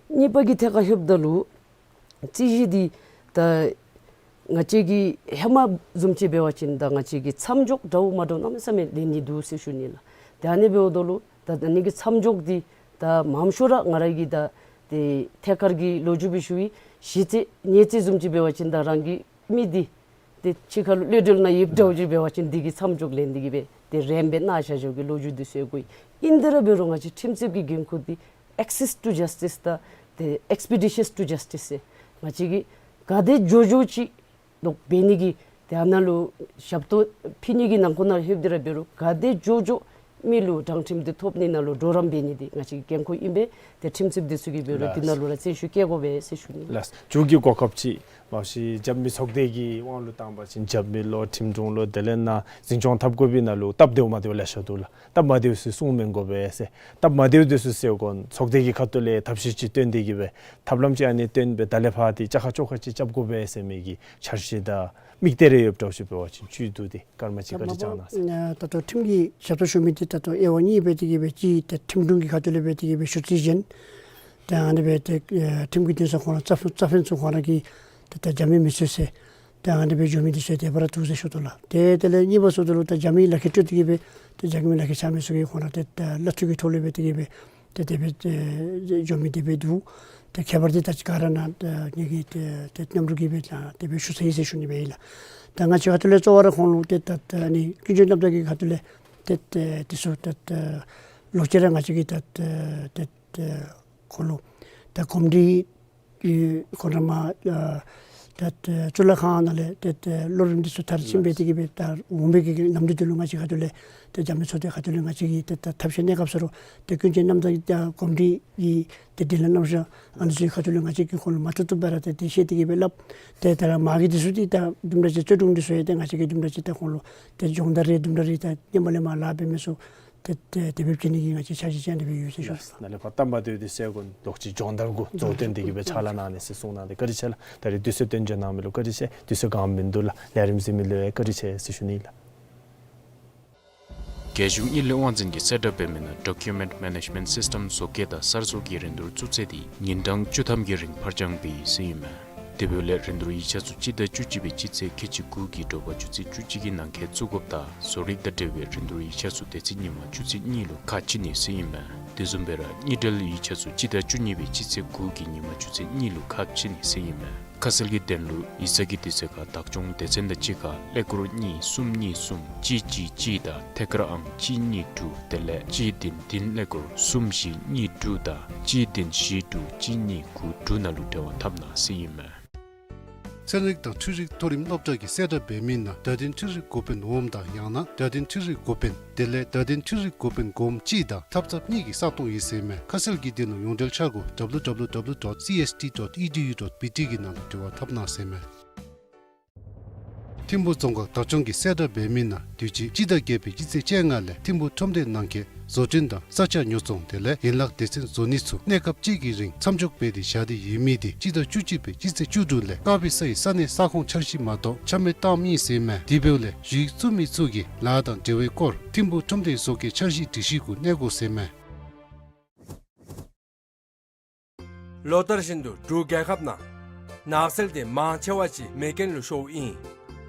གཉིས་པ་གི་ཐད་ཁར་ལྷོདཔ་ད་ལུ་རྩོད་གཞི་འདི་ད་ང་བཅས་ཀྱིས་ཧེ་མ་བཟུམ་ཅིག་འབད་བ་ཅིན་ད་ང་བཅས་ཀྱིས་མཚམས་འཇོག་འདྲཝ་མ་འདྲཝ་གནམ་མེད་ས་མེད་ལེན་ནི་འདུག་ཟེར་ཞུ་ནི་ལགས། ཏེ་ཨ་ནི་འབདཝ་ད་ལུ་ད་ད་ཨ་ནི་གི་མཚམས་འཇོག་འདི་ད་མངམ་ཤོས་ར་ང་ར་གི་ད་ཏེ་ཐད་ཀར་གྱི་ལོ་རྒྱུས་སྦེ་ཞུ་ཡི། གཞི་རྩ་ཉེས་རྩོད་བཟུམ་ཅིག་འབད་བ་ཅིན་ད་རང་གི་མི་འདི་ཏེ་ཕྱི་ཁ་ལུ་གློད་གྲོལ་ནང་ཡོདཔ་འདྲཝ་ཅིག་འབད་བ་ཅིན་འདི་གི་མཚམས་འཇོག་ལེན་ཏེ་གི་སྦེ་ཏེ་རནམ་སྦེ་གནང་བཞག་བཞག་གི་ལོ་རྒྱུས་འདི་ཚུ་ཡང་གོ་ཡི། ཨིན་ཏེ་ར་འབད་རུང་ང་བཅས་ཁྲིམས་རྩོདཔ་གི་འགན་ཁུར་འདི་access to justice དང་ཏེ་expeditious to justice ཟེར་ང་བཅས་ཀྱིས་ག་དེ་མགྱོགས་མགྱོགས་ཅིག་ལོག་འབད་ནི་གི་ཏེ་ཨ་ནཱ་ལུ་ཞབས་ཏོག་ཕུལ་ནི་གི་ནང་འཁོད་ནང་ལྷོདཔ་ད་ར་འབད་རུང་ག་དེ་མགྱོགས་མགྱོགས་མི་ལུ་དྲང་ཁྲིམས་འདི་ཐོབ་ནི་ནང་ལུ་གྲོགས་རམ་འབད་ནི་འདི་ང་བཅས་ཀྱི་འགན་ཁུར་ཨིན་པས། ཏེ་ཁྲིམས་རྩོདཔ་འདི་ཚུ་གིས་འབད་རུང་འདི་ནང་ལུ་ར་བརྩོན་ཤུགས་བསྐྱེད་དགོ་པས་ཟེར་ཞུ་ནི་ལགས། ལགས། མཇུག་གི་གོ་སྐབས་ཅིག་མ་གཞི་རྒྱབ་མི་ཚོགས་སྡེ་གི་དབང་ལུ་བཏང་བ་ཅིན་རྒྱབ་མི་ལོ་ཁྲིམས་དྲུང་ལོ་དེ་ལས་ནཱ་འཛིན་སྐྱོང་འཐབ་དགོ་པའི་ནང་ལུ་སྟབས་བདེཝ་མ་བདེཝ་ལེ་ཤ་འདུག་ལགས། སྟབས་མ་བདེཝ་ཚུ་གསུང་མི་དགོ་པས་ཟེར། སྟབས་མ་བདེཝ་འདི་ཚུ་སེལ་དགོ། ཚོགས་སྡེ་གི་ཁ་ཐུག་ལས་ཐབས་ཤེས་ཅིག་སྟོན་ཏེ་གི་སྦེ་ཐབས་ལམ་ཅིག་ཨ་ནི་སྟོན་སྦེ་ད་ལས་ཕར་འདི་བཅའ་ཁ་བཅོ་ཁ་ཅིག་རྐྱབ་དགོ་པས་ཟེར་མི་གི་འཆར་གཞི་དང་དམིགས་གཏད་རེ་ཡོདཔ་འདྲཝ་ཅིག་འབད་བ་ཅིན་བཅུད་བསྡུ་སྟེ་སྐར་མ་གཅིག་བཀའ་དྲིན་བསྐྱང་གནང་ཟེར། ད་ལྟོ་ཁྲིམས་ཀྱི་ཞབས་ཏོག་ཞུ་མི་འདི་ད་ལྟོ་དབྱེ་བ་གཉིས་སྦེ་དེ་གི་སྦེ་གཅིག་ཏེ་ཁྲིམས་དྲུང་གི་ཁ་ཐུག་ལས་སྦེ་དེ་གི་སྦེ་ཞུ་རྩིས་གཞན། ཏེ་ཨ་ནི་སྦེ་ཏེ་ཨེ་ཁྲིམས་ཀྱི་འདུན་ས་ཁོང་ར་རྩ་རྩ་ཕན་ཚུ་ཁོང་ར་གིས་ཏེ་ད་རྒྱབ་མི་མི་འཚོལ་ཟེར། ཏེ་ཨ་ནི་སྦེ་འགྱོ་མི་འདི་ཚུ་དེ་སྦེ་ར་འདུག་ཟེར་ཞུ་དོ་ལགས། ཏེ་དེ་ལས་གཉིས་པ་ཚུ་ད་ལུ་ད་རྒྱབ་མི་ལག་ཁྱེར་སྤྲོད་དེ་གི་སྦེ་ཏེ་རྒྱབ་མི་ལག་ཁྱེར་ཆགས་མི་ཚུ་གིས་ཁོང་ར་ཏེ་ད་གླ་འཐུས་ཀྱི་ཐོག་ལས་སྦེ་དེ་གི་སྦེ་ཏེ་དེ་སྦེ་ཏེ་འགྱོ་མི་དེ་སྦེ་འདུག། ཏེ་ཁྱད་པར་འདི་ད་ཅི་ག་ར་ནཱ་ཏེ་ངེ་གི་ཏེ་ཏེ་མཉམ་རོགས་ཀྱིས་སྦེ་ད་དེ་སྦེ་ཞུ་ཚར་ཡི་ཟེར་ཞུ་ནི་སྦེ་ཨིན་ལགས། ད་ང་བཅས་ཁ་ཐུག་ལས་གཙོ་བོ་ར་ཁོང་ལུ་ཏེ་ད་ད་ཨ་ནི་ཀུན་སྤྱོད་རྣམ་དག་གི་ཁ་ཐུག་ལས་ཏེ་ཏེ་དེ་ཚུ་ད་ད་ལོག་ཅི་ར་ང་བཅས་ཀྱིས་ད་ད་ཏེ་ཏེ་ཁོང་ལུ་ད་གོམས་འདྲིས་ཀྱི་ཁོང་ར་མར་ཨ་ད་ད་གཙུག་ལག་ཁང་ནང་ལས་ཏེ་ཏེ་གློག་རིན་འདི་ཚུ་མཐར་ཕྱིན་སྦེ་དེ་གི་སྦེ་ད་འོང་པའི་གི་ནམ་དུས་འདི་ལུ་ང་བཅས་ཁ་ཐུག་ལས་ཏེ་རྒྱབ་མི་ཚོགས་སྡེ་ཁ་ཐུག་ལས་ང་བཅས་ཀྱིས་ཏེ་ད་ཐབས་ཤེས་གནས་སྐབས་སུ་རུང་ཏེ་ཀུན་སྤྱོད་རྣམ་དག་ད་གོམས་འདྲིས་ཀྱི་ཏེ་དྲིན་ལན་གནམ་ས་ཨ་ནི་ཚུ་ཁ་ཐུག་ལས་ང་བཅས་ཀྱིས་ཁོང་ལུ་མ་ཐུབ་ཐུབ་སྦེ་ར་ཏེ་དེ་བཤད་དེ་གི་སྦེ་སླབ། ཏེ་ད་ར་མ་གི་འདི་ཚུ་འདི་ད་དུམ་གྲ་ཅིག་བཙོན་དྲུང་འདི་ཚུ་ཡང་ཏེ་ང་བཅས་ཀྱིས་དུམ་གྲ་ཅིག་ད་ཁོང་ལུ་ཏེ་སྦྱོང་བརྡར་རེ་དུམ་གྲ་རེ་ད་ཧེ་མ་ལས་མར་ལཱ་འབད་མི་ཚུ་ཏེ་ཏེ་དེ་སྦེ་བྱིན་ནི་གི་ང་བཅས་འཆར་གཞི་ཅིག་ཨ་ནི་སྦེ་ཡོད་ཟེར་ཞུ། ལགས། ནཱ་ལས་ཕར་སྟབས་མ་བདེཝ་འདི་སེལ་དགོ་ལོག་ཅི་སྦྱོང་བརྡར་གུ་གཙོ་བོ་བཏོན་ཏེ་གི་སྦེ་ཕྱག་ལཱ་གནང་ནི་ཟེར་གསུངས་གནང་སྟེ་བཀའ་དྲིན་ཆེ་ལགས། ད་རེས་དུས་ཚོད་བཏོན་བྱོན་གནང་མི་ལུ་བཀའ་དྲིན་ཆེ། དུས་ཚོད་གང་མིན་འདུག་ལགས། ལས་རིམ་གཟིགས་མི་ལུ་ཡང་བཀའ་དྲིན་ཆེ་ཟེར་ཞུ་ནི་ལགས། རྒྱལ་གཞུང་དངུལ་ལས་དབང་འཛིན་གྱིས་གསལ་བསྒྲགས་འབད་མི་ནང་Document Management System བཟོ་བཀོད་དང་གསར་བཟོ་གི་རིན་བསྡུར་བཙུགས་ཚེས་འདི་ཉིན་གྲངས་བཅུ་ཐམ་གྱི་རིང་ཕར་འགྱངས་འབད་ཡི་ཟེར་ཨིན་མས། དེ་འབདཝ་ལས་རིན་བསྡུར་ཡིག་ཆ་ཚུ་སྤྱི་ཟླ་བཅུ་གཅིག་པའི་སྤྱི་ཚེས་ཁལ་གཅིག་དགུ་གི་དྲོ་པ་ཆུ་ཚོད་བཅུ་གཅིག་གི་ནང་འཁོད་བཙུགས་དགོཔ་དང་བཟོ་རིག་དང་འབྲེལ་བའི་རིན་བསྡུར་ཡིག་ཆ་ཚུ་དེ་ཚེ་ཉིན་མ་ཆུ་ཚོད་གཉིས་ལུ་ཁ་ཕྱེ་ནི་ཟེར་ཨིན་མས། དེ་བཟུམ་སྦེ་ར་དངུལ་འབྲེལ་ཡིག་ཆ་ཚུ་སྤྱི་ཟླ་བཅུ་གཉིས་པའི་སྤྱི་ཚེས་དགུ་གི་ཉིན་མ་ཆུ་ཚོད་གཉིས་ལུ་ཁ་ཕྱེ་ནི་ཟེར་ཨིན་མས། ཁ་གསལ་གྱི་དོན་ལུ་ཡིག་ཚང་གི་དུས་ཚོད་ཁར་བདག་སྐྱོང་སྡེ་ཚན་དང་གཅིག་ཁར་ཀླད་ཀོར་གཉིས་གསུམ་གཉིས་གསུམ་གཅིག་གཅིག་གཅིག་དང་ཐད་ཀར་ཨང་གཅིག་གཉིས་དྲུག་དེ་ལས་གཅིག་བདུན་བདུན་ཀླད་ཀོར་གསུམ་བཞི་གཉིས་དྲུག་དང་གཅིག་བདུན་བཞི་དྲུག་གཅིག་གཉིས་དགུ་དྲུག་ནང་ལུ་འབྲེལ་བ་འཐབ་གནང་ཟེར་ཨིན་མས། ཚན་རིག་དང་འཕྲུལ་རིག་མཐོ་རིམ་སློབ་གྲྭ་གིས་གསལ་བསྒྲགས་འབད་མི་ནང་བརྡ་དོན་འཕྲུལ་རིག་འགོ་དཔོན་འོགམ་དང་ཡང་ན་བརྡ་དོན་འཕྲུལ་རིག་འགོ་དཔོན་དེ་ལས་བརྡ་དོན་འཕྲུལ་རིག་འགོ་དཔོན་སྒོམ་གཅིག་དང་ཐབ་ཚངཔ་གཉིས་ཀྱི་ས་སྟོང་ཡོད་ཟེར་མས། ཁ་གསལ་གྱི་དོན་ལུ་ཡོངས་འབྲེལ་འཆར་སྒོ་W W W dot C S T dot E D U dot B T གི་ནང་ལུ་འབྲེལ་བ་འཐབ་གནང་ཟེར་མས། ཐིམ་ཕུག་རྫོང་ཁག་བདག་སྐྱོང་གིས་གསལ་བསྒྲགས་འབད་མི་ནང་དུས་ཅི་སྤྱི་ཟླ་བརྒྱད་པའི་སྤྱི་ཚེས་བཅོ་ལྔ་ལས་ཐིམ་ཕུག་ཁྲོམ་སྡེ་ནང་འཁོད་བཟོ་སྐྲུན་དང་ས་ཆ་ཉོ་ཚོང་དེ་ལས་ཡན་ལག་སྡེ་ཚན་བཟོ་ནི་ཚུ་གནས་སྐབས་གཅིག་གི་རིང་མཚམས་འཇོག་འབད་དེ་བཞག་སྟེ་ཡོད་མི་དེ་སྤྱི་ཟླ་བཅུ་གཅིག་པའི་སྤྱི་ཚེས་བཅུ་དྲུག་ལས་ཀ་ཕི་སའི་ས་གནས་ས་ཁོངས་འཆར་གཞི་མ་གཏོགས་ཆ་མེད་བཏངམ་ཨིན་ཟེར་མས། དེ་འབདཝ་ལས་ཞུ་ཡིག་བཙུགས་མི་ཚུ་གིས་ལཱ་དང་འབྲེལ་བའི་སྐོར་ཐིམ་ཕུག་ཁྲོམ་སྡེ་བཟོ་བཀོད་འཆར་གཞི་སྒྲིག་གཞི་གུ་གནས་དགོ་ཟེར་མས། ལོ་ལྟར་བཞིན་དུ་འབྲུག་རྒྱལ་ཁབ་ནང་ནགས་ཚལ་དེ་མང་ཆེ་བ་ཅིག་མེ་རྐྱེན་ལུ་ཤོརཝ་ཨིན།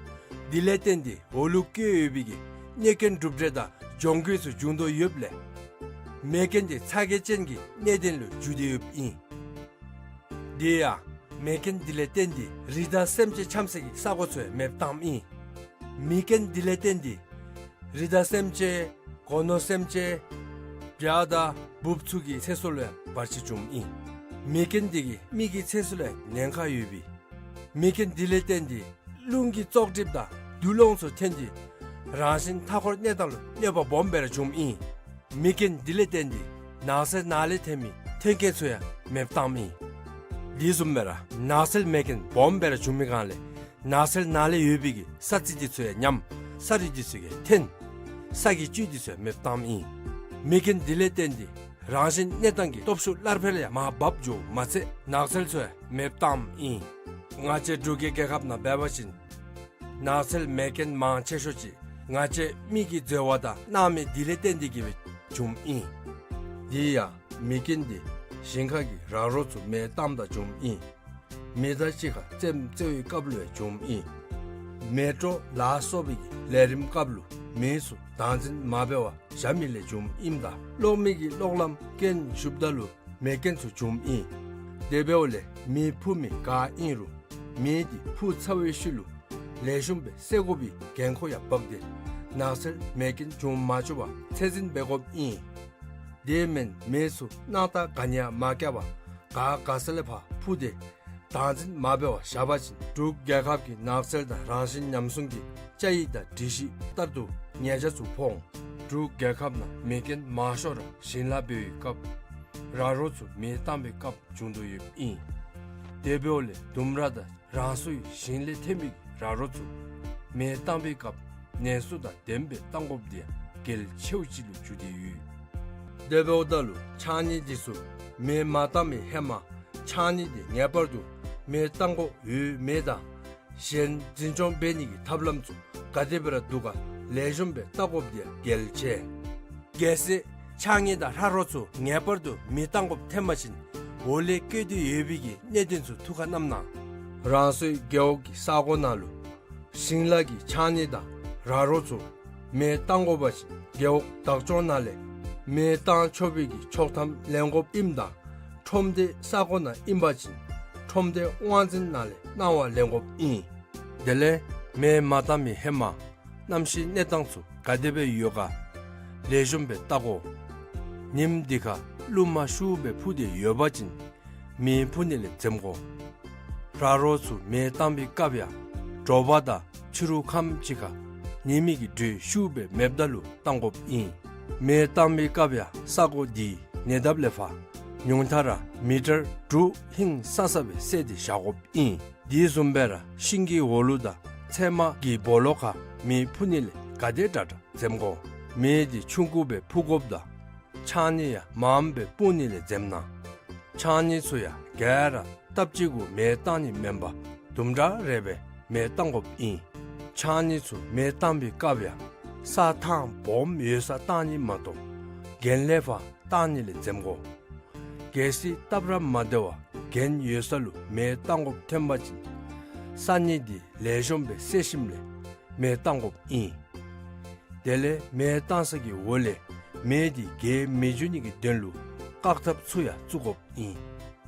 དེ་ལས་བརྟེན་ཏེ་འོག་ལུ་བཀོད་ཡོད་པའི་གི་གནོད་སྐྱོན་གྲུབ་འབྲས་དང་གྱོང་གུད་ཚུ་འབྱུང་དོ་ཡོདཔ་ལས་མེ་རྐྱེན་དེ་ཚ་གྱང་ཅན་གྱི་གནད་དོན་ལུ་འགྱུར་ཏེ་ཡོདཔ་ཨིན། དེ་ཡང་མེ་རྐྱེན་དེ་ལས་བརྟེན་ཏེ་རི་དྭགས་སེམས་ཅན་འཁྱམས་སའི་གི་ས་གོ་ཚུ་ཡང་མེདཔ་བཏངམ་ཨིན། མེ་རྐྱེན་དེ་ལས་བརྟེན་ཏེ་རི་དྭགས་སེམས་ཅན་སྒོ་ནོར་སེམས་ཅན་བྱ་དང་འབུཔ་ཚུ་གི་ཚེ་སྲོག་ལུ་ཡང་བར་ཆད་བྱུངམ་ཨིན། མེ་རྐྱེན་དེ་གིས་མི་གི་ཚེ་སྲོག་ལུ་ཡང་ཉེན་ཁ་ཡོདཔ་ཨིན། མེ་རྐྱེན་དེ་ལས་བརྟེན་ཏེ་རླུང་གི་བཙོག་གྲིབ་དང་རྡུལ་སློང་ཚུ་ཐོན་ཏེ་རང་བཞིན་མཐའ་འཁོར་གནས་སྟངས་ལུ་གནོད་པ་སྦོམ་སྦེ་ར་བྱུངམ་ཨིན། མེ་རྐྱེན་དེ་ལས་བརྟེན་ཏེ་ནགས་ཚལ་ནང་ལས་ཐོན་མི་ཐོན་སྐྱེད་ཚུ་ཡང་མེདཔ་བཏངམ་ཨིན། དེ་བཟུམ་སྦེ་ར་ནགས་ཚལ་མེ་རྐྱེན་སྦོམ་སྦེ་ར་བྱུང་མི་སྒང་ལས་ནགས་ཚལ་ནང་ལས་ཡོད་པའི་གི་ས་རྩི་དེ་ཚུ་ཡང་ཉམས། ས་རུད་དེ་ཚུ་ཡང་ཐོན། ས་གི་བཅུད་དེ་ཚུ་ཡང་མེདཔ་བཏངམ་ཨིན། མེ་རྐྱེན་དེ་ལས་བརྟེན་ཏེ་རང་བཞིན་གནས་སྟངས་ཀྱི་སྟོབས་ཤུགས་སླར་འཕེལ་ཡང་མར་བབས་འགྱོཝ་མ་ཚད་ནགས་ཚལ་ཚུ་ཡང་མེདཔ་བཏངམ་ཨིན། ང་བཅས་འབྲུག་གི་རྒྱལ་ཁབ་ནང་འབད་བ་ཅིན་ནགས་ཚལ་མེ་རྐྱེན་མང་ཆེ་ཤོས་ཅིག་ང་བཅས་མི་གི་འཛོལ་བ་དང་སྣང་མེད་དེ་ལས་བརྟེན་ཏེ་གི་སྦེ་བྱུངམ་ཨིན། དེ་ཡང་མེ་རྐྱེན་དེ་ ཞིང་ཁ་གི་ར་རོ་ཚུ་མེ་བཏངམ་ད་བྱུངམ་ཨིན། མི་དང་གཅིག་ཁར་རྩེདམོ་རྩེ་བའི་སྐབས་ལུ་ཡང་བྱུངམ་ཨིན། མེ་དྲོ་ལ་སོགས་པའི་གི་ལས་རིམ་སྐབས་ལུ་མི་ཚུ་བདག་འཛིན་མ་འབད་བར་བཞག་མི་ལས་བྱུངམ་ཨིནམ་ད་གློག་མེ་གི་གློག་ལམ་རྐྱེན་ཞུགསཔ་ད་ལུ་མེ་རྐྱེན་ཚུ་བྱུངམ་ཨིན། དེ་འབདཝ་ལས་མེ་ཕུ་མི་ག་ཨིན་རུང་མེ་འདི་ཕུ་ཚར་བའི་ཤུལ་ལུ་ལེགས་ཤོམ་སྦེ་བསལ་དགོ་པའི་འགན་ཁུར་ཡང་བབས་ཏེ་ནགས་ཚལ་མེ་རྐྱེན་བྱུང་མ་བཅུག་པར་ཚད་འཛིན་འབད་དགོཔ་ཨིན། དེ་མེན་མེ་ཚུ་སྣང་རྟགས་ག་ནི་ཡང་མ་བཀལ་བར་ག་དགའ་ས་ལས་ཕར་ཕུ་སྟེ་བདག་འཛིན་མ་འབད་བར་བཞག་པ་ཅིན་འབྲུག་རྒྱལ་ཁབ་ཀྱི་ནགས་ཚལ་དང་རང་བཞིན་ཉམས་སྲུང་གི་བཅའ་ཡིག་དང་སྒྲིག་གཞི་ལྟར་དུ་ཉེས་ཆད་ཚུ་ཕོག་འོང་། འབྲུག་རྒྱལ་ཁབ་ནང་མེ་རྐྱེན་མང་ཤོས་ར་ཞིང་ལཱ་འབད་བའི་སྐབས་ར་རོ་ཚུ་མེ་བཏང་བའི་སྐབས་བྱུང་དོ་ཡོདཔ་ཨིན། དེ་འབདཝ་ལས་ལྡུམ་ར་དང་རང་སོའི་ཞིང་ལས་ཐོན་མི་གི་ར་རོ་ཚུ་མེ་བཏང་བའི་སྐབས་ནན་སོ་དང་ལྡནམ་སྦེ་བཏང་དགོཔ་འདི་ཡང་གལ་ཆེཝ་ཅིག་ལུ་གྱུར་ཏེ་ཡོད། དེ་འབདཝ་ད་ལུ་ཕྱགས་སྙིགས་འདི་ཚུ་མེ་མ་བཏང་བའི་ཧེ་མ་ཕྱགས་སྙིགས་འདི་ངེས་པར་དུ་མེ་བཏང་དགོཔ་ཡོད་མེད་དང་གཞན་འཛིན་སྐྱོང་འབད་ནི་གི་ཐབས་ལམ་ཚུ་ག་དེ་སྦེ་ར་འདུག་ག་ལེགས་ཤོམ་སྦེ་བལྟ་དགོཔ་འདི་ཡང་གལ་ཆེ། གལ་སྲིད་ཕྱགས་སྙིགས་དང་ར་རོ་ཚུ་ངེས་པར་དུ་མེ་བཏང་དགོཔ་ཐོན་པ་ཅིན་འོག་ལས་བཀོད་དེ་ཡོད་པའི་གི་གནད་དོན་ཚུ་ཐུགས་ཁར་བསྣམས་གནང་། རང་སོའི་རྒེད་འོག་གི་ས་གོ་ནང་ལུ་ཞིང་ལཱ་གི་ཕྱགས་སྙིགས་དང་ར་རོ་ཚུ་མེ་བཏང་དགོ་པ་ཅིན་རྒེད་འོག་བདག་སྐྱོང་ནང་ལས་མེ་བཏང་ཆོག་པའི་གི་ཆོག་ཐམ་ལེན་དགོཔ་ཨིནམ་ད་ཁྲོམ་སྡེ་ས་གོ་ནང་ཨིན་པ་ཅིན་ཁྲོམ་སྡེ་དབང་འཛིན་ནང་ལས་གནང་བ་ལེན་དགོཔ་ཨིན། དེ་ལས་མེ་མ་བཏང་བའི་ཧེ་མ་གནམ་གཤིས་གནས་སྟངས་ཚུ་ག་དེ་སྦེ་ཡོད་ག་ལེགས་ཤོམ་སྦེ་བལྟ་དགོ། ཉིནམ་འདི་ཁར་རླུང་མ་ཤུགས་སྦེ་ཕུ་སྟེ་ཡོད་པ་ཅིན་མེ་ཕུ་ནི་ལས་འཛེམ་དགོ། ར་རོ་ཚུ་མེ་བཏང་བའི་སྐབས་ཡང་དྲོ་པ་དང་ཕྱི་རུ་ཁམས་ཅིག་ཁར་ཉི་མའི་གི་དྲོད་ཤུགས་སྦེ་མེདཔ་ད་ལུ་བཏང་དགོཔ་ཨིན། མེ་བཏང་བའི་སྐབས་ཡང་ས་གོ་འདི་ཉེ་འདབས་ལས་ཕར་ཉུང་མཐའ་ར་མི་ཊར་དྲུག་ཧིང་སང་ས་སྦེ་བསལ་ཏེ་བཞག་དགོཔ་ཨིན། དེ་བཟུམ་སྦེ་ར་ཤིང་གི་འོག་ལུ་དང་ཚལ་མ་གི་སྦོ་ལོགས་ཁར་མེ་ཕུ་ནི་ལས་ག་དེ་དྲག་དྲག་འཛེམ་དགོ། མེ་འདི་ཆུང་ཀུ་སྦེ་ཕུ་དགོཔ་དང་ཕྱགས་སྙིགས་ཡང་མངམ་སྦེ་སྤུངས་ནི་ལས་འཛེམ་གནང་། ཕྱགས་སྙིགས་ཚུ་ཡང་ག་ར་སྟབས་གཅིག་གུ་མེ་བཏང་ནི་མེན་པར་དུམ་གྲ་རེ་སྦེ་མེ་བཏང་དགོཔ་ཨིན། ཕྱགས་སྙིགས་ཚུ་མེ་བཏང་བའི་སྐབས་ཡང་ས་ཐང་སྦོམ་ཡོད་སར་བཏང་ནི་མ་གཏོགས་གྱེན་ལས་ཕར་བཏང་ནི་ལས་འཛེམ་དགོ། གལ་སྲིད་སྟབས་ར་མ་བདེ་བར་གྱེན་ཡོད་ས་ལུ་མེ་བཏང་དགོཔ་ཐོན་པ་ཅིན་ས་སྙིགས་འདི་ལེགས་ཤོམ་སྦེ་བསལ་ཞིནམ་ལས་མེ་བཏང་དགོཔ་ཨིན། དེ་ལས་མེ་བཏང་ས་གི་འོག་ལས་མེ་འདི་རྒྱས་མི་འགྱོ་ནི་གི་དོན་ལུ་བཀག་ཐབས་ཚུ་ཡང་བཙུགས་དགོཔ་ཨིན།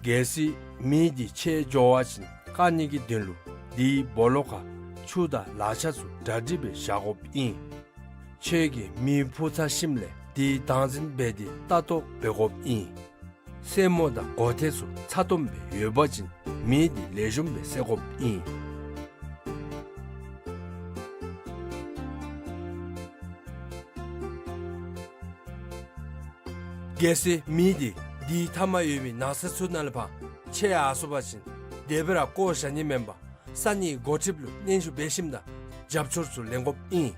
གལ་སྲིད་མེ་འདི་ཆད་འགྱོ་བ་ཅིན་བཀག་ནི་གི་དོན་ལུ་དེའི་སྦོ་ལོགས་ཁར་ཆུ་དང་ལག་ཆས་ཚུ་གྲ་སྒྲིག་སྦེ་བཞག་དགོཔ་ཨིན། ཁྱོད་ཀྱིས་མེ་ཕུ་ཚར་ཞིནམ་ལས་དེ་བདག་འཛིན་འབད་དེ་ལྟ་རྟོག་འབད་དགོཔ་ཨིན། སེན་མོ་དང་གོ་ཐེངས་ཚུ་ཚ་ཏོམ་སྦེ་ཡོད་པ་ཅིན་མེ་འདི་ལེགས་ཤོམ་སྦེ་བསད་དགོཔ་ཨིན། གལ་སྲིད་མེ་འདི་དེའི་མཐའ་མར་ཡོད་པའི་ནགས་ཚལ་ཚུ་ནང་ལས་ཕར་ཆད་ཡར་སོང་པ་ཅིན་དེ་སྦེ་ར་བཀོ་བཞག་ནི་མེན་པར་ས་གནས་འགོ་ཁྲིདཔ་ལུ་སྙན་ཞུ་འབད་ཞིནམ་ད་རྒྱབ་སྐྱོར་ཚུ་ལེན་དགོཔ་ཨིན།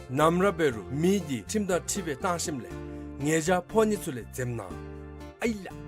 ནམ་ར་འབད་རུང་མེ་འདི་ཁྲིམས་དང་འཁྲིལ་སྦེ་བཏང་ཞིནམ་ལས་ཉེས་བྱ་ཕོག་ནི་ཚུ་ལས་འཛེམ་གནང་། ཨའི་ལགས།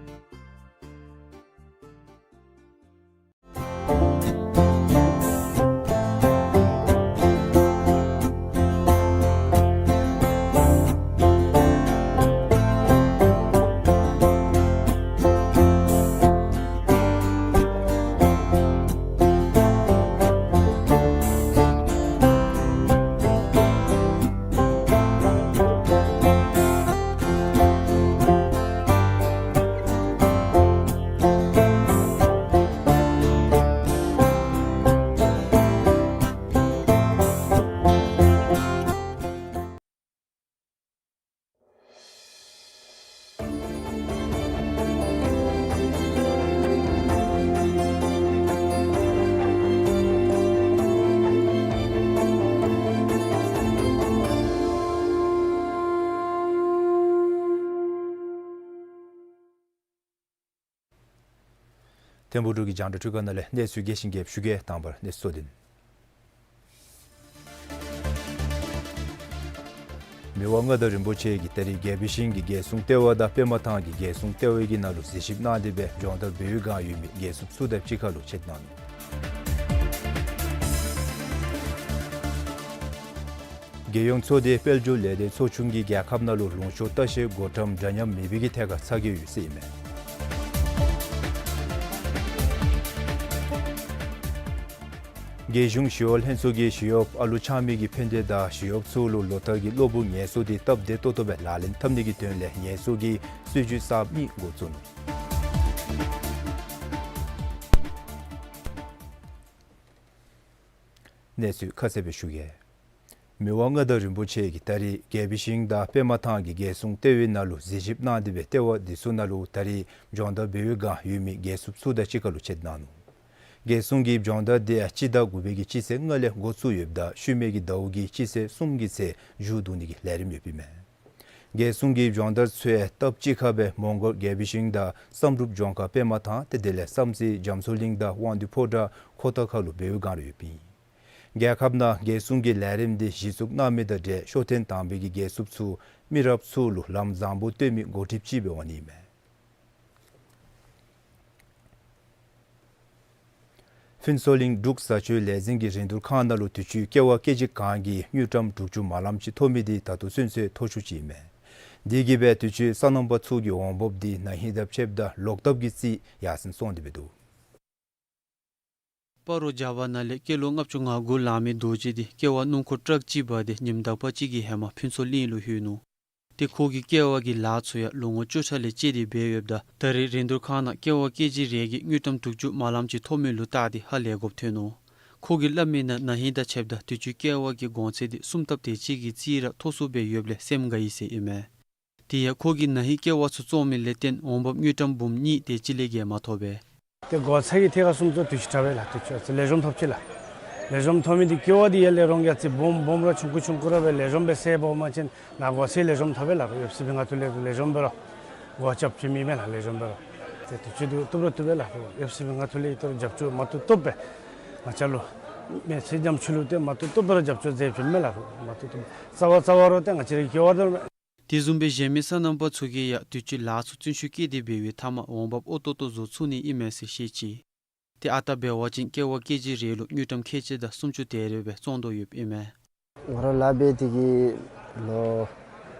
ཐིམ་ཕུག་འབྲུག་གི་རྒྱང་བསྒྲགས་འཕྲུལ་ཁང་ནང་ལས་གནས་ཚུལ་རྒྱས་ཤིང་རྒྱསཔ་ཞུ་གེ། དང་པར་གནས་ཚུལ་གཙོ་དོན། མི་དབང་མངའ་བདག་རིན་པོ་ཆེ་གིས་ད་རིས་དགེ་བའི་ཤིང་གི་རྒྱལ་སྲུང་ལྟེ་བ་དང་པདྨ་ཐང་གི་རྒྱལ་སྲུང་ལྟེ་བའི་གི་ནང་ལུ་གཟིགས་ཞིབ་གནང་སྟེ་སྦེ་སྦྱོང་བརྡར་འབད་བའི་བསྒང་ཡོད་མི་རྒྱལ་སྲུངཔ་ཚུ་དང་གཅིག་ཁར་ལུ་ཕྱད་གནང་ནུག། རྒྱལ་ཡོངས་ཚོགས་སྡེ་དཔལ་འབྱོར་ལས་སྡེ་ཚོགས་ཆུང་གིས་རྒྱལ་ཁབ་ནང་ལུ་ལུང་ཕྱོགས་ལྟ་བཤལ་བགོ་བཀྲམ་འདྲ་མཉམ་མེད་པའི་གི་ཐད་ཁར་ཚ་གྱང་ཡོད་ཟེར་ཨིན་མས། རྒྱལ་གཞུང་ཞི་གཡོག་ལྷན་ཚོགས་ཀྱིས་ཞི་གཡོགཔ་ཨ་ལུ་ཆགས་མི་གི་ཕན་བདེ་དང་ཞི་གཡོགཔ་ཚུ་ལུ་ལོ་ལྟར་གྱི་གློག་སྦུག་ངལ་གསོ་དེ་སྟབས་བདེ་ཏོག་ཏོ་སྦེ་ལག་ལེན་འཐབ་ནི་གི་དོན་ལས་ངལ་གསོ་གི་སྲིད་བྱུས་གསརཔ་གཉིས་འགོ་བཙུགས་ནུག། གནས་ཚུལ་ཁ་གསལ་སྦེ་ཞུ་གེ། མི་དབང་མངའ་བདག་རིན་པོ་ཆེ་གིས་ད་རེས་དགེ་བའི་ཤིང་དང་པདྨ་ཐང་གི་རྒྱལ་སྲུང་ལྟེ་བའི་ནང་ལུ་གཟིགས་ཞིབ་གནང་སྟེ་སྦེ་ལྟེ་བ་འདི་ཚུ་ནང་ལུ་ད་རེས་སྦྱོང་བརྡར་འབད་བའི་བསྒང་ཡོད་མི་རྒྱལ་སྲུངཔ་ཚུ་དང་གཅིག་ཁར་ལུ་ཕྱད་གནང་ནུག། རྒྱལ་སྲུང་གི་སྦྱོང་བརྡར་དེ་ཡང་སྤྱི་ཟླ་དགུ་པའི་གི་སྤྱི་ཚེས་ལྔ་ལས་འགོ་བཙུགས་ཡོདཔ་ད་ཤུལ་མའི་གི་ཟླཝ་གི་སྤྱི་ཚེས་གསུམ་གྱི་ཚེ་མཇུག་བསྡུ་ནི་གི་ལས་རིམ་ཡོདཔ་ཨིན་མས། རྒྱལ་སྲུང་གི་སྦྱོང་བརྡར་ཚུ་ཡང་སྟབས་གཅིག་ཁར་སྦེ་མོང་སྒར་དགེ་བའི་ཤིང་དང་བསམ་གྲུབ་ལྗོངས་མཁར་པདྨ་ཐང་ཏེ་དེ་ལས་བསམ་རྩེ་རྒྱ་མཚོ་གླིང་དང་དབང་འདུས་ཕོ་བྲང་ཁོ་ཐང་ཁ་ལུ་འབད་བའི་བསྒང་ར་ཡོདཔ་ཨིན། རྒྱལ་ཁབ་ནང་རྒྱལ་སྲུང་གི་ལས་རིམ་འདི་གཞི་བཙུགས་གནང་མི་དང་འབྲེལ་ཤོ་ཐེངས་དང་པའི་གི་རྒྱལ་སྲུངཔ་ཚུ་མི་རབས་ཚུ་ལུ་ལམ་བཟང་པོ་སྟོན་མི་འགོ་ཁྲིདཔ་ཅིག་སྦེ་འོང་ནི་ཨིན་མས། ཕུན་ཚོགས་གླིང་འབྲུག་བཟའ་སྤྱོད་ལས་འཛིན་གྱི་རིན་བསྡུར་ཁང་ནང་ལུ་དུས་ཅི་ཀེ་བ་ཀེ་ཇི་གང་གི་དངུལ་ཀྲམ་དྲུག་ཅུ་མ་ལམ་ཅིག་ཐོབ་མི་འདི་ད་ལྟོ་ཚུན་ཚོད་མཐོ་ཤོས་ཅིག་ཨིན་མས། དེ་གིས་སྦེ་དུས་ཅི་སོ་ནམ་པ་ཚུ་གི་འོང་འབབ་འདི་ན་ཧིང་དང་ཕྱདཔ་ད་ལོག་ཐབས་ཀྱི་རྩིས་ཡར་སེང་སོང་སྟེ་སྦེ་འདུག། སྤ་རོ་རྒྱ་བ་ནང་ལས་སྐྱེས་ལོ་ལྔ་བཅུ་ང་དགུ་ལང་མི་རྡོ་རྗེ་འདི་ཀེ་བ་སྣུམ་འཁོར་ཊཱག་ཅིག་འབག་སྟེ་ཉིནམ་དག་པ་ཅིག་གི་ཧེ་མ་ཕུན་ཚོགས་གླིང་ལུ་ལྷོད་ནུག། ཏེ་ཁོ་གིས་ཀེ་བ་གི་ལཱ་ཚུ་ཡང་ལོ་ངོ་བཅུ་ཕྲག་ལས་བཅད་དེ་འབད་ཡོདཔ་ད་ད་རེས་རིན་བསྡུར་ཁང་ནང་ཀེ་བ་ཀེ་ཇི་རེ་གི་དངུལ་ཀྲམ་དྲུག་ཅུ་མ་ལམ་ཅིག་ཐོབ་མི་ལུ་བལྟ་སྟེ་ཧ་ལས་དགོཔ་ཐོན་ནུག། ཁོ་གིས་སླབ་མིའི་ནང་ན་ཧིང་དང་ཕྱདཔ་ད་དུས་ཅི་ཀེ་བ་གི་གོང་ཚད་འདི་སུམ་ལྟབ་དེ་ཅིག་གི་རྩིས་ར་མཐོ་སུ་སྦེ་ཡོདཔ་ལས་སེམས་དགའ་ཡི་ཟེར་ཨིན་མས། དེ་ཡང་ཁོ་གིས་ན་ཧིང་ཀེ་བ་ཚུ་བཙོང་མི་ལས་བརྟེན་འོང་འབབ་དངུལ་ཀྲམ་འབུམ་གཉིས་དེ་ཅིག་ལས་བརྒལ་མ་ཐོབ་པས། ཏེ་གོང་ཚད་ཀྱི་ཐད་ཁར་སོང་ཙང་དུས་ཅི་དྲག་པས་ལགས། དུས་ཅི་ཨ་ཙི་ལེགས་ཤོམ་ཐོབ་ཅི་ལགས། ལེགས་ཤོམ་ཐོབ་མི་འདི་ཀེ་བ་འདི་ཡར་ལས་རོང་གི་ཨ་ཙི་སྦོམ་སྦོམ་ར་ཆུང་ཀུ་ཆུང་ཀུ་ར་སྦེ་ལེགས་ཤོམ་སྦེ་སེལ་འབག་མ་ཅིན་ནཱ་གོང་ཚད་ལེགས་ཤོམ་ཐོབ་པས་ལགས། ཨེཕ་སི་བི་ང་ཐུ་ལས་ལེགས་ཤོམ་སྦེ་ར་གོ་རྐྱབ་ཅི་མི་མས་ལགས། ལེགས་ཤོམ་སྦེ་ར་ཏེ་དུས་ཅི་འདི་བཏུབ་ར་བཏུབ་པས་ལགས། ཨེཕ་སི་བི་ང་ཐུ་ལས་ཡི་ཏོ་རྒྱབ་སྐྱོར་མ་བཏུབ་བཏུབ་སྦེ་ང་བཅས་ལུ་མེ་ཚེ་ཉམ་ཆུང་ལུ་ཏེ་མ་བཏུབ་བཏུབ་སྦེ་ར་རྒྱབ་སྐྱོར་མཛད་ཅི་མས་ལགས། མ་བཏུབ་བཏུབ་རྩ་བ་རྩ་བ་ར་ཏེ་ང་བཅས་རའི་ཀེ་བ་ད་དེ་བཟུམ་སྦེ་གཞན་མི་སོ་ནམ་པ་ཚུ་གིས་ཡང་དུས་ཅི་ལཱ་ཚུ་བརྩོན་ཤུགས་བསྐྱེད་དེ་འབད་བའི་མཐའ་མ་འོང་འབབ་ཨོ་ཏོག་ཏོ་བཟོ་ཚུགས་ནི་ཨིན་མས་ཟེར་བཤད་ཅི། ཏེ་ཨ་རྟག་འབད་བ་ཅིན་ཀེ་བ་ཀེ་ཇི་རེ་ལུ་དངུལ་ཀྲམ་ཁལ་གཅིག་དང་སུམ་ཅུ་དེ་རེ་སྦེ་བཙོང་དོ་ཡོདཔ་ཨིན་མས། ང་ར་ལཱ་འབད་དེ་གི་ལོ་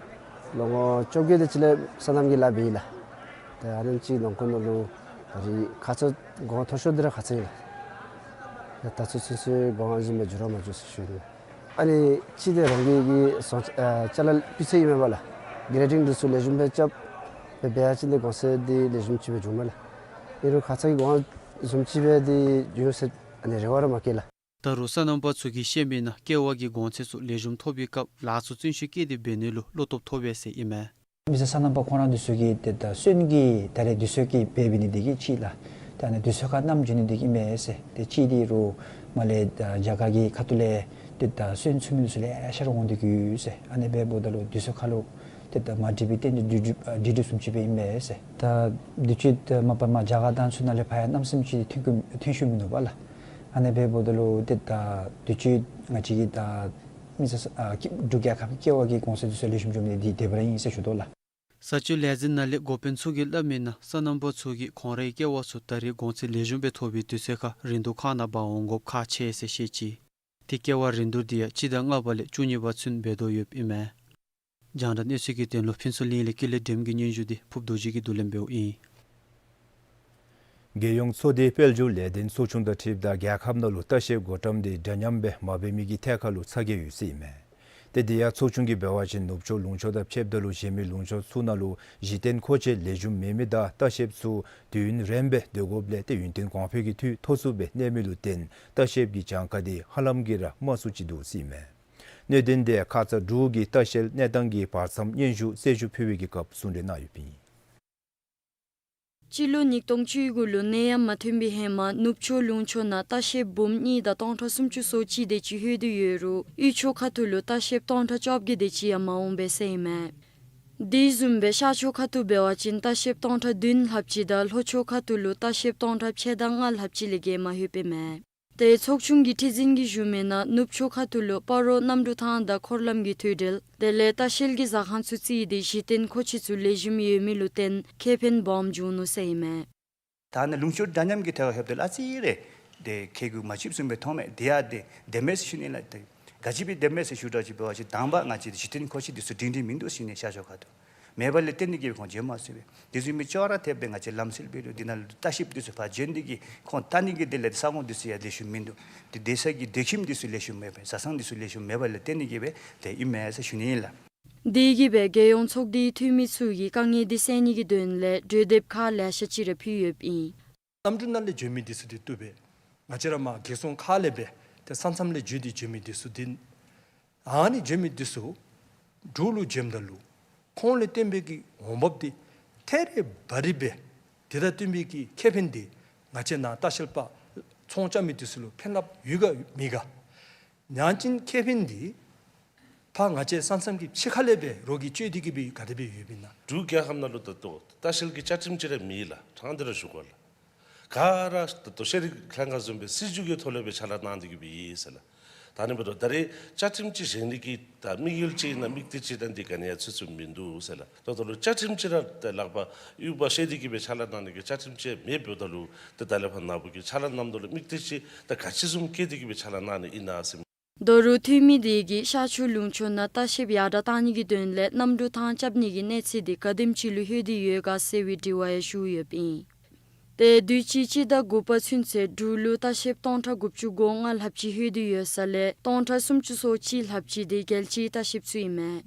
ལོ་ངོ་བཅོ་བརྒྱད་དེ་ཅིག་ལས་སོ་ནམ་གྱི་ལཱ་འབད་ཡི་ལགས། ཏེ་ཨ་ནེམ་ཅིག་ལོ་འཁོར་ནང་ལུ་ད་རེས་ཁ་ཚ་གོང་མཐོ་ཤོས་འདི་ར་ཁ་ཚ་ཨིན་ལགས། ད་ཚུན་ཚོད་གོང་བཟུམ་སྦེ་འགྱོ་ར་མ་འགྱོ་ཟེར་ཞུ་ནི། ཨ་ནི་ཅིག་ཏེ་རང་གི་གི་སོང་ཨ་ཅ་ལ་སྤུས་ཚད་ཨིན་མས་པ་ལགས། གི་རེ་ཌིང་འདི་ཚུ་ལེགས་ཤོམ་སྦེ་རྐྱབ་སྦེ་འབད་ཡ་ཅིན་ཏེ་གོང་ཚད་འདི་ལེགས་ཤོམ་ཅིག་སྦེ་འགྱོཝ་མས་ལགས། ཨིན་རུང་ཁ་ཚ་གི་གོང་བཟུམ་ཅིག་སྦེ་འདི་འགྱོ་ཡོད་ཟེར་ཨ་ནི་རེ་བ་ར་མ་བསྐྱེད་ལགས། ད་རུང་སོ་ནམ་པ་ཚུ་གིས་བཤད་མིའི་ནང་ཀེ་བ་གི་གོང་ཚད་ཚུ་ལེགས་ཤོམ་ཐོབ་པའི་སྐབས་ལཱ་ཚུ་བརྩོན་ཤུགས་བསྐྱེད་དེ་འབད་ནི་ལུ་བློ་སྟོབས་ཐོབ་པས་ཟེར་ཨིན་མས། མི་སེར་སོ་ནམ་པ་ཁོང་ར་འདི་ཚུ་གིས་ཏེ་ད་སོན་གྱི་ད་རེས་དུས་ཚོད་ཀྱི་འབད་འབད་ནི་འདི་གིས་ཅིག་ལགས། ད་ཨ་ནི་དུས་ཚོད་ཁར་བསྣམ་འགྱོ་ནི་འདི་གིས་ཨིན་མས་ཟེར། ཏེ་ཅིག་འདི་རུང་མར་ལས་ད་རྒྱ་གར་གྱི་ཁ་ཐུག་ལས་ཏེ་ད་སོན་ཚུད་མི་འདི་ཚུ་ལེ་ཤ་ར་འོང་སྟེ་གི་ཟེར། ཨ་ནི་འབདཝ་ད་ལུ་དུས་ཚོད་ཁར་ལུ་ཏེ་ད་མ་འགྲིག་པའི་རྟེན་འབྲེལ་འགྲིག་འགྲིག་འགྲིག་བཟུམ་ཅིག་སྦེ་ཨིན་མས་ཟེར། ད་དུས་ཅི་ད་མ་པ་མར་རྒྱ་གར་དང་ཚུ་ནང་ལས་ཕར་ཡང་གནམ་མེད་ས་མེད་ཅིག་ཐོན་ཁུངས་ཐོན་ཤུལ་མིན་ནུག་པ་ལགས། ཨ་ནི་འབདཝ་ད་ལུ་ཏེ་ད་དུས་ཅི་ང་བཅས་ཀྱི་ད་མི་སེར་ཨ་ཀེ་འབྲུག་རྒྱལ་ཁབ་ཀྱི་ཀེ་བ་གི་གོང་ཚད་འདི་ཚུ་ལེགས་ཤོམ་འགྱོ་མི་འདི་བདེན་པ་ར་ཨིན་ཟེར་ཞུ་དོ་ལགས། བཟའ་སྤྱོད་ལས་འཛིན་ནང་ལས་འགོ་དཔོན་ཚུ་གིས་སླབ་མིའི་ནང་སོ་ནམ་པ་ཚུ་གིས་ཁོང་རའི་ཀེ་བ་ཚུ་ད་རེས་གོང་ཚད་ལེགས་ཤོམ་སྦེ་ཐོབ་པའི་དུས་ཚོད་ཁར་རིན་བསྡུར་ཁང་ནང་འབག་འོང་དགོཔ་ཁག་ཆེ་ཟེར་བཤད་ཅི། ཏེ་ཀེ་བ་རིན་བསྡུར་འདི་ཡང་སྤྱི་ཟླ་ལྔ་པ་ལས་བཅུ་གཉིས་པ་ཚུན་འབད་དོ་ཡོདཔ་ཨིན་མས། རྒྱང་བསྒྲགས་གནས་ཚུལ་གྱི་དོན་ལུ་ཕུན་ཚོགས་གླིང་ལས་ཀུན་ལེགས་སྒྲོལམ་གྱི་སྙན་ཞུ་འདི་ཕུརཔ་རྡོ་རྗེ་གིས་བསྡུ་ལེན་འབདཝ་ཨིན། རྒྱལ་ཡོངས་ཚོགས་སྡེའི་དཔལ་འབྱོར་ལས་དོན་ཚོགས་ཆུང་དང་འཁྲིལཝ་ད་རྒྱལ་ཁབ་ནང་ལུ་ལྟ་བཤལ་བགོ་བཀྲམ་འདི་འདྲ་མཉམ་སྦེ་མ་འབད་མི་གི་ཐད་ཁར་ལུ་ཚ་གྱང་ཡོད་ཟེར་ཨིན་མས། ཏེ་དེ་ཡང་ཚོགས་ཆུང་གིས་འབད་བ་ཅིན་ནུབ་ཕྱོགས་ལུང་ཕྱོགས་དང་ཕྱདཔ་ད་ལུ་གཞན་མི་ལུང་ཕྱོགས་ཚུ་ནང་ལུ་གཞི་རྟེན་མཁོ་ཆས་ལེགས་ཤོམ་མེད་མི་དང་ལྟ་བཤལཔ་ཚུ་དུས་ཡུན་རིངམོ་སྦེ་སྡོད་དགོཔ་ལས་ཏེ་ཡུན་བརྟན་གོང་འཕེལ་གྱི་འཐུས་མཐོ་སུ་སྦེ་གནས་མི་ལུ་བརྟེན་ལྟ་བཤལཔ་གི་གྱངས་ཁ་འདི་ཧ་ལམ་གྱིས་ར་དམའ་སུ་ཅིག་འདུག་ཟེར་ཨིན་མས། གནད་དོན་འདི་ཁ་ཙ་འབྲུག་གི་ལྟ་བཤལ་གནས་སྟངས་ཀྱི་བར་མཚམས་སྙན་ཞུ་གསལ་ཞུ་ཕུལ་བའི་གི་སྐབས་གསུང་གྲོས་གནང་ཡོདཔ་ཨིན། སྤྱི་ལོ་ཉིས་སྟོང་བཅུ་དགུ་ལུ་ནད་ཡམས་མ་ཐོན་པའི་ཧེ་མ་ནུབ་ཕྱོགས་ལུང་ཕྱོགས་ནང་ལྟ་བཤལཔ་འབུམ་གཉིས་དང་སྟོང་ཕྲག་སུམ་ཅུ་སོ་གཅིག་དེ་ཅིག་ལྷོད་དེ་ཡོད་རུང་དབུས་ཕྱོགས་ཁ་ཐུག་ལུ་ལྟ་བཤལཔ་སྟོང་ཕྲག་བཅོ་བརྒྱད་དེ་ཅིག་ཡང་མ་འོང་པས་ཟེར་ཨིན་མས། དེ་བཟུམ་སྦེ་ཤར་ཕྱོགས་ཁ་ཐུག་འབད་བ་ཅིན་ལྟ་བཤལཔ་སྟོང་ཕྲག་བདུན་ལྷགཔ་ཅིག་དང་ལྷོ་ཕྱོགས་ཁ་ཐུག་ལུ་ལྟ་བཤལཔ་སྟོང་ཕྲག་ཕྱེད་དང་ལྔ་ལྷགཔ་ཅིག་ལས་བརྒལ་མ་ལྷོད་པས་མས། ཏེ་ཚོགས་ཆུང་གི་ཁྲི་འཛིན་གྱིས་ཞུ་མིའི་ནང་ནུབ་ཕྱོགས་ཁ་ཐུག་ལུ་སྤ་རོ་གནམ་གྲུ་ཐང་དང་འཁོར་ལམ་གྱི་མཐུད་འབྲེལ་དེ་ལས་ལྟ་བཤལ་གྱི་ཟ་ཁང་ཚུ་བརྩིས་ཏེ་གཞི་རྟེན་མཁོ་ཆས་ཚུ་ལེགས་ཤོམ་ཡོད་མི་ལུ་བརྟེན་ཁེ་ཕན་སྦོམ་བྱུང་ནུག་ཟེར་ཨིན་མས། ད་ནི་ལུང་ཕྱོགས་འདྲ་མཉམ་གྱི་ཐད་ཁར་ལྷོདཔ་ད་ལུ་ཨ་ཙི་རེ་ཏེ་ཁེ་གུ་མ་ཆོདཔ་བཟུམ་སྦེ་མཐོང་མས། དེ་ཡང་ཏེ་བདེན་མས་ཟེར་ཞུ་ནི་ལགས། ཏེ་ག་ཅི་སྦེ་བདེན་མས་ཟེར་ཞུ་དྲག་ཅིག་འབད་བ་ཅིན་དང་པ་ང་བཅས་ཀྱི་གཞི་རྟེན་མཁོ་ཆས་འདི་ཚུ་སྒྲིང་སྒྲིང་མིན་འདུག་ཟེར་ཨིན་མས་ཤར་ཕྱོགས་ཁ་ཐུག། མེདཔ་ལས་བརྟེན་ཏེ་གིས་སྦེ་ཁོང་བྱོན་མ་ཚུགས་པས། དེ་བཟུམ་མའི་ཅོག་ར་འཐདཔ་སྦེ་ང་བཅས་ལམ་སྲོལ་སྦེ་རུང་འདི་ནང་ལུ་ལྟ་བཤལཔ་འདི་ཚུ་ཕར་བྱོན་ཏེ་གིས་ཁོང་བལྟ་ནི་གི་དེ་ལས་ས་ཁོངས་འདི་ཚུ་ཡང་ལེགས་ཤོམ་མིན་འདུག། དེ་སྡོད་ས་གི་སྡོད་ཁྱིམ་འདི་ཚུ་ལེགས་ཤོམ་མེད་པས། བཟའ་ཚང་འདི་ཚུ་ལེགས་ཤོམ་མེདཔ་ལས་བརྟེན་ཏེ་གིས་སྦེ་དེ་ཨིན་མས་ཟེར་ཞུ་ནི་ཨིན་ལགས། དེ་གིས་སྦེ་རྒྱལ་ཡོངས་ཚོགས་སྡེའི་འཐུས་མི་ཚུ་གིས་དཀའ་ངལ་འདི་སེལ་ནི་གི་དོན་ལས་གྲོས་འདེབས་ཁག་ལེ་ཤ་ཅིག་ར་ཕུལ་ཡོདཔ་ཨིན། གནམ་གྲུ་ནང་ལས་བྱོན་མི་འདི་ཚུ་འདི་བཏུབ་པས། ང་བཅས་ར་མར་རྒྱལ་སོང་ཁ་ལས་སྦེ་ཏེ་ས་མཚམས་ལས་བརྒྱུད་དེ་བྱོན་མི་འདི་ཚུ་འདི་ཨ་ནི་བྱོན་མི་འདི་ཚུ་འབྲུག་ལུ་བྱོནམ་ད་ལུ་ཁོང་ལས་བརྟེན་པའི་གི་འོང་འབབ་འདི་ཐད་རི་བ་རི་སྦེ་དེ་དང་བསྟུན་པའི་གི་ཁེ་ཕན་འདི་ང་བཅས་ནཱ་ལྟ་བཤལ་པ་ཚོང་རྐྱབ་མི་འདི་ཚུ་ལུ་ཕན་རླབས་ཡོད་ག་མེད་ག། ཡང་ཅིན་ཁེ་ཕན་འདི་ཕར་ང་བཅས་ས་མཚམས་ཀྱི་ཕྱི་ཁ་ལས་སྦེ་རོགས་ཀྱིས་སྤྱོད་དེ་གིས་སྦེ་ག་དེ་སྦེ་ཡོདཔ་ཨིན་ན། འབྲུག་རྒྱལ་ཁབ་ནང་ལུ་ད་ལྟོ་ལྟ་བཤལ་གྱི་བཅའ་ཁྲིམས་ཅིག་ར་མེད་ལགས། ཕྲང་སྟེ་ར་ཞུ་དགོ་ལགས། ག་ར་ད་ལྟོ་ཤེས་རིག་ལྷན་ཁག་བཟུམ་སྦེ་སྲིད་བྱུས་ཀྱི་ཐོག་ལས་སྦེ་ཕྱག་ལཱ་གནང་སྟེ་གིས་སྦེ་ཡོད་ཟེར་ལགས། ད་ཨ་ནི་འབདཝ་ད་ད་རེས་བཅའ་ཁྲིམས་ཅིག་བཞེངས་ནི་གི་ད་དམིགས་ཡུལ་ཅིག་ཨིན་ན་དམིགས་གཏད་ཅིག་ད་འདི་ག་ནི་ཡང་ཚུད་ཚུདཔ་མིན་འདུག་ཟེར་ལགས། ད་ལྟོ་ལུ་བཅའ་ཁྲིམས་ཅིག་ར་ད་ལག་པར་དབྱུག་པ་བཤེད་དེ་གིས་སྦེ་ཕྱག་ལཱ་གནང་ནི་གི་བཅའ་ཁྲིམས་ཅིག་མེདཔ་ད་ལུ་ད་ད་ལས་ཕར་ནཱ་བུ་གི་ཕྱག་ལཱ་གནངམ་ད་ལུ་དམིགས་གཏད་ཅིག་ད་ག་ཅི་བཟུམ་བསྐྱེད་དེ་གིས་སྦེ་ཕྱག་ལཱ་གནང་ནི་ཨིན་ན་ཟེར། ད་རུང་འཐུས་མི་དེ་གིས་ཤར་ཕྱོགས་ལུང་ཕྱོགས་ནང་ལྟ་བཤལཔ་ཡར་དྲགས་གཏང་ནི་གི་དོན་ལས་གནམ་གྲུ་ཐང་རྐྱབ་ནི་གི་གནས་ཚད་དེ་ག་དེམ་ཅིག་ལུ་ལྷོད་དེ་ཡོད་ག་ཟེར་བའི་དྲི་བ་ཡང་ཞུ་ཡོདཔ་ཨིན། ཏེ་དུས་ཅི་སྤྱི་ཟླ་དགུ་པ་ཚུན་ཚོད་འབྲུག་ལུ་ལྟ་བཤལཔ་སྟོང་ཕྲག་དགུ་བཅུ་གོ་ལྔ་ལྷགཔ་ཅིག་ལྷོད་དེ་ཡོད་ས་ལས་སྟོང་ཕྲག་སུམ་ཅུ་སོ་གཅིག་ལྷགཔ་ཅིག་དེ་རྒྱལ་སྤྱིའི་ལྟ་བཤལཔ་ཚུ་ཨིན་མས།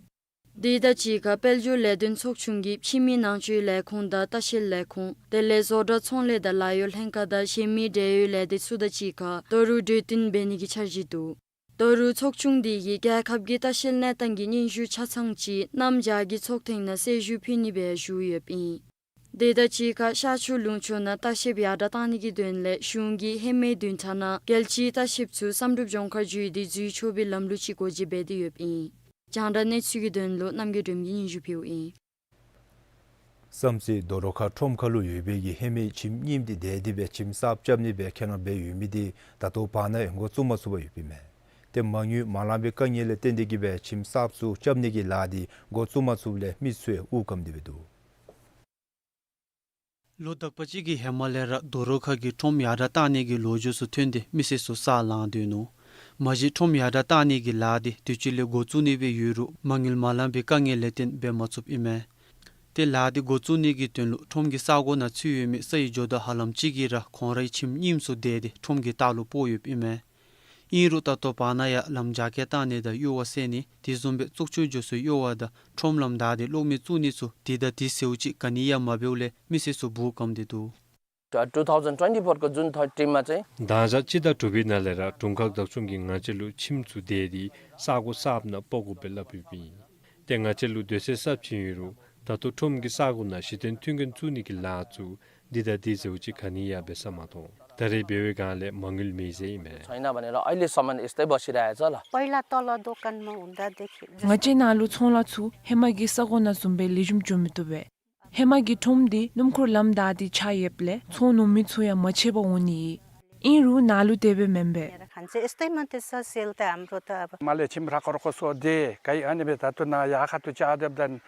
དེ་དང་གཅིག་ཁར་དཔལ་འབྱོར་ལས་དོན་ཚོགས་ཆུང་གིས་ཕྱི་མི་ནང་འཛུལ་ལས་ཁུངས་དང་ལྟ་བཤལ་ལས་ཁུངས་དེ་ལས་བཟོ་གྲྭ་ཚོང་ལས་དང་ལཱ་གཡོག་ལྷན་ཁག་དང་གཞན་མི་འབྲེལ་ཡོད་ལས་སྡེ་ཚུ་དང་གཅིག་ཁར་ད་རུང་གྲོས་བསྟུན་འབད་ནི་གི་འཆར་གཞི་འདུག། ད་རུང་ཚོགས་ཆུང་དེ་གིས་རྒྱལ་ཁབ་ཀྱི་ལྟ་བཤལ་གནས་སྟངས་ཀྱི་སྙན་ཞུ་ཆ་ཚང་ཅིག་གནམ་བྱཱར་གྱི་ཚོགས་ཐེངས་ནང་གསལ་ཞུ་ཕུལ་ནི་སྦེ་ཞུ་ཡོདཔ་ཨིན། དེ་དང་གཅིག་ཁར་ཤར་ཕྱོགས་ལུང་ཕྱོགས་ནང་ལྟ་བཤལཔ་ཡར་དྲགས་གཏང་ནི་གི་དོན་ལས་གཞུང་གིས་ཧེ་མའི་བདུན་ཕྲག་ནང་རྒྱལ་སྤྱིའི་ལྟ་བཤལཔ་ཚུ་བསམ་གྲུབ་ལྗོངས་མཁར་བརྒྱུད་དེ་འཛུལ་ཆོག་པའི་ལམ་ལུགས་ཅིག་འགོ་འབྱེད་འབད་དེ་ཡོདཔ་ཨིན། རྒྱང་བསྒྲགས་གནས་ཚུལ་གྱི་དོན་ལུ་རྣམ་རྒྱལ་སྒྲོལ་མ་གིས་སྙན་ཞུ་ཕུལཝ་ཨིན། བསམ་རྩེ་རྡོ་རོ་ཁ་ཁྲོམ་ཁ་ལུ་ཡོད་པའི་གི་ཧེ་མའི་ཁྱིམ་རྙིངམ་འདི་དེ་དེ་སྦེ་ཁྱིམ་གསརཔ་རྐྱབ་ནི་སྦེ་ཁས་བླངས་འབད་ཡོད་མི་འདི་ད་ལྟོ་བར་ན་ཡང་འགོ་བཙུགས་མ་ཚུགས་པར་ཡོདཔ་ཨིན་མས། ཏེ་མ་དངུལ་མ་ལང་པའི་དཀའ་ངལ་ལས་བརྟེན་ཏེ་གིས་སྦེ་ཁྱིམ་གསརཔ་ཚུ་རྐྱབ་ནི་གི་ལཱ་འདི་འགོ་བཙུགས་མ་ཚུགསཔ་ལས་མི་ཚུ་ཡང་དབུགས་སྐམ་སྟེ་སྦེ་འདུག། ལོ་དག་པ་ཅིག་གི་ཧེ་མ་ལས་ར་རྡོ་རོ་ཁ་གི་ཁྲོམ་ཡར་དྲགས་གཏང་ནི་གི་ལོ་རྒྱུས་ཚུ་ཐོན་ཏེ་མི་སེར་ཚུ་ས་ལང་སྡོད་ནུག། མ་གཞི་ཁྲོམ་ཡར་དྲགས་གཏང་ནི་གི་ལཱ་འདི་དུས་ཅི་ལས་འགོ་བཙུགས་ནི་སྦེ་ཡོད་རུང་མ་དངུལ་མ་ལང་པའི་དཀའ་ངལ་ལས་བརྟེན་འབད་མ་ཚུགསཔ་ཨིན་མས། ཏེ་ལཱ་འདི་འགོ་བཙུགས་ནི་གི་དོན་ལུ་ཁྲོམ་གྱི་ས་གོ་ནང་ཚུད་ཡོད་མི་སའི་ཇོ་བདག་ཧ་ལམ་ཅིག་གིས་ར་ཁོང་རའི་ཁྱིམ་རྙིངམ་ཚུ་དེ་དེ་ཁྲོམ་གྱི་ལྟག་ལུ་སྤོ་ཡོདཔ་ཨིན་མས། ཨིན་རུང་ད་ལྟོ་བར་ན་ཡང་ལམ་རྒྱ་སྐྱེད་གཏང་ནི་དང་གཡུར་བ་བསལ་ནི་དེ་བཟུམ་སྦེ་བཙུགས་ཆོག་རྒྱུ་ཚུ་གཡུར་བ་དང་ཁྲོམ་ལམ་བདའ་སྟེ་གློག་མེ་བཙུགས་ནི་ཚུ་དེ་དང་དེ་ཟེརཝ་ཅིག་ག་ནི་ཡང་མ་འབདཝ་ལས་མི་སེར་ཚུ་དབུགས་སྐམ་སྟེ་འདུག། ད་ཊུ་ཐའུ་ཟེན་ཊུ་ཝེན་ཊི་ཕོར་གི་ཇུན་ཐར་ཊི་མ་ཚེ། མདང་ཞག་སྤྱི་ཟླ་དྲུག་པའི་ནང་ལས་ར་དྲུང་ཁག་བདག་སྐྱོང་གིས་ང་བཅས་ལུ་ཁྱིམ་ཚུ་དེ་དེ་ས་གོ་གསརཔ་ནང་སྤོ་དགོ་པའི་སླབ་ཡོདཔ་ཨིན། ཏེ་ང་བཅས་ལུ་སྡོད་ས་གསརཔ་ཅིག་ཨིན་རུང་ད་ལྟོ་ཁྲོམ་གྱི་ས་གོ་ནང་གཞི་རྟེན་མཐུན་རྐྱེན་བཙུགས་ནི་གི་ལཱ་ཚུ་འདི་དང་འདི་ཟེརཝ་ཅིག་ག་ནི་ཡང་འབད་ས་མ་མཐོང་། ད་རེས་འབད་བའི་སྒང་ལས་མ་དངུལ་མེད་ཟེར་ཨིན་མས། छैन भनेर अहिलेसम्म यस्तै बसिरहेको छ ल। पहिला तल दोकानमा हुँदादेखि ང་བཅས་ནཱ་ལུ་ཚོང་ལཱ་ཚུ་ཧེ་མ་གི་ས་གོ་ནང་བཟུམ་སྦེ་ལེགས་ཤོམ་འགྱོ་མི་བཏུབ་པས། ཧེ་མ་གི་ཁྲོམ་འདི་སྣུམ་འཁོར་ལམ་བདའ་སྟེ་ཆགས་ཡོདཔ་ལས་ཚོང་ནུག་མི་ཚུ་ཡང་མ་ཆད་པར་འོང་ནི་ཨིན། ཨིན་རུང་ནཱ་ལུ་དེ་སྦེ་མེན་པས། खान्छ यस्तै मात्रै छ सेल त हाम्रो त अब। མར་ལས་ཁྱིམ་ར་ཁོ་ར་ཁོ་སོང་སྟེ་ག་ཡི་ཨ་ནི་སྦེ་ད་ལྟོ་ནཱ་ཡར་ཁ་ཐུག་བཅར་སྡོདཔ་ད་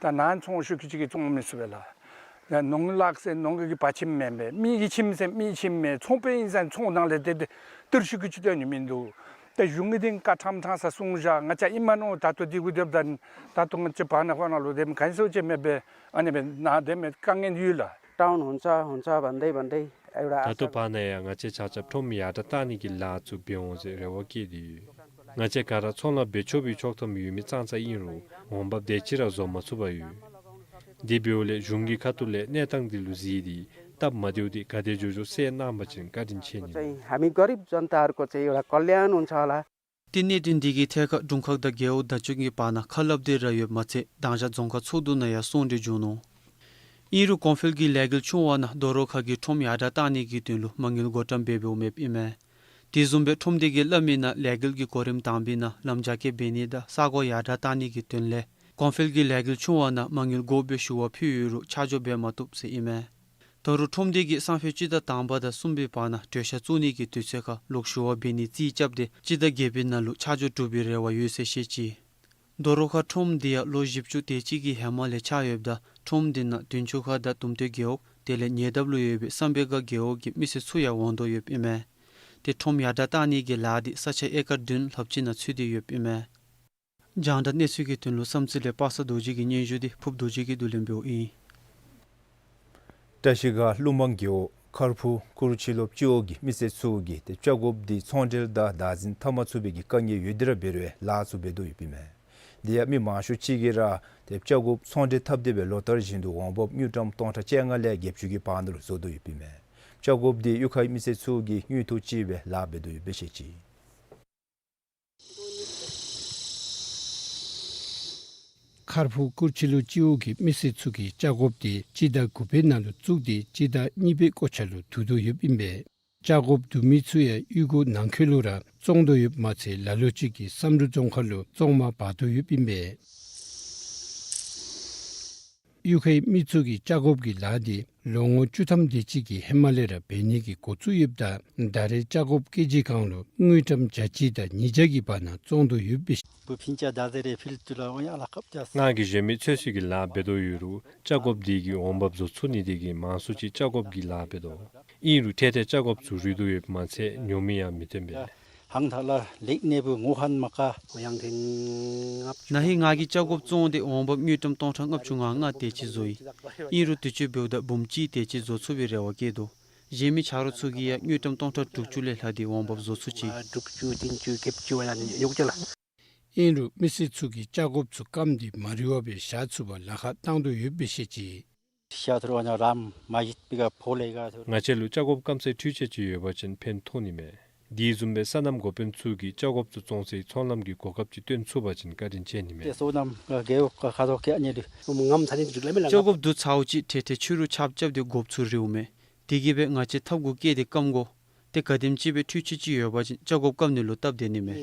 ད་ནཱ་ཚོང་ཤུགས་ཀྱིས་ཅིག་གིས་བཙོང་མི་ཚུགས་པས་ལགས། ཡ་ནོར་ལག་ཟེར་ནོར་གྱི་བ་ཁྱིམ་མེན་པས། མི་གི་ཁྱིམ་ཟེར་མི་ཁྱིམ་མེན། ཚོང་པའི་ཨིན་ཟེར་ཚོང་ནང་ལས་ཏེ་ཏེ་སྟེར་ཤུགས་ཀྱིས་ཅིག་སྟོན་ནི་མིན་འདུག། ཏེ་གཞུང་གི་འདི་བཀའ་ཁྲམ་ཁྲང་ས་གསུངས་བཞག། ང་བཅས་ཨིན་མ་མནོ། ད་ལྟོ་འདི་གུ་སྡོདཔ་ད་ད་ལྟོ་ང་བཅས་བར་ན་ཁོ་ན་ལུ་དེ་མི་ག་ནི་སོ་ཅིག་མེད་པས། ཨ་ནི་སྦེ་ནཱ་དེ་མི་དཀའ་ངལ་ཡོད་ལགས། डाउन हुन्छ हुन्छ भन्दै भन्दै एउटा ད་ལྟོ་བར་ན་ཡང་ང་བཅས་ཆ་ཁྱབ་ཁྲོམ་ཡར་དྲགས་གཏང་ནི་གི་ལཱ་ཚུ་འབད་འོང་ཟེར་རེ་བ་བསྐྱེད་དེ་ཡོད། ང་བཅས་ག་ར་ཚོང་ལཱ་འབད་ཆོག་པའི་ཆོག་ཐམ་ཡོད་མི་ཙང་ཙ་ཨིན་རུང་འོང་འབབ་དེ་ཅིག་ར་བཟོ་མ་ཚུགས་པར་ཡོད། དེ་འབདཝ་ལས་གཞུང་གི་ཁ་ཐུག་ལས་གནས་སྟངས་འདི་ལུ་གཟིགས་ཏེ་སྟབས་མ་བདེཝ་འདི་ག་དེ་མགྱོགས་མགྱོགས་སེལ་གནང་བ་ཅིན་བཀའ་དྲིན་ཆེ་ནི། चाहिँ हामी गरिब जनताहरूको चाहिँ एउटा कल्याण हुन्छ होला। ཏེ་གནད་དོན་འདི་གི་ཐད་ཁར་དྲུང་ཁག་དང་རྒེད་འོག་བདག་སྐྱོང་གི་བར་ན་ཁ་སླབ་སྟེ་ར་ཡོདཔ་མ་ཚད་མདང་ཞག་རྫོང་ཁག་ཚོགས་འདུ་ནང་ཡང་གསུང་གྲོས་བྱུང་ནུག། ཨིན་རུང་གོང་འཕེལ་གྱི་ལས་འགུལ་ཆུང་བ་ནང་རྡོ་རོ་ཁ་གི་ཁྲོམ་ཡར་དྲགས་གཏང་ནི་གི་དོན་ལུ་མ་དངུལ་བགོ་བཀྲམ་འབད་འབདཝ་མེདཔ་ཨིན་མས། དེ་བཟུམ་སྦེ་ཁྲོམ་སྡེ་གིས་སླབ་མི་ནང་ལས་འགུལ་གྱི་གོ་རིམ་དང་པའི་ནང་ལམ་རྒྱ་སྐྱེད་འབད་ནི་དང་ས་གོ་ཡར་དྲགས་གཏང་ནི་གི་དོན་ལས་གོང་འཕེལ་གྱི་ལས་འགུལ་ཆུང་བ་ནང་མ་དངུལ་དགོ་པའི་ཞུ་བ་ཕུལ་ཡོད་རུང་ཆ་འཇོག་འབད་མ་བཏུབ་ཟེར་ཨིན་མས། ད་རུང་ཁྲོམ་སྡེ་གིས་སང་ཕོད་སྤྱི་ཟླ་དང་པ་དང་གསུམ་པའི་བར་ན་གྲོས་ཤག་བཙུགས་ནི་གི་དུས་ཚོད་ཁར་ལོག་ཞུ་བ་འབད་ནི་རྩིས་རྐྱབ་སྟེ་སྤྱི་ཟླ་བརྒྱད་པའི་ནང་ལུ་ཆ་འཇོག་གྲུབ་པའི་རེ་བ་ཡོད་ཟེར་བཤད་ཅི། རྡོ་རོ་ཁ་ཁྲོམ་འདི་ཡང་ལོ་བཞི་བཅུ་དེ་ཅིག་གི་ཧེ་མ་ལས་ཆགས་ཡོདཔ་ད་ཁྲོམ་འདི་ནང་བདུན་ཅུ་ཁ་དང་དུམ་མཐོའི་རྒེད་འོག་དེ་ལས་ཉེ་འདབས་ལུ་ཡོད་པའི་བསམ་འཕེལ་དཀར་རྒེད་འོག་གི་མི་སེར་ཚུ་ཡང་འོང་དོ་ཡོདཔ་ཨིན་མས། ཏེ་ཁྲོམ་ཡར་དྲགས་གཏང་ནི་གི་ལཱ་འདི་ས་ཆ་ཨེ་ཀར་བདུན་ལྷགཔ་ཅིག་ནང་ཚུད་དེ་ཡོདཔ་ཨིན་མས། རྒྱང་བསྒྲགས་གནས་ཚུལ་གྱི་དོན་ལུ་བསམ་རྩེ་ལས་པ་སངས་རྡོ་རྗེ་གི་སྙན་ཞུ་འདི་ཕུབ་རྡོ་རྗེ་གིས་བསྡུ་ལེན་འབདཝ་ཨིན། བཀྲ་ཤིས་སྒང་ཀླུ་མང་རྒེད་འོག་མཁར་ཕུག་ཀུར་ཆི་ལུ་སྤྱི་འོག་གི་མི་སེར་ཚུ་གིས་ཏེ་ལྕགས་ཀོབ་འདི་ཚོང་འབྲེལ་དང་བདག་འཛིན་འཐབ་མ་ཚུགས་པའི་གི་དཀའ་ངལ་ཡོད་དེ་ར་འབད་རུང་ལཱ་ཚུ་འབད་དོ་ཡོདཔ་ཨིན་མས། དེ་ཡང་མི་མང་ཤོས་ཅིག་གིས་ར་ཏེ་ལྕགས་ཀོབ་ཚོང་འབྲེལ་འཐབ་སྟེ་སྦེ་ལོ་ལྟར་བཞིན་དུ་འོང་འབབ་དངུལ་ཀྲམ་སྟོང་ཕྲག་བཅོ་ལྔ་ལས་བརྒྱད་ཅུ་གི་བར་ན་ལུ་བཟོ་དོ་ཡོདཔ་ཨིན་མས། ལྕགས་ཀོབ་འདི་གཡུས་ཁའི་མི་སེར་ཚུ་གིས་དངུལ་ཐོག་ཅིག་སྦེ་ལཱ་འབད་དོ་ཡོདཔ་སྦེ་བཤད་ཅི། མཁར་ཕུག་ཀུར་ཆི་ལུ་སྤྱི་འོག་གི་མི་སེར་ཚུ་གིས་ལྕགས་ཀོབ་འདི་སྤྱི་ཟླ་དགུ་པའི་ནང་ལུ་བཙུགས་ཏེ་སྤྱི་ཟླ་གཉིས་པའི་སྐོར་ཆ་ལུ་བསྡུ་དོ་ཡོདཔ་ཨིན་པས། ལྕགས་ཀོབ་བསྡུ་མི་ཚུ་ཡང་གཡུས་སྒོ་ནང་འཁོད་ལུ་ར་བཙོང་དོ་ཡོདཔ་མ་ཚད་ལ་ལུ་ཅིག་གིས་བསམ་གྲུབ་རྫོང་ཁག་ལུ་བཙོང་མར་འབག་དོ་ཡོདཔ་ཨིན་པས། གཡུས་ཁའི་མི་ཚུ་གིས་ལྕགས་ཀོབ་ཀྱི་ལཱ་འདི་ལོ་ངོ་བཅུ་ཐམ་དེ་ཅིག་གི་ཧེ་མ་ལས་ར་འབད་ནི་གི་འགོ་བཙུགས་ཡོདཔ་ད་ད་རེས་ལྕགས་ཀོབ་ཀེ་ཇི་གང་ལུ་དངུལ་ཀྲམ་བརྒྱ་གཅིག་དང་ཉིས་བརྒྱ་གི་བར་ན་བཙོང་དོ་ཡོདཔ་སྦེ་བཤད། ང་གིས་གཞན་མི་ཚོད་བསྲེ་གི་ལཱ་འབད་དོ་ཡོད་རུང་ལྕགས་ཀོབ་འདི་གིས་འོང་འབབ་བཟོ་ཚུགས་ནི་དེ་གིས་མང་སུ་ཅིག་ལྕགས་ཀོབ་ཀྱི་ལཱ་འབད་དོ། ཨིན་རུང་ཐད་ཐད་ལྕགས་ཀོབ་ཚུ་རུལ་དོ་ཡོདཔ་མ་ཚད་ཉོ་མི་ཡང་མི་ཐོན་པས། ཧང་ཐག་ལ་ལེགས་གནས་བུ་ངོ་ཧན་མ་ཀ། ན་ཧིང་ང་གིས་ལྕགས་ཀོབ་བཙོང་སྟེ་འོང་འབབ་དངུལ་ཀྲམ་སྟོང་ཕྲག་ལྔ་བཅུ་ང་ལྔ་དེ་ཅིག་བཟོ་ཡི། ཨིན་རུང་དུས་ཅི་འབདཝ་ད་འབུམ་གཅིག་དེ་ཅིག་བཟོ་ཚུགས་པའི་རེ་བ་བསྐྱེད་དོ། གཞན་མི་ཆ་རོགས་ཚུ་གིས་ཡང་དངུལ་ཀྲམ་སྟོང་ཕྲག་དྲུག་ཅུ་ལས་ལྷག་སྟེ་འོང་འབབ་བཟོ་ཚུགས་ཅི། ཨིན་རུང་མི་སེར་ཚུ་གིས་ལྕགས་ཀོབ་ཚུ་སྐམ་སྟེ་མ་རུལ་བར་སྦེ་བཞག་ཚུགས་པར་ལཱ་ཁག་བཏང་དོ་ཡོདཔ་སྦེ་བཤད་ཅི། ང་བཅས་ལུ་ལྕགས་ཀོབ་སྐམ་སའི་འཕྲུལ་ཆས་ཅིག་ཡོད་པ་ཅིན་ཕན་ཐོགས་ནི་མས། དེ་བཟུམ་སྦེ་སོ་ནམ་འགོ་དཔོན་ཚུ་གིས་ལྕགས་ཀོབ་ཚུ་བཙོང་སའི་ཚོང་ལམ་གྱི་གོ་སྐབས་ཅིག་སྟོན་ཚུགས་པ་ཅིན་བཀའ་དྲིན་ཆེ་ནི་མས། ལྕགས་ཀོབ་བསྡུ་ཚརཝ་ཅིག་ཐད་ཐད་ཆུ་རུ་ཆརཔ་རྐྱབ་སྟེ་ཀོབ་ཚུ་རུལཝ་མས། དེ་གིས་སྦེ་ང་བཅས་ཐབ་གུ་བཀལ་ཏེ་སྐམ་དགོ། ཏེ་ག་དེམ་ཅིག་སྦེ་འཕྲུལ་ཆས་ཅིག་ཡོད་པ་ཅིན་ལྕགས་ཀོབ་སྐམ་ནི་ལུ་སྟབས་བདེ་ནི་མས།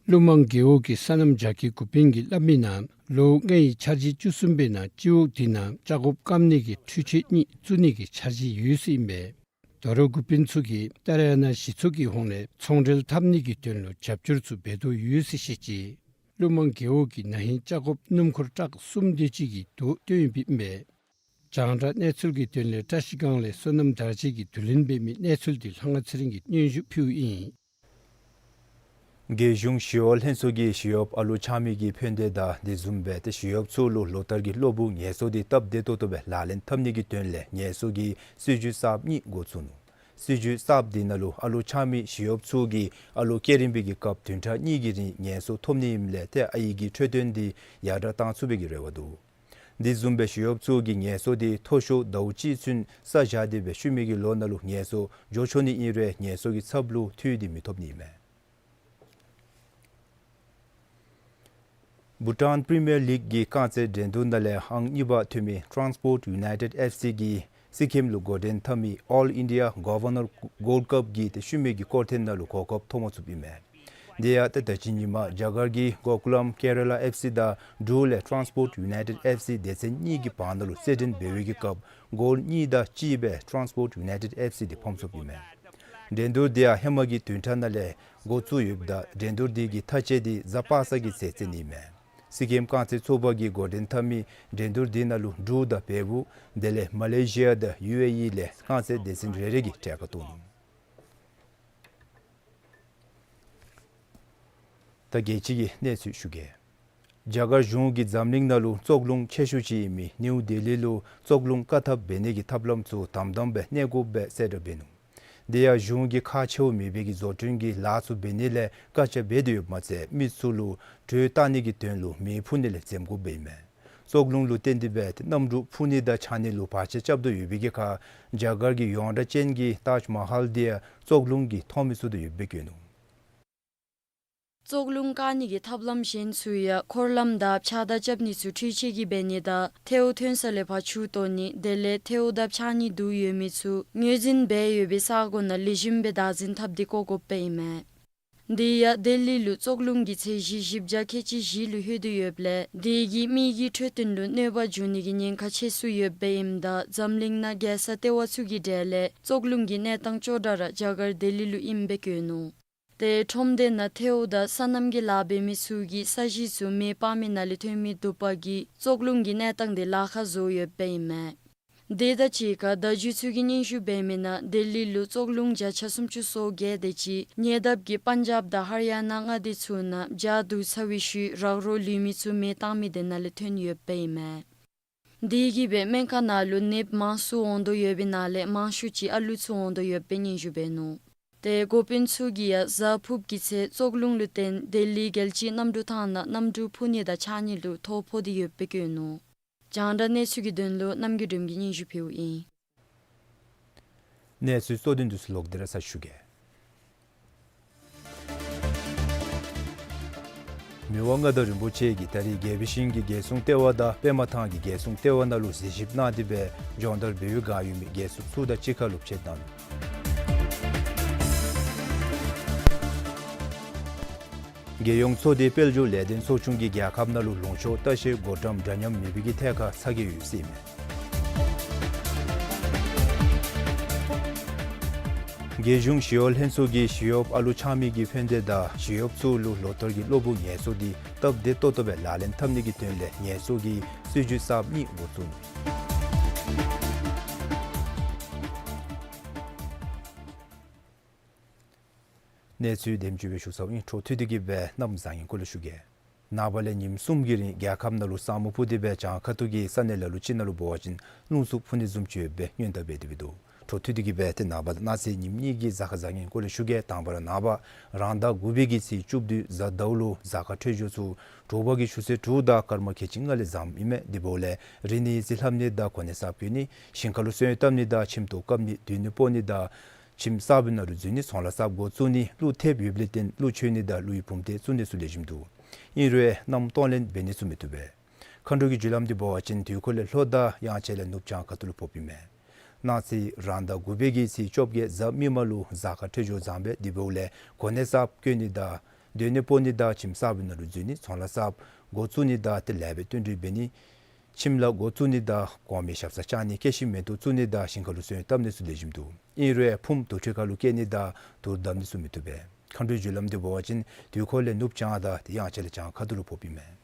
ཀླུ་མང་རྒེད་འོག་གི་སོ་ནམ་རྒྱ་སྐྱེད་འགོ་དཔོན་གྱིས་སླབ་མིའི་ནང་ལོ་ལྔའི་འཆར་གཞི་བཅུ་གསུམ་པའི་ནང་སྤྱི་འོག་དེ་ནང་ལྕགས་ཀོབ་སྐམ་ནི་གི་འཕྲུལ་ཆས་གཉིས་བཙུགས་ནི་གི་འཆར་གཞི་ཡོད་ཟེར་ཨིན་པས། དོ་རུང་འགོ་དཔོན་ཚུ་གིས་ཏཱ་ར་ཡ་ན་གཞི་ཚོགས་ཀྱི་ཧོངས་ལས་ཚོང་འབྲེལ་འཐབ་ནི་གི་དོན་ལུ་རྒྱབ་སྐྱོར་ཚུ་འབད་དོ་ཡོད་ཟེར་བཤད་ཅི། ཀླུ་མང་རྒེད་འོག་གིས་ན་ཧིང་ལྕགས་ཀོབ་སྣུམ་འཁོར་ཊཱག་གསུམ་དེ་ཅིག་གི་དོ་བཏོན་ཡོདཔ་ཨིན་པས། རྒྱང་བསྒྲགས་གནས་ཚུལ་གྱི་དོན་ལས་བཀྲ་ཤིས་སྒང་ལས་བསོད་ནམས་དར་རྒྱས་ཀྱིས་བསྡུ་ལེན་འབད་མི་གནས་ཚུལ་འདི་ལྷ་དབང་ཚེ་རིང་གིས་སྙན་ཞུ་ཕུལཝ་ཨིན། རྒྱལ་གཞུང་ཞི་གཡོག་ལྷན་ཚོགས་ཀྱིས་ཞི་གཡོགཔ་ཨ་ལོ་ཆགས་མི་གི་ཕན་བདེ་དང་དེ་བཟུམ་སྦེ་ཏེ་ཞི་གཡོགཔ་ཚུ་ལུ་ལོ་ལྟར་གྱི་གློག་བུ་ངལ་གསོ་འདི་སྟབས་བདེ་ཏོག་ཏོ་སྦེ་ལག་ལེན་འཐབ་ནི་གི་དོན་ལས་ངལ་གསོ་གི་སྲིད་བྱུས་གསརཔ་གཉིས་འགོ་བཙུགས་ནུག། སྲིད་བྱུས་གསརཔ་འདི་ནང་ལུ་ཨ་ལོ་ཆགས་མི་ཞི་གཡོགཔ་ཚུ་གིས་ཨ་ལོ་སྐྱེ་རན་པའི་གི་སྐབས་བདུན་ཕྲག་གཉིས་ཀྱི་རིང་ངལ་གསོ་ཐོབ་ནི་ཨིནམ་ལས་ཏེ་ཨའི་གི་འཕྲོད་བསྟེན་འདི་ཡར་དྲག་བཏང་ཚུགས་པའི་གི་རེ་བ་འདུག། དེ་བཟུམ་སྦེ་ཞི་གཡོགཔ་ཚུ་གིས་ངལ་གསོ་འདི་མཐོ་ཤོས་ཟླཝ་གཅིག་ཚུན་ས་བཞག་སྟེ་སྦེ་ཤུལ་མའི་གི་ལོ་ནང་ལུ་ངལ་གསོ་འགྱོ་ཆོག་ནི་ཨིན་རུང་ངལ་གསོ་གི་ཚབ་ལུ་འཐུས་འདི་མི་ཐོབ་ནི་ཨིན་མས། བྷུ་ཊཱན་པི་རི་མི་ཡར་ལིག་གི་རྐང་རྩེད་འགྲན་བསྡུར་ནང་ལས་ཨང་གཉིས་པ་ཐོན་མི་ཊཱན་སི་པོརཊ་ཡུ་ནའི་ཊེཌ་ཨེཕ་སི་གིས་སི་ཀིམ་ལུ་འགོ་འདྲེན་འཐབ་མི་ཨོལ་ཨིན་ཌི་ཡ་གོ་ཝར་ནར་གོལཌ་ཀབ་ཀྱི་ཏེ་ཤུལ་མའི་གི་སྐོར་ཐེངས་ནང་ལུ་གོ་སྐབས་ཐོབ་མ་ཚུགསཔ་ཨིན་མས། དེ་ཡང་ཏེ་ད་ཅི་ཉིན་མ་རྒྱ་གར་གྱི་གོ་ཀུ་ལམ་ཀེ་ར་ལ་ཨེཕ་སི་དང་འབྲུག་ལས་ཊཱན་སི་པོརཊ་ཡུ་ནའི་ཊེཌ་ཨེཕ་སི་སྡེ་ཚན་གཉིས་ཀྱི་བར་ན་ལུ་རྩེད་འགྲན་འབད་བའི་གི་སྐབས་གོལ་གཉིས་དང་གཅིག་སྦེ་ཊཱན་སི་པོརཊ་ཡུ་ནའི་ཊེཌ་ཨེཕ་སི་འདི་ཕམ་སོཔ་ཨིན་མས། འགྲན་བསྡུར་འདི་ཡང་ཧེ་མ་གི་བདུན་ཕྲག་ནང་ལས་འགོ་བཙུགས་ཡོདཔ་ད་འགྲན་བསྡུར་འདི་གི་མཐའ་དཔྱད་འདི་གཟའ་པ་སངས་ཀྱི་ཚེ་རྩེ་ནི་ཨིན་མས། སི་ཀིམ་རྐང་རྩེད་ཚོགས་པ་གིས་འགོ་འདྲེན་འཐབ་མི་འགྲན་བསྡུར་འདི་ནང་ལུ་འབྲུག་དང་བལ་པོ་དེ་ལས་མ་ལེ་ཤི་ཡ་དང་ཡུ་ཨེ་ཨི་ལས་རྐང་རྩེད་སྡེ་ཚན་རེ་རེ་གིས་གྲལ་ཁར་གཏོགས་ནུག། ད་རྒྱལ་སྤྱི་གི་གནས་ཚུལ་ཞུ་གེ། རྒྱ་གར་གཞུང་གིས་འཛམ་གླིང་ནང་ལུ་བཙོག་རླུང་ཆེ་ཤོས་ཅིག་ཨིན་མི་ནིའུ་ལྡི་ལི་ལུ་བཙོག་རླུང་བཀག་ཐབས་འབད་ནི་གི་ཐབས་ལམ་ཚུ་དམ་དམ་སྦེ་གནས་དགོཔ་སྦེ་གསལ་བསྒྲགས་འབད་ནུག། དེ་ཡང་གཞུང་གིས་ཁག་ཆེཝ་མེད་པའི་གི་བཟོ་སྐྲུན་གྱི་ལཱ་ཚུ་འབད་ནི་ལས་བཀག་ཆ་འབད་དེ་ཡོདཔ་མ་ཚད་མི་ཚུ་ལུ་དྲོད་བཏང་ནི་གི་དོན་ལུ་མེ་ཕུ་ནི་ལས་འཛེམ་དགོཔ་སྦེ་ཨིན་མས། བཙོག་རླུང་ལུ་བརྟེན་ཏེ་སྦེ་གནམ་གྲུ་འཕུར་ནི་དང་ཆགས་ནི་ལུ་བར་ཆད་རྐྱབ་དོ་ཡོད་པའི་གི་ཁར་རྒྱ་གར་གྱི་ཡོངས་གྲགས་ཅན་གྱི་ཏཱཇ་མ་ཧཱལ་འདི་ཡང་བཙོག་རླུང་གིས་མཐོང་མི་ཚུགས་དོ་ཡོདཔ་སྦེ་བཀོད་ནུག། བཙོག་རླུང་བཀག་ནི་གི་ཐབས་ལམ་གཞན་ཚུ་ཡང་འཁོར་ལམ་དང་ཕྱགས་བདར་རྐྱབ་ནི་ཚུ་འཕྲུལ་ཆས་ཀྱིས་འབད་ནི་དང་ཐལཝ་ཐོན་ས་ལས་ཕར་ཆུ་གཏོར་ནི་དེ་ལས་ཐལཝ་དང་ཕྱགས་སྙིགས་དུག་ཡོད་མི་ཚུ་ངོས་འཛིན་འབད་ཡོད་པའི་ས་གོ་ནང་ལེགས་ཤོམ་སྦེ་བདག་འཛིན་འཐབ་སྟེ་བཀོ་དགོཔ་སྦེ་ཨིན་མས། དེ་ཡང་ལྡི་ལི་ལུ་བཙོག་རླུང་གི་ཚད་གཞི་བཞི་བརྒྱ་ཁལ་གཅིག་བཞི་ལུ་ལྷོད་དེ་ཡོདཔ་ལས་དེ་གིས་མི་གི་འཕྲོད་བསྟེན་ལུ་གནོད་པ་འབྱུང་ནི་གི་ཉེན་ཁ་ཆེ་སུ་ཡོདཔ་སྦེ་ཨིནམ་ད་འཛམ་གླིང་ནང་རྒྱལ་ས་ལྟེ་བ་ཚུ་གི་གྲས་ལས་བཙོག་རླུང་གི་གནས་སྟངས་ཅོག་འཐདཔ་ར་རྒྱ་གར་ལྡི་ལི་ལུ་ཨིནམ་སྦེ་བཀོད་ནུག། ཏེ་ཁྲོམ་སྡེ་ནང་ཐལཝ་དང་སོ་ནམ་གྱི་ལཱ་འབད་མི་ཚུ་གིས་ས་གཞི་ཚུ་མེ་སྤར་མི་ནང་ལས་ཐོན་མི་དུ་པ་གིས་བཙོག་རླུང་གི་གནས་སྟངས་འདི་ལཱ་ཁག་བཟོ་ཡོདཔ་སྦེ་ཨིན་མས། དེ་དང་གཅིག་ཁར་བརྡ་བརྒྱུད་ཚུ་གིས་སྙན་ཞུ་འབད་མི་ནང་ལྡི་ལི་ལུ་བཙོག་རླུང་བརྒྱ་ཆ་སུམ་ཅུ་སོ་བརྒྱད་དེ་ཅིག་ཉེ་འདབས་ཀྱི་པཱན་ཇབ་དང་ཧར་ཡ་ན་མངའ་སྡེ་ཚུ་ནང་བྱཱ་བསྡུ་ཚར་བའི་ཤུལ་རག་རོ་ལུས་མི་ཚུ་མེ་བཏང་མི་དེ་ནང་ལས་ཐོན་ཡོདཔ་ཨིན་མས། དེ་གིས་སྦེ་སྨན་ཁང་ནང་ལུ་ནདཔ་མང་སུ་འོང་དོ་ཡོད་པའི་ནང་ལས་མང་ཤོས་ཅིག་ཨ་ལུ་ཚུ་འོང་དོ་ཡོདཔ་སྦེ་སྙན་ཞུ་འབད་ནུག། ཏེ་འགོ་དཔོན་ཚུ་གིས་ཡང་གཟའ་ཕུརཔ་གི་ཚེས་བཙོག་རླུང་ལུ་བརྟེན་ལྡི་ལི་རྒྱལ་སྤྱིའི་གནམ་གྲུ་ཐང་ནང་གནམ་གྲུ་འཕུར་ནི་དང་འཕྱར་ནི་ལུ་ཐོ་ཕོག་སྟེ་ཡོདཔ་སྦེ་བཀོད་ནུག། རྒྱང་བསྒྲགས་གནས་ཚུལ་གྱི་དོན་ལུ་རྣམ་རྒྱལ་སྒྲོལམ་གྱིས་སྙན་ཞུ་ཕུལཝ་ཨིན། གནས་ཚུལ་གཙོ་དོན་འདི་ཚུ་ལོག་སྟེ་ར་ཞུ་གེ། མི་དབང་མངའ་བདག་རིན་པོ་ཆེ་གིས་ད་རིས་དགེ་བའི་ཤིང་གི་རྒྱལ་སྲུང་ལྟེ་བ་དང་པདྨ་ཐང་གི་རྒྱལ་སྲུང་ལྟེ་བ་ནང་ལུ་གཟིགས་ཞིབ་གནང་སྟེ་སྦེ་སྦྱོང་བརྡར་འབད་བའི་བསྒང་ཡོད་མི་རྒྱལ་སྲུང་ཚུ་དང་གཅིག་ཁར་སློབ་ཁྲིད་གནང་ནུག། རྒྱལ་ཡོངས་ཚོགས་སྡེ་དཔལ་འབྱོར་ལས་དོན་ཚོགས་ཆུང་གིས་རྒྱལ་ཁབ་ནང་ལུ་ལུང་ཕྱོགས་ལྟ་བཤལ་སྒོ་འགྲམ་འདྲ་མཉམ་མེད་པའི་གི་ཐད་ཁར་ཚ་གྱང་ཡོད་ཟེར་ཨིན་མས། རྒྱལ་གཞུང་ཞི་གཡོག་ལྷན་ཚོགས་ཀྱིས་ཞི་གཡོགཔ་ཨ་ལུ་ཆགས་མི་གི་ཕན་བདེ་དང་ཞི་གཡོགཔ་ཚུ་ལུ་ལོ་ལྟར་གྱི་གློ་བུར་ངལ་གསོ་འདི་སྟབས་བདེ་ཏོག་ཏོ་སྦེ་ལག་ལེན་འཐབ་ནི་གི་དོན་ལས་ངལ་གསོ་གི་སྲིད་བྱུས་གསརཔ་གཉིས་འགོ་བཙུགས་ནུག། གནས་ཚུལ་དེམ་ཅིག་སྦེ་ཞུ་ཚརཝ་ཨིན། འཕྲོ་མཐུད་དེ་གི་སྦེ་གནམ་བཟང་ངན་སྐོར་ལས་ཞུ་གེ། ནངས་པ་ལས་ཉིནམ་གསུམ་གྱི་རིང་རྒྱལ་ཁབ་ནང་ལུ་ས་སྨུག་སྤུབས་ཏེ་སྦེ་བྱང་ཁ་ཐུག་གི་ས་གནས་ལ་ལུ་ཅིག་ནང་ལུ་འབད་བ་ཅིན་རླུང་འཚུབ་འཕུ་ནི་བཟུམ་ཅིག་ཡོད་པའི་སྔོན་བརྡ་འབད་དེ་སྦེ་འདུག། འཕྲོ་མཐུད་དེ་གི་སྦེ་ཏེ་ནངས་པ་དང་གནངས་ཚེ་ཉིནམ་གཉིས་ཀྱི་གཟའ་སྐར་བཟང་ངན་སྐོར་ལས་ཞུ་གེ། དང་པ་ར་ནངས་པ་རང་ཟླ་དགུ་པའི་གི་ཚེས་བཅུ་བདུན་གཟའ་ཟླཝ་ལུ་གཟའ་སྐར་འཕྲོད་སྦྱོར་ཚུ་དྲོ་པ་གི་ཆུ་ཚོད་དྲུག་དང་སྐར་མ་ཁལ་གཅིག་ལྔ་ལས་བཟངམ་ཨིན་མས། དེ་འབདཝ་ལས་རིག་གནས་ཡིག་རྩིས་ལྷབ་ནི་དང་གོ་གནས་གསརཔ་བསྐོ་ནི་ཞིང་ཁ་ལུ་སོན་བཏབ་ནི་དང་ཁྱིམ་ཐོག་བཀབ་ནི་སྡོད་གནས་སྤོ་ནི་དང་ཁྱིམ་གསར་པའི་ནང་ལུ་འཛུལ་ནི་ཚོང་ལཱ་གསརཔ་འགོ་བཙུགས་ནི་ཀླུ་ཐེབས་ཡོདཔ་ལས་བརྟེན་ཀླུ་མཆོད་ནི་དང་ཀླུ་ཡི་བུམ་གཏེར་བཙུགས་ནི་ཚུ་ལེགས་ཤོམ་འདུག། ཨིན་རུང་གནམ་སྟོང་ལེན་འབད་ནི་ཚུ་མི་བཏུབ་པས། མཁའ་འགྲོ་གི་རྒྱུ་ལམ་འདི་འབད་བ་ཅིན་དུས་འཁོར་ལས་ལྷོ་དང་དབྱངས་ཅན་ལས་ནུབ་བྱང་ཁ་ཐུག་ལུ་ཕོགཔ་ཨིན་མས། གནངས་ཚེ་རང་ཟླ་དགུ་པའི་གི་ཚེས་བཅོ་བརྒྱད་གཟའ་མིག་དམར་ལུ་གཟའ་སྐར་འཕྲོད་སྦྱོར་བཟང་པས། དེ་འབདཝ་ལས་གོ་གནས་གསརཔ་བསྐོ་ནི་དང་སྡོད་གནས་སྤོ་ནི་དང་ཁྱིམ་གསར་པའི་ནང་ལུ་འཛུལ་ནི་ཚོང་ལཱ་གསརཔ་འགོ་བཙུགས་ནི་དང་ཏེ་ལེགས་པའི་བསྟུན་གྲོས་འབད་ནི། ཁྱིམ་ལཱ་འགོ་བཙུགས་ནི་དང་གོང་མའི་ཞབས་སར་བཅར་ནི། སྐྱེད་ཤིང་མེ་ཏོག་བཙུགས་ནི་དང་ཞིང་ཁ་ལུ་སོན་བཏབ་ནི་ཚུ་ལེགས་ཤོམ་འདུག། ཨིན་རུང་ཕུངམ་དུར་ཁྲོད་ཁར་ལུ་བསྐྱལ་ནི་དང་དུར་བརྡབ་ནི་ཚུ་མི་བཏུབ་པས། མཁའ་འགྲོའི་རྒྱུ་ལམ་འདི་འབད་བ་ཅིན་དུས་འཁོར་ལས་ནུབ་བྱང་དང་ཏེ་དབྱངས་ཅན་ལས་བྱང་ཁ་ཐུག་ལུ་ཕོགཔ་ཨིན་མས།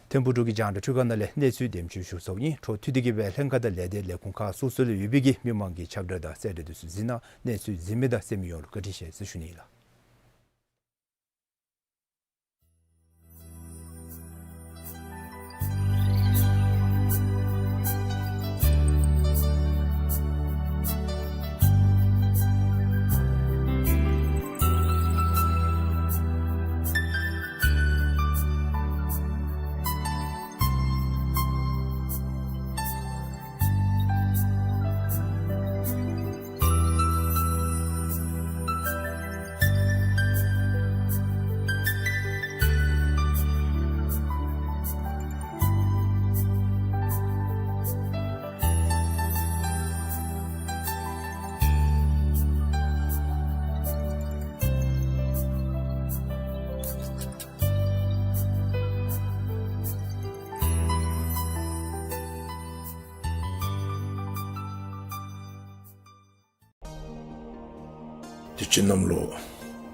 ཐིམ་ཕུག་འབྲུག་གི་རྒྱང་བསྒྲགས་འཕྲུལ་ཁང་ནང་ལས་གནས་ཚུལ་དེམ་ཅིག་ཞུ་ཚརཝ་ཨིན། འཕྲོ་མཐུད་དེ་གི་སྦེ་ལྷན་ཁག་དང་ལས་སྡེ་ལས་ཁུངས་ཁག་སོ་སོ་ལུ་ཡོད་པའི་གི་མི་མང་གི་ཁྱབ་བསྒྲགས་དང་གསལ་བསྒྲགས་འདི་ཚུ་གཟིགས་གནང་། གནས་ཚུལ་གཟིགས་མི་དང་གསན་མི་ཡོངས་ལུ་བཀའ་དྲིན་ཆེ་ཟེར་ཞུ་ནི་ཨིན་ལགས། དུས་ཅི་གནམ་ལོ་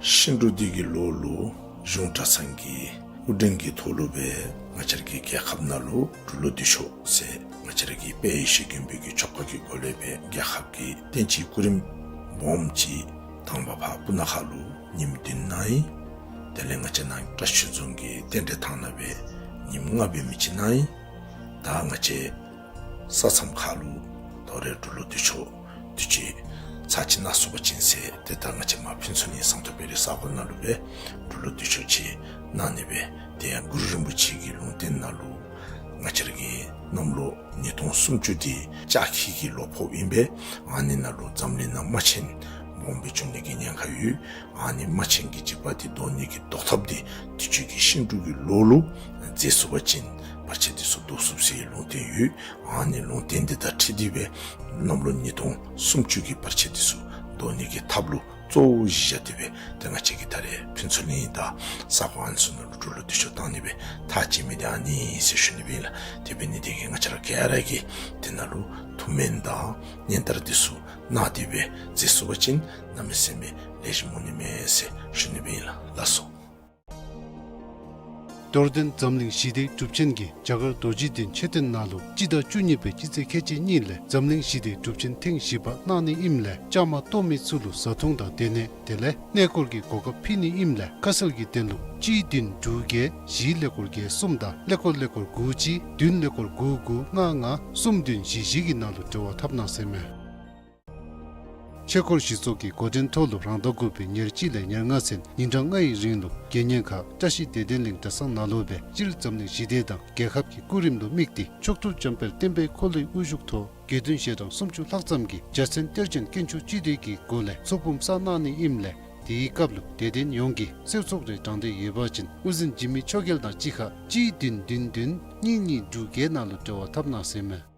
ཤིང་འབྲུག་འདི་གི་ལོ་ལུ་གཞུང་གྲྭ་ཚང་གི་དབུ་འདྲེན་གྱི་ཐོག་ལུ་སྦེ་ང་བཅས་ར་གི་རྒྱལ་ཁབ་ནང་ལུ་འབྲུག་ལོ་འདི་ཚུ་ཟེར་ང་བཅས་ར་གི་དཔལ་ཡེ་ཤེས་མགོན་པོ་གི་ཆོ་ག་གི་སྒོ་ལས་སྦེ་རྒྱལ་ཁབ་ཀྱི་བསྟན་སྤྱིའི་སྐུ་རིམ་སྦོམ་ཅིག་དང་པ་ཕར་སྤུ་ན་ཁ་ལུ་ཉིནམ་བདུན་གནང་ཡི། དེ་ལས་ང་བཅས་ནཱ་བཀྲ་ཤིས་རྫོང་གི་རྟེན་འབྲེལ་ཐང་ནང་སྦེ་ཉིནམ་ལྔ་འབད་མི་ཅིག་གནང་ཡི། ད་ང་བཅས་ས་མཚམས་ཁ་ལུ་དོ་རུང་འབྲུག་ལོ་འདི་ཚུ་དུས་ཅི་ཚར་གཅིག་གནང་ཚུགས་པ་ཅིན་ཟེར་ཏེ་ད་ང་བཅས་མར་ཕུན་ཚོགས་གླིང་ཟངས་མདོག་དཔལ་རི་ས་གོ་ནང་ལུ་སྦེ་འབྲུག་ལོ་འདི་ཚུ་ཅིག་གནང་ནི་སྦེ། དེ་ཡང་གུ་རུ་རིན་པོ་ཆེ་གི་ལུང་བསྟན་ནང་ལུ་ང་བཅས་ར་གི་གནམ་ལོ་ཉིས་སྟོང་སུམ་ཅུ་འདི་ལྕགས་ཁྱི་གི་ལོ་ཕོགཔ་ཨིན་པས། ཨ་ནི་ནང་ལུ་འཛམ་གླིང་ནང་དམག་ཆེན་སྦོམ་སྦེ་འབྱུང་ནི་གི་ཉེན་ཁ་ཡོད། ཨ་ནི་དམག་ཆེན་གྱི་འཇིགས་པ་འདི་བཟློག་ནི་གི་བཟློག་ཐབས་འདི་དུས་ཅི་གི་ཤིང་འབྲུག་གི་ལོ་ལུ་མཛད་ཚུགས་པ་ཅིན་བར་ཆད་འདི་ཚུ་བཟློག་ཚུགས་ཟེར་ལུང་བསྟན་ཡོད། ཨ་ནི་ལུང་བསྟན་འདི་དང་འཁྲིལ་ཏེ་སྦེ་གནམ་ལོ་ཉིས་སྟོང་སུམ་ཅུ་གི་བར་ཆད་འདི་ཚུ་བཟློག་ནི་གི་ཐབས་ལུ་གཙོ་བོ་གཞི་བཞག་སྟེ་སྦེ་ཏེ་ང་བཅས་ཀྱིས་ད་རེས་ཕུན་ཚོགས་གླིང་དང་ས་གོ་ཨ་ནི་ཚུ་ནང་ལུ་འབྲུག་ལོ་འདི་ཚུ་གཏང་ནི་སྦེ་ཐག་བཅད་མི་འདི་ཨ་ནི་ཨིན་ཟེར་ཞུ་ནི་སྦེ་ཨིན་ལགས། དེ་འབད་ནི་དེ་གིས་ང་བཅས་ར་ག་ར་གིས་དེ་ནང་ལུ་ཐུགས་སྨོན་དང་སྙན་དར་འདི་ཚུ་གནང་སྟེ་སྦེ་མཛད་ཚུགས་པ་ཅིན་གནམ་མེད་ས་མེད་ལེགས་ཤོམ་འོང་ནི་མས་ཟེར་ཞུ་ནི་སྦེ་ཨིན་ལགས། ལགས་སོ། རྡོར་གདན་འཛམ་གླིང་ཞི་བདེའི་སྒྲུབ་ཆེན་གྱིས་རྒྱ་གར་རྡོ་རྗེ་གདན་མཆོད་རྟེན་ནང་ལུ་སྤྱི་ཟླ་བཅུ་གཉིས་པའི་སྤྱི་ཚེས་ཁལ་གཅིག་གཉིས་ལས་འཛམ་གླིང་ཞི་བདེའི་སྒྲུབ་ཆེན་ཐེངས་བཞི་པ་གནང་ནི་ཨིནམ་ལས་བཅའ་མར་གཏོགས་མི་ཚུ་ལུ་བཟའ་འཐུང་དང་སྡོད་གནས་དེ་ལས་གནས་སྐོར་གྱི་གོ་སྐབས་ཕུལ་ནི་ཨིནམ་ལས་ཁ་གསལ་གྱི་དོན་ལུ་གཅིག་བདུན་དྲུག་བརྒྱད་བཞི་ཀླད་ཀོར་བརྒྱད་གསུམ་དང་ཀླད་ཀོར་ཀླད་ཀོར་དགུ་གཅིག་བདུན་ཀླད་ཀོར་དགུ་དགུ་ལྔ་ལྔ་གསུམ་བདུན་བཞི་བཞི་གི་ནང་ལུ་འབྲེལ་བ་འཐབ་གནང་ཟེར་མས། ཆོས་འཁོར་གཞི་ཚོགས་ཀྱི་འགོ་འདྲེན་ཐོག་ལུ་རང་ཟླ་དགུ་པའི་ཉེར་གཅིག་ལས་ཉེར་ལྔ་ཚུན་ཉིན་གྲངས་ལྔའི་རིང་ལུ་དགེ་བསྙེན་ཁག་བཀྲ་ཤིས་བདེ་ལྡན་གླིང་གྲྭ་ཚང་ནང་ལུ་སྦེ་སྤྱིར་འཛམ་གླིང་ཞི་བདེ་དང་རྒྱལ་ཁབ་ཀྱི་སྐུ་རིམ་ལུ་དམིགས་ཏེ་མཆོག་ཐུབ་འཇམ་དཔལ་བསྟན་པའི་འཁོར་ལོའི་དབུ་བཞུགས་ཐོག་དགེ་འདུན་ཞལ་གྲངས་སུམ་ཅུ་ལྷག་ཙམ་གྱིས་རྒྱལ་མཚན་གཏེར་ཆེན་དཀོན་མཆོག་སྤྱི་འདུས་ཀྱི་སྒོ་ལས་ཚོགས་འབུམ་བསགས་གནང་ནི་ཨིནམ་ལས་དེའི་སྐབས་ལུ་དད་ལྡན་ཡོངས་ཀྱིས་གསོལ་ཚོགས་རེ་དྲང་འདོད་ཡོད་པ་ཅིན་དབུ་འཛིན་འཇིགས་མེད་ཆོས་རྒྱལ་དང་གཅིག་ཁར་གཅིག་བདུན་བདུན་བདུན་གཉིས་གཉིས་དྲུག་བརྒྱད་ནང་ལུ་འབྲེལ་བ་འཐབ་གནང་ཟེར་མས།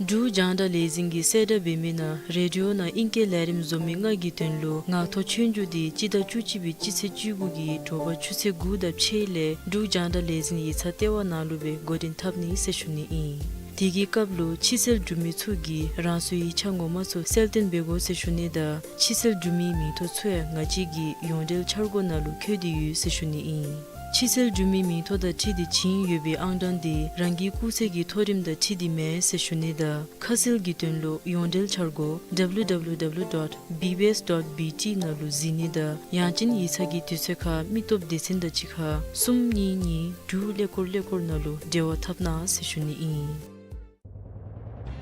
འབྲུག་རྒྱང་བསྒྲགས་ལས་འཛིན་གྱིས་གསལ་བསྒྲགས་འབད་མི་ནང་རེ་ཌི་ཡོ་ནང་ཨིང་སྐད་ལས་རིམ་བཟོ་མི་ལྔ་གི་དོན་ལུ་ངག་ཐོག་ཆོས་རྒྱུགས་དེ་སྤྱི་ཟླ་བཅུ་གཅིག་པའི་སྤྱི་ཚེས་བཅུ་དགུ་གི་དྲོ་པ་ཆུ་ཚོད་དགུ་དང་ཕྱེད་ལས་འབྲུག་རྒྱང་བསྒྲགས་ལས་འཛིན་ཡིག་ཚང་ལྟེ་བ་ནང་ལུ་སྦེ་འགོ་འདྲེན་འཐབ་ནི་ཟེར་ཞུ་ནི་ཨིན། དེ་གི་སྐབས་ལུ་ཕྱི་སེལ་གྲུབ་མི་ཚུ་གིས་རང་སོའི་ཡིག་ཆ་ངོ་མ་ཚུ་གསལ་སྟོན་འབད་དགོ་ཟེར་ཞུ་ནི་དང་ཕྱི་སེལ་གྲུབ་མིའི་མིང་ཐོ་ཚུ་ཡང་ང་བཅས་ཀྱི་ཡོངས་འབྲེལ་འཆར་སྒོ་ནང་ལུ་བཀོད་དེ་ཡོད་ཟེར་ཞུ་ནི་ཨིན། ཕྱི་སེལ་གྲུབ་མིའི་མིང་ཐོ་དང་འཁྲིལ་ཏེ་བྱིན་ཡོད་པའི་ཨང་གྲངས་དེ་རང་གི་སྐུགས་ཚད་ཀྱི་མཐོ་རིམ་དང་འཁྲིལ་ཏེ་མེན་ཟེར་ཞུ་ནི་དང་ཁ་གསལ་གྱི་དོན་ལུ་ཡོངས་འབྲེལ་འཆར་སྒོ་W W W dot B B S dot B T ནང་ལུ་གཟིགས་ནི་དང་ཡང་ཅིན་ཡིག་ཚང་གི་དུས་ཚོད་ཁར་མི་སྟོབས་སྡེ་ཚན་དང་གཅིག་ཁར་གསུམ་གཉིས་གཉིས་དྲུག་ཀླད་ཀོར་ཀླད་ཀོར་ནང་ལུ་འབྲེལ་བ་འཐབ་གནང་ཟེར་ཞུ་ནི་ཨིན།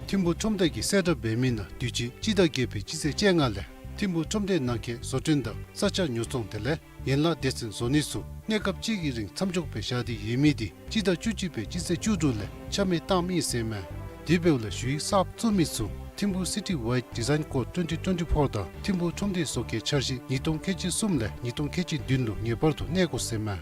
ཐིམ་ཕུག་ཁྲོམ་སྡེ་གིས་གསལ་བསྒྲགས་འབད་མི་ནང་དུས་ཅི་སྤྱི་ཟླ་བརྒྱད་པའི་སྤྱི་ཚེས་བཅོ་ལྔ་ལས་ཐིམ་ཕུག་ཁྲོམ་སྡེ་ནང་འཁོད་བཟོ་སྐྲུན་དང་ས་ཆ་ཉོ་ཚོང་དེ་ལས་ཡན་ལག་སྡེ་ཚན་བཟོ་ནི་ཚུ་གནས་སྐབས་གཅིག་གི་རིང་མཚམས་འཇོག་སྦེ་བཞག་སྟེ་ཡོད་མི་དེ་སྤྱི་ཟླ་བཅུ་གཅིག་པའི་སྤྱི་ཚེས་བཅུ་དྲུག་ལས་ཆ་མེད་བཏངམ་ཨིན་ཟེར་མས། དེ་འབདཝ་ལས་ཞུ་ཡིག་གསརཔ་བཙུགས་མི་ཚུ་Thimphung City Wide Design Code twenty twenty-four དང་ཐིམ་ཕུག་ཁྲོམ་སྡེའི་བཟོ་བཀོད་འཆར་གཞི་ཉིས་སྟོང་ཁལ་གཅིག་གསུམ་ལས་ཉིས་སྟོང་ཁལ་གཅིག་བདུན་ལུ་ངེས་པར་དུ་གནས་དགོ་ཟེར་མས།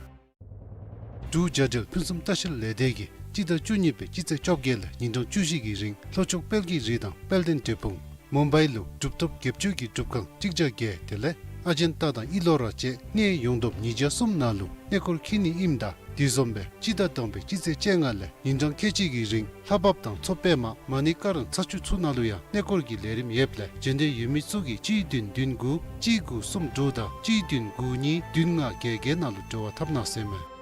འབྲུག་རྒྱ་འབྲེལ་ཕུན་སུམ་ལྟ་བཤལ་ལས་སྡེ་གིས་སྤྱི་ཟླ་བཅུ་གཉིས་པའི་སྤྱི་ཚེས་བཅོ་བརྒྱད་ལས་ཉིན་གྲངས་བཅུ་བཞི་གི་རིང་ལྷོ་ཕྱོགས་དཔལ་གྱི་རི་དང་དཔལ་ལྡན་འབྲས་སྤུངས་མུམ་བའི་ལུ་གྲུབ་ཐོབ་སྒྱེད་བཅུ་གི་སྒྲུབ་ཁང་གཅིག་བརྒྱ་བརྒྱད་དེ་ལས་ཨ་ཇན་ཏ་དང་ཨི་ལོ་ར་བཅས་གནས་ཡོངས་བསྡོམས་ཉིས་བརྒྱ་གསུམ་ནང་ལུ་གནས་སྐོར་འཁྱིད་ནི་ཨིནམ་ད་དེ་བཟུམ་སྦེ་སྤྱི་ཟླ་དང་པའི་སྤྱི་ཚེས་བཅོ་ལྔ་ལས་ཉིན་གྲངས་ཁལ་གཅིག་གི་རིང་ལྷ་བབས་དང་མཚོ་པདྨ་མ་ཎི་ཀ་ར་ཚ་ཆུ་ཚུ་ནང་ལུ་ཡང་གནས་སྐོར་གྱི་ལས་རིམ་ཡོདཔ་ལས་བྱོན་འདོད་ཡོད་མི་ཚུ་གིས་གཅིག་བདུན་བདུན་དགུ་གཅིག་དགུ་གསུམ་དྲུག་དང་གཅིག་བདུན་དགུ་གཉིས་བདུན་ལྔ་བརྒྱད་བརྒྱད་ནང་ལུ་འབྲེལ་བ་འཐབ་གནང་ཟེར་མས།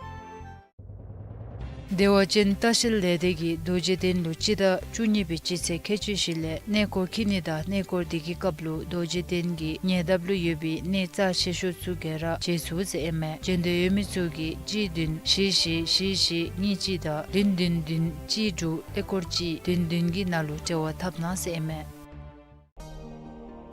བདེ་བ་ཅན་ལྟ་བཤལ་ལས་སྡེ་གིས་རྡོ་རྗེ་གདན་ལུ་སྤྱི་ཟླ་བཅུ་གཉིས་པའི་སྤྱི་ཚེས་ཁལ་གཅིག་བཞི་ལས་གནས་སྐོར་འཁྱིད་ནི་དང་གནས་སྐོར་དེ་གི་སྐབས་ལུ་རྡོ་རྗེ་གདན་གྱི་ཉེ་འདབས་ལུ་ཡོད་པའི་གནས་རྩ་ཆེ་ཤོས་ཚུ་ག་ར་མཇལ་ཚུགས་ཟེར་ཨིན་མས། བྱོན་འདོད་ཡོད་མི་ཚུ་གིས་གཅིག་བདུན་བཞི་བཞི་བཞི་བཞི་གཉིས་གཅིག་དང་བདུན་བདུན་བདུན་གཅིག་དྲུག་ཀླད་ཀོར་གཅིག་བདུན་བདུན་གྱི་ནང་ལུ་འབྲེལ་བ་འཐབ་གནང་ཟེར་ཨིན་མས།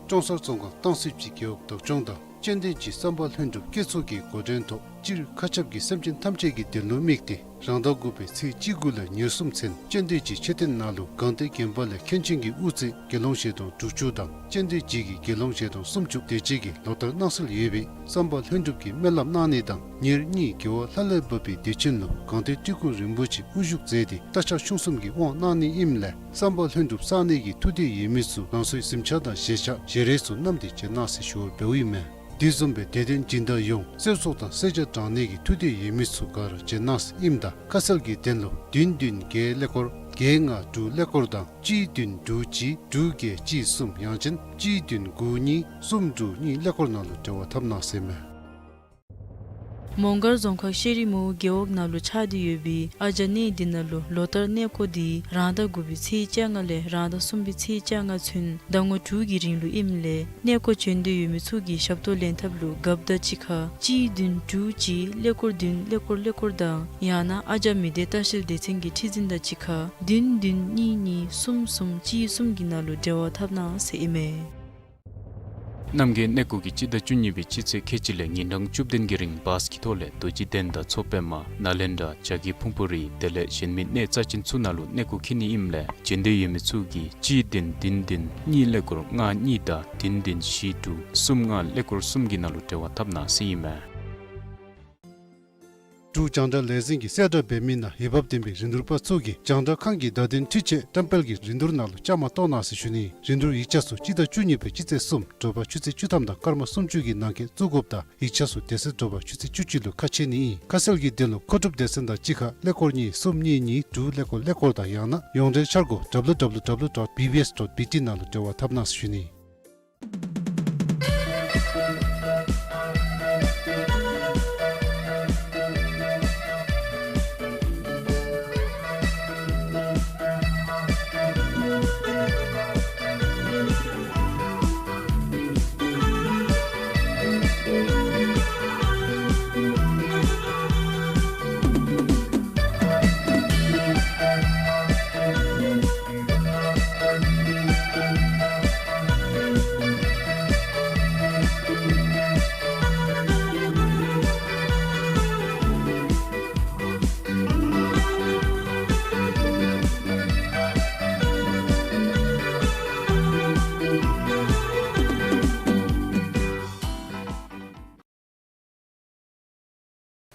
ཀྲོང་གསར་རྫོང་ཁག་སྟང་སི་སྤྱི་རྒེད་འོག་བདག་སྐྱོང་དང་བཅོན་ལྡན་སྤྱི་བསམ་པ་ལྷུན་གྲུབ་སྐྱེ་ཚུལ་གྱི་འགོ་འདྲེན་ཐོག་སྤྱིར་མཁའ་ཁྱབ་ཀྱི་སེམས་ཅན་ཐམས་ཅད་ཀྱི་དོན་ལུ་དམིགས་ཏེ་རང་ཟླ་དགུ་པའི་ཚེས་བཅུ་དགུ་ལས་ཉེར་གསུམ་ཚུན་བཅོན་ལྡན་སྤྱི་མཆོད་རྟེན་ནང་ལུ་སྒང་སྟེང་དགོན་པ་ལས་མཁན་ཆེན་གྱི་དབུ་རྩེ་དགེ་སློང་ཞལ་གདོང་དྲུག་ཅུ་དང་བཅོན་ལྡན་སྤྱི་གི་དགེ་སློང་ཞལ་གདོང་སུམ་ཅུ་དེ་ཅིག་གི་ལོ་ལྟར་གནང་སྲོལ་ཡོད་པའི་བསམ་པ་ལྷུན་གྲུབ་ཀྱིས་སྨོན་ལམ་གནང་ནི་དང་ཉེར་གཉིས་རྒྱལ་བ་ལྷ་ལས་བབས་པའི་དུས་ཆེན་ལུ་སྒང་སྟེང་སྤྲུལ་སྐུ་རིན་པོ་ཆེ་དབུ་བཞུགས་མཛད་དེ་རྟ་ཕྱག་ཆུང་གསུམ་གྱི་དབང་གནང་ནི་ཨིནམ་ལས་བསམ་པ་ལྷུན་གྲུབ་བསགས་ནི་གི་ཐུགས་འདོད་ཡོད་མི་ཚུ་རང་སོའི་གཟིམ་ཆས་དང་བཞེས་ཆས་བཞེས་རས་ཚུ་བསྣམས་ཏེ་བྱོན་གནང་ཟེར་ཞུ་བ་འབདཝ་ཨིན་མས། དེ་བཟུམ་སྦེ་དད་ལྡན་སྦྱིན་བདག་ཡོངས་གསོལ་ཚོགས་དང་གསོལ་ཇ་དྲང་ནི་གི་ཐུགས་འདོད་ཡོད་མི་ཚུ་ག་ར་བྱོན་གནང་ཟེར་ཨིནམ་ད་ཁ་གསལ་གྱི་དོན་ལུ་བདུན་བདུན་བརྒྱད་ཀླད་ཀོར་བརྒྱད་ལྔ་དྲུག་ཀླད་ཀོར་དང་གཅིག་བདུན་དྲུག་གཅིག་དྲུག་བརྒྱད་གཅིག་གསུམ་ཡང་ཅིན་གཅིག་བདུན་དགུ་གཉིས་གསུམ་དྲུག་གཉིས་ཀླད་ཀོར་ནང་ལུ་འབྲེལ་བ་འཐབ་གནང་ཟེར་མས། མོང་སྒར་རྫོང་ཁག་ཤེ་རི་མོ་རྒེད་འོག་ནང་ལུ་ཆགས་ཏེ་ཡོད་པའི་ཨ་ཇ་གནས་འདི་ནང་ལུ་ལོ་ལྟར་གནས་སྐོར་འདི་རང་ཟླ་དགུ་པའི་ཚེས་བཅོ་ལྔ་ལས་རང་ཟླ་གསུམ་པའི་ཚེས་བཅོ་ལྔ་ཚུན་ཟླ་ངོ་དྲུག་གི་རིང་ལུ་ཨིནམ་ལས་གནས་སྐོར་བྱོན་འདོད་ཡོད་མི་ཚུ་གིས་ཞབས་ཏོག་ལེན་ཐབས་ལུ་རྒཔོ་དང་གཅིག་ཁར་གཅིག་བདུན་དྲུག་གཅིག་ཀླད་ཀོར་བདུན་ཀླད་ཀོར་ཀླད་ཀོར་དང་ཡང་ན་ཨ་ཇ་མི་སྡེ་ལྟ་བཤལ་སྡེ་ཚན་གྱི་ཁྲི་འཛིན་དང་གཅིག་ཁར་བདུན་བདུན་གཉིས་གཉིས་གསུམ་གསུམ་གཅིག་གསུམ་གྱི་ནང་ལུ་འབྲེལ་བ་འཐབ་གནང་ཟེར་ཨིན་མས། རྣམ་རྒྱལ་གནས་སྐོར་གྱིས་སྤྱི་ཟླ་བཅུ་གཉིས་པའི་སྤྱི་ཚེས་ཁལ་གཅིག་ལས་ཉིན་གྲངས་བཅུ་བདུན་གྱི་རིང་བཱས་ཀྱི་ཐོག་ལས་རྡོ་རྗེ་གདན་དང་མཚོ་པདྨ་ནཱ་ལེནྡྲ་བྱ་རྒོད་ཕུང་པོ་རི་དེ་ལས་གཞན་མི་གནས་རྩ་ཅན་ཚུ་ནང་ལུ་གནས་སྐོར་འཁྱིད་ནི་ཨིནམ་ལས་བྱོན་འདོད་ཡོད་མི་ཚུ་གིས་གཅིག་བདུན་བདུན་བདུན་གཉིས་ཀླད་ཀོར་ལྔ་གཉིས་དང་བདུན་བདུན་བཞི་དྲུག་གསུམ་ལྔ་ཀླད་ཀོར་གསུམ་གྱི་ནང་ལུ་འབྲེལ་བ་འཐབ་གནང་ཟེར་ཨིན་མས། འབྲུག་རྒྱང་བསྒྲགས་ལས་འཛིན་གྱིས་གསལ་བསྒྲགས་འབད་མི་ནང་འོས་འབབ་ལྡན་པའི་རིན་བསྡུར་པ་ཚུ་གིས་རྒྱང་བསྒྲགས་ཁང་གི་བརྡ་དོན་འཕྲུལ་ཆས་བཀྲམ་སྤེལ་གྱི་རིན་བསྡུར་ནང་ལུ་བཅའ་མར་གཏོགས་གནང་ཟེར་ཞུ་ནི། རིན་བསྡུར་ཡིག་ཆ་ཚུ་སྤྱི་ཟླ་བཅུ་གཉིས་པའི་སྤྱི་ཚེས་གསུམ་དྲོ་པ་ཆུ་ཚོད་བཅུ་ཐམ་དང་སྐར་མ་སུམ་ཅུ་གི་ནང་འཁོད་བཙུགས་དགོཔ་དང་ཡིག་ཆ་ཚུ་དེ་ཚེ་དྲོ་པ་ཆུ་ཚོད་བཅུ་གཅིག་ལུ་ཁ་ཕྱེ་ནི་ཨིན། ཁ་གསལ་གྱི་དོན་ལུ་མཁོ་སྒྲུབ་སྡེ་ཚན་དང་གཅིག་ཁར་ཀླད་ཀོར་གཉིས་གསུམ་གཉིས་གཉིས་དྲུག་ཀླད་ཀོར་ཀླད་ཀོར་དང་ཡང་ན་ཡོངས་འབྲེལ་འཆར་སྒོ་W W W dot B B S dot B T ནང་ལུ་འབྲེལ་བ་འཐབ་གནང་ཟེར་ཞུ་ནི།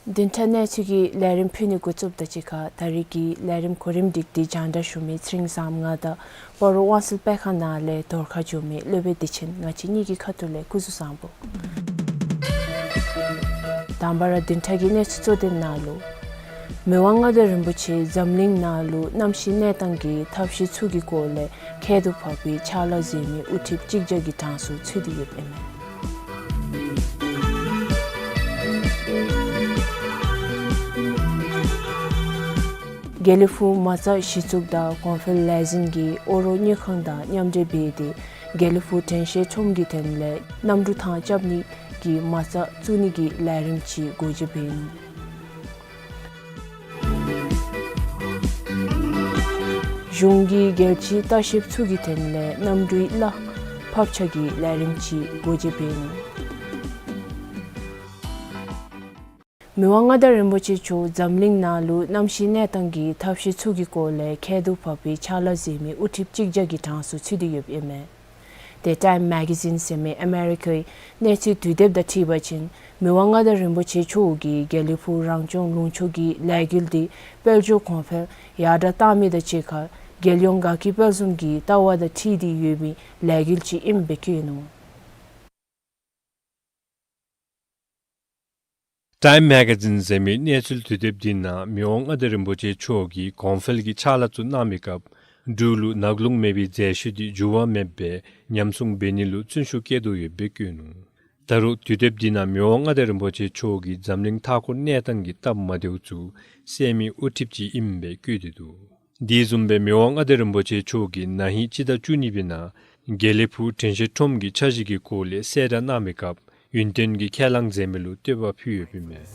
བདུན་ཕྲག་གནས་ཚུལ་གྱི་ལས་རིམ་ཕུལ་ནི་འགོ་བཙུགསཔ་དང་གཅིག་ཁར་ད་རེས་ཀྱི་ལས་རིམ་གོ་རིམ་སྒྲིག་སྟེ་སྙན་ཞུ་མི་ཚེ་རིང་བཟངམོ་ང་དང་སྤ་རོ་དབང་གསལ་དཔེ་ཁང་ནང་ལས་རྫོང་ཁ་འགྱོ་མི་སློབ་དཔོན་བདེ་ཆེན་ང་བཅས་གཉིས་ཀྱི་ཁ་ཐུག་ལས་སྐུ་གཟུགས་བཟང་པོ། དང་པ་ར་བདུན་ཕྲག་གི་གནས་ཚུལ་གཙོ་དོན་ནང་ལུ། མི་དབང་མངའ་བདག་རིན་པོ་ཆེ་འཛམ་གླིང་ནང་ལུ་གནམ་གཤིས་གནས་སྟངས་ཀྱི་ཐབས་ཤེས་ཚུ་གི་སྐོར་ལས་ཁྱད་དུ་འཕགས་པའི་ཕྱག་ལཱ་མཛད་མི་དབུ་ཁྲིདཔ་གཅིག་བརྒྱ་གི་གྲངས་སུ་ཚུད་དེ་ཡོདཔ་ཨིན་མས། དགེ་ལེགས་ཕུག་མ་རྩ་གཞི་བཙུགས་དང་གོང་འཕེལ་ལས་འཛིན་གྱིས་ཨོ་རོག་དངུལ་ཁང་དང་མཉམ་འབྲེལ་འབད་དེ་དགེ་ལེགས་ཕུག་དྲན་ཤེས་ཁྲོམ་གྱི་དོན་ལས་གནམ་གྲུ་ཐང་རྐྱབ་ནི་གི་མ་རྩ་བཙུགས་ནི་གི་ལས་རིམ་ཅིག་སྒོ་འབྱེད་འབད་ནུག། གཞུང་གིས་རྒྱལ་སྤྱིའི་ལྟ་བཤལཔ་ཚུ་གི་དོན་ལས་གནམ་གྲུའི་གླ་ཕབ་ཆ་གི་ལས་རིམ་ཅིག་སྒོ་འབྱེད་འབད་ནུག། མི་དབང་མངའ་བདག་རིན་པོ་ཆེ་མཆོག་འཛམ་གླིང་ནང་ལུ་གནམ་གཤིས་གནས་སྟངས་ཀྱི་ཐབས་ཤེས་ཚུ་གི་སྐོར་ལས་ཁྱད་དུ་འཕགས་པའི་ཕྱག་ལཱ་མཛད་མི་དབུ་ཁྲིདཔ་གཅིག་བརྒྱ་གི་གྲངས་སུ་ཚུད་དེ་ཡོདཔ་ཨིན་མས། ཏེ་ཊའིམ་མེ་ག་ཛིན་ཟེར་མི་ཨ་མེ་རི་ཀའི་གནས་ཚུལ་དུས་དེབ་དང་འཁྲིལ་བ་ཅིན་མི་དབང་མངའ་བདག་རིན་པོ་ཆེ་མཆོག་གིས་དགེ་ལེགས་ཕུག་རང་སྐྱོང་ལུང་ཕྱོགས་ཀྱི་ལས་འགུལ་འདི་དཔལ་འབྱོར་གོང་འཕེལ་ཡར་དྲག་བཏང་མི་དང་གཅིག་ཁར་རྒྱལ་ཡོངས་དགའ་སྐྱིད་དཔལ་འཛོམས་ཀྱི་ལྟ་བ་དང་འཁྲིལ་ཏེ་ཡོད་མི་ལས་འགུལ་ཅིག་ཨིནམ་སྦེ་བཀོད་ནུག། ཊའིམ་མེ་ག་ཛིན་ཟེར་མི་གནས་ཚུལ་དུས་དེབ་འདི་ནང་མི་དབང་མངའ་བདག་རིན་པོ་ཆེ་མཆོག་གིས་གོང་འཕེལ་གྱི་ཕྱག་ལཱ་ཚུ་གནང་མི་སྐབས་འབྲུག་ལུ་ནག་རླུང་མེད་པའི་མཛེས་ཤོས་འདི་འགྱུར་བ་མེདཔ་སྦེ་ཉམས་སྲུང་འབད་ནི་ལུ་བརྩོན་ཤུགས་བསྐྱེད་དོ་ཡོདཔ་སྦེ་བཀོད་ནུག། ད་རུང་དུས་དེབ་འདི་ནང་མི་དབང་མངའ་བདག་རིན་པོ་ཆེ་མཆོག་གིས་འཛམ་གླིང་མཐའ་འཁོར་གནས་སྟངས་ཀྱི་སྟབས་མ་བདེཝ་ཚུ་སེལ་མི་དབུ་ཁྲིདཔ་ཅིག་ཨིནམ་སྦེ་བཀོད་དེ་འདུག། དེ་བཟུམ་སྦེ་མི་དབང་མངའ་བདག་རིན་པོ་ཆེ་མཆོག་གིས་ན་ཧིང་སྤྱི་ཟླ་བཅུ་གཉིས་པའི་ནང་དགེ་ལེགས་ཕུག་དྲན་ཤེས་ཁྲོམ་གྱི་འཆར་གཞི་གི་སྐོར་ལས་གསལ་བསྒྲགས་གནང་མི་སྐབས་ཡུན་བརྟན་གྱི་ཁས་བླངས་མཛད་མི་ལུ་བསྟོད་པ་ཕུལ་ཡོདཔ་ཨིན་མས།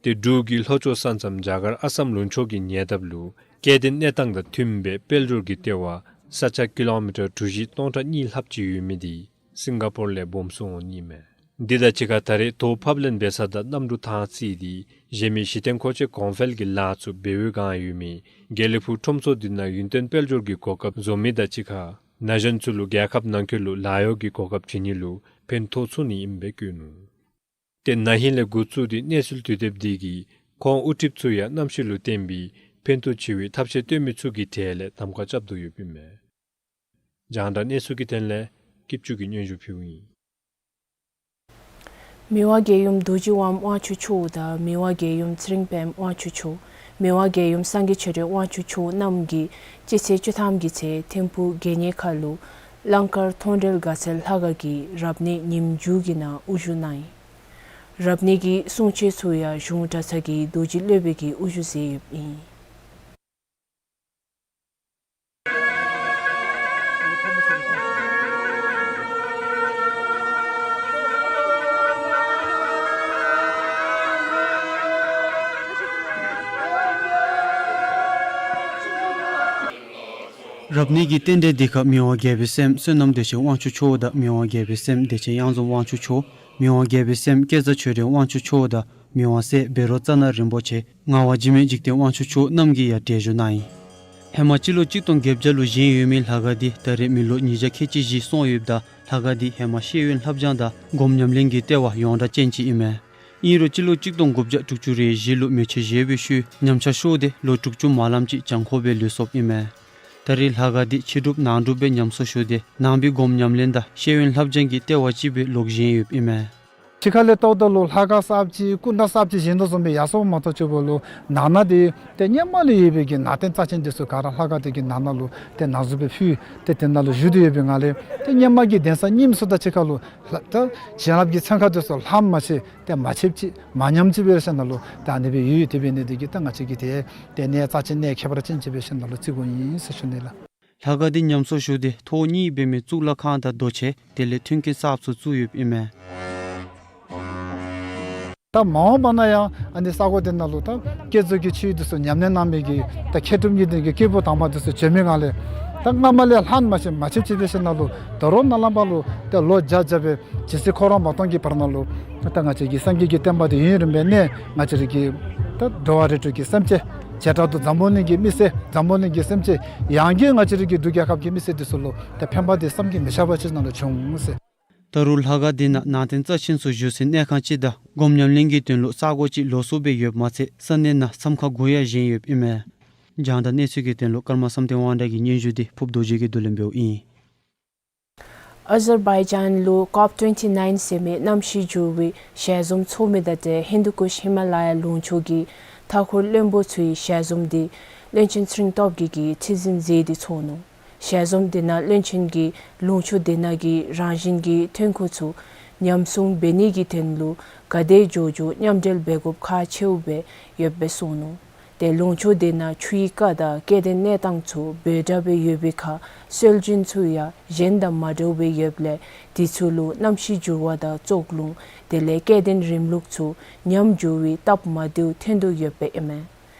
ཏེ་འབྲུག་གི་ལྷོ་ཕྱོགས་ས་མཚམས་རྒྱ་གར་ཨ་སམ་ལུང་ཕྱོགས་ཀྱི་ཉེ་འདབས་ལུ་སྐྱེ་ལྡན་གནས་སྟངས་དང་མཐུནམ་སྦེ་དཔལ་འབྱོར་གྱི་ལྟེ་བ་ས་ཆ་ཀི་ལོ་མི་ཊར་གྲུ་བཞི་སྟོང་ཕྲག་གཉིས་ལྷགཔ་ཅིག་ཡོད་མི་འདི་སིང་ག་པོར་ལས་སྦོམ་སུ་འོང་ནི་ཨིན་མས། འདི་དང་གཅིག་ཁར་ད་རེས་ཐོག་ཕབ་ལེན་འབད་ས་དང་གནམ་གྲུ་ཐང་རྩིས་ཏེ་གཞན་མི་གཞི་རྟེན་མཁོ་ཆས་གོང་འཕེལ་གྱི་ལཱ་ཚུ་འབད་བའི་བསྒང་ཡོད་མི་དགེ་ལེགས་ཕུག་ཁྲོམ་ཚོགས་འདི་ནང་ཡུན་བརྟན་དཔལ་འབྱོར་གྱི་གོ་སྐབས་བཟོ་མི་དང་གཅིག་ཁར་ན་གཞོན་ཚུ་ལུ་རྒྱལ་ཁབ་ནང་འཁོད་ལུ་ལཱ་གཡོག་གི་གོ་སྐབས་བྱིན་ནི་ལུ་ཕན་ཐོགས་ཚུགས་ནི་ཨིནམ་སྦེ་བཀོད་ནུག། ཏེ་ན་ཧིང་ལས་འགོ་བཙུགས་ཏེ་གནས་ཚུལ་དུས་དེབ་འདི་གིས་ཁོང་དབུ་ཁྲིདཔ་ཚུ་ཡང་གནམ་གཤིས་ལུ་བརྟེན་པའི་ཕན་ཐོགས་ཆེ་བའི་ཐབས་ཤེས་བཏོན་མི་ཚུ་གི་གྲས་ལས་གདམ་ཁ་རྐྱབ་དོ་ཡོདཔ་ཨིན་མས། རྒྱང་བསྒྲགས་གནས་ཚུལ་གྱི་དོན་ལས་སྐྱིད་ཆུ་གིས་སྙན་ཞུ་ཕུལཝ་ཨིན། མི་དབང་རྒྱལ་ཡུམ་རྡོ་རྗེ་དབང་དབང་ཕྱུག་མཆོག་དང་མི་དབང་རྒྱལ་ཡུམ་ཚེ་རིང་དཔལམོ་དབང་ཕྱུག་མཆོག། མི་དབང་རྒྱལ་ཡུམ་སངས་རྒྱས་ཆོས་སྒྲོན་དབང་ཕྱུག་མཆོག་རྣམ་གཉིས་སྤྱི་ཚེས་བཅུ་ཐམ་གྱི་ཚེ་ཐིམ་ཕུག་དགེ་བསྙེན་ཁ་ལུ་གླང་དཀར་མཐོང་གྲོལ་དགའ་ཚལ་ལྷ་ཁང་གི་རབ་གནས་ཉིནམ་མཇུག་གི་ནང་དབུ་བཞུགས་གནང་ཡི། རབ་གནས་ཀྱི་གསུང་ཆོག་ཚུ་ཡང་གཞུང་གྲྭ་ཚང་གི་རྡོ་རྗེ་སློབ་དཔོན་གྱིས་དབུ་བཞུགས་མཛད་ཡོདཔ་ཨིན། རབ་གནས་ཀྱི་རྟེན་འབྲེལ་འདི་ཁར་མི་དབང་རྒྱལ་པོའི་སྲསམོ་བསོད་ནམས་བདེ་ཆེན་དབང་ཕྱུག་མཆོག་དང་མི་དབང་རྒྱལ་པོའི་སྲསམོ་བདེ་ཆེན་གཡང་འཛོམས་དབང་ཕྱུག་མཆོག། མི་དབང་རྒྱལ་པོའི་སྲསམོ་སྐལ་བཟང་ཆོས་སྒྲོན་དབང་ཕྱུག་མཆོག་དང་མི་དབང་སྲས་བཻ་རོ་ཙ་ན་རིན་པོ་ཆེ་ངག་དབང་འཇིགས་མེད་འཇིག་རྟེན་དབང་ཕྱུག་མཆོག་རྣམ་གཉིས་ཡང་གྲལ་བཞུགས་གནང་ཡི། ཧེ་མ་སྤྱི་ལོ་གཅིག་སྟོང་བརྒྱད་བརྒྱ་ལུ་བཞེངས་ཡོད་མི་ལྷ་ཁང་འདི་ད་རེས་མི་ལོ་ཉིས་བརྒྱ་ཁལ་གཅིག་བཞེས་སོང་ཡོདཔ་ད་ལྷ་ཁང་འདི་ཧེ་མ་ཤེས་ཡོན་ལྷབ་སྦྱང་དང་སྒོམ་ཉམས་ལེན་གྱི་ལྟེ་བ་ཡོངས་གྲགས་ཅན་ཅིག་ཨིན་མས། ཨིན་རུང་སྤྱི་ལོ་གཅིག་སྟོང་དགུ་བརྒྱ་དྲུག་ཅུ་རེ་བཞི་ལུ་མེ་མཆོད་བཞེས་པའི་ཤུལ་ཉམས་ཆག་ཤོར་ཏེ་ལོ་དྲུག་ཅུ་མ་ལངམ་ཅིག་གྱང་ཁོག་སྦེ་ལུས་སོཔ་ཨིན་མས། ད་རེས་ལྷ་ཁང་འདི་ཕྱི་སྒྲུབ་ནང་སྒྲུབ་སྦེ་ཉམས་གསོ་ཞུ་སྟེ་ནང་པའི་སྒོམ་ཉམས་ལེན་དང་ཤེས་ཡོན་ལྷབ་སྦྱང་གི་ལྟེ་བ་ཅིག་སྦེ་ལོག་བཞེངས་ཡོདཔ་ཨིན་མས། ཕྱི་ཁ་ལས་བལྟཝ་ད་ལུ་ལྷ་ཁང་གསརཔ་ཅིག་སྐུ་འདྲ་གསརཔ་ཅིག་བཞེངས་དོ་བཟུམ་སྦེ་ཡར་སོཔ་མ་གཏོགས་ཅིག་པོ་ལུ་ནང་ན་འདི་ཏེ་སྔོན་མ་ལས་ཡོད་པའི་གི་ནང་རྟེན་རྩ་ཆེན་འདི་ཚུ་ག་ར་ལྷ་ཁང་འདི་གི་ནང་ན་ལུ་ཏེ་ནང་གསུག་སྦེ་ཕུལ་ཏེ་དེ་ནང་ལུ་བཞུགས་ཏེ་ཡོད་པའི་ངང་ལས་ཏེ་སྔོན་མ་གི་གདན་ས་རྙིངམ་ཚུ་དང་གཅིག་ཁར་ལུ་ལྷ་ད་བྱིན་རླབས་ཀྱི་ཚན་ཁ་འདི་ཚུ་ལྷངམ་མ་ཤེས་ཏེ་མ་ཆདཔ་ཅིག་མ་ཉམས་ཅིག་སྦེ་ར་ཞིནམ་ལས་ད་ཨ་ནི་སྦེ་ཡོད་ཡོད། དེ་འབད་ནི་འདི་གིས་ད་ང་བཅས་ཀྱིས་ཏེ་ཏེ་གནས་རྩ་ཆེན་གནས་ཁྱད་པར་ཅན་ཅིག་སྦེ་ཞིནམ་ལས་བརྩི་དགོཔ་ཨིན་ཟེར་ཞུ་ནི་ལགས། ལྷ་ཁང་འདི་ཉམས་གསོ་ཞུ་སྟེ་ཐོག་གཉིས་འབད་མི་གཙུག་ལག་ཁང་དང་རྡོ་གཅལ་དེ་ལས་མཐུན་རྐྱེན་གསརཔ་ཚུ་བཙུགས་ཡོདཔ་ཨིན་མས། ད་མ་འོངས་པ་ན་ཡང་ཨ་ནི་ས་གོ་འདི་ནང་ལུ་ད་བསྐྱེད་རྫོགས་ཀྱི་ཆོས་འདི་ཚུ་ཉམས་ལེན་གནང་མི་གི་ད་མཁས་གྲུབ་གཉིས་ལྡན་གྱི་སྐྱེས་བུ་དམ་པ་འདི་ཚུ་བྱོན་མི་ངང་ལས་ད་སྔ་མ་ལས་ལྷངམ་མ་ཤེས་མ་ཆདཔ་ཅིག་སྦེ་ཞིནམ་ལས་ད་རུང་ནཱ་ལས་ཕར་ལུ་ད་ལོ་བརྒྱ་བརྒྱ་སྦེ་ཇི་སྲིད་འཁོར་བ་མ་སྟོངས་ཀྱི་བར་ན་ལུ་ད་ང་བཅས་ཀྱི་སངས་རྒྱས་ཀྱི་བསྟན་པ་འདི་ཡུན་རིངམོ་སྦེ་གནས་ང་བཅས་རའི་གི་ད་འགྲོ་བ་རིགས་དྲུག་གི་སེམས་ཅན་བྱེ་བྲག་ཏུ་འཛམ་བུ་གླིང་གི་མི་སེར་འཛམ་བུ་གླིང་གི་སེམས་ཅན་ཡང་སྒོས་ང་བཅས་རའི་གི་འབྲུག་རྒྱལ་ཁབ་ཀྱི་མི་སེར་འདི་ཚུ་ལུ་ད་ཕན་པ་འདི་བསམ་གྱིས་མི་ཁྱབ་པ་ཅིག་ནང་ལུ་བྱུང་ཟེར། ད་རུང་ལྷ་ཁང་འདི་ནང་ནང་རྟེན་རྩ་ཆེན་ཚུ་བཞུགས་སའི་གནས་ཁང་ཅིག་དང་སྒོམ་ཉམས་ལེན་གྱི་དོན་ལུ་ས་གོ་ཅིག་ལོགས་སུ་སྦེ་ཡོདཔ་མ་ཚད་ས་གནས་ནང་མཚམས་ཁང་དགུ་ཡང་བཞེངས་ཡོདཔ་ཨིན་མས། རྒྱང་བསྒྲགས་གནས་ཚུལ་གྱི་དོན་ལུ་ཀརྨ་བསམ་གཏན་དབང་གྲགས་ཀྱི་སྙན་ཞུ་འདི་ཕུབ་རྡོ་རྗེ་གིས་བསྡུ་ལེན་འབདཝ་ཨིན། ཨ་ཛར་བའི་ཇཱན་ལུ་ཀོབ་ཊུ་ཝེན་ཊི་ནའིན་ཟེར་མི་གནམ་གཤིས་འགྱུར་བའི་ཞལ་འཛོམས་ཚོགས་མི་དང་འབྲེལ་ཧིན་དུ་ཀུཤ་ཧི་མ་ལ་ཡ་ལུང་ཕྱོགས་ཀྱི་མཐའ་འཁོར་བློན་པོ་ཚུའི་ཞལ་འཛོམས་འདི་བློན་ཆེན་ཚེ་རིང་སྟོབས་རྒྱས་ཀྱིས་ཁྲི་འཛིན་མཛད་དེ་ཚོགས་ནུག། ཞལ་འཛོམས་འདི་ནང་བློན་ཆེན་གྱིས་ལུང་ཕྱོགས་འདི་ནང་གི་རང་བཞིན་གྱི་ཐོན་ཁུངས་ཚུ་ཉམས་སྲུང་འབད་ནི་གི་དོན་ལུ་ག་དེ་མགྱོགས་མགྱོགས་མཉམ་འབྲེལ་འབད་དགོཔ་ཁག་ཆེཝ་སྦེ་ཡོདཔ་སྦེ་གསུངས་ནུག། ཏེ་ལུང་ཕྱོགས་འདི་ནང་ཆུའི་རྐ་དང་སྐྱེ་ལྡན་གནས་སྟངས་ཚུ་འབོལ་ཆ་སྦེ་ཡོད་པའི་ཁར་སྲོལ་རྒྱུན་ཚུ་ཡང་གཞན་དང་མ་འདྲཝ་སྦེ་ཡོདཔ་ལས་དེ་ཚུ་ལུ་གནམ་གཤིས་འགྱུར་བ་དང་བཙོག་རླུང་དེ་ལས་སྐྱེ་ལྡན་རིམས་ལུགས་ཚུ་ཉམས་འགྱུར་བའི་སྟབས་མ་བདེཝ་ཐོན་དོ་ཡོདཔ་ཨིན་མས།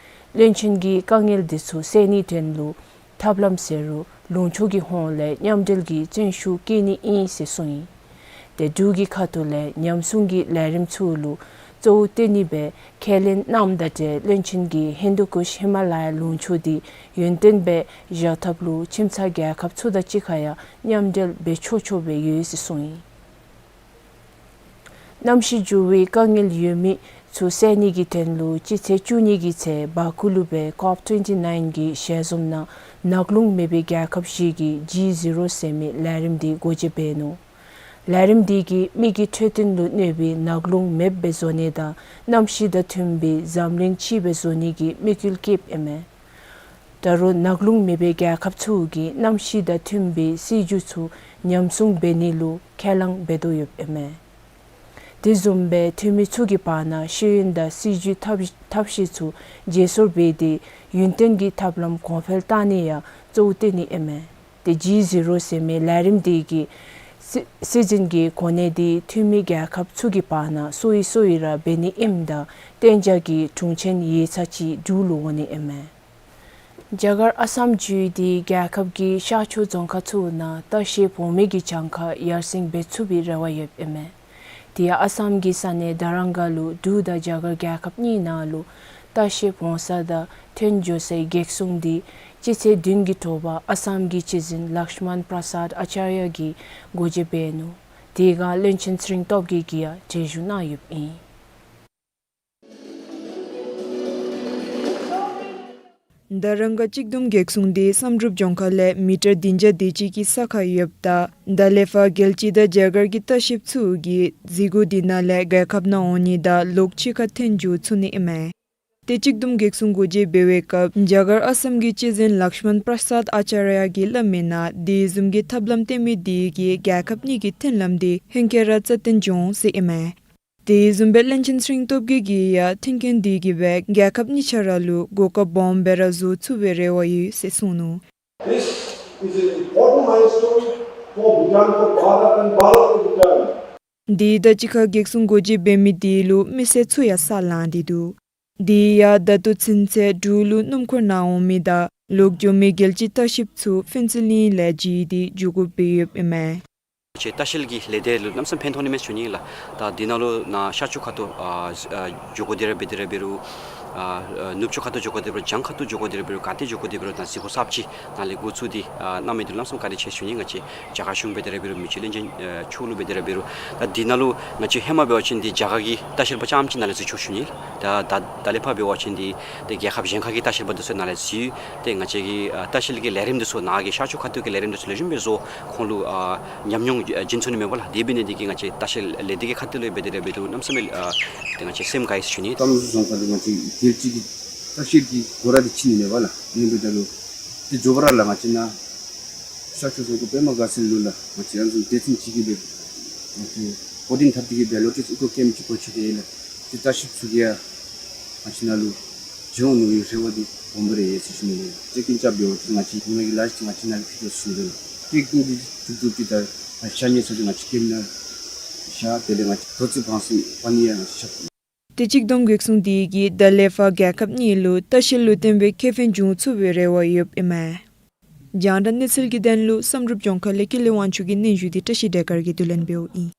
བློན་ཆེན་གྱིས་དཀའ་ངལ་འདི་ཚུ་སེལ་ནིའི་དོན་ལུ་ཐབས་ལམ་ཟེར་རུང་ལུང་ཕྱོགས་ཀྱི་ཧོངས་ལས་མཉམ་འབྲེལ་གྱི་བརྩོན་ཤུགས་བསྐྱེད་ནི་ཨིན་ཟེར་གསུངས་ཡི། ཏེ་འབྲུག་གི་ཁ་ཐུག་ལས་ཉམས་སྲུང་གི་ལས་རིམ་ཚུ་ལུ་གཙོ་བོ་བཏོན་ནི་སྦེ་ཁས་ལེན་གནངམ་དང་འབྲེལ་བློན་ཆེན་གྱིས་ཧིན་དུ་ཀུཤ་ཧི་མ་ལ་ཡ་ལུང་ཕྱོགས་འདི་ཡུན་བརྟན་སྦེ་བཞག་ཐབས་ལུ་ཁྱིམ་ཚང་རྒྱལ་ཁབ་ཚུ་དང་གཅིག་ཁར་ཡང་མཉམ་འབྲེལ་འབད་ཆོག་ཆོག་སྦེ་ཡོད་ཟེར་གསུངས་ཡི། གནམ་གཤིས་འགྱུར་བའི་དཀའ་ངལ་ཡོད་མི་ཚུ་སེལ་ནི་གི་དོན་ལུ་སྤྱི་ཚེས་བཅུ་གཉིས་ཀྱི་ཚེ་བཱ་ཀུ་ལུ་སྦེ་ཀོབ་ཊུ་ཝེན་ཊི་ནའིན་གྱི་ཞལ་འཛོམས་ནང་ནག་རླུང་མེད་པའི་རྒྱལ་ཁབ་བཞི་གིས་ཇི་ཟི་རོ་ཟེར་མི་ལས་རིམ་འདི་སྒོ་འབྱེད་འབད་ནུག། ལས་རིམ་འདི་གིས་མི་གི་འཕྲོད་བསྟེན་ལུ་གནོད་པའི་ནག་རླུང་མེདཔ་སྦེ་བཟོ་ནི་དང་གནམ་གཤིས་དང་མཐུན་པའི་འཛམ་གླིང་གཅིག་སྦེ་བཟོ་ནི་གི་དམིགས་ཡུལ་བསྐྱེདཔ་ཨིན་མས། ད་རུང་ནག་རླུང་མེད་པའི་རྒྱལ་ཁབ་ཚུ་གིས་གནམ་གཤིས་དང་མཐུན་པའི་སྲིད་བྱུས་ཚུ་ཉམས་སྲུང་འབད་ནི་ལུ་ཁས་བླངས་འབད་དོ་ཡོདཔ་ཨིན་མས། དེ་བཟུམ་སྦེ་འཐུས་མི་ཚུ་གི་བར་ན་ཤེས་ཡོན་དང་སྲིད་བྱུས་ཐབས་ཐབས་ཤེས་ཚུ་བརྗེ་སོར་འབད་དེ་ཡུན་བརྟན་གྱི་ཐབས་ལམ་གོང་འཕེལ་བཏང་ནི་ཡང་གཙོ་བོ་བཏོན་ནི་ཨིན་མས། ཏེ་ཇི་ཟི་རོ་ཟེར་མི་ལས་རིམ་འདི་གིས་སྲི་སྲིད་འཛིན་གྱི་གོ་གནས་འདི་འཐུས་མི་རྒྱལ་ཁབ་ཚུ་གི་བར་ན་སོ་ཡི་སོ་ཡི་ར་འབད་ནི་ཨིནམ་ད་གཏན་འཇགས་ཀྱི་དྲུང་ཆེན་ཡིག་ཚང་ཅིག་འབྲུག་ལུ་འོང་ནི་ཨིན་མས། རྒྱ་གར་ཨ་སམ་ཇུས་འདི་རྒྱལ་ཁབ་ཀྱི་ཤར་ཕྱོགས་རྫོང་ཁག་ཚུ་ནང་ལྟ་བཤལ་འོང་མི་གི་གྱངས་ཁ་ཡར་སེང་འབད་ཚུགས་པའི་རེ་བ་ཡོདཔ་ཨིན་མས། དེ་ཡང་ཨ་སམ་གྱི་ས་གནས་དར་རང་ག་ལུ་འབྲུག་དང་རྒྱ་གར་རྒྱལ་ཁབ་གཉིས་ནང་ལུ་ལྟ་བཤལ་འོང་ས་དང་ཐོན་འགྱོ་སའི་གེགས་སྲུང་འདི་སྤྱི་ཚེས་བདུན་གྱི་དྲོ་པ་ཨ་སམ་གྱི་སྤྱི་འཛིན་ལཀྵྨན་པྲ་སཱད་ཨ་ཅཱརྱ་གིས་སྒོ་འབྱེད་འབད་ནུག། དེ་སྒང་བློན་ཆེན་ཚེ་རིང་སྟོབས་རྒྱས་ཀྱིས་ཡང་གྲལ་བཞུགས་གནང་ཡོདཔ་ཨིན། དར་རང་ག་གཅིག་བསྡོམས་གེགས་སྲུང་འདི་བསམ་གྲུབ་ལྗོངས་མཁར་ལས་མི་ཊར་བདུན་བརྒྱ་དེ་ཅིག་གི་ས་ཁར་ཡོདཔ་ད་ད་ལས་ཕར་རྒྱལ་སྤྱི་དང་རྒྱ་གར་གྱི་ལྟ་བཤལཔ་ཚུ་གིས་གཟིགས་སྒོ་འདི་ནང་ལས་རྒྱལ་ཁབ་ནང་འོང་ནི་དང་ལོག་ཕྱི་ཁར་ཐོན་འགྱོ་ཚུགས་ནི་ཨིན་མས། ཏེ་གཅིག་བསྡོམས་གེགས་སྲུང་སྒོ་འབྱེད་འབད་བའི་སྐབས་རྒྱ་གར་ཨ་སམ་གྱི་སྤྱི་འཛིན་ལཀྵྨན་པྲ་སཱད་ཨ་ཅཱརྱ་གིས་སླབ་མིའི་ནང་དེ་བཟུམ་གྱི་ཐབས་ལམ་བཏོན་མི་འདི་གིས་རྒྱལ་ཁབ་གཉིས་ཀྱི་མཐུན་ལམ་འདི་ཧེང་སྐལ་ར་རྩ་བརྟན་འགྱོ་འོང་ཟེར་ཨིན་མས། དེ་བཟུམ་སྦེ་བློན་ཆེན་ཚེ་རིང་སྟོབས་རྒྱས་ཀྱིས་ཡང་མཐུན་རྐྱེན་འདི་གིས་སྦེ་རྒྱལ་ཁབ་གཉིས་ཆ་ར་ལུ་གོ་སྐབས་སྦོམ་སྦེ་ར་བཟོ་ཚུགས་པའི་རེ་བ་ཡོད་ཟེར་གསུངས་ནུག། This is an important milestone for Bhutan, for Bharat and Bharat for Bhutan. དེ་དང་གཅིག་ཁར་གེགས་སྲུང་སྒོ་འབྱེད་འབད་མི་དེ་ལུ་མི་སེར་ཚུ་ཡང་ས་ལང་སྟེ་འདུག། དེ་ཡང་ད་ལྟོ་ཚུན་ཚོད་འབྲུག་ལུ་སྣུམ་འཁོར་ནང་འོང་མི་དང་ལོག་འགྱོ་མི་རྒྱལ་སྤྱིའི་ལྟ་བཤལཔ་ཚུ་ཕུན་ཚོགས་གླིང་ལས་བརྒྱུད་དེ་འགྱོ་དགོཔ་སྦེ་ཡོདཔ་ཨིན་མས། ང་བཅས་ལྟ་བཤལ་གྱི་ལས་སྡེ་ལུ་གནམ་མེད་ས་མེད་ཕན་ཐོགས་ནི་མས་ཞུ་ནི་ལགས། ད་འདི་ནང་ལུ་ནཱ་ཤར་ཕྱོགས་ཁ་ཐུག་ཨ་ཨ་འགྱོ་དགོ་དེ་ར་འབད་དེ་ར་འབད་རུང་ཨ་ཨ་ནུབ་ཕྱོགས་ཁ་ཐུག་འགྱོ་དགོ་དེ་འབད་རུང་བྱང་ཁ་ཐུག་འགྱོ་དགོ་དེ་ར་འབད་རུང་ག་ཏེ་འགྱོ་དགོ་དེ་འབད་རུང་ད་གཟིགས་སྒོ་གསརཔ་ཅིག་ནཱ་ལས་འགོ་བཙུགས་ཏེ་ཨ་གནང་མི་འདི་ལུ་གནམ་མེད་ས་མེད་བཀའ་དྲིན་ཆེ་ཞུ་ནི། ང་བཅས་རྒྱ་གར་གཞུང་འབད་དེ་ར་འབད་རུང་མི་རྗེ་བློན་ཆེན་ཨ་མཆོག་ལུ་འབད་དེ་ར་འབད་རུང་ད་འདི་ནང་ལུ་ང་བཅས་ཧེ་མ་འབད་བ་ཅིན་འདི་རྒྱ་གར་གྱི་ལྟ་བཤལ་པ་རྐྱངམ་ཅིག་ནཱ་ལས་ཚུར་འགྱོ་ཞུ་ནི་ལགས། ད་ད་ད་ལས་ཕར་འབད་བ་ཅིན་འདི་ཏེ་རྒྱལ་ཁབ་གཞན་ཁ་གི་ལྟ་བཤལ་པ་འདི་ཚུ་ནཱ་ལས་ཚུར་ཏེ་ང་བཅས་ཀྱི་ཨ་ལྟ་བཤལ་གྱི་ལས་རིམ་འདི་ཚུ་ནཱ་གི་ཤར་ཕྱོགས་ཁ་ཐུག་གི་ལས་རིམ་འདི་ཚུ་ལེགས་ཤོམ་སྦེ་བཟོ་ཁོང་ལུ་ཨ་ཉམས་མྱོང་ཨ་སྦྱིན་ཚུགས་ནི་མས་པ་ལགས། དེ་འབད་ནི་འདི་གིས་ང་བཅས་ལྟ་བཤལ་ལས་སྡེ་གི་ཁ་ཐུག་ལས་འབད་དེ་ར་འབད་རུང་གནམ་མེད་ས་མེད་ཨ་ཏེ་ང་བཅས་སེམས་དགའ་ཡི་ཟེར་ཞུ་ནི། བསམ་གྲུབ་ལྗོངས་མཁར་ལུ་ང་བཅས་རྒྱལ་སྤྱི་གི་ལྟ་བཤལ་གྱི་སྒོ་ར་འདི་ཕྱེ་ནི་མས་པ་ལགས། ཨ་ནི་འབདཝ་ད་ལུ་ཏེ་མགྱོགས་པ་ར་ལགས་ང་བཅས་ནཱ་ཤར་ཕྱོགས་རྫོང་ཁག་པདྨ་དགའ་ཚལ་ལུ་ལགས་ང་བཅས་ཡང་ཚུ་སྡེ་ཚན་ཅིག་གིས་སྦེ་ང་བཅས་བོ་ཊིང་འཐབ་སྟེ་གིས་སྦེ་ལོ་ཊིསི་ཨི་ཀོ་ཀེམཔ་ཅིག་སྒོ་ཕྱེ་སྟེ་ཡོད་ལགས། ཏེ་ལྟ་བཤལཔ་ཚུ་གིས་ཡང་ང་བཅས་ནཱ་ལུ་བྱོན་འོང་ནིའི་རེ་བ་འདི་སྦོམ་སྦེ་ར་ཡོད་ཟེར་ཞུ་ནི་ལགས། ཏེ་ཀུན་ཅ་འབད་བ་ཅིན་ང་བཅས་ཉི་མ་གི་ལཱ་ཅིག་ང་བཅས་ནཱ་ལུ་ཕུལ་དོ་ཟེར་ཞུ་ནི་ལགས། ཏེ་ཀུན་གྱིས་ཐུགས་ཐུགས་ཀྱིས་ད་ང་བཅས་ཤ་ཉེ་ས་འདི་ང་བཅས་ཀེམཔ་ནང་བཞག། དེ་ལས་ང་བཅས་དོ་ཚིགས་བང་སི་པ་ནི་ཡང་བཞག། ཏེ་གཅིག་བསྡོམས་གེགས་སྲུང་འདི་གིས་ད་ལས་ཕར་རྒྱལ་ཁབ་གཉིས་ལུ་ལྟ་བཤལ་ལུ་བརྟེན་པའི་ཁེ་ཕན་འབྱུང་ཚུགས་པའི་རེ་བ་ཡོདཔ་ཨིན་མས། རྒྱང་བསྒྲགས་གནས་ཚུལ་གྱི་དོན་ལུ་བསམ་གྲུབ་ལྗོངས་མཁར་ལས་ཀུན་ལེགས་དབང་ཕྱུག་གི་སྙན་ཞུ་འདི་བཀྲ་ཤིས་སྒྲོལ་དཀར་གྱིས་བསྡུ་ལེན་འབདཝ་ཨིན།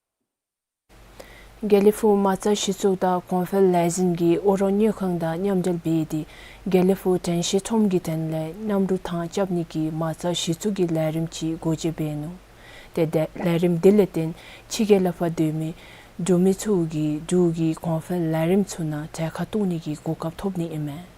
དགེ་ལེགས་ཕུག་མ་རྩ་གཞི་བཙུགས་དང་གོང་འཕེལ་ལས་འཛིན་གྱིས་ཨོ་རོག་དངུལ་ཁང་དང་མཉམ་འབྲེལ་འབད་དེ་དགེ་ལེགས་ཕུག་དྲན་ཤེས་ཁྲོམ་གྱི་དོན་ལས་གནམ་གྲུ་ཐང་རྐྱབ་ནི་གི་མ་རྩ་གཞི་བཙུགས་ཀྱི་ལས་རིམ་ཅིག་སྒོ་འབྱེད་འབད་ནུག། ཏེ་ཏེ་ལས་རིམ་འདི་ལས་བརྟེན་ཕྱི་རྒྱལ་ལས་ཕར་སྡོད་མི་འབྲུག་མི་ཚུ་གིས་འབྲུག་གི་གོང་འཕེལ་ལས་རིམ་ཚུ་ནང་གྲལ་ཁར་གཏོགས་ནི་གི་གོ་སྐབས་ཐོབ་ནི་ཨིན་མས།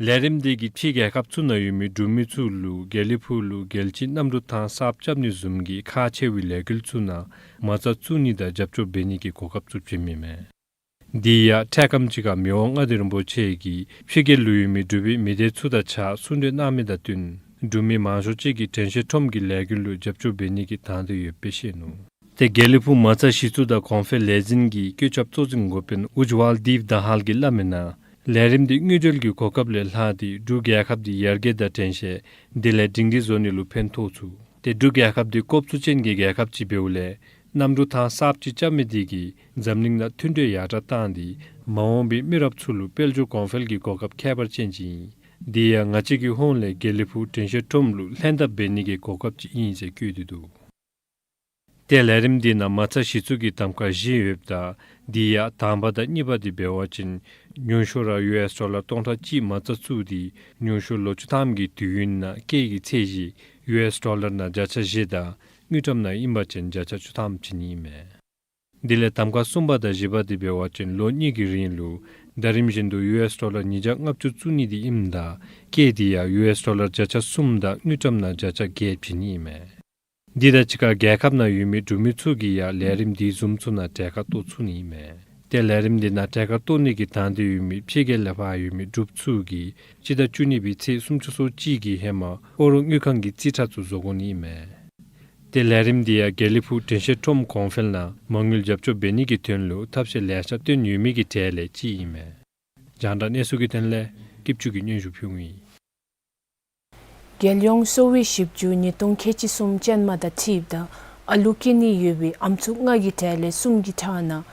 ལས་རིམ་འདི་གིས་ཕྱི་རྒྱལ་ཁབ་ཚུ་ནང་ཡོད་མི་འབྲུག་མི་ཚུ་ལུ་དགེ་ལེགས་ཕུག་ལུ་རྒྱལ་སྤྱིའི་གནམ་གྲུ་ཐང་གསརཔ་རྐྱབ་ནི་བཟུམ་གྱི་ཁག་ཆེ་བའི་ལས་འགུལ་ཚུ་ནང་མ་རྩ་བཙུགས་ནི་དང་རྒྱབ་སྐྱོར་འབད་ནི་གི་གོ་སྐབས་ཚུ་བྱིནམ་ཨིན་མས། དེ་ཡང་འཕྲལ་ཁམས་ཅིག་ཁར་མི་དབང་མངའ་བདག་རིན་པོ་ཆེ་གིས་ཕྱི་རྒྱལ་ལུ་ཡོད་མི་འབྲུག་པའི་མི་སྡེ་ཚུ་དང་གཅིག་ཁར་གསུང་གྲོས་གནང་མི་དང་བསྟུན་འབྲུག་མི་མང་ཤོས་ཅིག་གིས་དྲན་ཤེས་ཁྲོམ་གྱི་ལས་འགུལ་ལུ་རྒྱབ་སྐྱོར་འབད་ནི་གི་དང་འདོད་ཡོདཔ་སྦེ་བཤད་ནུག། ཏེ་དགེ་ལེགས་ཕུག་མ་རྩ་གཞི་བཙུགས་དང་གོང་འཕེལ་ལས་འཛིན་གྱི་བཀོད་ཁྱབ་གཙོ་འཛིན་འགོ་དཔོན་ཨུཇ་ཝཱལ་དིབ་དྷ་ཧལ་གྱིས་སླབ་མིའི་ནང་ལས་རིམ་འདི་དངུལ་འབྲེལ་གྱི་གོ་སྐབས་ལས་ལྷག་སྟེ་འབྲུག་རྒྱལ་ཁབ་འདི་ཡར་རྒྱས་དང་དྲན་ཤེས་དེ་ལས་སྒྲིང་སྒྲི་བཟོ་ནི་ལུ་ཕན་ཐོགས་ཚུགས། ཏེ་འབྲུག་རྒྱལ་ཁབ་འདི་གོ་བཅུད་ཅན་གྱི་རྒྱལ་ཁབ་ཅིག་འབདཝ་ལས་གནམ་གྲུ་ཐང་གསརཔ་ཅིག་རྐྱབ་མི་འདི་གིས་འཛམ་གླིང་ནང་མཐུན་སྒྲིལ་ཡར་དྲག་བཏང་སྟེ་མ་འོངས་པའི་མི་རབས་ཚུ་ལུ་དཔལ་འབྱོར་གོང་འཕེལ་གྱི་གོ་སྐབས་ཁྱད་པར་ཅན་ཅིག་ཨིན། དེ་ཡང་ང་བཅས་ཀྱི་ཧོངས་ལས་དགེ་ལེགས་ཕུག་དྲན་ཤེས་ཁྲོམ་ལུ་ལྷན་ཐབས་འབད་ནི་གི་གོ་སྐབས་ཅིག་ཨིན་ཟེར་བཀོད་དེ་འདུག། ཏེ་ལས་རིམ་འདི་ནང་མ་རྩ་གཞི་བཙུགས་ཀྱི་གདམ་ཁ་བཞི་ཡོདཔ་ད་དེ་ཡང་དང་པ་དང་གཉིས་པ་འདི་འབད་བ་ཅིན་ཉུང་ཤོས་ར་ཡུ་ཨེསི་ཌོ་ལར་སྟོང་ཕྲག་གཅིག་མ་རྩ་བཙུགས་ཏེ་ཉུང་ཤོས་ལོ་བཅུ་ཐམ་གྱི་དུས་ཡུན་ནང་སྐྱེད་ཀྱི་ཚད་གཞི་ཡུ་ཨེསི་ཌོ་ལར་ནང་བརྒྱ་ཆ་བཞི་དང་དངུལ་ཀྲམ་ནང་ཨིན་པ་ཅིན་བརྒྱ་ཆ་བཅུ་ཐམ་བྱིན་ནི་ཨིན་མས། དེ་ལས་གདམ་ཁ་གསུམ་པ་དང་བཞི་པ་འདི་འབད་བ་ཅིན་ལོ་གཉིས་ཀྱི་རིང་ལུ་ཟླ་རིམ་བཞིན་དུ་ཡུ་ཨེསི་ཌོ་ལར་ཉིས་བརྒྱ་ལྔ་བཅུ་བཙུགས་ནི་འདི་ཨིནམ་ད་སྐྱེད་འདི་ཡང་ཡུ་ཨེསི་ཌོ་ལར་བརྒྱ་ཆ་གསུམ་དང་དངུལ་ཀྲམ་ནང་བརྒྱ་ཆ་བརྒྱད་བྱིན་ནི་ཨིན་མས། འདི་དང་གཅིག་ཁར་རྒྱལ་ཁབ་ནང་ཡོད་མི་འབྲུག་མི་ཚུ་གིས་ཡང་ལས་རིམ་འདི་བཟུམ་ཚུ་ནང་གྲལ་ཁར་གཏོགས་ཚུགས་ནི་ཨིན་མས། ཏེ་ལས་རིམ་འདི་ནང་གྲལ་ཁར་གཏོགས་ནི་གི་དང་འདོད་ཡོད་མི་ཕྱི་རྒྱལ་ལས་ཕར་ཡོད་མི་འབྲུགཔ་ཚུ་གིས་སྤྱི་ཟླ་བཅུ་གཉིས་པའི་ཚེས་སུམ་ཅུ་སོ་གཅིག་གི་ཧེ་མ་ཨོ་རོག་དངུལ་ཁང་གི་རྩིས་ཁྲ་ཚུ་བཟོ་དགོ་ནི་ཨིན་མས། ཏེ་ལས་རིམ་འདི་ཡང་དགེ་ལེགས་ཕུག་དྲན་ཤེས་ཁྲོམ་གོང་འཕེལ་ནང་མ་དངུལ་རྒྱབ་སྐྱོར་འབད་ནི་གི་དོན་ལུ་ཐབས་ཤེས་ལེ་ཤ་བཏོན་ཡོད་མི་གི་གྲས་ལས་གཅིག་ཨིན་མས། རྒྱང་བསྒྲགས་གནས་ཚུལ་གྱི་དོན་ལས་སྐྱིདཔ་ཆུ་གིས་སྙན་ཞུ་ཕུལཝ་ཨིན། རྒྱལ་ཡོངས་གསོ་བའི་ཞིབ་འཇུག་ཉིས་སྟོང་ཁལ་གཅིག་གསུམ་ཅན་མ་དང་འཁྲིལཝ་ད་ཨ་ལུ་སྐྱེ་ནི་ཡོད་པའི་ཨམ་སྲུ་ལྔ་གི་གྲས་ལས་གསུམ་གྱི་ཁྲག་ནང་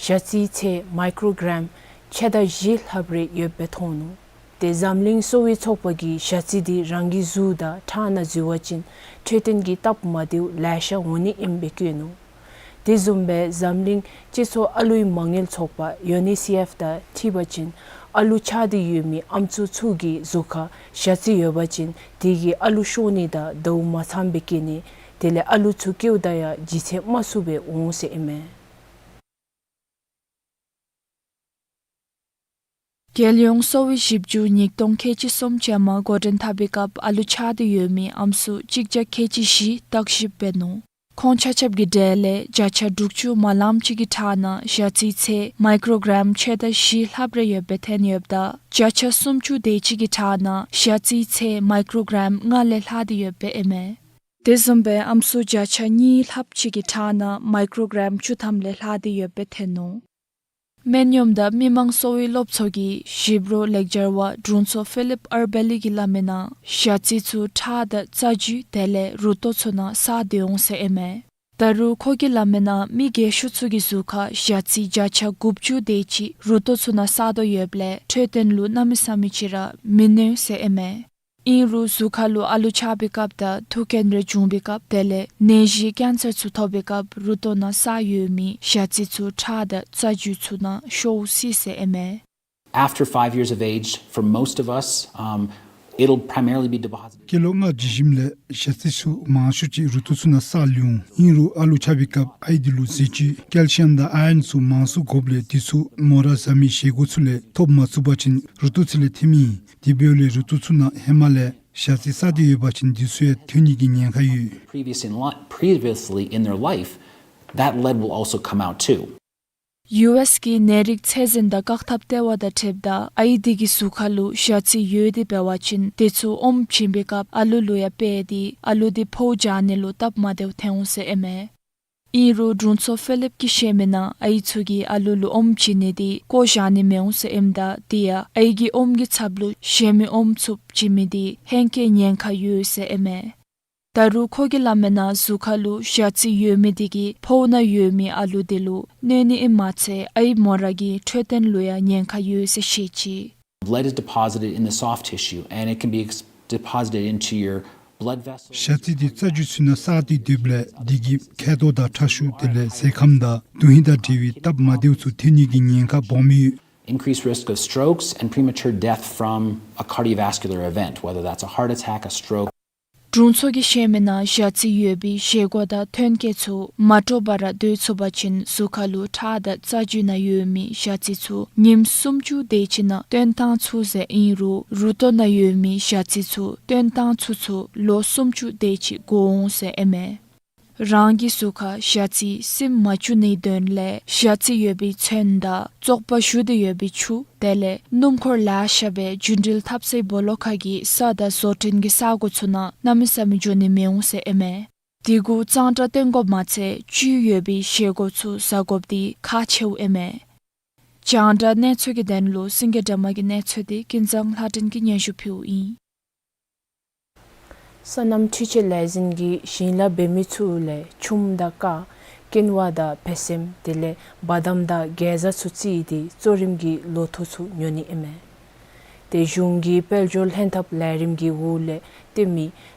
ཞ་རྩིའི་ཚད་མའི་ཀྲོ་གྲམ་ཕྱེད་དང་བཞི་ལྷགཔ་རེ་ཡོདཔ་སྦེ་མཐོང་ནུག། ཏེ་འཛམ་གླིང་གསོ་བའི་ཚོགས་པ་གིས་ཞ་རྩི་འདི་རང་གི་གཟུགས་དང་ཁྲག་ནང་འཛུལ་བ་ཅིན་འཕྲོད་བསྟེན་གྱི་སྟབས་མ་བདེཝ་ལེ་ཤ་འོང་ནི་ཨིནམ་སྦེ་བཀོད་ནུག། དེ་བཟུམ་སྦེ་འཛམ་གླིང་སྤྱི་ཚོགས་ཨ་ལུའི་མ་དངུལ་ཚོགས་པ་ཡུ་ཨེན་ཨི་སི་ཨེཕ་དང་འཁྲིལ་བ་ཅིན་ཨ་ལུ་ཆགས་ཏེ་ཡོད་མི་ཨམ་སྲུ་ཚུ་གི་གཟུགས་ཁར་ཞ་རྩི་ཡོད་པ་ཅིན་དེ་གིས་ཨ་ལུ་ཤོར་ནི་དང་ཟླཝ་མ་ཚངམ་སྦེ་སྐྱེ་ནི་དེ་ལས་ཨ་ལུ་ཚུ་སྐྱེཝ་ད་ཡང་ལྗིད་ཚད་དམའ་སུ་སྦེ་འོང་ཟེར་ཨིན་མས། རྒྱལ་ཡོངས་གསོ་བའི་ཞིབ་འཇུག་ཉིས་སྟོང་ཁལ་གཅིག་གསུམ་ཅན་མ་འགོ་འདྲེན་འཐབ་པའི་སྐབས་ཨ་ལུ་ཆགས་ཏེ་ཡོད་མི་ཨམ་སྲུ་གཅིག་བརྒྱ་ཁལ་གཅིག་བཞི་བརྟག་ཞིབ་འབད་ནུག། ཁོང་ཆ་ཁྱབ་ཀྱི་གྲས་ལས་བརྒྱ་ཆ་དྲུག་ཅུ་མ་ལངམ་ཅིག་གི་ཁྲག་ནང་ཞ་རྩིའི་ཚད་མའི་ཀྲོ་གྲམ་ཕྱེད་དང་བཞི་ལྷགཔ་རེ་ཡོདཔ་སྦེ་ཐོན་ཡོདཔ་ད་བརྒྱ་ཆ་སུམ་ཅུ་དེ་ཅིག་གི་ཁྲག་ནང་ཞ་རྩིའི་ཚད་མའི་ཀྲོ་གྲམ་ལྔ་ལས་ལྷག་སྟེ་ཡོདཔ་སྦེ་ཨིན་མས། དེ་བཟུམ་སྦེ་ཨམ་སྲུ་བརྒྱ་ཆ་གཉིས་ལྷགཔ་ཅིག་གི་ཁྲག་ནང་མའི་ཀྲོ་གྲམ་བཅུ་ཐམ་ལས་ལྷག་སྟེ་ཡོདཔ་སྦེ་ཐོན་ནུག། སྨན་གཡོགམ་དང་མི་མང་གསོ་བའི་སློབ་ཚོགས་ཀྱི་ཞིབ་རོགས་ལེགས་སྦྱར་བ་དྲུང་འཚོ་ཕི་ལིབ་ཨར་བེ་ལི་གིས་སླབ་མིའི་ནང་ཞ་རྩི་ཚུ་ཁྲག་དང་རྩ་རྒྱུས་དེ་ལས་རུ་ཏོག་ཚུ་ནང་བསགས་ཏེ་འོང་ཟེར་ཨིན་མས། ད་རུང་ཁོ་གིས་སླབ་མིའི་ནང་མི་རྒས་ཤོས་ཚུ་གི་གཟུགས་ཁར་ཞ་རྩི་བརྒྱ་ཆ་དགུ་བཅུ་དེ་ཅིག་རུ་ཏོག་ཚུ་ནང་བསགས་དོ་ཡོདཔ་ལས་འཕྲོད་བསྟེན་ལུ་གནམ་མེད་ས་མེད་ཅིག་ར་མི་གནོད་ཟེར་ཨིན་མས། ཨིན་རུང་གཟུགས་ཁར་ལུ་ཨ་ལུ་ཆགས་པའི་སྐབས་དང་ཐུག་རྐྱེན་རེ་བྱུང་པའི་སྐབས་དེ་ལས་ནད་གཞི་ཀེན་སར་ཚུ་ཐོབ་པའི་སྐབས་རུ་ཏོག་ནང་བསགས་ཡོད་མི་ཞ་རྩི་ཚུ་ཁྲག་དང་རྩ་རྒྱུས་ཚུ་ནང་ཤོར་སྲིད་ཟེར་ཨིན་མས། After five years of age, for most of us, um, it'll primarily be deposited. སྐྱེས་ལོ་ལྔ་ལྡན་ཞིནམ་ལས་ཞ་རྩི་ཚུ་མང་ཤོས་ཅིག་རུ་ཏོག་ཚུ་ནང་བསགས་ལུས་འོང་། ཨིན་རུང་ཨ་ལུ་ཆགས་པའི་སྐབས་ཨའི་འདི་ལུ་ཟས་བཅུད་ཀེལ་ཤི་ཡམ་དང་ཨའི་རོན་ཚུ་མང་སུ་དགོཔ་ལས་འདི་ཚུ་མོ་ར་བཟའ་མི་བཞེས་སྒོ་ཚུ་ལས་ཐོབ་མ་ཚུགས་པ་ཅིན་རུ་ཏོག་ཚུ་ལས་ཐོནམ་ཨིན། དེ་འབདཝ་ལས་རུ་ཏོག་ཚུ་ནང་ཧེ་མ་ལས་ཞ་རྩི་བསགས་ཏེ་ཡོད་པ་ཅིན་འདི་ཚུ་ཡང་ཐོན་ནི་གི་ཉེན་ཁ་ཡོད། Previous in li-, previously in their life, that lead will also come out too. ཡུ་ཨེསི་གི་ནད་རིགས་ཚད་འཛིན་དང་བཀག་ཐབས་ལྟེ་བ་དང་འཁྲིལཝ་ད་ཨའི་འདི་གི་གཟུགས་ཁར་ལུ་ཞ་རྩི་ཡོད་དེ་འབད་བ་ཅིན་དེ་ཚུ་ཨོམ་བྱིན་པའི་སྐབས་ཨ་ལུ་ལུ་ཡང་འཕེལ་ཏེ་ཨ་ལུ་འདི་ཕོཝ་འཇག་ནི་ལུ་སྟབས་མ་བདེཝ་ཐོན་འོང་ཟེར་ཨིན་མས། ཨིན་རུང་དྲུང་འཚོ་ཕི་ལིབ་ཀྱིས་བཤད་མིའི་ནང་ཨའི་ཚུ་གིས་ཨ་ལུ་ལུ་ཨོམ་བྱིན་ནི་འདི་བཀོ་བཞག་ནི་མི་འོང་ཟེར་ཨིནམ་ད་དེ་ཡང་ཨའི་གི་ཨོམ་གྱི་ཚབ་ལུ་གཞན་མི་ཨོམ་ཚུ་བྱིན་མི་འདི་ཧེང་སྐལ་ཉེན་ཁ་ཡོད་ཟེར་ཨིན་མས། ད་རུང་ཁོ་གིས་སླབ་མིའི་ནང་གཟུགས་ཁར་ལུ་ཞ་རྩི་ཡོད་མི་འདི་གིས་ཕོཝ་ནང་ཡོད་མི་ཨ་ལུ་འདི་ལུ་གནོད་ནི་ཨིནམ་མ་ཚད་ཨའི་མོ་ར་གི་འཕྲོད་བསྟེན་ལུ་ཡང་ཉེན་ཁ་ཡོད་ཟེར་བཤད་ཅི། Lead is deposited in the soft tissue and it can be ex-, deposited into your blood vessels. ཞ་རྩི་འདི་རྩ་རྒྱུས་ཚུ་ནང་བསགས་ཏེ་སྡོདཔ་ལས་འདི་གིས་མཁལ་རྡོག་དང་ཁྲག་ཤུགས་དེ་ལས་ཟས་ཁམ་དང་དོན་ཧིང་དང་འབྲེལ་བའི་སྟབས་མ་བདེཝ་ཚུ་ཐོན་ནི་གི་ཉེན་ཁ་སྦོམ་ཡོད། increased risk of strokes and premature death from a cardiovascular event, whether that's a heart attack, a stroke. དྲུང་འཚོ་གིས་བཤད་མི་ནང་ཞ་རྩི་ཡོད་པའི་བཞེས་སྒོ་དང་ཐོན་སྐྱེད་ཚུ་མ་འདྲཝ་སྦེ་ར་སྡོད་ཚུགས་པ་ཅིན་གཟུགས་ཁར་ལུ་ཁྲག་དང་རྩ་རྒྱུས་ནང་ཡོད་མི་ཞ་རྩི་ཚུ་ཉིནམ་སུམ་ཅུ་དེ་ཅིག་ནང་བཏོན་བཏང་ཚུགས་ཟེར་ཨིན་རུང་རུ་ཏོག་ནང་ཡོད་མི་ཞ་རྩི་ཚུ་བཏོན་བཏང་ཚུགས་ཚུགས་ལོ་སུམ་ཅུ་དེ་ཅིག་འགོར་འོང་ཟེར་ཨིན་མས། རང་གི་གཟུགས་ཁར་ཞ་རྩི་སིམ་མ་བཅུག་ནིའི་དོན་ལས་ཞ་རྩི་ཡོད་པའི་ཚོན་དང་བཙོག་པ་བཞུར་ཏེ་ཡོད་པའི་ཆུ་དེ་ལས་སྣུམ་འཁོར་ལེ་ཤ་སྦེ་རྒྱུན་འགྲུལ་འཐབ་སའི་སྦོ་ལོགས་ཁ་གི་ས་དང་བཟོ་སྐྲུན་གྱི་ས་གོ་ཚུ་ནང་གནམ་མེད་ས་མེད་འགྱོ་ནི་མི་འོང་ཟེར་ཨིན་མས། དེ་གུ་གཙང་སྦྲ་བཏོན་དགོཔ་མ་ཚད་བཅུད་ཡོད་པའི་བཞེས་སྒོ་ཚུ་བཟའ་དགོཔ་འདི་ཁག་ཆེཝ་ཨིན་མས། རྒྱང་བསྒྲགས་གནས་ཚུལ་གྱི་དོན་ལུ་སེང་གེ་སྒྲོལ་མ་གི་གནས་ཚུལ་འདི་ཀུན་བཟང་ལྷ་སྒྲོན་གྱིས་སྙན་ཞུ་ཕུལཝ་ཨིན། སོ་ནམ་འཕྲུལ་ཆས་ལས་འཛིན་གྱིས་ཞིང་ལཱ་འབད་མི་ཚུ་ལས་ཆུམ་དང་ཀ་ཀེན་ཝ་དང་བེ་སེམ་དེ་ལས་བ་དམ་དང་གེ་ཛ་ཚུ་བརྩིས་ཏེ་གཙོ་རིམ་གྱི་ལོ་ཐོག་ཚུ་ཉོ་ནི་ཨིན་མས། ཏེ་གཞུང་གི་དཔལ་འབྱོར་ལྷན་ཐབས་ལས་རིམ་གྱི་འོག་ལས་བཏོན་མི་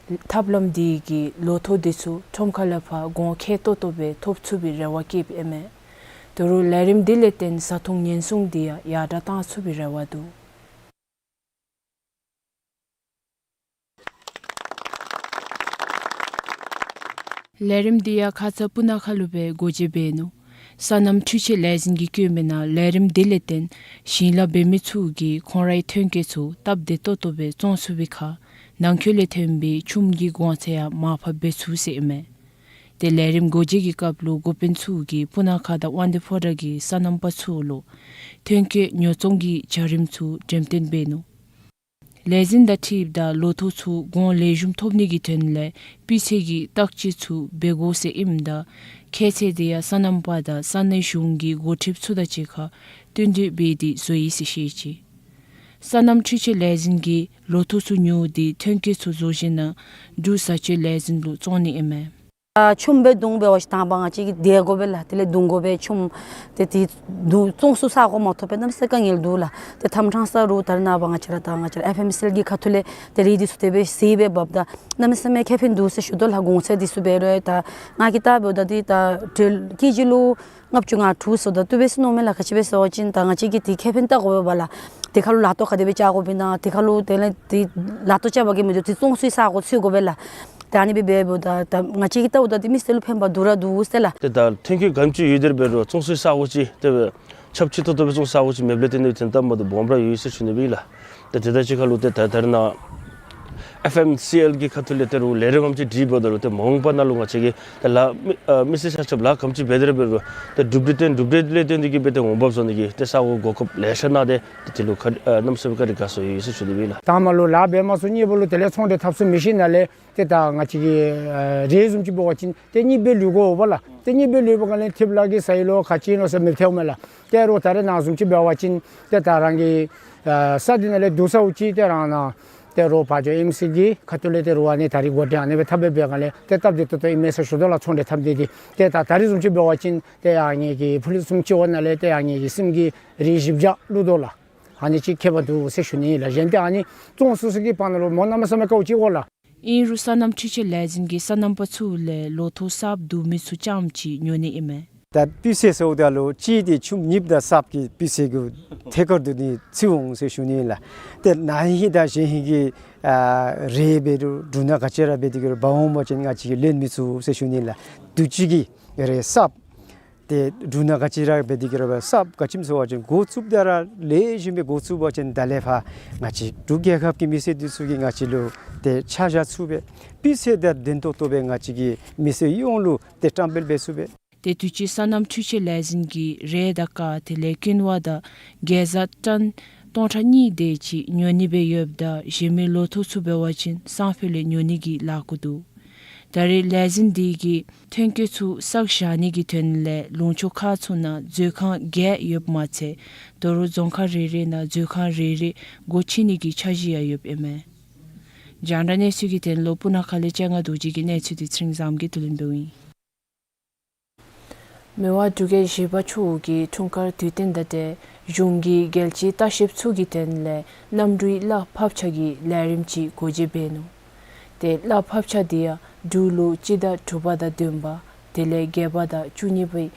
ཐབས་ལམ་འདི་གིས་ལོ་ཐོག་འདི་ཚུ་ཁྲོམ་ཁ་ལས་ཕར་གོང་ཁེ་ཏོག་ཏོ་སྦེ་ཐོབ་ཚུགས་པའི་རེ་བ་བསྐྱེདཔ་ཨིན་མས། ད་རུང་ལས་རིམ་འདི་ལས་བརྟེན་བཟའ་འཐུང་ཉེན་སྲུང་འདི་ཡང་ཡར་དྲག་གཏང་ཚུགས་པའི་རེ་བ་འདུག། ལས་རིམ་འདི་ཡང་ཁ་ཙ་སྤུ་ན་ཁ་ལུ་སྦེ་སྒོ་འབྱེད་འབད་ནུག། སོ་ནམ་འཕྲུལ་ཆས་ལས་འཛིན་གྱིས་བཀོད་མི་ནང་ལས་རིམ་འདི་ལས་བརྟེན་ཞིང་ལཱ་འབད་མི་ཚུ་གིས་ཁོང་རའི་ཐོན་སྐྱེད་ཚུ་སྟབས་བདེ་ཏོག་ཏོ་སྦེ་བཙོང་ཚུགས་པའི་ཁར་ནང་འཁོད་ལས་ཐོན་པའི་ཆུམ་གྱི་གོང་ཚད་ཡང་མར་ཕབ་འབད་ཚུགས་ཟེར་ཨིན་མས། ཏེ་ལས་རིམ་སྒོ་འབྱེད་ཀྱི་སྐབས་ལུ་འགོ་དཔོན་ཚུ་གིས་སྤུ་ན་ཁ་དང་དབང་འདུས་ཕོ་བྲང་གི་སོ་ནམ་པ་ཚུ་ལུ་ཐོན་སྐྱེད་ཉོ་བཙོང་གི་བྱ་རིམ་ཚུ་འགྲེམས་སྟོན་འབད་ནུག། ལས་འཛིན་དང་འཁྲིལཝ་ད་ལོ་ཐོག་ཚུ་གོང་ལེགས་ཤོམ་ཐོབ་ནི་གི་དོན་ལས་སྤུས་ཚད་ཀྱི་བརྟག་དཔྱད་ཚུ་འབད་དགོ་ཟེར་ཨིནམ་ད་ཁྱད་ཚད་འདི་ཡང་སོ་ནམ་པ་དང་ས་གནས་གཞུང་གི་འགོ་ཁྲིདཔ་ཚུ་དང་གཅིག་ཁར་བསྟུན་གྲོས་འབད་དེ་བཟོ་ཡི་ཟེར་བཤད་ཅི། སོ་ནམ་འཕྲུལ་ཆས་ལས་འཛིན་གྱིས་ལོ་ཐོག་ཚུ་ཉོ་སྟེ་ཐོན་སྐྱེད་ཚུ་བཟོ་ཞིནམ་ལས་འབྲུག་བཟའ་སྤྱོད་ལས་འཛིན་ལུ་བཙོང་ནི་ཨིན་མས། ཨ་ཆུམ་སྦེ་བརྡུང་འབད་བ་ཅིན་དང་པ་ང་བཅས་ཀྱིས་འདེད་དགོ་པས་ལགས། དེ་ལས་བརྡུང་དགོ་པས། ཆུམ་དེ་དེ་བརྡུང་བཙོང་ཚུགས་ས་གོ་མ་ཐོབ་པས་གནམ་མེད་ས་མེད་དཀའ་ངལ་འདུག་ལགས། ཏེ་ཐམ་ཕྲང་ས་རུ་ད་རེས་ནངས་པ་ང་བཅས་ར་ད་ང་བཅས་ར་ཨེཕ་ཨེམ་སི་ཨེལ་གྱི་ཁ་ཐུག་ལས་ཏེ་རིགས་འདི་ཚུ་དེ་སྦེ་གཟིགས་སྦེ་འབགཔ་ད་གནམ་མེད་ས་མེད་ཁེ་ཕན་འདུག་ཟེར་ཞུ་དོ་ལགས། གོང་ཚད་འདི་ཚུ་འབད་རུང་ད་ང་གིས་བལྟཝ་ད་འདི་ད་ཊེ་ལི་ཀེ་ཇི་ལུ་ལྔ་བཅུ་ང་དྲུག་ཟེརཝ་ད་བཏུབ་པས་ཟེར་མནོཝ་མས་ལགས། ག་ཅི་སྦེ་ཟེར་བ་ཅིན་ད་ང་བཅས་ཀྱིས་དེ་ཁེ་ཕན་བལྟ་དགོ་པས་ལགས། དེ་ཁར་ལུ་ལག་ཐོགས་ག་དེ་སྦེ་རྐྱབ་དགོཔ་ཨིན་ན། དེ་ཁར་ལུ་དེ་ལས་དེ་ལག་ཐོགས་རྐྱབ་པ་གིས་མི་དོ། དེ་བཙོང་ཚུགས་ས་གོ་འཚོལ་དགོ་པས་ལགས། ད་ཨ་ནི་སྦེ་འབདཝ་ད་ད་ང་བཅས་ཀྱིས་བལྟཝ་ད་དེ་མི་སེར་ལུ་ཕན་པ་འདུག་ར་འདུག་ཟེར་ལགས། ཏེ་ད་ཐོན་སྐྱེད་ག་དེམ་ཅིག་ཡོད་དེ་འབད་རུང་བཙོང་ཚུགས་ས་གོ་ཅིག་དེ་སྦེ་ཁྱབ་ཆེ་ཏོག་ཏོ་སྦེ་བཙོང་ས་གོ་ཅིག་མེདཔ་ལས་བརྟེན་ཏེ་དེ་ད་མ་དོ་སྦོམ་ར་ཡོད་ཟེར་ཞུ་ནི་སྦེ་ཨིན་ལགས། ཏེ་དེ་དང་གཅིག་ཁར་ལུ་ཏེ་ད་ད་རེས་ནངས་ཨེཕ་ཨེམ་སི་ཨེལ་གྱི་ཁ་ཐུག་ལས་ཏེ་རུང་ལས་རིམ་ཨམ་ཅིག་སྒྲིག་འབདཝ་ད་ལུ་ཏེ་མ་འོངས་པ་ནང་ལུ་ང་བཅས་ཀྱིས་ཏེ་ལཱ་མི་ཨ་མི་སེར་ཆ་ཁྱབ་ལཱ་ག་དེམ་ཅིག་འབད་དེ་འབད་རུང་ཏེ་གྲུབ་འབྲས་ཏེ་གྲུབ་འབྲས་ལས་བརྟེན་ཏེ་གིས་སྦེ་ཏེ་འོང་འབབ་བཟོ་ནི་གི་ཏེ་ས་གོ་གོ་སྐབས་ལེ་ཤ་གནང་སྟེ་ཏེ་དེ་ལུ་ཁ་ཨ་གནམ་མེད་ས་མེད་བཀའ་དྲིན་དགའ་ཚོར་ཡོད་ཟེར་ཞུ་ནི་སྦེ་ཨིན་ལགས། དང་པ་ལུ་ལཱ་འབད་མ་ཚུགས། གཉིས་པ་ལུ་དེ་ལས་ཚོང་འབྲེལ་འཐབ་ཚུགས་མི་ཤེས་ནང་ལས་ཏེ་ད་ང་བཅས་ཀྱི་ཨ་རས་བཟུམ་ཅིག་འབད་བ་ཅིན་ཏེ་གཉིས་སྦེ་ལུས་དགོ་པས་ལགས། ཏེ་གཉིས་སྦེ་ལུས་པའི་སྒང་ལས་ཐེབས་ལག་གི་ས་ཡི་ལོ་ག་ཅི་ཨིན་ལོ་ཟེར་མི་ཐེབས་མས་ལགས། ཏེ་རོགས་ད་རེས་ནངས་བཟུམ་ཅིག་འབད་བ་ཅིན་ཏེ་ད་རང་གི་ཨ་ས་འདི་ནང་ལས་བསྡུ་ས་ཅིག་ཏེ་རང་ནང་ཏེ་རོགས་ཕར་འགྱོ་ཨེམ་སི་གི་ཁ་ཐུག་ལས་ཏེ་རོགས་ཨ་ནི་ད་རིས་འགོ་འདྲེན་ཨ་ནི་སྦེ་འཐབ་སྦེ་འབད་བའི་སྒང་ལས་ཏེ་སྟབས་བདེ་ཏོག་ཏོ་ཨིན་མས་ཟེར་ཞུ་དོ་ལགས། ཚོང་འབྲེལ་འཐབ་སྟེ་འདི་ཏེ་ད་ད་རིས་བཟུམ་ཅིག་འབད་བ་ཅིན་ཏེ་ཨ་ནི་གི་ཕུལ་བཟུམ་ཅིག་འབདཝ་ནང་ལས་ཏེ་ཨ་ནི་གི་སེམས་ཀྱི་རེ་བཞི་བརྒྱ་བླུག་དོ་ལགས། ཨ་ནི་ཅིག་ཁྱད་པར་འདུག་ཟེར་ཞུ་ནི་ལགས། གཞན་ཏེ་ཨ་ནི་བཙོང་ཚུགས་ས་གི་བར་ན་ལུ་མོ་གནམ་མེད་ས་མེད་དཀའཝ་ཅིག་འོང་ལགས། ཨིན་རུང་སོ་ནམ་འཕྲུལ་ཆས་ལས་འཛིན་གྱིས་སོ་ནམ་པ་ཚུ་ལས་ལོ་ཐོག་གསརཔ་བསྡུ་མི་ཚུ་རྐྱངམ་ཅིག་ཉོ་ནི་ཨིན་མས། ད་སྤུས་ཚད་ཟེརཝ་ད་ལུ་གཅིག་འདི་ཆུམ་གཉིསཔ་དང་གསརཔ་གི་སྤུས་ཚད་ཀྱི་ཐད་ཀར་དུ་ནི་ཚུད་འོང་ཟེར་ཞུ་ནི་ལགས། ཏེ་ན་ཧིང་དང་གཞེས་ཧིང་གི་ཨ་རས་འབད་རུང་འབྲུ་སྣ་ག་ཅི་ར་འབད་དེ་གི་རུང་འབག་འོང་པ་ཅིན་ང་བཅས་ཀྱིས་ལེན་མི་ཚུགས་ཟེར་ཞུ་ནི་ལགས། དུས་ཅི་གི་རས་གསརཔ་ཏེ་འབྲུ་སྣ་ག་ཅི་ར་འབད་དེ་གི་རུང་གསརཔ་ག་ཅི་སྨོ་ཟེར་བ་ཅིན་འགོ་བཙུགསཔ་ད་ར་ལེགས་ཤོམ་སྦེ་འགོ་བཙུགས་པ་ཅིན་ད་ལས་ཕར་ང་བཅས་འབྲུག་རྒྱལ་ཁབ་ཀྱི་མི་སེར་འདི་ཚུ་གིས་ང་བཅས་ལུ་ཏེ་ཆ་བཞག་ཚུགས་པས། སྤུས་ཚད་དང་ལྡན་ཏོག་ཏོ་སྦེ་ང་བཅས་ཀྱི་མི་སེར་ཡོངས་ལུ་ཏེ་བཀྲམ་སྤེལ་འབད་ཚུགས་པས། ཏེ་དུས་ཅི་སོ་ནམ་འཕྲུལ་ཆས་ལས་འཛིན་གྱིས་རས་དང་ཀ་དེ་ལས་ཀེན་ཝ་དང་གེ་ཛ་ཊོན་སྟོང་ཕྲག་གཉིས་དེ་ཅིག་ཉོ་ནི་སྦེ་ཡོདཔ་ད་གཞན་མི་ལོ་ཐོག་ཚུ་འབད་བ་ཅིན་སང་ཕོད་ལས་ཉོ་ནི་གི་ལཱ་འགོ་འདུག། ད་རེས་ལས་འཛིན་འདི་གིས་ཐོན་སྐྱེད་ཚུ་བསགས་བཞག་ནི་གི་དོན་ལས་ལུང་ཕྱོགས་ཁག་ཚུ་ནང་མཛོད་ཁང་བརྒྱད་ཡོདཔ་མ་ཚད་ད་རུང་རྫོང་ཁག་རེ་རེ་ནང་མཛོད་ཁང་རེ་རེ་སྒོ་ཕྱེ་ནི་གི་འཆར་གཞི་ཡང་ཡོདཔ་ཨིན་མས། རྒྱང་བསྒྲགས་གནས་ཚུལ་གྱི་དོན་ལུ་སྤུ་ན་ཁ་ལས་སྤྱན་སྔ་རྡོ་རྗེ་གི་གནས་ཚུལ་འདི་ཚེ་རིང་བཟངམོ་གིས་བསྡུ་ལེན་འབདཝ་ཨིན། མི་དབང་འབྲུག་རྒྱལ་བཞི་པ་མཆོག་གི་འཁྲུངས་སྐར་དུས་སྟོན་དང་འབྲེལ་གཞུང་གི་རྒྱལ་གཅེས་ལྟ་བཤལཔ་ཚུ་གི་དོན་ལས་གནམ་གྲུའི་གླ་ཕབ་ཆ་གི་ལས་རིམ་ཅིག་སྒོ་འབྱེད་འབད་ནུག། ཏེ་གླ་ཕབ་ཆ་འདི་ཡང་འབྲུག་ལོ་སྤྱི་ཟླ་དྲུག་པ་དང་བདུན་པ་དེ་ལས་བརྒྱད་པ་དང་བཅུ་གཉིས་པའི་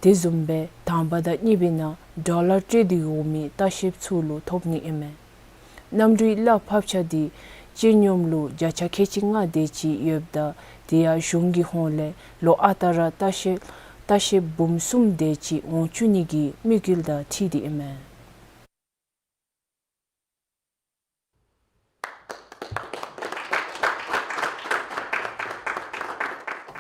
དེ་བཟུམ་སྦེ་དང་པ་དང་གཉིས་པའི་ནང་ཌོ་ལར་སྤྲོད་དེ་འོང་མི་ལྟ་བཤལཔ་ཚུ་ལུ་ཐོབ་ནི་ཨིན་མས། གནམ་གྲུའི་གླ་ཕབ་ཆ་འདི་སྤྱི་སྙོམས་ལུ་བརྒྱ་ཆ་ཁལ་གཅིག་ལྔ་དེ་ཅིག་ཡོདཔ་ད་དེ་ཡང་གཞུང་གི་ཧོངས་ལས་ལོ་ཨ་རྟག་ར་ལྟ་བཤལ་ལྟ་བཤལཔ་འབུམ་གསུམ་དེ་ཅིག་འོང་བཅུག་ནི་གི་དམིགས་ཡུལ་དང་འཁྲིལ་ཏེ་ཨིན་མས།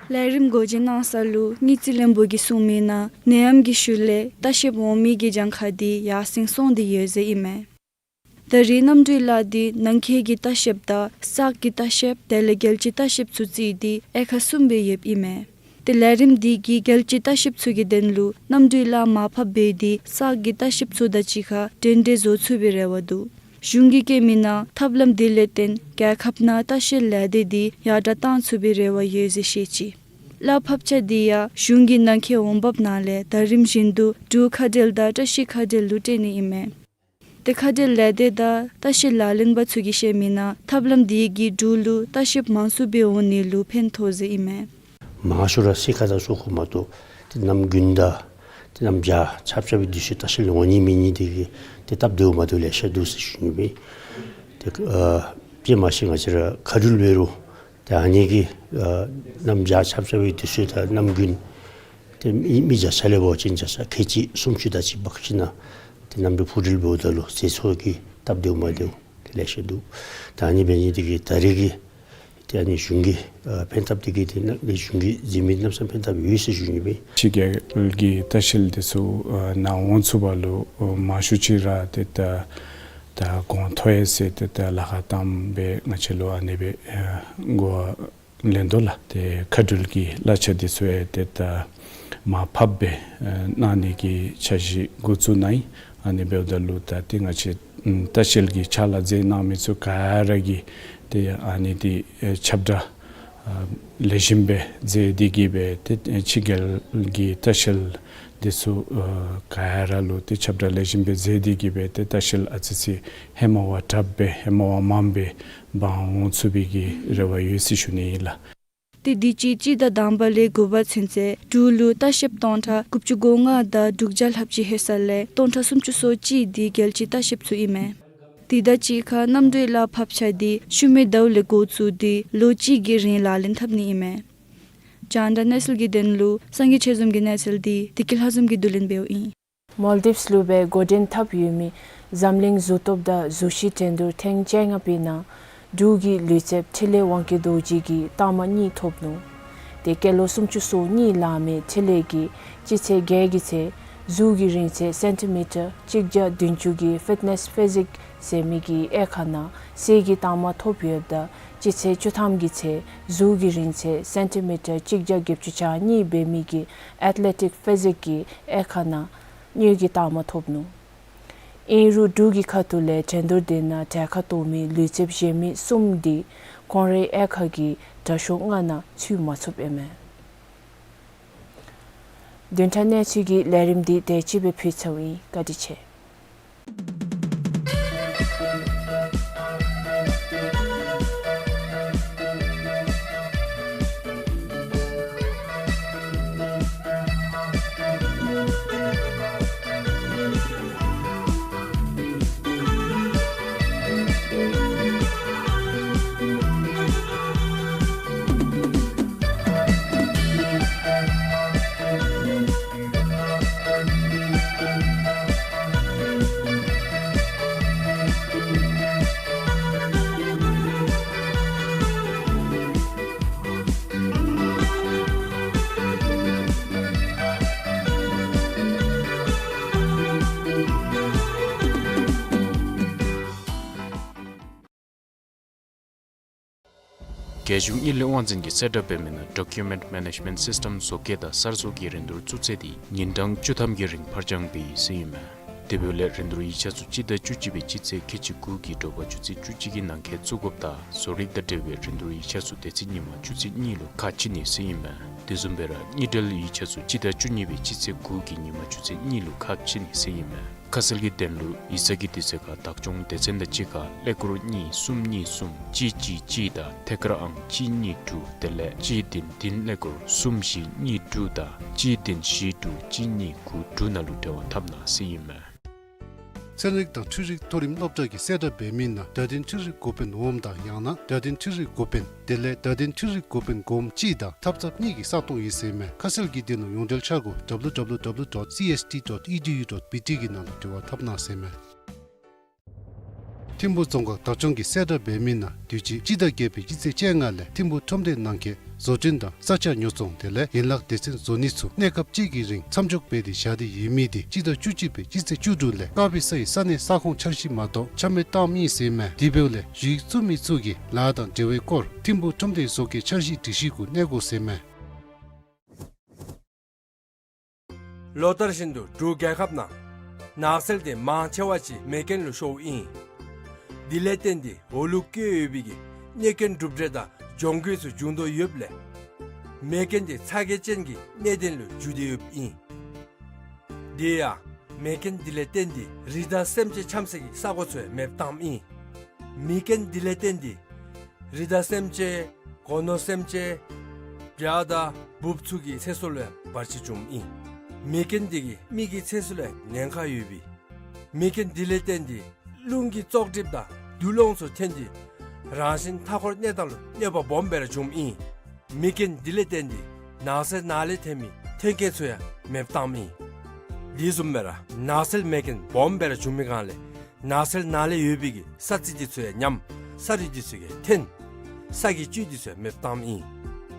ལས་རིམ་འགོ་འབྱེད་གནང་ས་ལུ་དངུལ་རྩིས་བློན་པོ་གིས་གསུངས་མིའི་ནང་ནད་ཡམས་ཀྱི་ཤུལ་ལས་ལྟ་བཤལཔ་འོང་མི་གི་གྱངས་ཁ་འདི་ཡར་སེང་སོང་སྟེ་ཡོད་ཟེར་ཨིན་མས། ད་རེས་གནམ་གྲུའི་གླ་འདི་ནང་འཁོད་ཀྱི་ལྟ་བཤལཔ་དང་གསར་གྱི་ལྟ་བཤལཔ་དེ་ལས་རྒྱལ་སྤྱིའི་ལྟ་བཤལཔ་ཚུ་བརྩིས་ཏེ་དབྱེ་ཁག་གསུམ་སྦེ་ཡོདཔ་ཨིན་མས། ཏེ་ལས་རིམ་འདི་གིས་རྒྱལ་སྤྱིའི་ལྟ་བཤལཔ་ཚུ་གི་དོན་ལུ་གནམ་གྲུའི་གླ་མར་ཕབ་འབད་དེ་གསར་གྱི་ལྟ་བཤལཔ་ཚུ་དང་གཅིག་ཁར་འབྲེལ་འདྲིས་བཟོ་ཚུགས་པའི་རེ་བ་འདུག། གཞུང་གིས་བཀོད་མིའི་ནང་ཐབས་ལམ་འདི་ལས་བརྟེན་རྒྱལ་ཁབ་ནང་ལྟ་བཤལ་ལས་སྡེ་འདི་ཡར་དྲག་གཏང་ཚུགས་པའི་རེ་བ་ཡོད་ཟེར་བཤད་ཅི། གླ་ཕབ་ཆ་འདི་ཡང་གཞུང་གི་ནང་འཁོད་འོང་འབབ་ནང་ལས་ད་རིམ་བཞིན་དུ་འབྲུག་མཁའ་འགྲུལ་དང་བཀྲ་ཤིས་མཁའ་འགྲུལ་ལུ་སྤྲོད་ནི་ཨིན་མས། ཏེ་མཁའ་འགྲུལ་ལས་སྡེ་དང་ལྟ་བཤལ་ལག་ལེན་པ་ཚུ་གིས་བཤད་མིའི་ནང་ཐབས་ལམ་འདི་གིས་འབྲུག་ལུ་ལྟ་བཤལཔ་མང་སུ་སྦེ་འོང་ནི་ལུ་ཕན་ཐོགས་ཟེར་ཨིན་མས། མང་ཤོས་ར་ཕྱི་ཁ་དང་ཚུ་ཁོ་མ་གཏོགས་ཏེ་གནམ་དགུན་དང་ཏེ་གནམ་བྱཱར་ཆརཔ་རྐྱབ་པའི་དུས་ཚོད་ལྟ་བཤལ་འོང་ནི་མེད་ནི་འདི་གིས་ཏེ་སྟབས་བདེཝ་མ་བདེཝ་ལེ་ཤ་འདུག་ཟེར་ཞུ་ནི་ཨིན་པས། ཏེ་ཨ་དཔེ་མ་ཤེས་ང་བཅས་ར་མཁའ་འགྲུལ་འབད་རུང་ཏེ་ཨ་ནི་གིས་ཨ་གནམ་བྱཱར་ཆརཔ་རྐྱབ་པའི་དུས་ཚོད་དང་གནམ་དགུན་ཏེ་མི་མི་བརྒྱ་ཆ་ལས་འབད་བ་ཅིན་བརྒྱ་ཆ་ཁལ་གཅིག་སུམ་ཅུ་དེ་ཅིག་འབག་ཞིན་ན་ཏེ་གནམ་གྲུ་འཕུར་འགྲུལ་འབདཝ་ད་ལུ་ཟད་འགྲོ་གི་སྟབས་བདེཝ་མ་བདེཝ་ཏེ་ལེ་ཤ་འདུག། ད་ཨ་ནི་འབད་ནི་འདི་གིས་ད་རེས་ཀྱི་ཏེ་ཨ་ནི་གཞུང་གི་ཨ་ཕན་ཐབས་འདི་གིས་ཏེ་ནཱ་ཏེ་གཞུང་གིས་མཛད་མི་གནམ་ས་ཕན་ཐབས་ཡོད་ཟེར་ཞུ་ནི་ཨིན་པས། ཕྱི་རྒྱལ་གྱི་ལྟ་བཤལ་འདི་ཚུ་ཨ་ནཱ་འོང་ཚུགས་པ་ལུ་ཨ་མང་ཤོས་ཅིག་ར་ཏེ་ད་ད་གོང་མཐོ་ཡི་ཟེར་ཏེ་ད་ལཱ་ཁག་བཏངམ་སྦེ་ང་བཅས་ལུ་ཨ་ནི་སྦེ་ཨ་གོ་བ་ལེན་དོ་ལགས། ཏེ་མཁའ་འགྲུལ་གྱི་གླ་ཆ་འདི་ཚུ་ཡང་ཏེ་ད་མར་ཕབ་སྦེ་ཨ་གནང་ནི་གི་འཆར་གཞི་འགོ་བཙུགས་གནང་ཡི། ཨ་ནི་འབདཝ་ད་ལུ་ད་ཏེ་ང་བཅས་ཨམ་ལྟ་བཤལ་གྱི་ཕྱག་ལཱ་མཛད་གནང་མི་ཚུ་ག་ར་གིས་ཏེ་ཨ་ནི་འདི་ཨེ་ཁྱབ་བསྒྲགས་ཨ་ལེགས་ཤོམ་སྦེ་མཛད་དེ་གིས་སྦེ་ཏེ་ཨེ་ཕྱི་རྒྱལ་གྱི་ལྟ་བཤལ་འདི་ཚུ་ཨ་ག་ར་ལུ་ཏེ་ཁྱབ་བསྒྲགས་ལེགས་ཤོམ་སྦེ་མཛད་དེ་གིས་སྦེ་ཏེ་ལྟ་བཤལ་ཨ་ཙི་ཅིག་ཧེ་མ་བ་དྲགཔ་སྦེ་ཧེ་མ་བ་མངམ་སྦེ་འབག་འོང་ཚུགས་པའི་གི་རེ་བ་ཡོད་ཟེར་ཞུ་ནི་ཨིན་ལགས། ཏེ་དུས་ཅི་སྤྱི་ཟླ་དང་པ་ལས་དགུ་པ་ཚུན་ཚོད་འབྲུག་ལུ་ལྟ་བཤལཔ་སྟོང་ཕྲག་དགུ་བཅུ་གོ་ལྔ་དང་འབྲུག་བརྒྱ་ལྷགཔ་ཅིག་ལྷོད་ས་ལས་སྟོང་ཕྲག་སུམ་ཅུ་སོ་གཅིག་འདི་རྒྱལ་སྤྱིའི་ལྟ་བཤལཔ་ཚུ་ཨིན་མས། དེ་དང་གཅིག་ཁར་གནམ་གྲུའི་གླ་ཕབ་ཆ་འདི་ཤུལ་མའི་ཟླཝ་ལས་འགོ་བཙུགས་ཏེ་ལོ་གཅིག་གི་རིང་ལག་ལེན་འཐབ་ནི་ཨིན་མས། རྒྱང་བསྒྲགས་གནས་ཚུལ་གྱི་དོན་ལུ་སངས་རྒྱས་ཆོས་འཛོམས་ཀྱི་གནས་ཚུལ་འདི་བདེ་སྐྱིད་ལྷ་འཛོམས་ཀྱིས་བསྡུ་ལེན་འབདཝ་ཨིན། མོལ་དིབས་ལུ་སྦེ་འགོ་འདྲེན་འཐབ་ཡོད་མི་འཛམ་གླིང་གཟུགས་སྟོབས་དང་གཟུགས་གཞི་འགྲན་བསྡུར་ཐེངས་བཅོ་ལྔ་པའི་ནང་འབྲུག་གི་ལུས་རྩལཔ་འཕྲིན་ལས་དབང་སྐྱིད་རྡོ་རྗེ་གིས་རྟགས་མ་གཉིས་ཐོབ་ནུག། ཏེ་སྐྱེས་ལོ་སུམ་ཅུ་སོ་གཉིས་ལང་མི་འཕྲིན་ལས་ཀྱིས་སྤྱི་ཚེས་བརྒྱད་ཀྱི་ཚེ་གཟུགས་ཀྱི་རིང་ཚད་སེན་ཊི་མི་ཊར་གཅིག་བརྒྱ་བདུན་ཅུ་གི་ཕིཊ་ནེསི་ཕི་ཟིཀསི་ཟེར་མི་གི་དབྱེ་ཁག་ནང་གསེར་གྱི་རྟགས་མ་ཐོབ་ཡོདཔ་ད་སྤྱི་ཚེས་བཅུ་ཐམ་གྱི་ཚེ་གཟུགས་ཀྱི་རིང་ཚད་སེན་ཊི་མི་ཊར་གཅིག་བརྒྱ་བརྒྱད་ཅུ་གྱ་གཉིས་འབད་མི་གི་ཨེཐ་ལེ་ཊིཀ་ཕི་ཟིཀསི་གི་དབྱེ་ཁག་ནང་དངུལ་གྱི་རྟགས་མ་ཐོབ་ནུག། ཨིན་རུང་འབྲུག་གི་ཁ་ཐུག་ལས་འགྲན་བསྡུར་འདི་ནང་གྲལ་ཁར་གཏོགས་མི་ལུས་རྩལཔ་གཞན་མི་གསུམ་འདི་ཁོང་རའི་དབྱེ་ཁག་གི་དྲག་ཤོས་ལྔ་ནང་ཚུད་མ་ཚུགསཔ་ཨིན་མས། བདུན་ཕྲག་གནས་ཚུལ་གྱི་ལས་རིམ་འདི་དེ་ཅིག་སྦེ་ཕུལ་ཚརཝ་ཨིན། བཀའ་དྲིན་ཆེ། རྒྱལ་གཞུང་དངུལ་ལས་དབང་འཛིན་གྱིས་གསལ་བསྒྲགས་འབད་མི་ནང་Document Management System བཟོ་བཀོད་དང་གསར་བཟོ་གི་རིན་བསྡུར་བཙུགས་ཚེས་འདི་ཉིན་གྲངས་བཅུ་ཐམ་གྱི་རིང་ཕར་འགྱངས་འབད་ཡི་ཟེར་ཨིན་མས། དེ་འབདཝ་ལས་རིན་བསྡུར་ཡིག་ཆ་ཚུ་སྤྱི་ཟླ་བཅུ་གཅིག་པའི་སྤྱི་ཚེས་ཁལ་གཅིག་དགུ་གི་དྲོ་པ་ཆུ་ཚོད་བཅུ་གཅིག་གི་ནང་འཁོད་བཙུགས་དགོཔ་དང་བཟོ་རིག་དང་འབྲེལ་བའི་རིན་བསྡུར་ཡིག་ཆ་ཚུ་དེ་ཚེ་ཉིན་མ་ཆུ་ཚོད་གཉིས་ལུ་ཁ་ཕྱེ་ནི་ཟེར་ཨིན་མས། དེ་བཟུམ་སྦེ་ར་དངུལ་འབྲེལ་ཡིག་ཆ་ཚུ་སྤྱི་ཟླ་བཅུ་གཉིས་པའི་སྤྱི་ཚེས་དགུ་གི་ཉིན་མ་ཆུ་ཚོད་གཉིས་ལུ་ཁ་ཕྱེ་ནི་ཟེར་ཨིན་མས། ཁ་གསལ་གྱི་དོན་ལུ་ཡིག་ཚང་གི་དུས་ཚོད་ཁར་བདག་སྐྱོང་སྡེ་ཚན་དང་གཅིག་ཁར་ཀླད་ཀོར་གཉིས་གསུམ་གཉིས་གསུམ་གཅིག་གཅིག་གཅིག་དང་ཐད་ཀར་ཨང་གཅིག་གཉིས་དྲུག་དེ་ལས་གཅིག་བདུན་བདུན་ཀླད་ཀོར་གསུམ་བཞི་གཉིས་དྲུག་དང་གཅིག་བདུན་བཞི་དྲུག་གཅིག་གཉིས་དགུ་དྲུག་ནང་ལུ་འབྲེལ་བ་འཐབ་གནང་ཟེར་ཨིན་མས། ཚན་རིག་དང་འཕྲུལ་རིག་མཐོ་རིམ་སློབ་གྲྭ་གིས་གསལ་བསྒྲགས་འབད་མི་ནང་བརྡ་དོན་འཕྲུལ་རིག་འགོ་དཔོན་འོགམ་དང་ཡང་ན་བརྡ་དོན་འཕྲུལ་རིག་འགོ་དཔོན་དེ་ལས་བརྡ་དོན་འཕྲུལ་རིག་འགོ་དཔོན་འགོམ་གཅིག་དང་ཐབ་ཚངཔ་གཉིས་ཀྱི་ས་སྟོང་ཡོད་ཟེར་མས། ཁ་གསལ་གྱི་དོན་ལུ་ཡོངས་འབྲེལ་འཆར་སྒོ་W W W dot C S T dot E D U dot B T གི་ནང་ལུ་འབྲེལ་བ་འཐབ་གནང་ཟེར་མས། ཐིམ་ཕུ་རྫོང་ཁག་བདག་སྐྱོང་གིས་གསལ་བསྒྲགས་འབད་མི་ནང་དུས་ཅི་སྤྱི་ཟླ་བརྒྱད་པའི་སྤྱི་ཚེས་བཅོ་ལྔ་ལས་ཐིམ་ཕུ་ཁྲོམ་སྡེ་ནང་འཁོད་བཟོ་སྐྲུན་དང་ས་ཆ་ཉོ་ཚོང་དེ་ལས་ཡན་ལག་སྡེ་ཚན་བཟོ་ནི་ཚུ་གནས་སྐབས་གཅིག་གི་རིང་མཚམས་འཇོག་འབད་དེ་བཞག་སྟེ་ཡོད་མི་དེ་སྤྱི་ཟླ་བཅུ་གཅིག་པའི་སྤྱི་ཚེས་བཅུ་དྲུག་ལས་ཀ་བི་སའི་ས་གནས་ས་ཁོངས་འཆར་གཞི་མ་གཏོགས་ཆ་མེད་བཏངམ་ཨིན་ཟེར་མས། དེ་འབདཝ་ལས་ཞུ་ཡིག་བཙུགས་མི་ཚུ་གིས་ལཱ་དང་འབྲེལ་བའི་སྐོར་ཐིམ་ཕུ་ཁྲོམ་སྡེའི་བཟོ་བཀོད་འཆར་གཞི་སྒྲིག་གཞི་གུ་གནས་དགོ་ཟེར་མས། ལོ་ལྟར་བཞིན་དུ་འབྲུག་རྒྱལ་ཁབ་ནང་ནགས་ཚལ་དེ་མང་ཆེ་བ་ཅིག་མེ་རྐྱེན་ལུ་ཤོརཝ་ཨིན། དེ་ལས་བརྟེན་ཏེ་འོག་ལུ་བཀོད་ཡོད་པའི་གི་གནོད་སྐྱོན་གྲུབ་འབྲས་དང་གྱོང་གུད་ཚུ་འབྱུང་དོ་ཡོདཔ་ལས་མེ་རྐྱེན་དེ་ཚ་གྱང་ཅན་གྱི་གནད་དོན་ལུ་འགྱུར་ཏེ་ཡོདཔ་ཨིན། དེ་ཡང་མེ་རྐྱེན་དེ་ལས་བརྟེན་ཏེ་རི་དྭགས་སེམས་ཅན་འཁྱམས་སའི་གི་ས་གོ་ཚུ་ཡང་མེདཔ་བཏངམ་ཨིན། མེ་རྐྱེན་དེ་ལས་བརྟེན་ཏེ་རི་དྭགས་སེམས་ཅན་སྒོ་ནོར་སེམས་ཅན་བྱ་དང་འབུཔ་ཚུ་གི་ཚེ་སྲོག་ལུ་ཡང་བར་ཆད་བྱུངམ་ཨིན། མེ་རྐྱེན་དེ་གིས་མི་གི་ཚེ་སྲོག་ལུ་ཡང་ཉེན་ཁ་ཡོད་པས། མེ་རྐྱེན་དེ་ལས་བརྟེན་ཏེ་རླུང་གི་བཙོག་གྲིབ་དང་དུག་རླངས་ཚུ་ཐོན་ཏེ་རང་བཞིན་མཐའ་འཁོར་གནས་སྟངས་ལུ་གནོད་པ་སྦོམ་སྦེ་ར་བྱུངམ་ཨིན། མེ་རྐྱེན་དེ་ལས་བརྟེན་ཏེ་ནགས་ཚལ་ནང་ལས་ཐོན་མི་ཐོན་སྐྱེད་ཚུ་ཡང་མེདཔ་བཏངམ་ཨིན། དེ་བཟུམ་སྦེ་ར་ནགས་ཚལ་མེ་རྐྱེན་སྦོམ་སྦེ་ར་བྱུང་མི་སྒང་ལས་ནགས་ཚལ་ནང་ལས་ཡོད་པའི་གི་ས་རྩི་དེ་ཚུ་ཡང་ཉམས། ས་རུད་དེ་ཚུ་གིས་ཐོན། ས་གི་བཅུད་དེ་ཚུ་ཡང་མེདཔ་བཏངམ་ཨིན།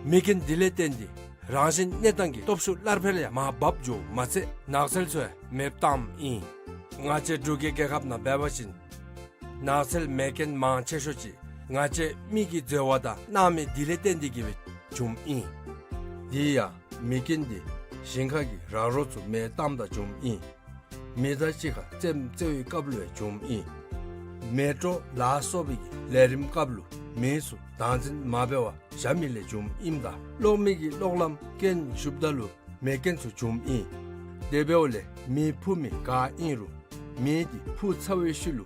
མེ་རྐྱེན་དེ་ལས་བརྟེན་ཏེ་རང་བཞིན་གནས་སྟངས་ཀྱི་སྟོབས་ཤུགས་སླར་འཕེལ་ཡང་མར་བབས་འགྱོཝ་མ་ཚད་ནགས་ཚལ་ཚུ་ཡང་མེདཔ་བཏངམ་ཨིན། ང་བཅས་འབྲུག་གི་རྒྱལ་ཁབ་ནང་འབད་བ་ཅིན་ནགས་ཚལ་མེ་རྐྱེན་མང་ཆེ་ཤོས་ཅིག་ང་བཅས་མི་གིས་འཛོལ་བ་དང་སྣང་མེད་དེ་ལས་བརྟེན་ཏེ་གིས་སྦེ་བྱུངམ་ཨིན། དེ་ཡང་མེ་རྐྱེན་དེ་ཞིང་ཁ་གི་ར་རོ་ཚུ་མེ་བཏངམ་ད་བྱུངམ་ཨིན། མི་དང་གཅིག་ཁར་རྩེདམོ་རྩེ་བའི་སྐབས་ལུ་ཡང་བྱུངམ་ཨིན། མེ་སྤྲོ་ལ་སོགས་པའི་ལས་རིམ་སྐབས་ལུ་མེ་ཚུ་བདག་འཛིན་མ་འབད་བར་བཞག་མི་ལས་བྱུངམ་ཨིནམ་ད་གློག་མེ་གི་གློག་ལམ་རྐྱེན་ཞུགསཔ་ད་ལུ་མེ་རྐྱེན་ཚུ་བྱུངམ་ཨིན། དེ་འབདཝ་ལས་མེ་འཕུ་མི་ག་ཨིན་རུང་མེ་དེ་འཕུ་ཚར་བའི་ཤུལ་ལུ་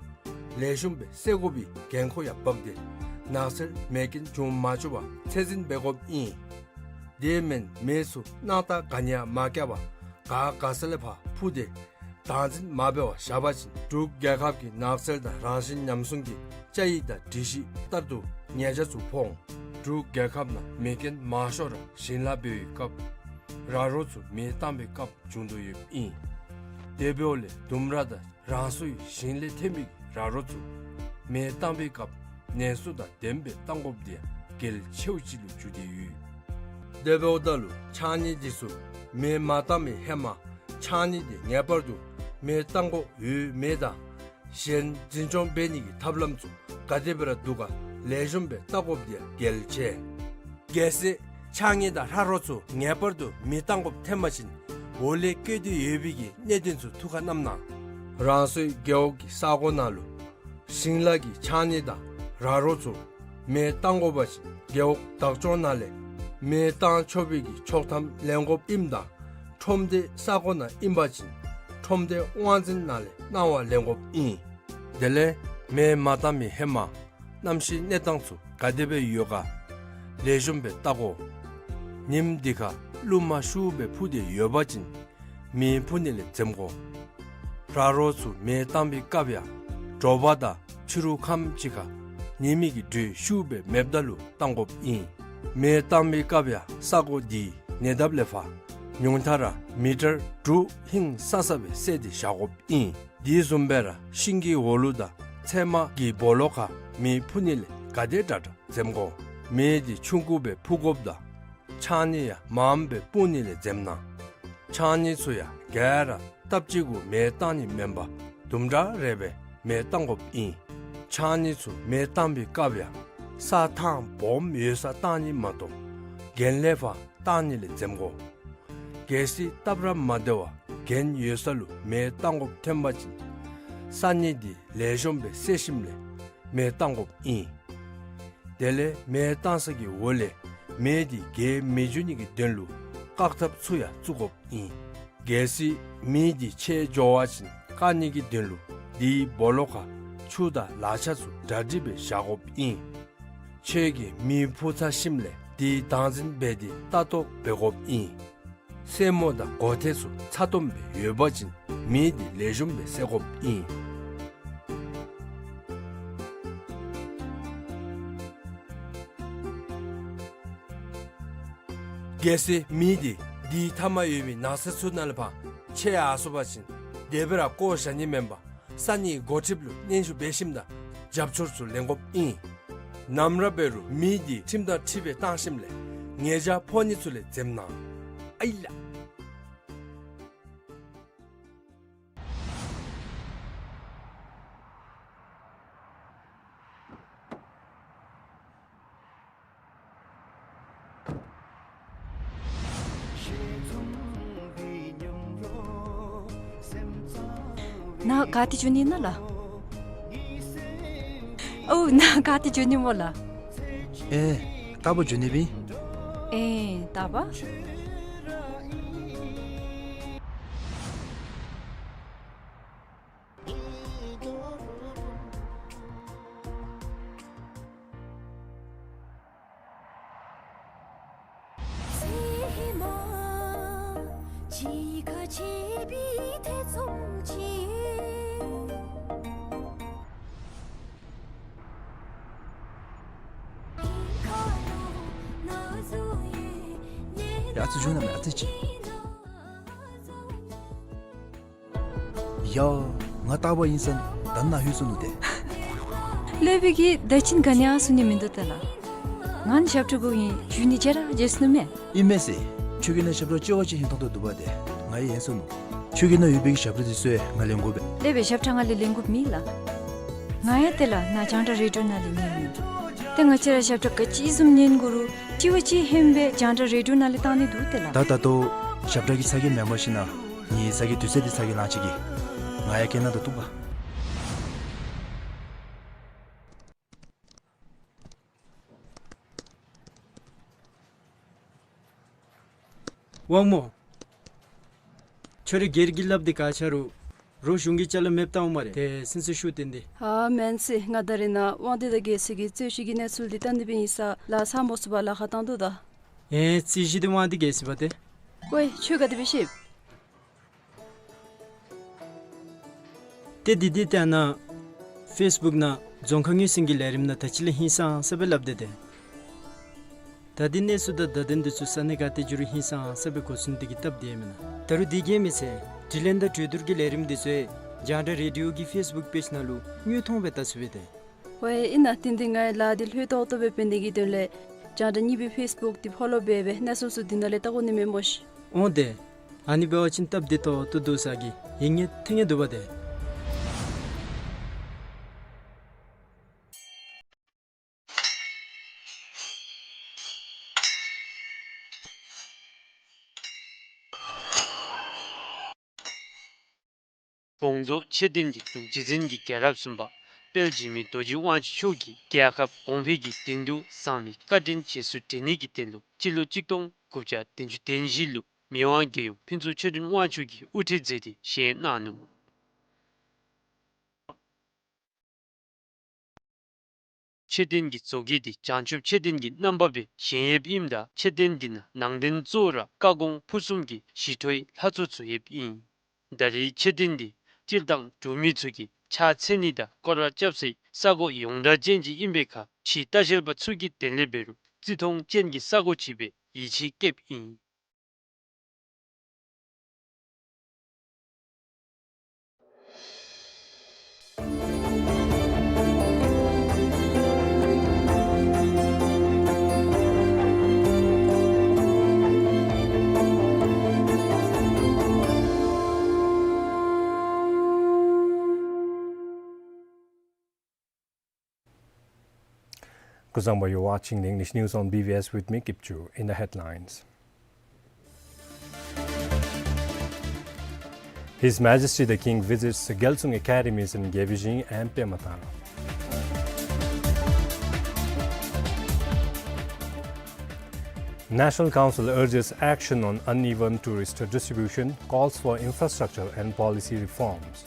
ལེགས་ཤོམ་སྦེ་བསལ་དགོ་པའི་འགན་ཁུར་ཡང་འབག་སྟེ་ནགས་ཚལ་མེ་རྐྱེན་བྱུང་མ་བཅུག་པར་ཚད་འཛིན་འབད་དགོཔ་ཨིན། དེ་མེན་མེ་ཚུ་སྣང་ཐག་ག་ནི་ཡང་མ་བཀལ་བར་ག་ག་ས་ལས་ཕར་འཕུ་སྟེ་བདག་འཛིན་མ་འབད་བར་བཞག་པ་ཅིན་འབྲུག་རྒྱལ་ཁབ་ཀྱི་ནགས་ཚལ་དང་རང་བཞིན་ཉམས་སྲུང་གི་བཅའ་ཡིག་དང་སྒྲིག་གཞི་ལྟར་དུ་ཉེས་ཆད་ཚུ་ཕོག་འོང་། འབྲུག་རྒྱལ་ཁབ་ནང་མེ་རྐྱེན་མང་ཤོས་ར་ཞིང་ལཱ་འབད་བའི་སྐབས་ར་རོ་ཚུ་མེ་བཏང་བའི་སྐབས་བྱུང་དོ་ཡོདཔ་ཨིན། དེ་འབདཝ་ལས་ལྡུམ་ར་དང་རང་སོའི་ཞིང་ལས་ཐོན་མི་ར་རོ་ཚུ་མེ་བཏང་བའི་སྐབས་ནན་སུ་དང་ལྡནམ་སྦེ་བཏང་དགོཔ་དེ་ཡང་གལ་ཆེཝ་ཅིག་ལུ་གྱུར་ཏེ་ཡོད། དེ་འབདཝ་ད་ལུ་ཕྱགས་སྙིགས་དེ་ཚུ་མེ་མ་བཏང་བའི་ཧེ་མ་ཕྱགས་སྙིགས་དེ་ངེས་པར་དུ་མེ་བཏང་དགོཔ་ཡོད་མེད་དང་གཞན་འཛིན་སྐྱོང་འབད་ནི་གི་ཐབས་ལམ་ཚུ་ག་དེ་སྦེ་ར་འདུག་ག་ལེགས་ཤོམ་སྦེ་བལྟ་དགོཔ་དེ་ཡང་གལ་ཆེ། གལ་སྲིད་ཕྱགས་སྙིགས་དང་ར་རོ་ཚུ་ངེས་པར་དུ་མེ་བཏང་དགོཔ་ཐོན་པ་ཅིན་འོག་ལས་བཀོད་དེ་ཡོད་པའི་གི་གནད་དོན་ཚུ་ཐུགས་ཁར་བསྣམས་གནང་། རང་སོའི་རྒེད་འོག་གི་ས་གོ་ནང་ལུ་ཞིང་ལཱ་གི་ཕྱགས་སྙིགས་དང་ར་རོ་ཚུ་མེ་བཏང་དགོ་པ་ཅིན་རྒེད་འོག་བདག་སྐྱོང་ནང་ལས་མེ་བཏང་ཆོག་པའི་གི་ཆོག་ཐམ་ལེན་དགོཔ་ཨིནམ་ད་ཁྲོམ་སྡེ་ས་གོ་ནང་ཨིན་པ་ཅིན་ཁྲོམ་སྡེ་དབང་འཛིན་ནང་ལས་གནང་བ་ལེན་དགོཔ་ཨིན། དེ་ལས་མེ་མ་བཏང་བའི་ཧེ་མ་གནམ་གཤིས་གནས་སྟངས་ཚུ་ག་དེ་སྦེ་ཡོད་ག་ལེགས་ཤོམ་སྦེ་བལྟ་དགོ། ཉིནམ་དེ་ཁར་རླུང་མ་ཤུགས་སྦེ་འཕུ་སྟེ་ཡོད་པ་ཅིན་མེ་འཕུ་ནི་ལས་འཛེམ་དགོ། ར་རོ་ཚུ་མེ་བཏང་བའི་སྐབས་ཡང་དྲོ་པ་དང་ཕྱི་རུ་ཁམས་ཅིག་ཁར་ཉི་མའི་གི་དྲོད་ཤུགས་སྦེ་མེདཔ་ད་ལུ་བཏང་དགོཔ་ཨིན། མེ་བཏང་བའི་སྐབས་ཡང་ས་གོ་དེའི་ཉེ་འདབས་ལས་ཕར་ཉུང་མཐའ་ར་མི་ཊར་དྲུག་ཧིང་སང་ས་སྦེ་བསལ་ཏེ་བཞག་དགོཔ་ཨིན། དེ་བཟུམ་སྦེ་ར་ཤིང་གི་འོག་ལུ་དང་ཚལ་མ་གི་སྦོ་ལོགས་ཁར་མེ་འཕུ་ནི་ལས་ག་དེ་དྲག་དྲག་འཛེམ་དགོ། མེ་དེ་ཆུང་ཀུ་སྦེ་འཕུ་དགོཔ་དང་ཕྱགས་སྙིགས་ཡང་མངམ་སྦེ་སྤུངས་ནི་ལས་འཛེམ་གནང་། ཕྱགས་སྙིགས་ཚུ་ཡང་ག་ར་སྟབས་གཅིག་གུ་མེ་བཏང་ནི་མེན་པར་དུམ་གྲ་རེ་སྦེ་མེ་བཏང་དགོཔ་ཨིན། ཕྱགས་སྙིགས་ཚུ་མེ་བཏང་བའི་སྐབས་ཡང་ས་ཐང་སྦོམ་ཡོད་སར་བཏང་ནི་མ་གཏོགས་གྱེན་ལས་ཕར་བཏང་ནི་ལས་འཛེམ་དགོ། གལ་སྲིད་སྟབས་ར་མ་བདེ་བར་གྱེན་ཡོད་ས་ལུ་མེ་བཏང་དགོཔ་ཐོན་པ་ཅིན་ས་སྙིགས་དེ་ལེགས་ཤོམ་སྦེ་བསལ་ཞིནམ་ལས་མེ་བཏང་དགོཔ་ཨིན། དེ་ལས་མེ་བཏང་ས་གི་འོག་ལས་མེ་དེ་རྒྱས་མི་འགྱོ་ནི་གི་དོན་ལུ་བཀག་ཐབས་ཚུ་ཡང་བཙུགས་དགོཔ་ཨིན། གལ་སྲིད་མེ་དེ་ཆད་འགྱོ་བ་ཅིན་ བཀག་ནི་གི་དོན་ལུ་དེའི་སྦོ་ལོགས་ཁར་ཆུ་དང་ལག་ཆ་ཚུ་གྲ་སྒྲིག་སྦེ་བཞག་དགོཔ་ཨིན། ཁྱོད་ཀྱིས་མེ་ཕུ་ཚར་ཞིནམ་ལས་དེ་བདག་འཛིན་འབད་དེ་ལྟ་རྟོག་འབད་དགོཔ་ཨིན། སེན་མོ་དང་མགོ་ཐལ་ཚུ་ཚ་ཏོམ་སྦེ་ཡོད་པ་ཅིན་མེ་དེ་ལེགས་ཤོམ་སྦེ་བསད་དགོཔ་ཨིན། གལ་སྲིད་མེ་དེ་དེའི་མཐའ་མར་ཡོད་པའི་ནགས་ཚལ་ཚུ་ནང་ལས་ཕར་མཆེད་ཡར་སོང་པ་ཅིན་དེ་སྦེ་ར་བཀོ་བཞག་ནི་མེན་པར་ས་གནས་འགོ་ཁྲིདཔ་ལུ་སྙན་ཞུ་འབད་ཞིནམ་དང་རྒྱབ་སྐྱོར་ཚུ་ལེན་དགོཔ་ཨིན། ནམ་ར་འབད་རུང་མེ་དེ་ཁྲིམས་དང་འཁྲིལ་སྦེ་བཏང་ཞིནམ་ལས་ཉེས་བྱ་ཕོག་ནི་ཚུ་ལས་འཛེམ་གནང་། ཨའི་ལགས། ནཱ་ག་ཏེ་འགྱོ་ནི་ཨིན་ན་ལགས། ཨོ་ནཱ་ག་ཏེ་འགྱོ་ནི་སྨོ་ལགས། ཨེ་རྟག་པར་འགྱོ་ནི་སྦེ་ཨིན། ཨེ་རྟག་པར། ཡ་ཨ་ཙི་འགྱོ་ན་མེ་ཨ་ཙི་ཅིག། ཡ་ང་རྟག་པར་ཨིན་ས་ད་ནཱ་ལྷོད་སོ་ནུག་ཏེ། ལྷོད་པའི་གི་ད་ཅིན་ག་ནི་ཡང་གསུང་ནི་མིན་འདུག་ཏེ་ལགས། ང་ནི་ཞབས་ཁྲ་དགོ་ཨིན་ཞུ་ནི་བརྗེད་ར་བརྗེད་སོ་ནུག་མས། ཨིན་མས་ཟེར། ཁྱོད་ཀྱི་ནང་ཞབས་ཁྲ་ལྕི་བ་ཅིག་ཧན་ཏོང་ཏོ་འདུག་པ་ཏེ་ང་ཡང་ཧན་སོ་ནུག། ཁྱོད་ཀྱི་ནང་ཡོད་པའི་གི་ཞབས་ཁྲ་འདི་ཚུ་ཡང་ང་ལེན་དགོ་པས། ལྷོད་པའི་ཞབས་ཁྲ་ང་ལས་ལེན་དགོཔ་མེད་ལགས། ང་ཡང་ཏེ་ལགས་ནཱ་རྒྱང་བསྒྲགས་རེ་ཌིའོ་ནང་ལས་ཉན་ནི། ཏེ་ང་བཅས་ར་ཞབས་ཁྲ་ག་ཅི་བཟུམ་ཉན་དགོ་རུང་ལྕི་བ་ཅིག་ཧན་སྦེ་རྒྱང་བསྒྲགས་རེ་ཌིའོ་ནང་ལས་བཏང་ནི་འདུག་ཏེ་ལགས། ད་ད་ལྟོ་ཞབས་ཁྲ་གི་ཚ་གྱང་མེན་པར་ཞིན་ན་ངེའི་ཚ་གྱང་དུས་ཚོད་འདི་ཚ་གྱང་ལང་ཅི་གི། ང་ཡང་སྐད་ནང་དུ་གཏུགས་པ། དབང་མོ། ཁྱོད་ར་སྒེར་གྱི་སླབ་སྟེ་ག་ཆ་རུང་རོགས་གཞུང་གི་ཅ་ལ་མེདཔ་བཏང་འོང་སྨ་རེ། ཏེ་སེམས་ཚུ་ཤུགས་བཏོན་ཏེ། ཨ་མེན་ཟེར། ང་ད་རེས་ནཱ་དབང་འདུས་དང་རྒྱལ་སྲས་ཀྱི་རྩོད་གཞི་གི་གནས་ཚུལ་འདི་བལྟ་ནི་སྦེ་ཨིན་ས་ལགས། ཚར་མ་ཚུགས་པར་ལཱ་ཁག་བཏང་དོ་ད། ཨེ་རྩོད་གཞི་འདི་དབང་འདུས་རྒྱལ་སྲས་པ་ཏེ། ཝའེ་ཁྱོད་ག་དེ་སྦེ་ཤེས། ཏེ་འདི་འདི་ཏེ་ཨ་ནཱ་ཕེསི་བུཀ་ནང་རྫོང་ཁ་ངོས་ཟིན་གྱི་ལས་རིམ་ནང་ད་ཅི་ལས་ཧིང་སངས་ས་སྦེ་སླབ་སྟེ་ཏེ། ད་འདི་གནས་ཚུལ་དང་བརྡ་དོན་འདི་ཚུ་ས་གནས་ག་ཏེ་འགྱོ་རུང་ཧིང་སངས་ས་སྦེ་གོ་ཚུགས་ནི་དེ་གིས་སྟབས་བདེ་མེན་ན། ད་རུང་དེ་གིས་མི་ཚད་དྲི་ལན་དང་གྲོས་བསྡུར་གྱི་ལས་རིམ་འདི་ཚུ་རྒྱང་བསྒྲགས་རེ་ཌིའོ་གི་ཕེསི་བུཀ་པེཇ་ནང་ལུ་དངོས་མཐོང་སྦེ་བལྟ་ཚུགས་པས་ཏེ། ཝའེ་ཨིན་ན། དེ་འདི་ང་ཡང་ལཱ་འདི་ལྷོད་ཏོག་ཏོ་སྦེ་འབད་ནི་གི་དོན་ལས་རྒྱང་བསྒྲགས་གཉིས་པའི་ཕེསི་བུཀ་འདི་ཕོ་ལོ་འབད་སྦེ་གནས་ཚུལ་ཚུ་འདི་ནང་ལས་བལྟ་དགོ་ནི་མས་སྨོ་ཤིག། འོང་ཏེ། ཨ་ནི་འབད་བ་ཅིན་སྟབས་བདེ་ཏོག་ཏོ་འདུག་ས་གི་ཡིད་ངེས་ཐིང་ངེ་འདུག་པ་ཏེ། བོང་རྫོང་ཆོས་སྡིངས་ཀྱི་འབྲུག་རྗེ་བཙུན་གྱི་རྒྱལ་རབས་གསུམ་པ་དཔལ་འཇིགས་མེད་རྡོ་རྗེ་དབང་ཕྱུག་མཆོག་གིས་རྒྱལ་ཁབ་གོང་འཕེལ་གྱི་དོན་དུ་གསང་བའི་བཀའ་དྲིན་རྗེས་སུ་དྲན་ནི་གི་དོན་ལུ་སྤྱི་ལོ་གཅིག་སྟོང་དགུ་བརྒྱ་བདུན་ཅུ་དོན་བཞི་ལུ་མི་དབང་རྒྱལ་ཡུམ་ཕུན་ཚོགས་ཆོས་སྒྲོན་དབང་ཕྱུག་གིས་དབུ་ཁྲིད་མཛད་དེ་བཞེངས་གནང་ནུག། མཆོད་རྟེན་གྱི་མཛོད་དཀྱིལ་འདི་བྱང་ཆུབ་མཆོད་རྟེན་གྱི་རྣམ་པ་སྦེ་བཞེངས་ཡོདཔ་ཨིནམ་ད་མཆོད་རྟེན་འདི་ནང་ནང་རྟེན་གཙོ་བོ་ར་བཀའ་དགོངས་ཕུར་གསུམ་གྱི་ཞི་ཁྲོའི་ལྷ་ཚོགས་ཚུ་ཡོདཔ་ཨིན། ད་རེས་མཆོད་རྟེན་འདི་སྤྱིར་བཏང་འབྲུག་མི་ཚུ་གིས་ཕྱག་འཚལ་ནི་དང་སྐོར་ར་རྐྱབ་སའི་ས་གོ་ཡོངས་གྲགས་ཅན་ཅིག་ཨིན་པའི་ཁར་ཕྱི་ལྟ་བཤལ་པ་ཚུ་གི་དོན་ལས་འབད་རུང་བརྩི་མཐོང་ཅན་གྱི་ས་གོ་ཅིག་སྦེ་ཡིད་ཆེས་བསྐྱེདཔ་ཨིན། Kuzuzangpo, you're watching the English news on B B S with me, Kipchu. In the headlines, His Majesty the King visits Gyaltsung Academies in Gebijing and Pematan. National Council urges action on uneven tourist distribution, calls for infrastructure and policy reforms.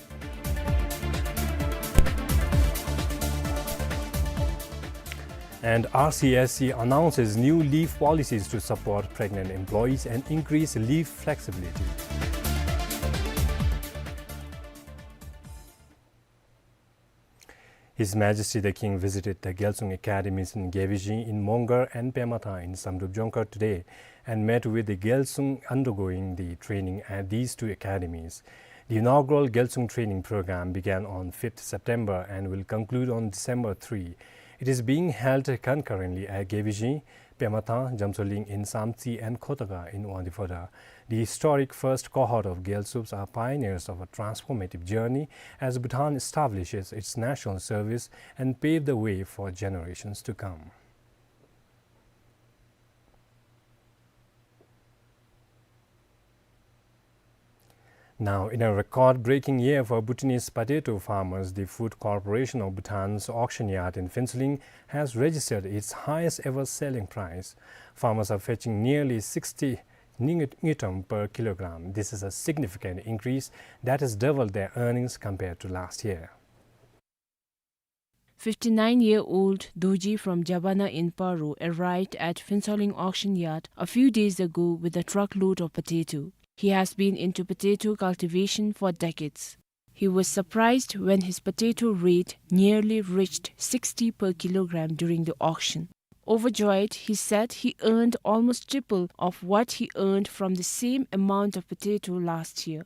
And R C S C announces new leave policies to support pregnant employees and increase leave flexibility. His Majesty the King visited the Gyalsung Academies in Gewiji in Mongar and Pema Tha in Samdrup Jongkhar today and met with the Gyalsung undergoing the training at these two academies. The inaugural Gyalsung training program began on fifth September and will conclude on December three. It is being held concurrently at Gewiji, Pema Tha, Jamtsoling in Samtse and Khotaga in Wangdue Phodrang. The historic first cohort of Gyalsups are pioneers of a transformative journey as Bhutan establishes its national service and pave the way for generations to come. Now, in a record-breaking year for Bhutanese potato farmers, the Food Corporation of Bhutan's auction yard in Phuentsholing has registered its highest ever selling price. Farmers are fetching nearly sixty ngi-, ngultrum per kilogram. This is a significant increase that has doubled their earnings compared to last year. Fifty-nine-year-old Dorji from Jabana in Paro arrived at Phuentsholing auction yard a few days ago with a truckload of potato. He has been into potato cultivation for decades. He was surprised when his potato rate nearly reached sixty per kilogram during the auction. Overjoyed, he said he earned almost triple of what he earned from the same amount of potato last year.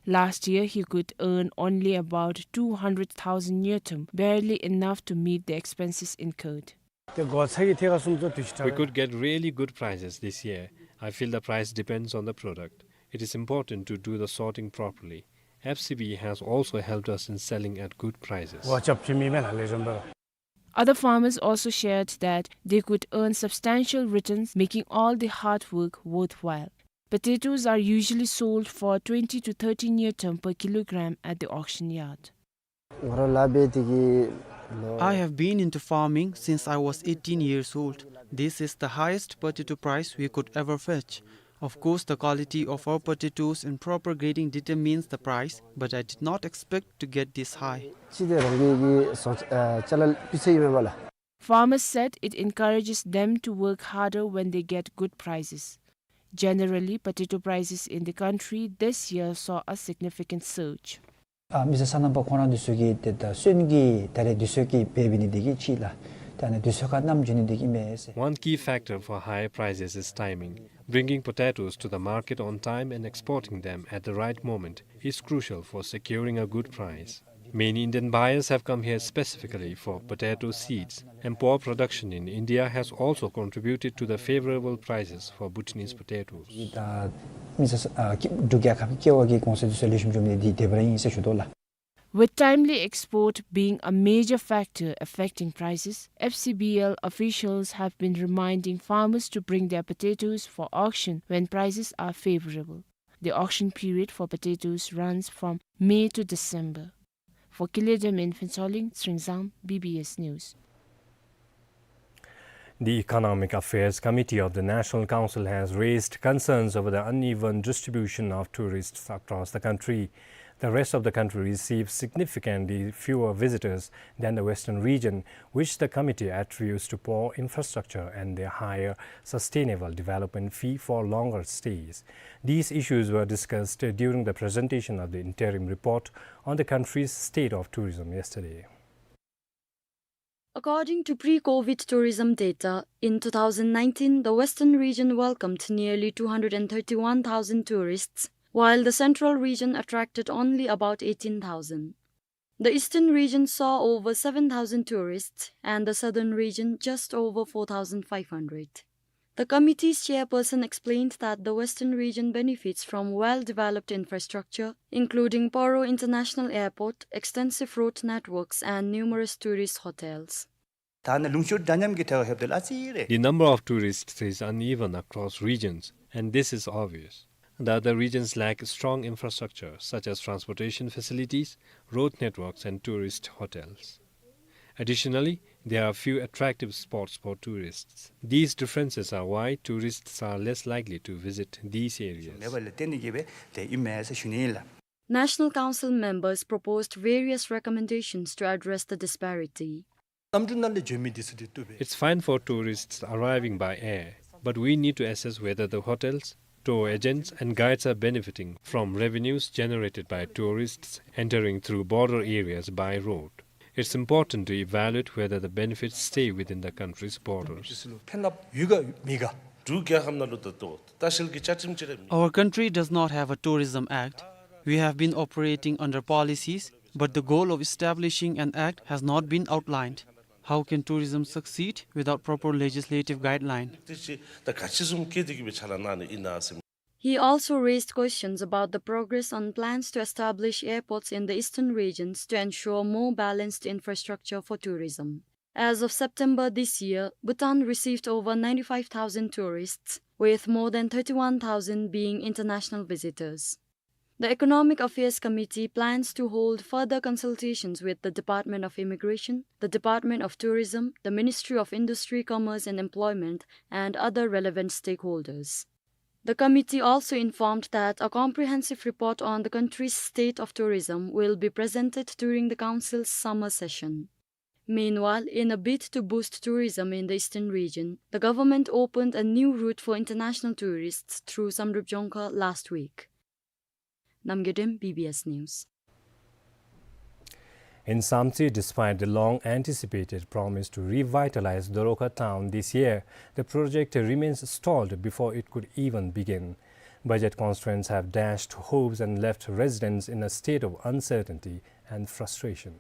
Last year, he could earn only about two hundred thousand ngultrum, barely enough to meet the expenses incurred. ཏེ་གོ་ཚད་ཀྱི་ཐད་ཁར་གསུམ་ཚོ་དུས་ཅི། We could get really good prices this year. I feel the price depends on the product. It is important to do the sorting properly. F C B has also helped us in selling at good prices. ཝ་ཅབ་ཅི་མི་མེད་ལ་ལེགས་ཤོམ་འབད། Other farmers also shared that they could earn substantial returns, making all the hard work worthwhile. Potatoes are usually sold for twenty to thirty ngultrum per kilogram at the auction yard. ང་ར་ལཱ་འབད་དེ་གི་ལོ། I have been into farming since I was eighteen years old. This is the highest potato price we could ever fetch. Of course, the quality of our potatoes and proper grading determines the price, but I did not expect to get this high. ཅི་དེ་རང་གི་གི་སོ་ཨ་ཅ་ལ་སྤུས་ཚད་ཡོད་མེད་པ་ལ། Farmers said it encourages them to work harder when they get good prices. Generally, potato prices in the country this year saw a significant surge. ཨ་མི་སེར་སོ་ནམ་པ་ཁོང་ར་འདི་ཚུ་གིས་ཏེ་ད་སོན་གྱི་ད་རེས་དུས་ཚོད་ཀྱི་འབད་འབད་ནི་འདི་གིས་ཅིག་ལགས། ད་ནི་དུས་ཚོད་ཁར་བསྣམ་འགྱོ་ནི་འདི་གིས་མས་ཟེར། One key factor for higher prices is timing. Bringing potatoes to the market on time and exporting them at the right moment is crucial for securing a good price. Many Indian buyers have come here specifically for potato seeds, and poor production in India has also contributed to the favorable prices for Bhutanese potatoes. ད་མི་སེར་ཨ་འབྲུག་རྒྱལ་ཁབ་ཀྱི་ཀེ་བ་གི་གོང་ཚད་དུས་ཚོད་ལེགས་ཤོམ་བྱུང་མི་འདི་དེ་འབད་ར་ཨིན་ཟེར་ཞུ་དོ་ལགས། With timely export being a major factor affecting prices, F C B L officials have been reminding farmers to bring their potatoes for auction when prices are favorable. The auction period for potatoes runs from May to December. For Kile Dem in Phuentsholing, Sringzam, B B S News. The Economic Affairs Committee of the National Council has raised concerns over the uneven distribution of tourists across the country. The rest of the country receives significantly fewer visitors than the Western region, which the committee attributes to poor infrastructure and the higher sustainable development fee for longer stays. These issues were discussed during the presentation of the interim report on the country's state of tourism yesterday. According to pre-COVID tourism data, in two thousand nineteen, the Western region welcomed nearly two hundred and thirty-one thousand tourists, while the Central region attracted only about eighteen thousand. The Eastern region saw over seven thousand tourists and the Southern region just over four thousand five hundred. The committee's chairperson explained that the Western region benefits from well-developed infrastructure, including Paro International Airport, extensive road networks, and numerous tourist hotels. ད་ནི་ལུང་ཕྱོགས་འདྲ་མཉམ་གྱི་ཐད་ཁར་ལྷོདཔ་ད་ལུ་ཨ་ཙི་རེ། The number of tourists is uneven across regions, and this is obvious. The other regions lack strong infrastructure such as transportation facilities, road networks, and tourist hotels. Additionally, there are few attractive spots for tourists. These differences are why tourists are less likely to visit these areas. མེད་པ་ལས་བརྟེན་ཏེ་གིས་སྦེ་དེ་ཨིན་མས་ཟེར་ཞུ་ནི་ཨིན་ལགས། National Council members proposed various recommendations to address the disparity. གནམ་གྲུ་ནང་ལས་འབྱོན་མི་འདི་ཚུ་འདི་བཏུབ་པས། It's fine for tourists arriving by air, but we need to assess whether the hotels, tour agents and guides are benefiting from revenues generated by tourists entering through border areas by road. It's important to evaluate whether the benefits stay within the country's borders. འདི་ཚུ་ལུ་ཕན་རླབས་ཡོད་ག་མེད་ག། འབྲུག་རྒྱལ་ཁབ་ནང་ལུ་ད་ལྟོ་ལྟ་བཤལ་གྱི་བཅའ་ཁྲིམས་ཅིག་ར་མེད། Our country does not have a tourism act. We have been operating under policies, but the goal of establishing an act has not been outlined. How can tourism succeed without proper legislative guideline? དེ་ཅིག་ད་ག་ཅི་བཟུམ་བཀལ་ཏེ་གི་སྦེ་ཕྱག་ལཱ་གནང་ནི་ཨིན་ན་ཟེར། He also raised questions about the progress on plans to establish airports in the eastern regions to ensure more balanced infrastructure for tourism. As of September this year, Bhutan received over ninety-five thousand tourists, with more than thirty-one thousand being international visitors. The Economic Affairs Committee plans to hold further consultations with the Department of Immigration, the Department of Tourism, the Ministry of Industry, Commerce and Employment, and other relevant stakeholders. The committee also informed that a comprehensive report on the country's state of tourism will be presented during the council's summer session. Meanwhile, in a bid to boost tourism in the eastern region, the government opened a new route for international tourists through Samdrup Jongkhar last week. Namgay Dem, B B S News. In Samtse, despite the long-anticipated promise to revitalize Doroka town this year, the project remains stalled before it could even begin. Budget constraints have dashed hopes and left residents in a state of uncertainty and frustration.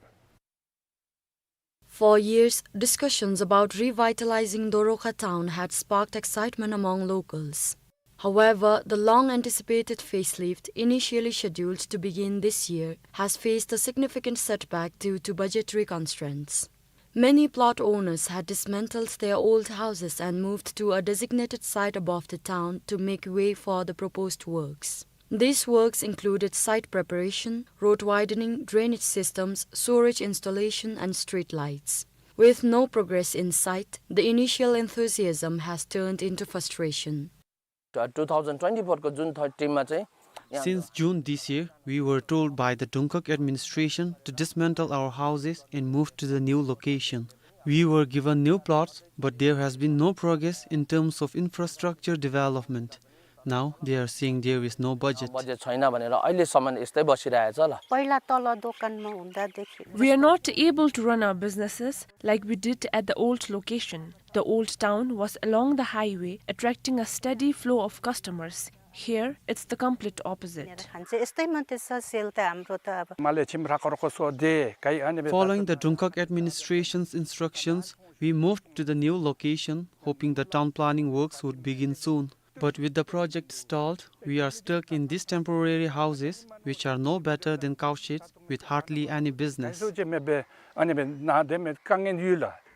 For years, discussions about revitalizing Doroka town had sparked excitement among locals. However, the long-anticipated facelift, initially scheduled to begin this year, has faced a significant setback due to budgetary constraints. Many plot owners had dismantled their old houses and moved to a designated site above the town to make way for the proposed works. These works included site preparation, road widening, drainage systems, sewerage installation, and street lights. With no progress in sight, the initial enthusiasm has turned into frustration. Two thousand twenty-four को June thirty मा चाहिँ यहाँ Since June this year, we were told by the Dungkhag administration to dismantle our houses and move to the new location. We were given new plots, but there has been no progress in terms of infrastructure development. Now they are saying there is no budget. Budget छैन भनेर अहिलेसम्म यस्तै बसिरहेछ ल। पहिला तल दोकानमा हुँदादेखि We are not able to run our businesses like we did at the old location. The old town was along the highway, attracting a steady flow of customers. Here, it's the complete opposite. खान्छ, यस्तै मात्रै छ सेल त हाम्रो त अब। Following the Dungkhag administration's instructions, we moved to the new location, hoping the town planning works would begin soon. But with the project stalled, we are stuck in these temporary houses, which are no better than cow sheds, with hardly any business.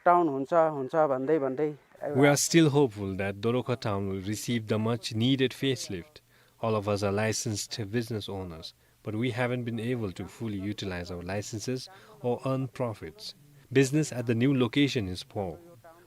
Town हुन्छ, हुन्छ भन्दै भन्दै We are still hopeful that Doroka town will receive the much needed facelift. All of us are licensed business owners, but we haven't been able to fully utilize our licenses or earn profits. Business at the new location is poor.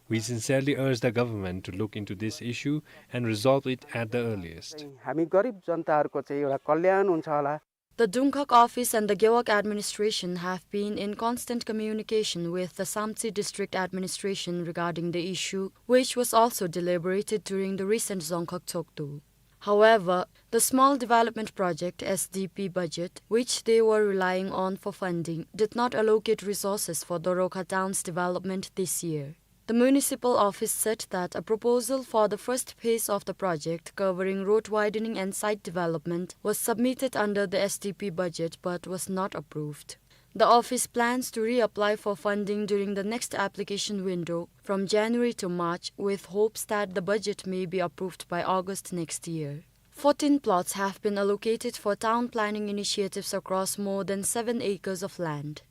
We sincerely urge the government to look into this issue and resolve it at the earliest. हामी गरिब जनताहरूको चाहिँ एउटा कल्याण हुन्छ होला। The Dungkhag office and the Gewog administration have been in constant communication with the Samtse district administration regarding the issue, which was also deliberated during the recent Dzongkhag Tshogdu. However, the Small Development Project, S D P, budget, which they were relying on for funding, did not allocate resources for Doroka town's development this year. The municipal office said that a proposal for the first phase of the project, covering road widening and site development, was submitted under the S D P budget but was not approved. The office plans to reapply for funding during the next application window from January to March, with hopes that the budget may be approved by August next year. Fourteen plots have been allocated for town planning initiatives across more than seven acres of land.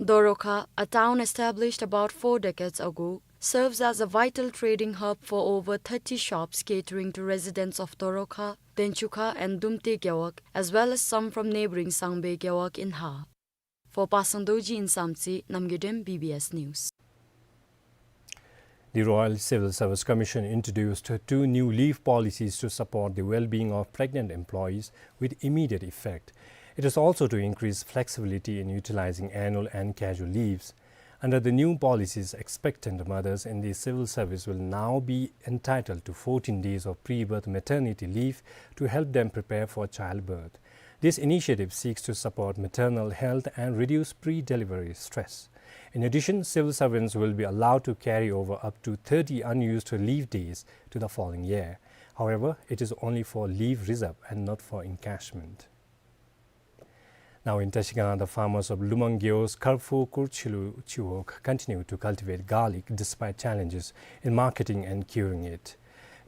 Doroka, a town established about four decades ago, serves as a vital trading hub for over thirty shops catering to residents of Doroka, Denchukha and Dumte Gewog, as well as some from neighboring Sangbe Gewog in Ha. For Pasang Dorji in Samtse, Namgay Dem, B B S News. The Royal Civil Service Commission introduced two new leave policies to support the well-being of pregnant employees with immediate effect. It is also to increase flexibility in utilizing annual and casual leaves. Under the new policies, expectant mothers in the civil service will now be entitled to fourteen days of pre-birth maternity leave to help them prepare for childbirth. This initiative seeks to support maternal health and reduce pre-delivery stress. In addition, civil servants will be allowed to carry over up to thirty unused leave days to the following year. However, it is only for leave reserve and not for encashment. Now in Trashigang, the farmers of Lumang Gewog's Kharphu Kurchilu Chiwog continue to cultivate garlic despite challenges in marketing and curing it.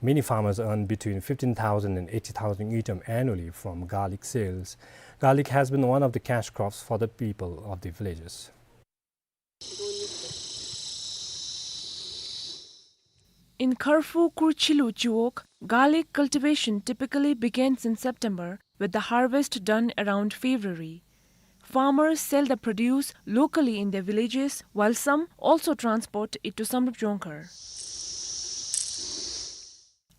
Many farmers earn between fifteen thousand and eighty thousand ngultrum annually from garlic sales. Garlic has been one of the cash crops for the people of the villages. In Kharphu Kurchilu Chiwog, garlic cultivation typically begins in September, with the harvest done around February. Farmers sell the produce locally in their villages, while some also transport it to Samdrup Jongkhar.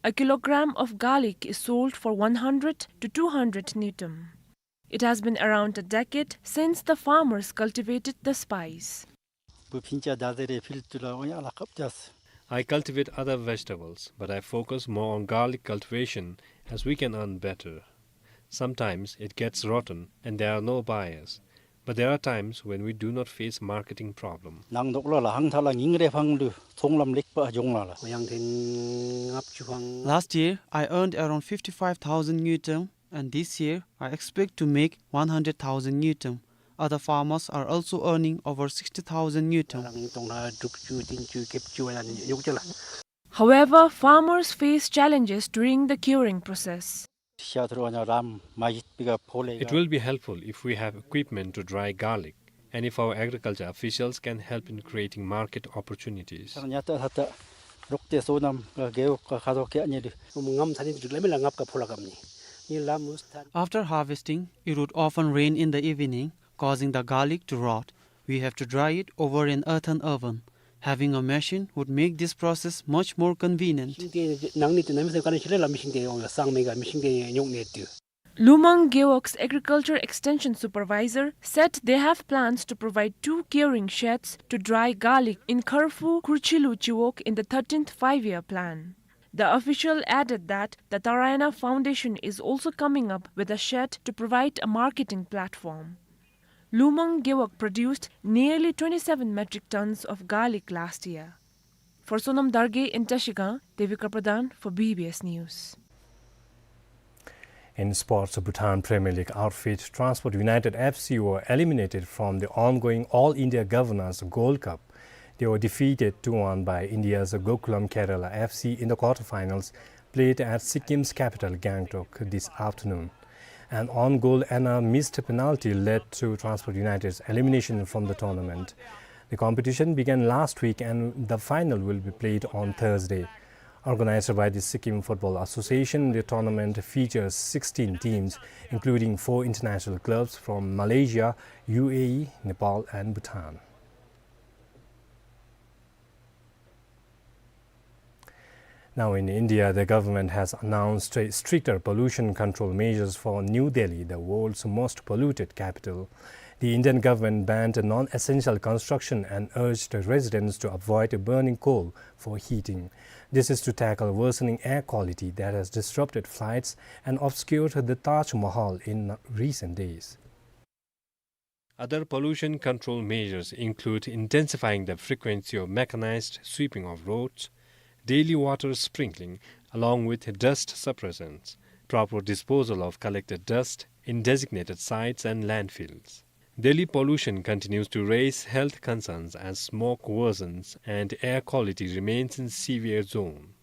A kilogram of garlic is sold for one hundred to two hundred ngultrum. It has been around a decade since the farmers cultivated the spice. ཕྱིན་ཆད་ད་ཟེར་རེ་ཕིལ་ཏུ་ལ་འོ་ཡ་ལ་ཁབ་ཅས། I cultivate other vegetables, but I focus more on garlic cultivation as we can earn better. Sometimes it gets rotten and there are no buyers, but there are times when we do not face marketing problem. ནང་ལོགས་ལ་ལ་ཧང་ཐ་ལ་ཉིང་རེ་ཕང་ལུ་ཚོང་ལམ་ལེགས་པ་འབྱུང་ལ་ལ། ཡང་ཐེངས་ལྔ་བཅུ་ཕང་། Last year, I earned around fifty-five thousand ngultrum, and this year I expect to make one hundred thousand ngultrum. Other farmers are also earning over sixty thousand ngultrum. རང་སྟོང་ལ་དྲུག་ཅུ་བདུན་ཅུ་བརྒྱད་ཅུ་ཡང་ཉོག་ཅ་ལ། However, farmers face challenges during the curing process. ཤ་ཐུར་བ་ཉ་རམ་མ་ཡིད་པི་ག་ཕོ་ལེ་ག། It will be helpful if we have equipment to dry garlic, and if our agriculture officials can help in creating market opportunities. ཉ་ཏ་ཧ་ཏ་རོག་ཏེ་སོ་ནམ་ག་གེ་འོག་ག་ཁ་དོ་ཀྱ་ཉེ་རི། ངམ་ཚ་ནི་དྲུག་ལ་མི་ལ་ངབ་ག་ཕོ་ལ་གམ་ནི། ཉི་ལ་མུས་ཐ། After harvesting, it would often rain in the evening, causing the garlic to rot. We have to dry it over an earthen oven. Having a machine would make this process much more convenient. ཤིང་ཏེ་ནང་ནི་ཏེ་ནམ་སེ་ཀ་ནི་ཤི་ལེ་ལ་མི་ཤིང་ཏེ་ཡོང་ལ་སང་མེ་ག་མི་ཤིང་ཏེ་ཉོག་ནེ་ཏུ། Lumang Gewog's agriculture extension supervisor said they have plans to provide two curing sheds to dry garlic in Kharphu Kurchilu Chiwog in the thirteenth five-year plan. The official added that the Tarayana Foundation is also coming up with a shed to provide a marketing platform. Lumang Gewog produced nearly twenty-seven metric tons of garlic last year. For Sonam Dargay in Trashigang, Devika Pradhan for B B S News. In sports, Bhutan Premier League outfit Transport United F C were eliminated from the ongoing All India Governors Gold Cup. They were defeated two one by India's Gokulam Kerala F C in the quarterfinals, played at Sikkim's capital Gangtok this afternoon. An on-goal and a missed penalty led to Transport United's elimination from the tournament. The competition began last week and the final will be played on Thursday. Organized by the Sikkim Football Association, the tournament features sixteen teams, including four international clubs from Malaysia, U A E, Nepal and Bhutan. Now in India, the government has announced stricter pollution control measures for New Delhi, the world's most polluted capital. The Indian government banned non-essential construction and urged residents to avoid burning coal for heating. This is to tackle worsening air quality that has disrupted flights and obscured the Taj Mahal in recent days. Other pollution control measures include intensifying the frequency of mechanized sweeping of roads, daily water sprinkling, along with dust suppressants, proper disposal of collected dust in designated sites and landfills. Delhi pollution continues to raise health concerns as smoke worsens and air quality remains in severe zone.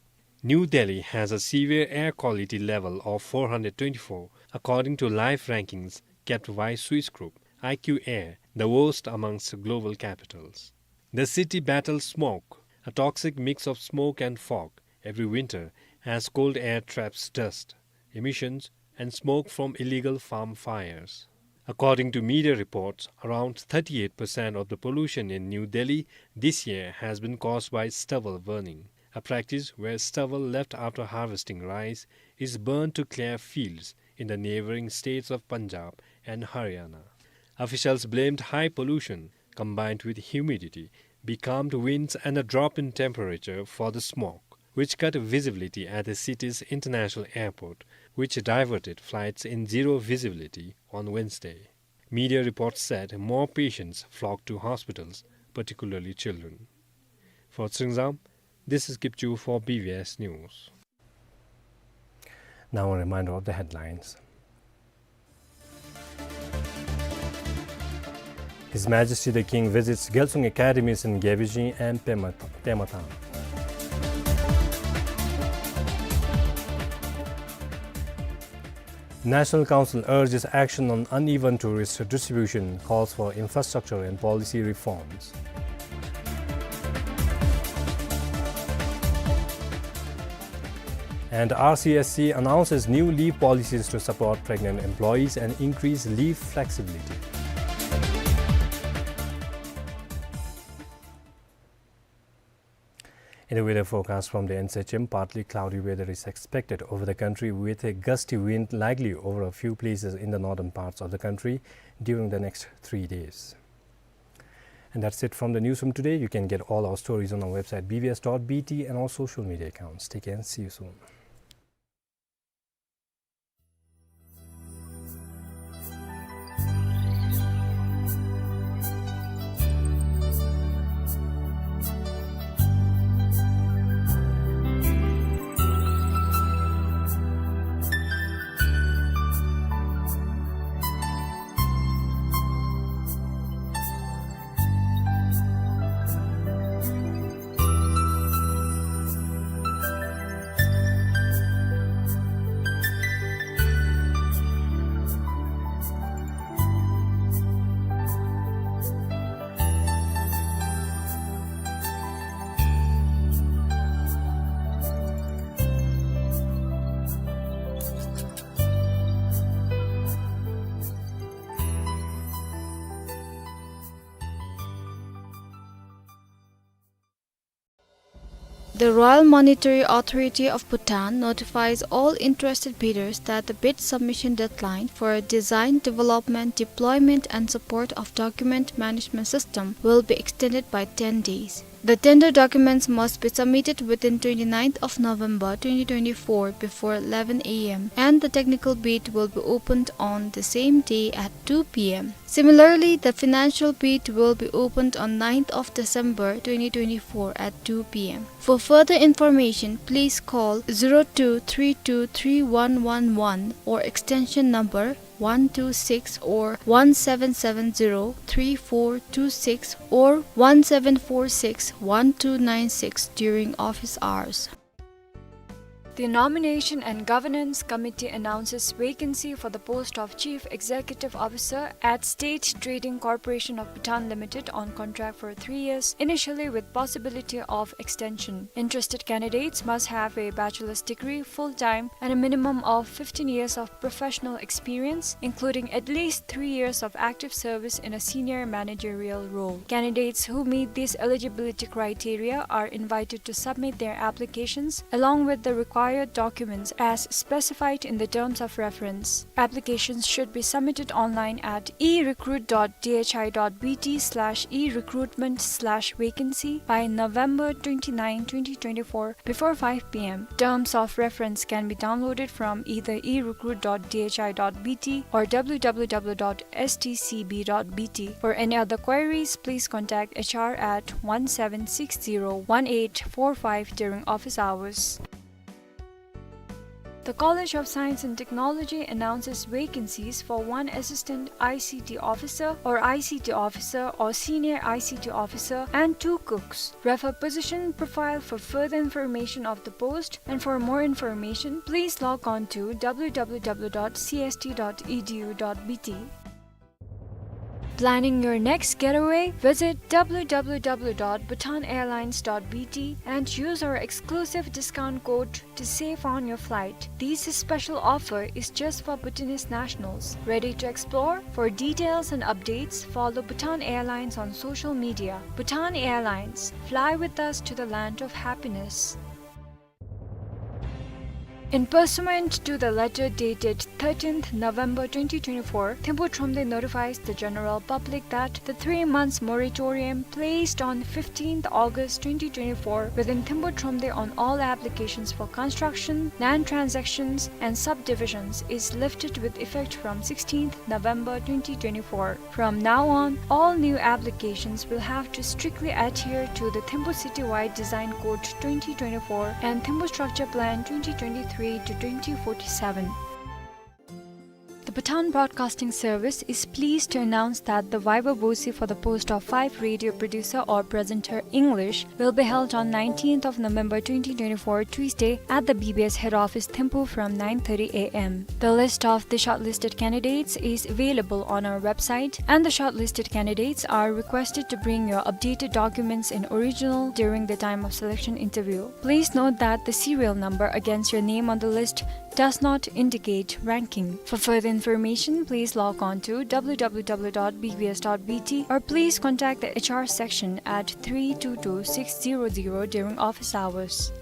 New Delhi has a severe air quality level of four hundred twenty-four, according to life rankings kept by Swiss group I Q Air, the worst amongst global capitals. The city battles smoke, a toxic mix of smoke and fog, every winter, as cold air traps dust, emissions, and smoke from illegal farm fires. According to media reports, around thirty-eight percent of the pollution in New Delhi this year has been caused by stubble burning, a practice where stubble left after harvesting rice is burned to clear fields in the neighboring states of Punjab and Haryana. Officials blamed high pollution combined with humidity, becalmed winds and a drop in temperature for the smoke, which cut visibility at the city's international airport, which diverted flights in zero visibility on Wednesday. Media reports said more patients flocked to hospitals, particularly children. For Tsingrangzam, this is Kipchu for B B S News. Now a reminder of the headlines. His Majesty the King visits Gyalsung Academies in Gebejing and Pema-, Pematang. National Council urges action on uneven tourist distribution, calls for infrastructure and policy reforms. And R C S C announces new leave policies to support pregnant employees and increase leave flexibility. In the weather forecast from the N S H M, partly cloudy weather is expected over the country with a gusty wind likely over a few places in the northern parts of the country during the next three days. And that's it from the newsroom today. You can get all our stories on our website B B S dot B T and all social media accounts. Take care and see you soon. The Royal Monetary Authority of Bhutan notifies all interested bidders that the bid submission deadline for a design, development, deployment and support of document management system will be extended by ten days. The tender documents must be submitted within twenty-ninth of November twenty twenty-four before eleven A M, and the technical bid will be opened on the same day at two P M. Similarly, the financial bid will be opened on ninth of December twenty twenty-four at two P M. For further information, please call zero two three two three one one one or extension number one two six or one seven seven zero three four two six or one seven four six one two nine six during office hours. The Nomination and Governance Committee announces vacancy for the post of Chief Executive Officer at State Trading Corporation of Bhutan Limited on contract for three years, initially with possibility of extension. Interested candidates must have a bachelor's degree, full-time, and a minimum of fifteen years of professional experience, including at least three years of active service in a senior managerial role. Candidates who meet these eligibility criteria are invited to submit their applications along with the required documents as specified in the terms of reference. Applications should be submitted online at e recruit dot d h i dot b t slash e recruitment slash vacancy by November twenty-ninth, twenty twenty-four, before five P M. Terms of reference can be downloaded from either e recruit dot d h i dot b t or w w w dot s t c b dot b t. For any other queries, please contact H R at one seven six zero one eight four five during office hours. The College of Science and Technology announces vacancies for one assistant I C T officer or I C T officer or senior I C T officer and two cooks. Refer position profile for further information of the post, and for more information, please log on to w w w dot c s t dot e d u dot b t. Planning your next getaway? Visit w w w dot bhutan airlines dot b t and use our exclusive discount code to save on your flight. This special offer is just for Bhutanese nationals. Ready to explore? For details and updates, follow Bhutan Airlines on social media. Bhutan Airlines. Fly with us to the land of happiness. In pursuant to the letter dated thirteenth November twenty twenty-four, Thimphu Thromde notifies the general public that the three months moratorium placed on fifteenth August twenty twenty-four within Thimphu Thromde on all applications for construction, land transactions, and subdivisions is lifted with effect from sixteenth November twenty twenty-four. From now on, all new applications will have to strictly adhere to the Thimphu Citywide Design Code twenty twenty-four and Thimphu Structure Plan twenty twenty-three to twenty forty-seven. The Bhutan Broadcasting Service is pleased to announce that the viva voce for the post of five radio producer or presenter English will be held on nineteenth of November twenty twenty-four, Tuesday, at the B B S head office, Thimphu, from nine thirty A M. The list of the shortlisted candidates is available on our website, and the shortlisted candidates are requested to bring your updated documents in original during the time of selection interview. Please note that the serial number against your name on the list does not indicate ranking. For further information, please log on to W W W dot B B S dot B T or please contact the H R section at three two two six zero zero during office hours.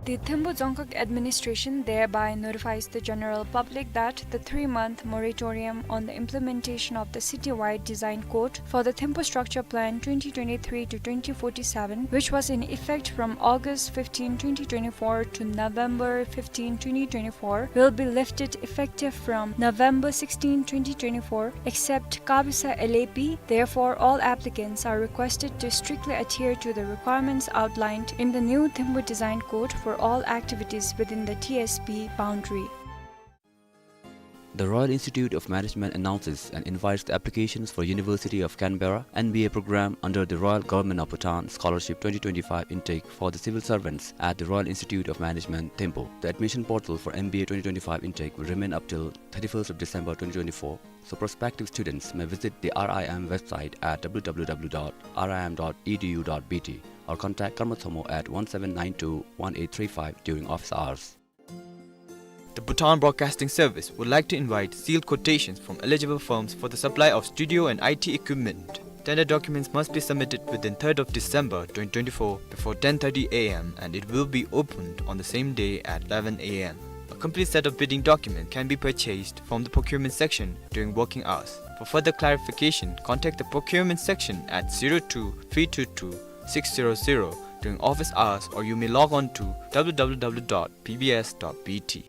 The Thimphu Dzongkhag Administration thereby notifies the general public that the three-month moratorium on the implementation of the citywide design code for the Thimphu Structure Plan twenty twenty-three to twenty forty-seven, which was in effect from August fifteen, twenty twenty-four to November fifteen, twenty twenty-four, will be lifted effective from November sixteen, twenty twenty-four, except Kabisa L A P. Therefore, all applicants are requested to strictly adhere to the requirements outlined in the new Thimphu Design Code for all activities within the T S P boundary. The Royal Institute of Management announces and invites the applications for University of Canberra M B A program under the Royal Government of Bhutan Scholarship twenty twenty-five intake for the civil servants at the Royal Institute of Management, Thimphu. The admission portal for M B A twenty twenty-five intake will remain up till thirty-first of December twenty twenty-four, so prospective students may visit the R I M website at W W W dot R I M dot E D U dot B T or contact Karma Thomo at one seven nine two one eight three five during office hours. The Bhutan Broadcasting Service would like to invite sealed quotations from eligible firms for the supply of studio and I T equipment. Tender documents must be submitted within third of December twenty twenty-four before ten thirty A M and it will be opened on the same day at eleven A M. A complete set of bidding documents can be purchased from the procurement section during working hours. For further clarification, contact the procurement section at zero two three two two six zero zero during office hours, or you may log on to W W W dot B B S dot B T.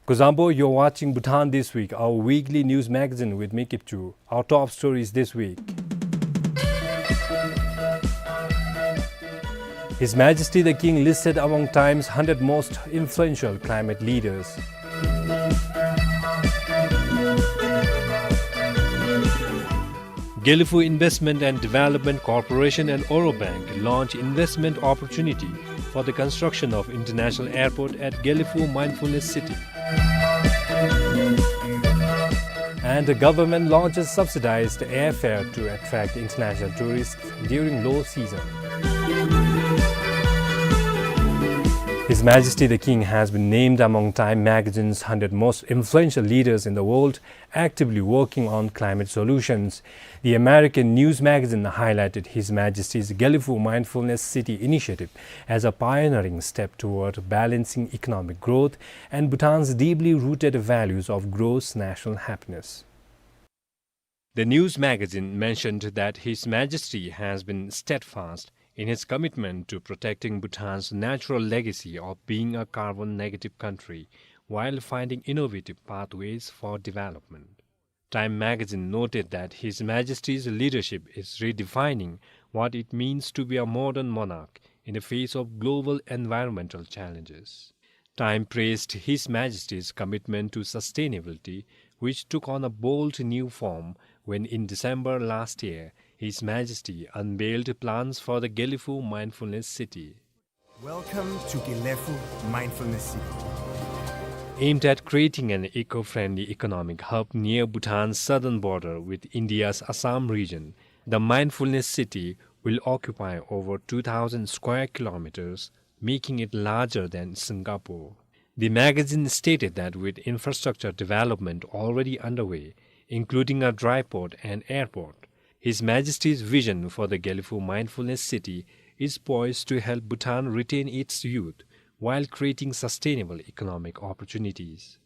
Kuzuzangpo, you're watching Bhutan This Week, our weekly news magazine with me, Kipchu. Our top stories this week. His Majesty the King listed among Time's hundred most influential climate leaders. Gelephu Investment and Development Corporation and Oro Bank launch investment opportunity for the construction of International Airport at Gelephu Mindfulness City. And the government launches subsidized airfare to attract international tourists during low season. His Majesty the King has been named among Time magazine's hundred most influential leaders in the world actively working on climate solutions. The American news magazine highlighted His Majesty's Gelephu Mindfulness City initiative as a pioneering step toward balancing economic growth and Bhutan's deeply rooted values of gross national happiness. The news magazine mentioned that His Majesty has been steadfast in his commitment to protecting Bhutan's natural legacy of being a carbon-negative country while finding innovative pathways for development. Time magazine noted that His Majesty's leadership is redefining what it means to be a modern monarch in the face of global environmental challenges. Time praised His Majesty's commitment to sustainability, which took on a bold new form when, in December last year, His Majesty unveiled plans for the Gelephu Mindfulness City. Welcome to Gelephu Mindfulness City. Aimed at creating an eco-friendly economic hub near Bhutan's southern border with India's Assam region, the Mindfulness City will occupy over two thousand square kilometers, making it larger than Singapore. The magazine stated that with infrastructure development already underway, including a dry port and airport, His Majesty's vision for the Gelephu Mindfulness City is poised to help Bhutan retain its youth while creating sustainable economic opportunities.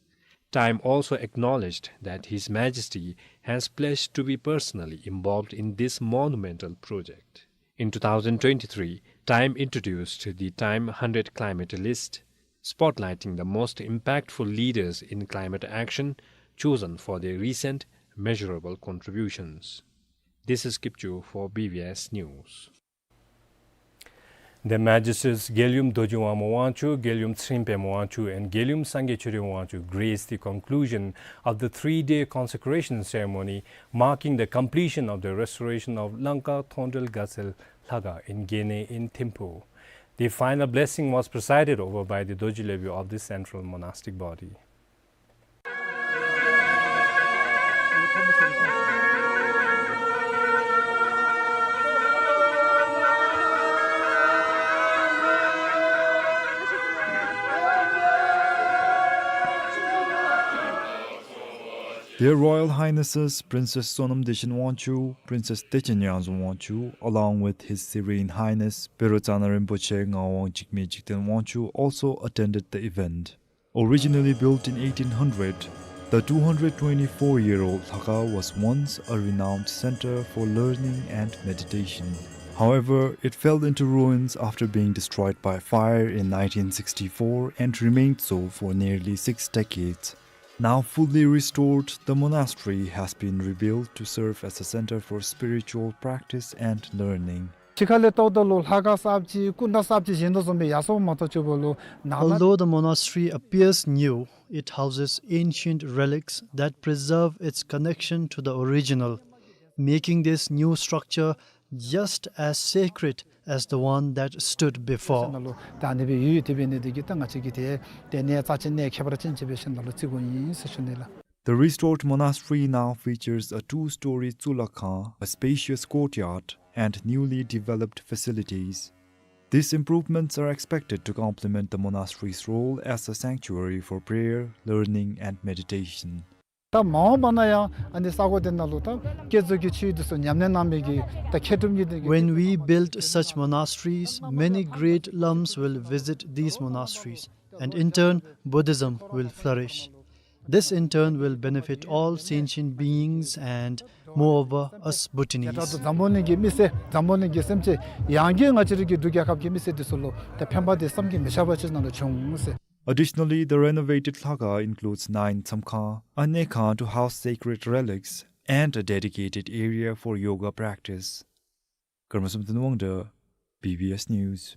Time also acknowledged that His Majesty has pledged to be personally involved in this monumental project. In two thousand twenty-three, Time introduced the Time hundred Climate List, spotlighting the most impactful leaders in climate action chosen for their recent measurable contributions. This is Kipchu for B B S News. Their Majesties Geum Dorji Wangmo Wangchuck, Geum Tshering Pemo Wangchuck, and Geum Sangay Choden Wangchuck graced the conclusion of the three-day consecration ceremony marking the completion of the restoration of Langkha Thondrel Gatsel Lhakha in Gene in Thimphu. The final blessing was presided over by the Dorji Lebyu of the Central Monastic Body. Their Royal Highnesses Princess Sonam Dechen Wangchuck, Princess Dechen Nyangzung Wangchuck, along with His Serene Highness Pero Tsana Rinpoche Ngawang Jigme Jigten Wangchuck, also attended the event. Originally built in eighteen hundred, the two hundred twenty-four-year-old Lhakha was once a renowned center for learning and meditation. However, it fell into ruins after being destroyed by fire in nineteen sixty-four and remained so for nearly six decades. Now fully restored, the monastery has been rebuilt to serve as a center for spiritual practice and learning. ཕྱི་ཁ་ལས་བལྟཝ་ད་ལུ་ལྷ་ཁང་གསརཔ་ཅིག་སྐུ་འདྲ་གསརཔ་ཅིག་བཞེངས་དོ་བཟུམ་སྦེ་ཡར་སོངམ་མ་གཏོགས་ཅིག་པོ་ལུ་ནང་ན། Although the monastery appears new, it houses ancient relics that preserve its connection to the original, making this new structure just as sacred as the one that stood before. ནང་ལུ་ད་ཨ་ནི་སྦེ་ཡོད་ཡོད་དེ་འབད་ནི་དེ་གིས་ད་ང་བཅས་ཀྱིས་ཏེ་ཏེ་གནས་རྩ་ཆེན་གནས་ཁྱད་པར་ཅན་ཅིག་སྦེ་ཞིནམ་ལས་བརྩི་དགོཔ་ཨིན་ཟེར་ཞུ་ནི་ལགས། The restored monastery now features a two-story Tsulakkhang, a spacious courtyard, and newly developed facilities. These improvements are expected to complement the monastery's role as a sanctuary for prayer, learning, and meditation. ད་མ་འོངས་པ་ན་ཡང་ཨ་ནི་ས་གོ་དེ་ནང་ལུ་ད་བསྐྱེད་རྫོགས་ཀྱི་ཆོས་འདི་ཚུ་ཉམས་ལེན་གནང་མི་གི་ད་མཁས་གྲུབ་གཉིས་ལྡན་གྱི། When we build such monasteries, many great lamas will visit these monasteries, and in turn, Buddhism will flourish. This in turn will benefit all sentient beings and, moreover, us Bhutanese. འཛམ་བུ་གླིང་གི་མི་སེར་འཛམ་བུ་གླིང་གི་སེམས་ཅན་ཡང་བསྐྱར་ང་བཅས་རའི་གི་འབྲུག་རྒྱལ་ཁབ་ཀྱི་མི་སེར་འདི་ཚུ་ལུ་ཏེ་ཕན་པ་འདི་བསམ་གྱིས་མི་ཁྱབ་པ་ཅིག་ནང་ལུ་བྱུང་ཟེར། Additionally, the renovated Lhakha includes nine Tsamkhang, a ngneikhan to house sacred relics, and a dedicated area for yoga practice. Karma Samten Wangda, B B S News.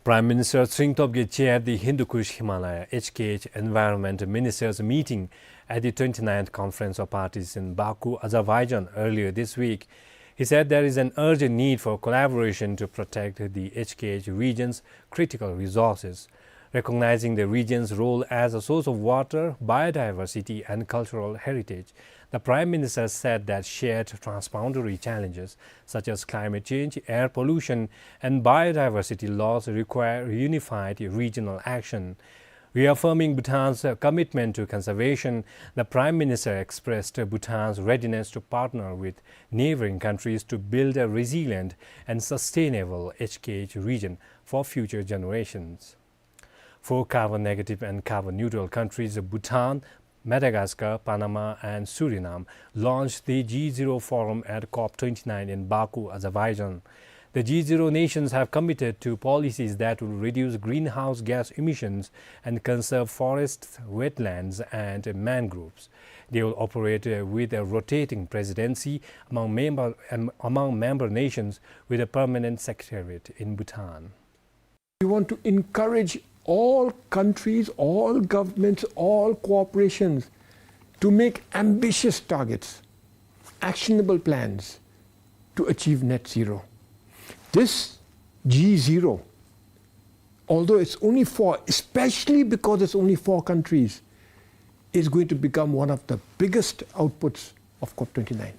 Prime Minister Tshering Tobgay chaired the Hindu Kush Himalaya, H K H, Environment Ministers Meeting at the twenty-ninth Conference of Parties in Baku, Azerbaijan earlier this week. He said there is an urgent need for collaboration to protect the H K H region's critical resources. Recognizing the region's role as a source of water, biodiversity, and cultural heritage, the Prime Minister said that shared transboundary challenges such as climate change, air pollution, and biodiversity loss require unified regional action. Reaffirming Bhutan's commitment to conservation, the Prime Minister expressed Bhutan's readiness to partner with neighboring countries to build a resilient and sustainable H K H region for future generations. Four carbon negative and carbon neutral countries, Bhutan, Madagascar, Panama, and Suriname, launched the G zero Forum at COP twenty-nine in Baku, Azerbaijan. The G zero nations have committed to policies that will reduce greenhouse gas emissions and conserve forests, wetlands, and mangroves. They will operate, uh, with a rotating presidency among member, um, among member nations with a permanent secretariat in Bhutan. We want to encourage all countries, all governments, all corporations to make ambitious targets, actionable plans to achieve net zero. This G zero, although it's only four, especially because it's only four countries, is going to become one of the biggest outputs of COP twenty-nine.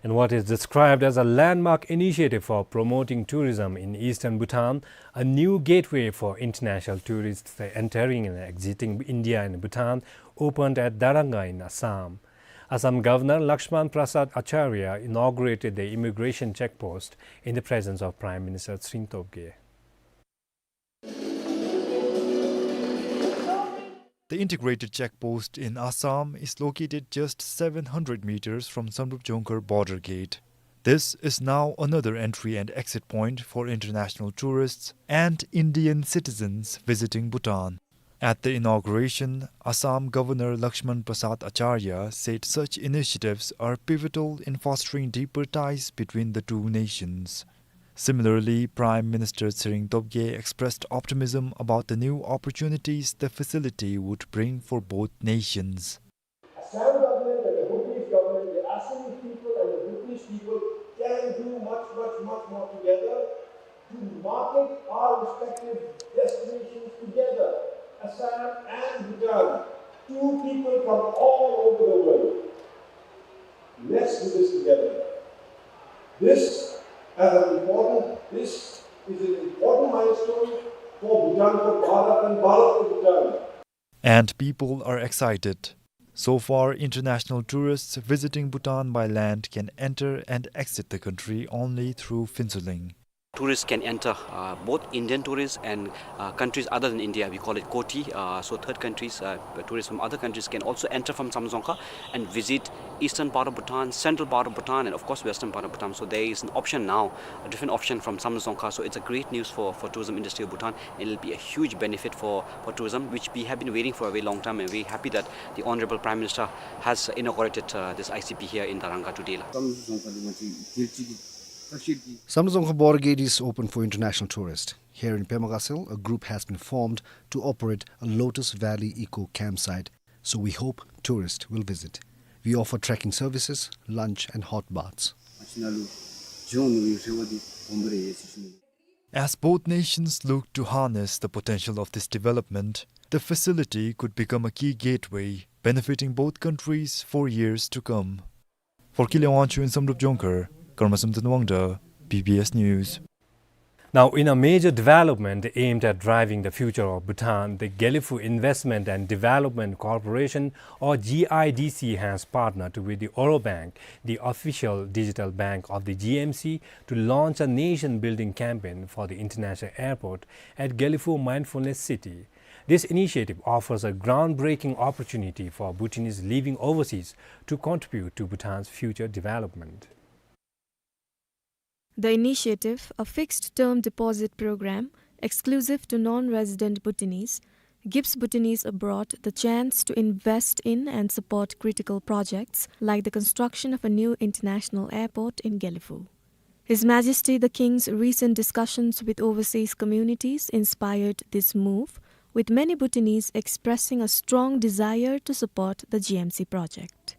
In what is described as a landmark initiative for promoting tourism in eastern Bhutan, a new gateway for international tourists entering and exiting India and Bhutan opened at Darranga in Assam. Assam Governor Lakshman Prasad Acharya inaugurated the immigration checkpost in the presence of Prime Minister Tshering Tobgay. The integrated checkpost in Assam is located just seven hundred meters from Samdrup Jongkhar border gate. This is now another entry and exit point for international tourists and Indian citizens visiting Bhutan. At the inauguration, Assam Governor Lakshman Prasad Acharya said such initiatives are pivotal in fostering deeper ties between the two nations. Similarly, Prime Minister Tshering Tobgay expressed optimism about the new opportunities the facility would bring for both nations. Assam government and the Bhutanese government, the Assamese people and the Bhutanese people can do much, much, much more together to market our respective destinations together, Assam and Bhutan, two people from all over the world. Let's do this together. This as an important, this is an important milestone for Bhutan, for Bharat, and Bharat for Bhutan. And people are excited. So far, international tourists visiting Bhutan by land can enter and exit the country only through Phuentsholing. Tourists can enter, uh, both Indian tourists and, uh, countries other than India. We call it COTI. Uh, so third countries, uh, tourists from other countries can also enter from Samdrup Jongkhar and visit eastern part of Bhutan, central part of Bhutan, and of course western part of Bhutan. So there is an option now, a different option from Samdrup Jongkhar. So it's a great news for, for tourism industry of Bhutan, and it'll be a huge benefit for, for tourism, which we have been waiting for a very long time, and very happy that the Honorable Prime Minister has inaugurated, uh, this I C P here in Darranga today la. Samdrup Jongkhar border gate is open for international tourists. Here in Pema Gatshel, a group has been formed to operate a Lotus Valley Eco Campsite, so we hope tourists will visit. We offer trekking services, lunch and hot baths. As both nations look to harness the potential of this development, the facility could become a key gateway, benefiting both countries for years to come. For Kileng Wangchuk in Samdrup Jongkhar, Karma Samten Wangda, B B S News. Now, in a major development aimed at driving the future of Bhutan, the Gelephu Investment and Development Corporation, or G I D C, has partnered with the Oro Bank, the official digital bank of the G M C, to launch a nation-building campaign for the international airport at Gelephu Mindfulness City. This initiative offers a groundbreaking opportunity for Bhutanese living overseas to contribute to Bhutan's future development. The initiative, a fixed-term deposit program exclusive to non-resident Bhutanese, gives Bhutanese abroad the chance to invest in and support critical projects like the construction of a new international airport in Gelephu. His Majesty the King's recent discussions with overseas communities inspired this move, with many Bhutanese expressing a strong desire to support the G M C project.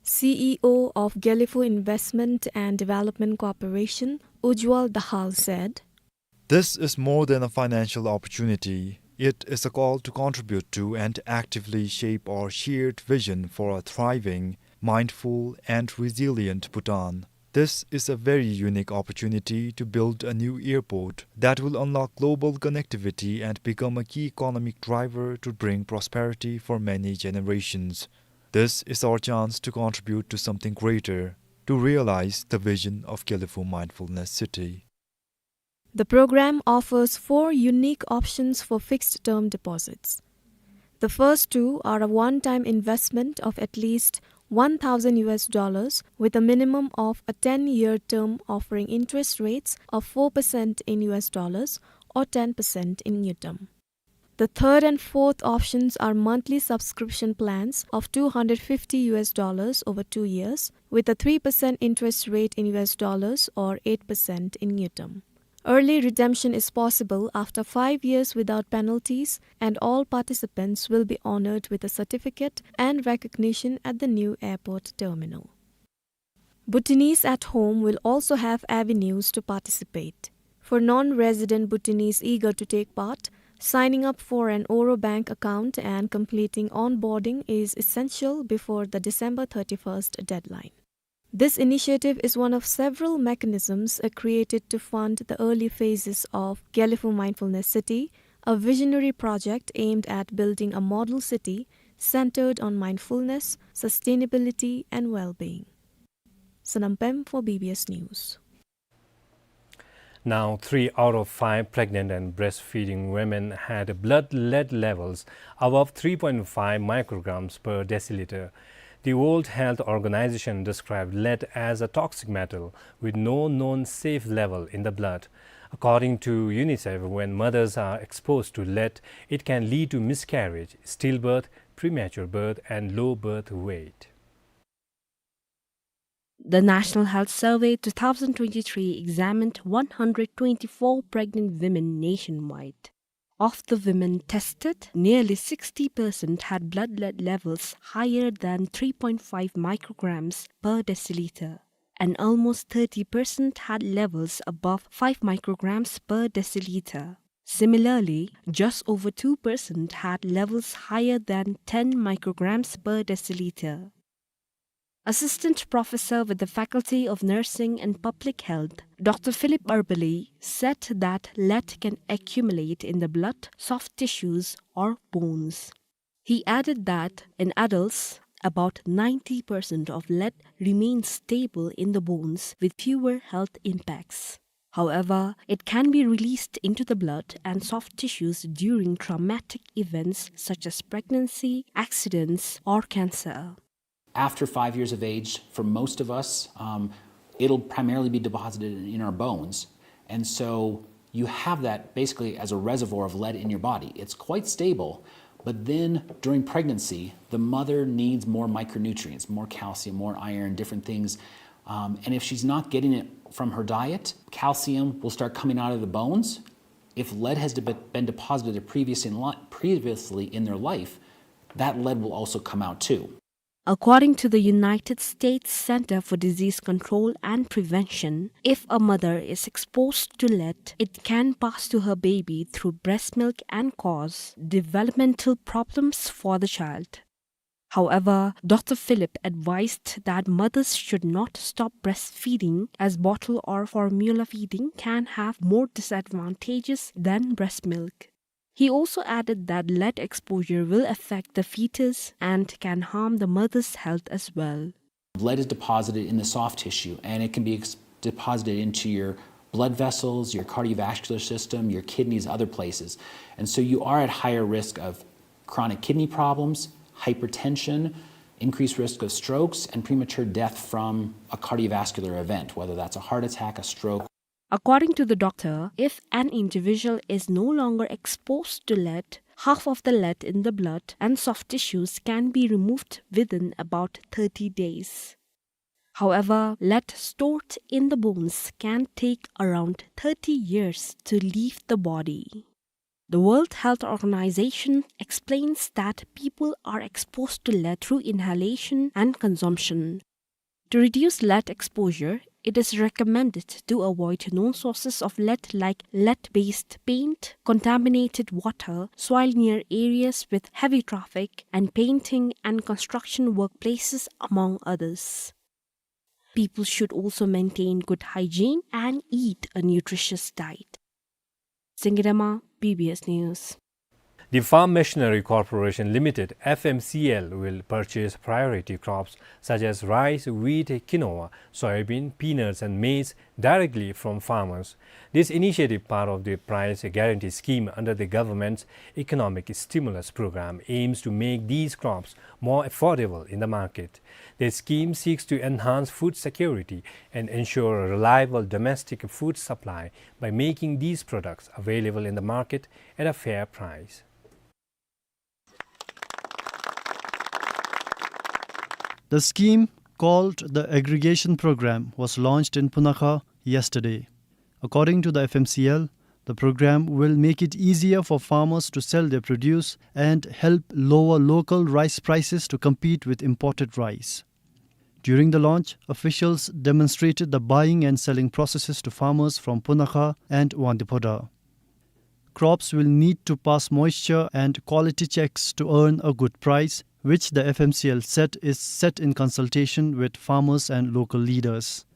C E O of Gelephu Investment and Development Corporation, Ujwal Dahal, said, "This is more than a financial opportunity. It is a call to contribute to and actively shape our shared vision for a thriving, mindful, and resilient Bhutan. This is a very unique opportunity to build a new airport that will unlock global connectivity and become a key economic driver to bring prosperity for many generations. This is our chance to contribute to something greater, to realize the vision of Gelephu Mindfulness City." The program offers four unique options for fixed-term deposits. The first two are a one-time investment of at least one thousand U S dollars, with a minimum of a ten-year term offering interest rates of four percent in U S dollars or ten percent in Ngultrum. The third and fourth options are monthly subscription plans of two hundred fifty U S dollars over two years, with a three percent interest rate in U S dollars or eight percent in Ngultrum. Early redemption is possible after five years without penalties, and all participants will be honored with a certificate and recognition at the new airport terminal. Bhutanese at home will also have avenues to participate. For non-resident Bhutanese eager to take part, signing up for an Orobank account and completing onboarding is essential before the December thirty-first deadline. This initiative is one of several mechanisms, uh, created to fund the early phases of Gelephu Mindfulness City, a visionary project aimed at building a model city centered on mindfulness, sustainability, and well-being. Sonam Pem for B B S News. Now, three out of five pregnant and breastfeeding women had blood lead levels above three point five micrograms per deciliter. The World Health Organization described lead as a toxic metal with no known safe level in the blood. According to UNICEF, when mothers are exposed to lead, it can lead to miscarriage, stillbirth, premature birth, and low birth weight. The National Health Survey two thousand twenty-three examined one hundred twenty-four pregnant women nationwide. Of the women tested, nearly sixty percent had blood lead levels higher than three point five micrograms per deciliter, and almost thirty percent had levels above five micrograms per deciliter. Similarly, just over two percent had levels higher than ten micrograms per deciliter. Assistant professor with the Faculty of Nursing and Public Health, Doctor Philip Arbally, said that lead can accumulate in the blood, soft tissues, or bones. He added that in adults, about ninety percent of lead remains stable in the bones with fewer health impacts. However, it can be released into the blood and soft tissues during traumatic events such as pregnancy, accidents, or cancer. After five years of age, for most of us, um, it'll primarily be deposited in, in our bones. And so you have that basically as a reservoir of lead in your body. It's quite stable, but then during pregnancy, the mother needs more micronutrients, more calcium, more iron, different things. Um, and if she's not getting it from her diet, calcium will start coming out of the bones. If lead has de-, been deposited previous in li-, previously in their life, that lead will also come out too. According to the United States Center for Disease Control and Prevention, if a mother is exposed to lead, it can pass to her baby through breast milk and cause developmental problems for the child. However, Doctor Philip advised that mothers should not stop breastfeeding, as bottle or formula feeding can have more disadvantages than breast milk. He also added that lead exposure will affect the fetus and can harm the mother's health as well. Lead is deposited in the soft tissue, and it can be ex-, deposited into your blood vessels, your cardiovascular system, your kidneys, other places. And so you are at higher risk of chronic kidney problems, hypertension, increased risk of strokes, and premature death from a cardiovascular event, whether that's a heart attack, a stroke. According to the doctor, if an individual is no longer exposed to lead, half of the lead in the blood and soft tissues can be removed within about thirty days. However, lead stored in the bones can take around thirty years to leave the body. The World Health Organization explains that people are exposed to lead through inhalation and consumption. To reduce lead exposure, it is recommended to avoid known sources of lead like lead-based paint, contaminated water, soil near areas with heavy traffic, and painting and construction workplaces, among others. People should also maintain good hygiene and eat a nutritious diet. Singidama, B B S News. The Farm Machinery Corporation Limited, F M C L, will purchase priority crops such as rice, wheat, quinoa, soybean, peanuts and maize directly from farmers. This initiative, part of the price guarantee scheme under the government's economic stimulus program, aims to make these crops more affordable in the market. The scheme seeks to enhance food security and ensure a reliable domestic food supply by making these products available in the market at a fair price. The scheme, called the Aggregation Program, was launched in Punakha yesterday. According to the F M C L, the program will make it easier for farmers to sell their produce and help lower local rice prices to compete with imported rice. During the launch, officials demonstrated the buying and selling processes to farmers from Punakha and Wangdue Phodrang. Crops will need to pass moisture and quality checks to earn a good price, which the F M C L said is set in consultation with farmers and local leaders.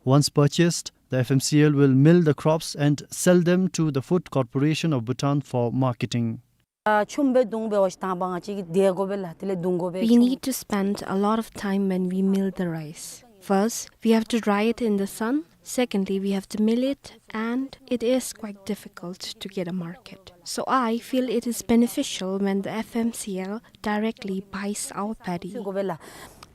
Once purchased, the F M C L will mill the crops and sell them to the Food Corporation of Bhutan for marketing. ཨ་ཆུམ་སྦེ་བརྡུང་འབད་བ་ཅིན་དང་པ་ང་བཅས་ཀྱིས་འདེད་དགོ་པས་ལགས། དེ་ལས་བརྡུང་དགོ་པས། We need to spend a lot of time when we mill the rice. First, we have to dry it in the sun. Secondly, we have to mill it, and it is quite difficult to get a market. So I feel it is beneficial when the F M C L directly buys our paddy. དགོ་པས་ལགས།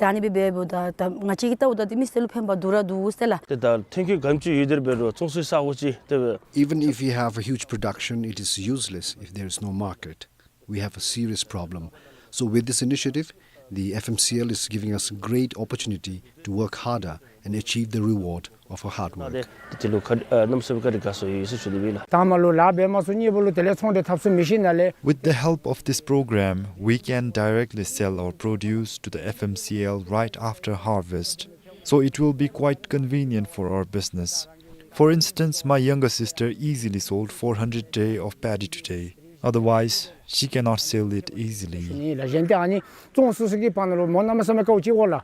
ད་ཨ་ནི་སྦེ་འབདཝ་ད་ད་ང་བཅས་ཀྱིས་བལྟཝ་ད་དེ་མི་སེར་ལུ་ཕན་པ་འདུག་ར་འདུག་ཟེར་ལགས། ཏེ་ད་ཐོན་སྐྱེད་ག་དེམ་ཅིག་ཡོད་དེ་འབད་རུང་བཙོང་སའི་ས་གོ་ཅིག་དེ་སྦེ། Even if we have a huge production, it is useless if there is no market. We have a serious problem. So with this initiative, the F M C L is giving us a great opportunity to work harder and achieve the reward of our hard work. དེ་ལུ་ཁ་ཨ་གནམ་མེད་ས་མེད་བཀའ་དྲིན་དགའ་ཚོར་ཡོད་ཟེར་ཞུ་ནི་ཨིན་ལགས། དང་པ་ལུ་ལཱ་འབད་མ་ཚུགས། གཉིས་པ་ལུ་དེ་ལས་ཚོང་འབྲེལ་འཐབ་ཚུགས་མི་ཤེས་ན་ལས། With the help of this program, we can directly sell our produce to the F M C L right after harvest. So it will be quite convenient for our business. For instance, my younger sister easily sold four hundred tray of paddy today. Otherwise, she cannot sell it easily. ནི་ལགས། གཞན་ཏེ་ཨ་ནི་བཙོང་ཚུགས་ཚུགས་ཀྱི་བར་ན་ལུ་མོ་གནམ་མེད་ས་མེད་དཀའཝ་སྤྱད་དགོ་ལགས།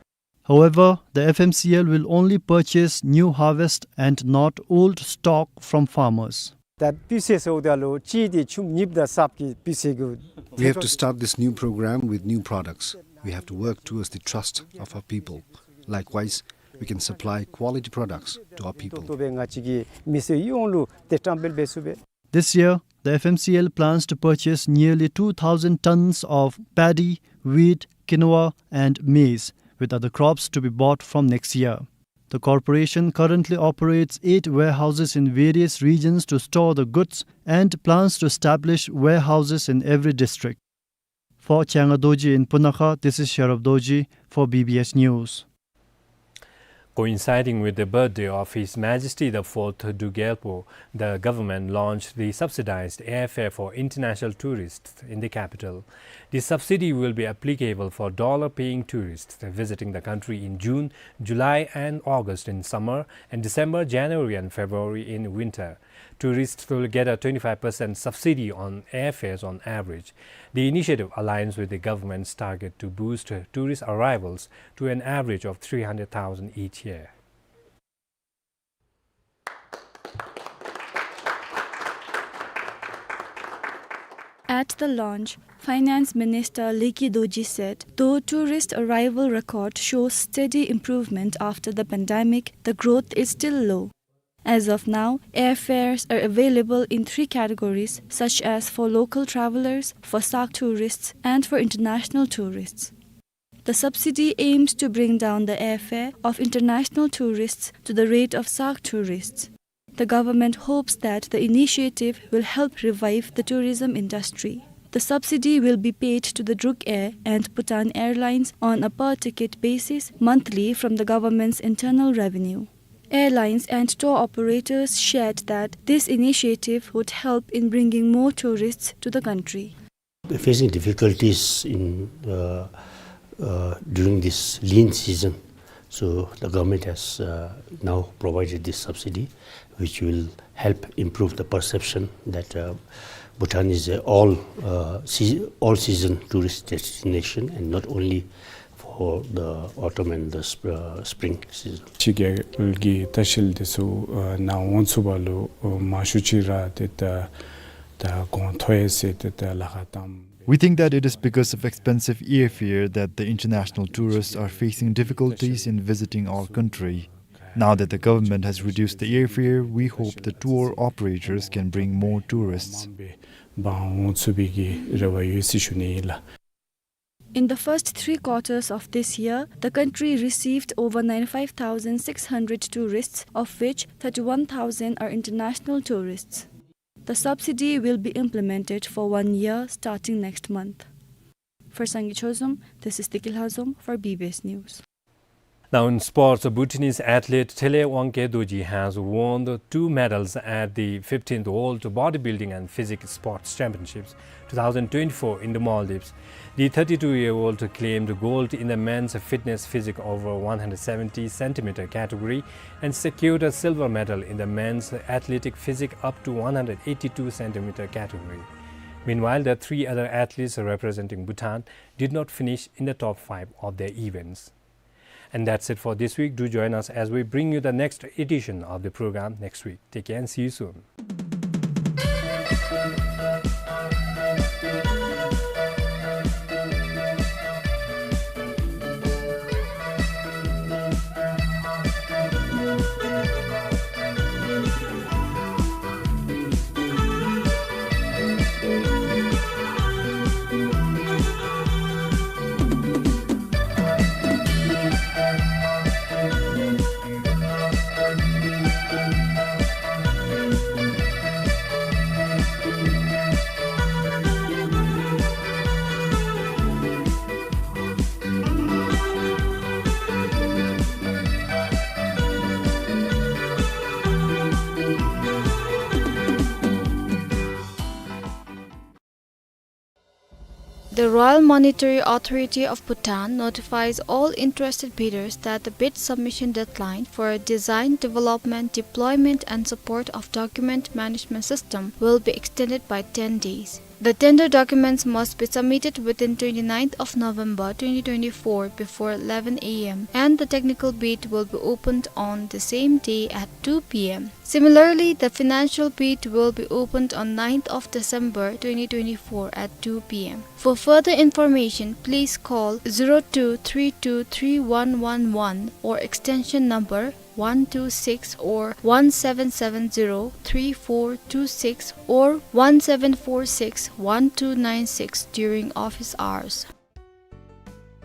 However, the F M C L will only purchase new harvest and not old stock from farmers. ད་སྤུས་ཚད་ཟེརཝ་ད་ལུ་གཅིག་འདི་ཆུམ་གཉིསཔ་ད་གསརཔ་གི་སྤུས་ཚད་གུ། We have to start this new program with new products. We have to work towards the trust of our people. Likewise, we can supply quality products to our people. ཏོག་ཏོ་སྦེ་ང་བཅས་ཀྱི་མི་སེར་ཡོངས་ལུ་ཏེ་བཀྲམ་སྤེལ་འབད་ཚུགས་པས། This year, the F M C L plans to purchase nearly two thousand tons of paddy, wheat, quinoa, and maize, with other crops to be bought from next year. The corporation currently operates eight warehouses in various regions to store the goods and plans to establish warehouses in every district. For Changa Dorji in Punakha, this is Sherab Dorji for B B S News. Coinciding with the birthday of His Majesty the Fourth Druk Gyalpo, the government launched the subsidized airfare for international tourists in the capital. The subsidy will be applicable for dollar-paying tourists visiting the country in June, July and August in summer, and December, January and February in winter. Tourists will get a twenty-five percent subsidy on airfares on average. The initiative aligns with the government's target to boost tourist arrivals to an average of three hundred thousand each year. At the launch, Finance Minister Leki Dorji said, though tourist arrival record shows steady improvement after the pandemic, the growth is still low. As of now, airfares are available in three categories, such as for local travelers, for SAARC tourists, and for international tourists. The subsidy aims to bring down the airfare of international tourists to the rate of SAARC tourists. The government hopes that the initiative will help revive the tourism industry. The subsidy will be paid to the Druk Air and Bhutan Airlines on a per-ticket basis monthly from the government's internal revenue. Airlines and tour operators shared that this initiative would help in bringing more tourists to the country. Facing difficulties in, uh, uh, during this lean season, so the government has, uh, now provided this subsidy, which will help improve the perception that, uh, Bhutan is a all, uh, sea-, all season tourist destination and not only for the autumn and the sp-, uh, spring season. ཕྱི་རྒྱལ་གྱི་ལྟ་བཤལ་འདི་ཚུ་ཨ་ནཱ་འོང་ཚུགས་པ་ལུ་ཨ་མང་ཤོས་ཅིག་ར་ཏེ་ད་ ད་གོང་མཐོ་ཡི་ཟེར་ཏེ་ད་ལཱ་ཁག་བཏང་། We think that it is because of expensive airfare that the international tourists are facing difficulties in visiting our country. Now that the government has reduced the airfare, we hope the tour operators can bring more tourists. འབག་འོང་ཚུགས་པའི་གི་རེ་བ་ཡོད་ཟེར་ཞུ་ནི་ཨིན་ལགས། In the first three quarters of this year, the country received over ninety-five thousand six hundred tourists, of which thirty-one thousand are international tourists. The subsidy will be implemented for one year starting next month. For Sangay Chozom, this is Tiki Lhazom for B B S News. Now in sports, Bhutanese athlete Thelay Wangkay Dorji has won the two medals at the fifteenth World Bodybuilding and Physique Sports Championships two thousand twenty-four in the Maldives. The thirty-two-year-old claimed gold in the men's fitness physique over one hundred seventy centimeter category and secured a silver medal in the men's athletic physique up to one hundred eighty-two centimeter category. Meanwhile, the three other athletes representing Bhutan did not finish in the top five of their events. And that's it for this week. Do join us as we bring you the next edition of the program next week. Take care and see you soon. The Royal Monetary Authority of Bhutan notifies all interested bidders that the bid submission deadline for a design, development, deployment and support of document management system will be extended by ten days. The tender documents must be submitted within twenty-ninth of November twenty twenty-four before eleven A M, and the technical bid will be opened on the same day at two P M. Similarly, the financial bid will be opened on ninth of December twenty twenty-four at two P M. For further information, please call zero two three two three one one one or extension number one two six or one seven seven zero three four two six or one seven four six one two nine six during office hours.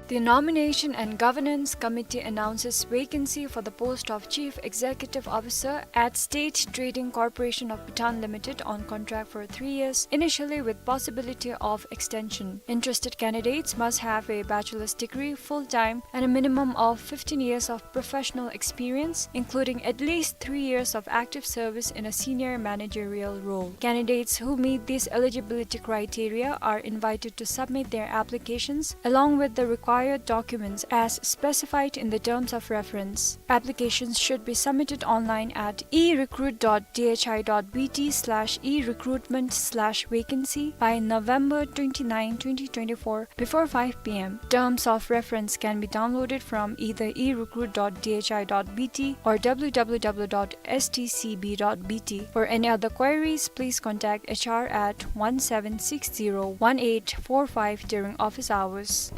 The Nomination and Governance Committee announces vacancy for the post of Chief Executive Officer at State Trading Corporation of Bhutan Limited on contract for three years, initially with possibility of extension. Interested candidates must have a bachelor's degree, full-time, and a minimum of fifteen years of professional experience, including at least three years of active service in a senior managerial role. Candidates who meet these eligibility criteria are invited to submit their applications along with the required documents as specified in the terms of reference. Applications should be submitted online at e recruit dot d h i dot b t slash e recruitment slash vacancy by November twenty-ninth, twenty twenty-four, before five P M. Terms of reference can be downloaded from either e recruit dot d h i dot b t or w w w dot s t c b dot b t. For any other queries, please contact H R at one seven six zero one eight four five during office hours.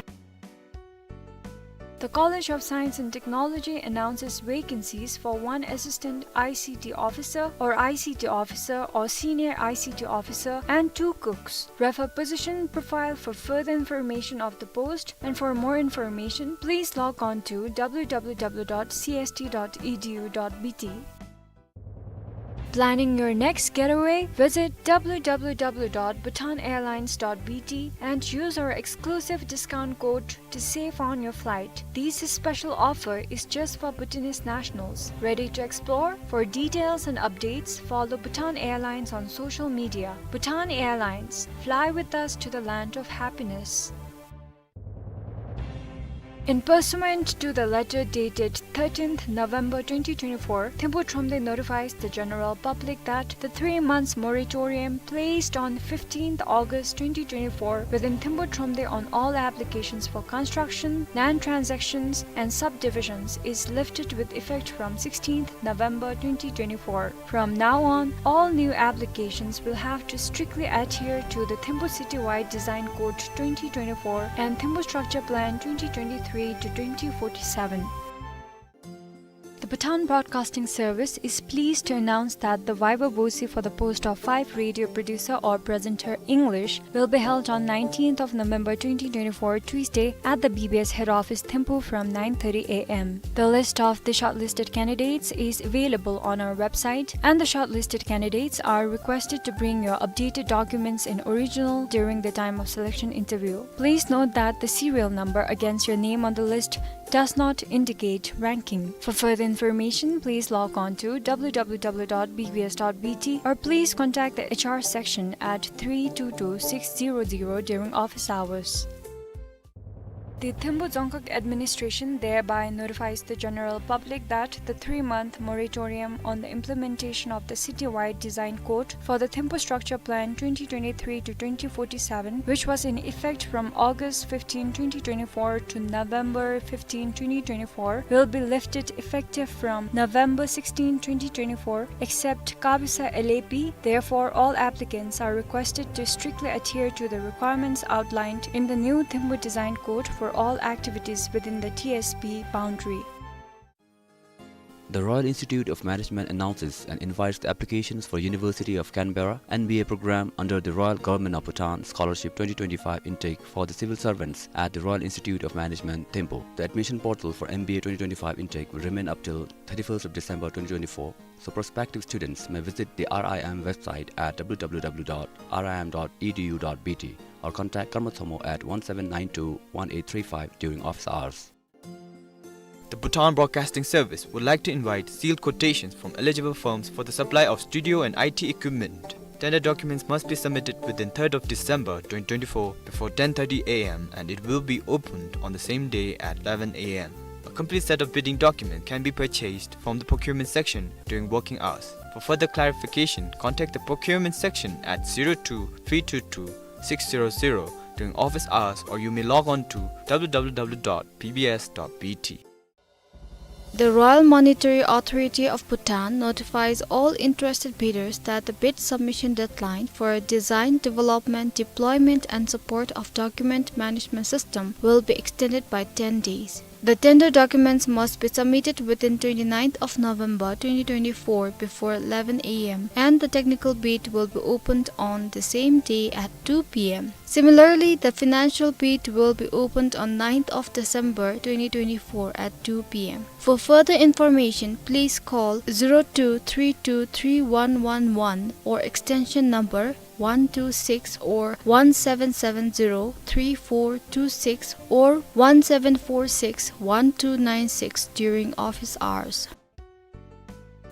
The College of Science and Technology announces vacancies for one assistant I C T officer or I C T officer or senior I C T officer and two cooks. Refer position profile for further information of the post, and for more information, please log on to w w w dot c s t dot e d u dot b t. Planning your next getaway? Visit w w w dot bhutan airlines dot b t and use our exclusive discount code to save on your flight. This special offer is just for Bhutanese nationals. Ready to explore? For details and updates, follow Bhutan Airlines on social media. Bhutan Airlines, fly with us to the land of happiness. In pursuant to the letter dated thirteenth November twenty twenty-four, Thimphu Thromde notifies the general public that the three months moratorium placed on fifteenth August twenty twenty-four within Thimphu Thromde on all applications for construction, land transactions, and subdivisions is lifted with effect from sixteenth November twenty twenty-four. From now on, all new applications will have to strictly adhere to the Thimphu Citywide Design Code twenty twenty-four and Thimphu Structure Plan twenty twenty-three to twenty forty-seven. The Bhutan Broadcasting Service is pleased to announce that the viva voce for the post of five radio producer or presenter English will be held on nineteenth of November twenty twenty-four, Tuesday, at the B B S head office, Thimphu, from nine thirty A M. The list of the shortlisted candidates is available on our website, and the shortlisted candidates are requested to bring your updated documents in original during the time of selection interview. Please note that the serial number against your name on the list does not indicate ranking. For further information, please log on to W W W dot B B S dot B T or please contact the H R section at three two two six zero zero during office hours. The Thimphu Dzongkhag Administration thereby notifies the general public that the three-month moratorium on the implementation of the Citywide Design Code for the Thimphu Structure Plan twenty twenty-three to twenty forty-seven, which was in effect from August fifteen, twenty twenty-four to November fifteen, twenty twenty-four, will be lifted effective from November sixteen, twenty twenty-four, except Kabisa L A P. Therefore, all applicants are requested to strictly adhere to the requirements outlined in the new Thimphu Design Code for all activities within the T S P boundary. The Royal Institute of Management announces and invites the applications for University of Canberra M B A program under the Royal Government of Bhutan Scholarship twenty twenty-five intake for the civil servants at the Royal Institute of Management, Thimphu. The admission portal for M B A twenty twenty-five intake will remain up till thirty-first of December twenty twenty-four, so prospective students may visit the R I M website at W W W dot R I M dot E D U dot B T or contact Karma Thomo at one seven nine two one eight three five during office hours. The Bhutan Broadcasting Service would like to invite sealed quotations from eligible firms for the supply of studio and I T equipment. Tender documents must be submitted within third of December twenty twenty-four before ten thirty A M and it will be opened on the same day at eleven A M. A complete set of bidding documents can be purchased from the procurement section during working hours. For further clarification, contact the procurement section at zero two three two two six zero zero during office hours, or you may log on to W W W dot B B S dot B T. The Royal Monetary Authority of Bhutan notifies all interested bidders that the bid submission deadline for a design, development, deployment and support of document management system will be extended by ten days. The tender documents must be submitted within twenty-ninth of November twenty twenty-four before eleven A M and the technical bid will be opened on the same day at two P M. Similarly, the financial bid will be opened on ninth of December twenty twenty-four at two P M. For further information, please call zero two three two three one one one or extension number one two six or one seven seven zero three four two six or one seven four six one two nine six during office hours.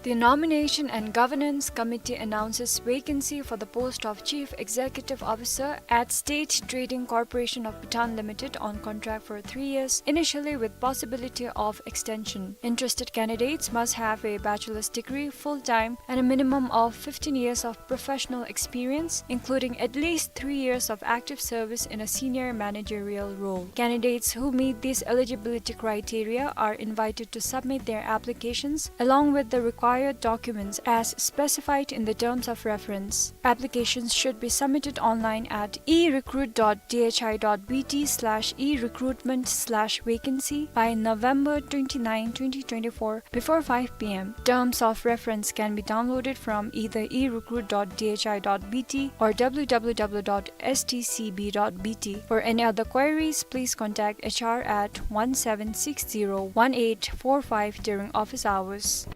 The Nomination and Governance Committee announces vacancy for the post of Chief Executive Officer at State Trading Corporation of Bhutan Limited on contract for three years, initially with possibility of extension. Interested candidates must have a bachelor's degree, full-time, and a minimum of fifteen years of professional experience, including at least three years of active service in a senior managerial role. Candidates who meet these eligibility criteria are invited to submit their applications along with the required documents as specified in the terms of reference. Applications should be submitted online at e recruit dot D H I dot B T slash e recruitment slash vacancy by November twenty-ninth, twenty twenty-four, before five P M. Terms of reference can be downloaded from either e recruit dot D H I dot B T or W W W dot S T C B dot B T. For any other queries, please contact H R at one seven six zero one eight four five during office hours.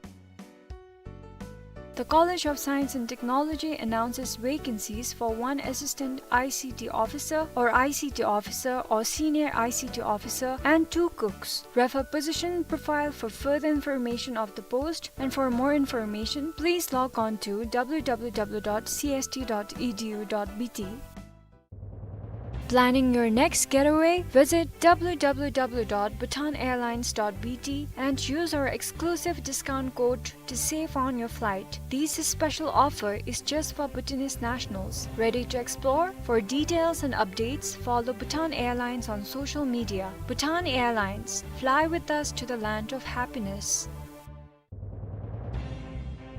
The College of Science and Technology announces vacancies for one assistant I C T officer or I C T officer or senior I C T officer and two cooks. Refer position profile for further information of the post, and for more information, please log on to W W W dot C S T dot E D U dot B T. Planning your next getaway? Visit w w w dot bhutan airlines dot b t and use our exclusive discount code to save on your flight. This special offer is just for Bhutanese nationals. Ready to explore? For details and updates, follow Bhutan Airlines on social media. Bhutan Airlines. Fly with us to the land of happiness.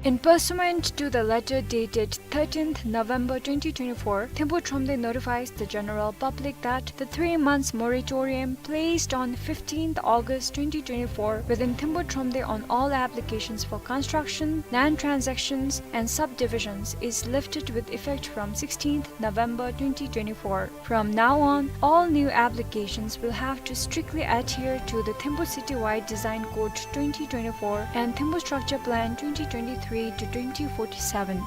In pursuant to the letter dated thirteenth November twenty twenty-four, Thimphu Thromde notifies the general public that the three months moratorium placed on fifteenth August twenty twenty-four within Thimphu Thromde on all applications for construction, land transactions, and subdivisions is lifted with effect from sixteenth November twenty twenty-four. From now on, all new applications will have to strictly adhere to the Thimphu Citywide Design Code twenty twenty-four and Thimphu Structure Plan twenty twenty-three to twenty forty-seven.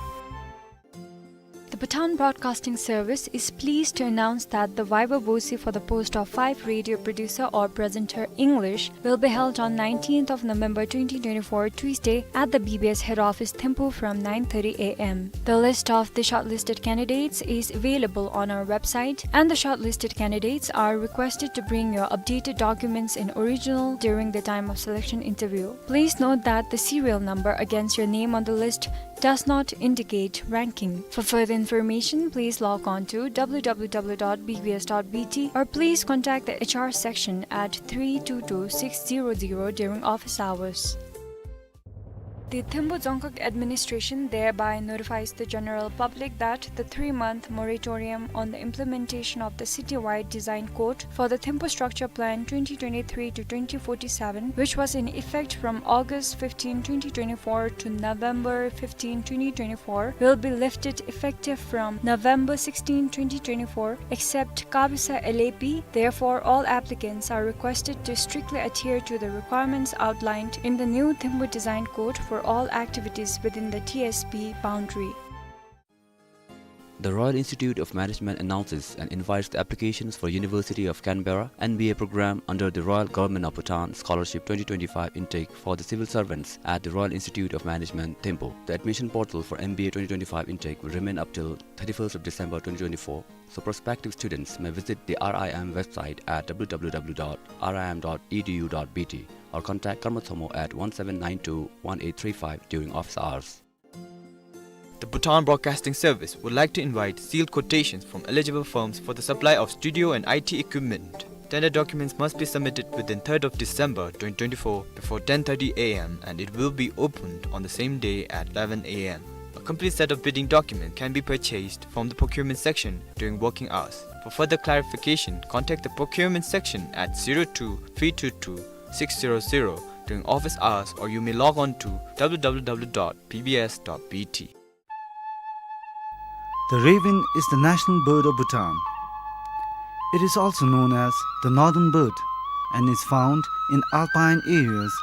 The Bhutan Broadcasting Service is pleased to announce that the viva voce for the post of five radio producer or presenter English will be held on nineteenth of November twenty twenty-four, Tuesday, at the B B S head office, Thimphu, from nine thirty a m. The list of the shortlisted candidates is available on our website, and the shortlisted candidates are requested to bring your updated documents in original during the time of selection interview. Please note that the serial number against your name on the list does not indicate ranking. For further information, please log on to w w w dot b b s dot b t or please contact the H R section at three two two six zero zero during office hours. The Thimphu Dzongkhag Administration thereby notifies the general public that the three-month moratorium on the implementation of the Citywide Design Code for the Thimphu Structure Plan twenty twenty-three to twenty forty-seven, which was in effect from August fifteenth, twenty twenty-four to November fifteenth, twenty twenty-four, will be lifted effective from November sixteenth, twenty twenty-four, except Kabisa L A P. Therefore, all applicants are requested to strictly adhere to the requirements outlined in the new Thimphu Design Code for all activities within the T S P boundary. The Royal Institute of Management announces and invites the applications for University of Canberra M B A program under the Royal Government of Bhutan Scholarship twenty twenty-five intake for the civil servants at the Royal Institute of Management, Thimphu. The admission portal for M B A twenty twenty-five intake will remain up till thirty-first of December twenty twenty-four, so prospective students may visit the R I M website at w w w dot r i m dot e d u dot b t or contact Karma Thomo at one seven nine two one eight three five during office hours. The Bhutan Broadcasting Service would like to invite sealed quotations from eligible firms for the supply of studio and I T equipment. Tender documents must be submitted within third of December twenty twenty-four before ten thirty a m and it will be opened on the same day at eleven a m. A complete set of bidding documents can be purchased from the procurement section during working hours. For further clarification, contact the procurement section at zero two three two two six zero zero during office hours, or you may log on to w w w dot p b s dot b t. The raven is the national bird of Bhutan. It is also known as the northern bird and is found in alpine areas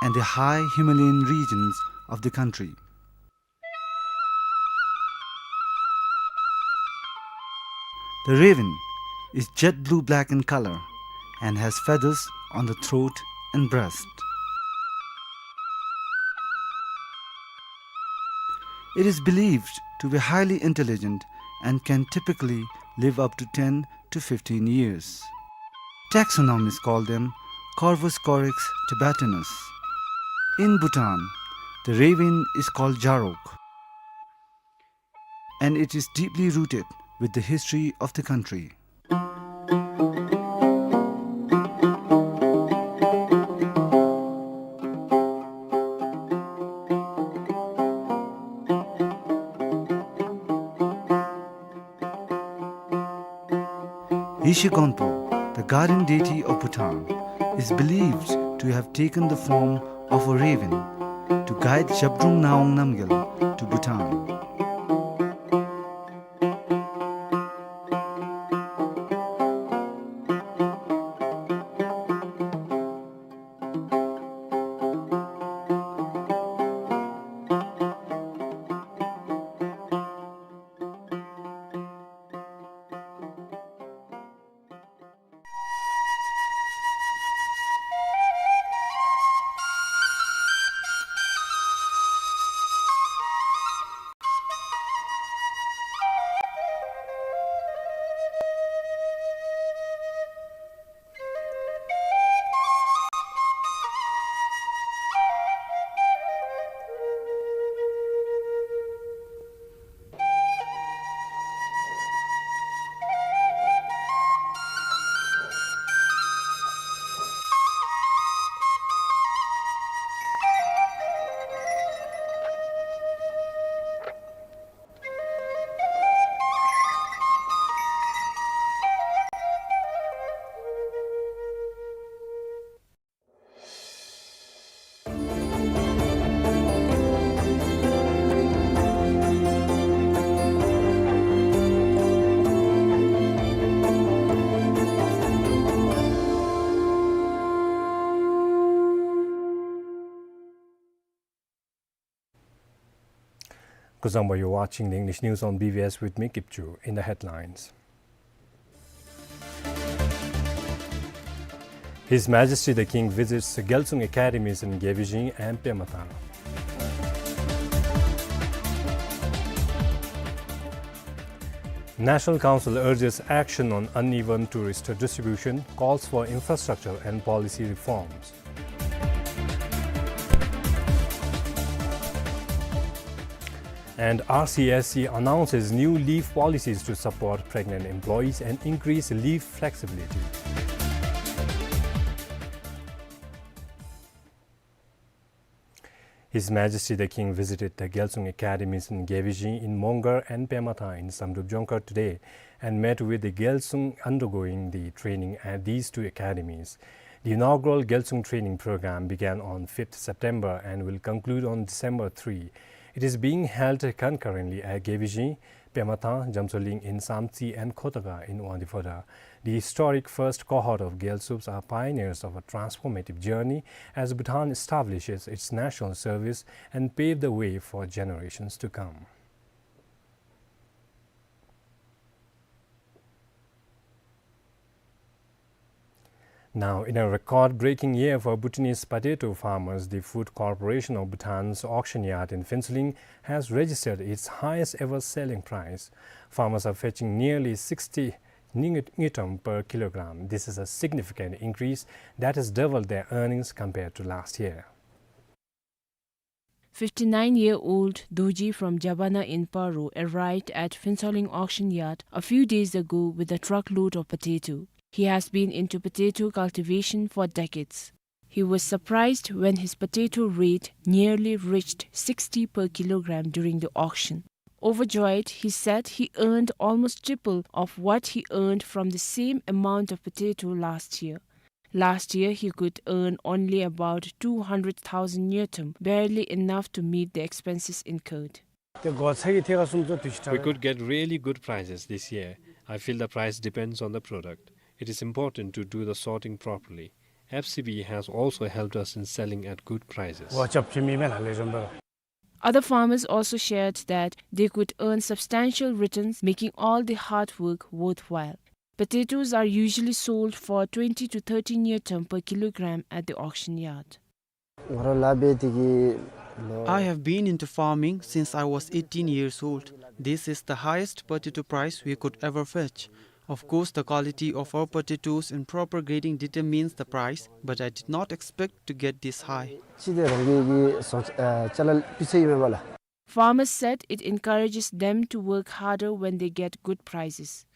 and the high Himalayan regions of the country. The raven is jet blue-black in color and has feathers on the throat and breast. It is believed to be highly intelligent and can typically live up to ten to fifteen years. Taxonomists call them Corvus corax tibetanus. In Bhutan, the raven is called jarok, and it is deeply rooted with the history of the country. Yeshe Gonpo, the guardian deity of Bhutan, is believed to have taken the form of a raven to guide Zhabdrung Ngawang Namgyal to Bhutan. Kuzuzangpo, you're watching the English news on B B S with me, Kipchu. In the headlines, His Majesty the King visits Gyaltsung Academies in Gebijing and Pemathang. National Council urges action on uneven tourist distribution, calls for infrastructure and policy reforms. And R C S C announces new leave policies to support pregnant employees and increase leave flexibility. His Majesty the King visited the Gyaltsung Academies in Gebijing in Mongar and Pemathang in Samdrup Jongkhar today and met with the Gyaltsung undergoing the training at these two academies. The inaugural Gyaltsung training program began on fifth September and will conclude on December three. It is being held concurrently at Gebijing, Pemathang, Jamtsoling in Samtse and Khotaga in Wangdue Phodrang. The historic first cohort of Gyaltsups are pioneers of a transformative journey as Bhutan establishes its national service and pave the way for generations to come. Now, in a record-breaking year for Bhutanese potato farmers, the Food Corporation of Bhutan's auction yard in Phuentsholing has registered its highest ever selling price. Farmers are fetching nearly sixty ngi-, ngultrum per kilogram. This is a significant increase that has doubled their earnings compared to last year. Fifty-nine-year-old Dorji from Jabana in Paro arrived at Phuentsholing auction yard a few days ago with a truckload of potato. He has been into potato cultivation for decades. He was surprised when his potato rate nearly reached sixty per kilogram during the auction. Overjoyed, he said he earned almost triple of what he earned from the same amount of potato last year. Last year, he could earn only about two hundred thousand ngultrum, barely enough to meet the expenses incurred. We could get really good prices this year. I feel the price depends on the product. It is important to do the sorting properly. F C B has also helped us in selling at good prices. Other farmers also shared that they could earn substantial returns, making all the hard work worthwhile. Potatoes are usually sold for twenty to thirty ngultrum per kilogram at the auction yard. I have been into farming since I was eighteen years old. This is the highest potato price we could ever fetch. Of course, the quality of our potatoes and proper grading determines the price, but I did not expect to get this high. Farmers said it encourages them to work harder when they get good prices.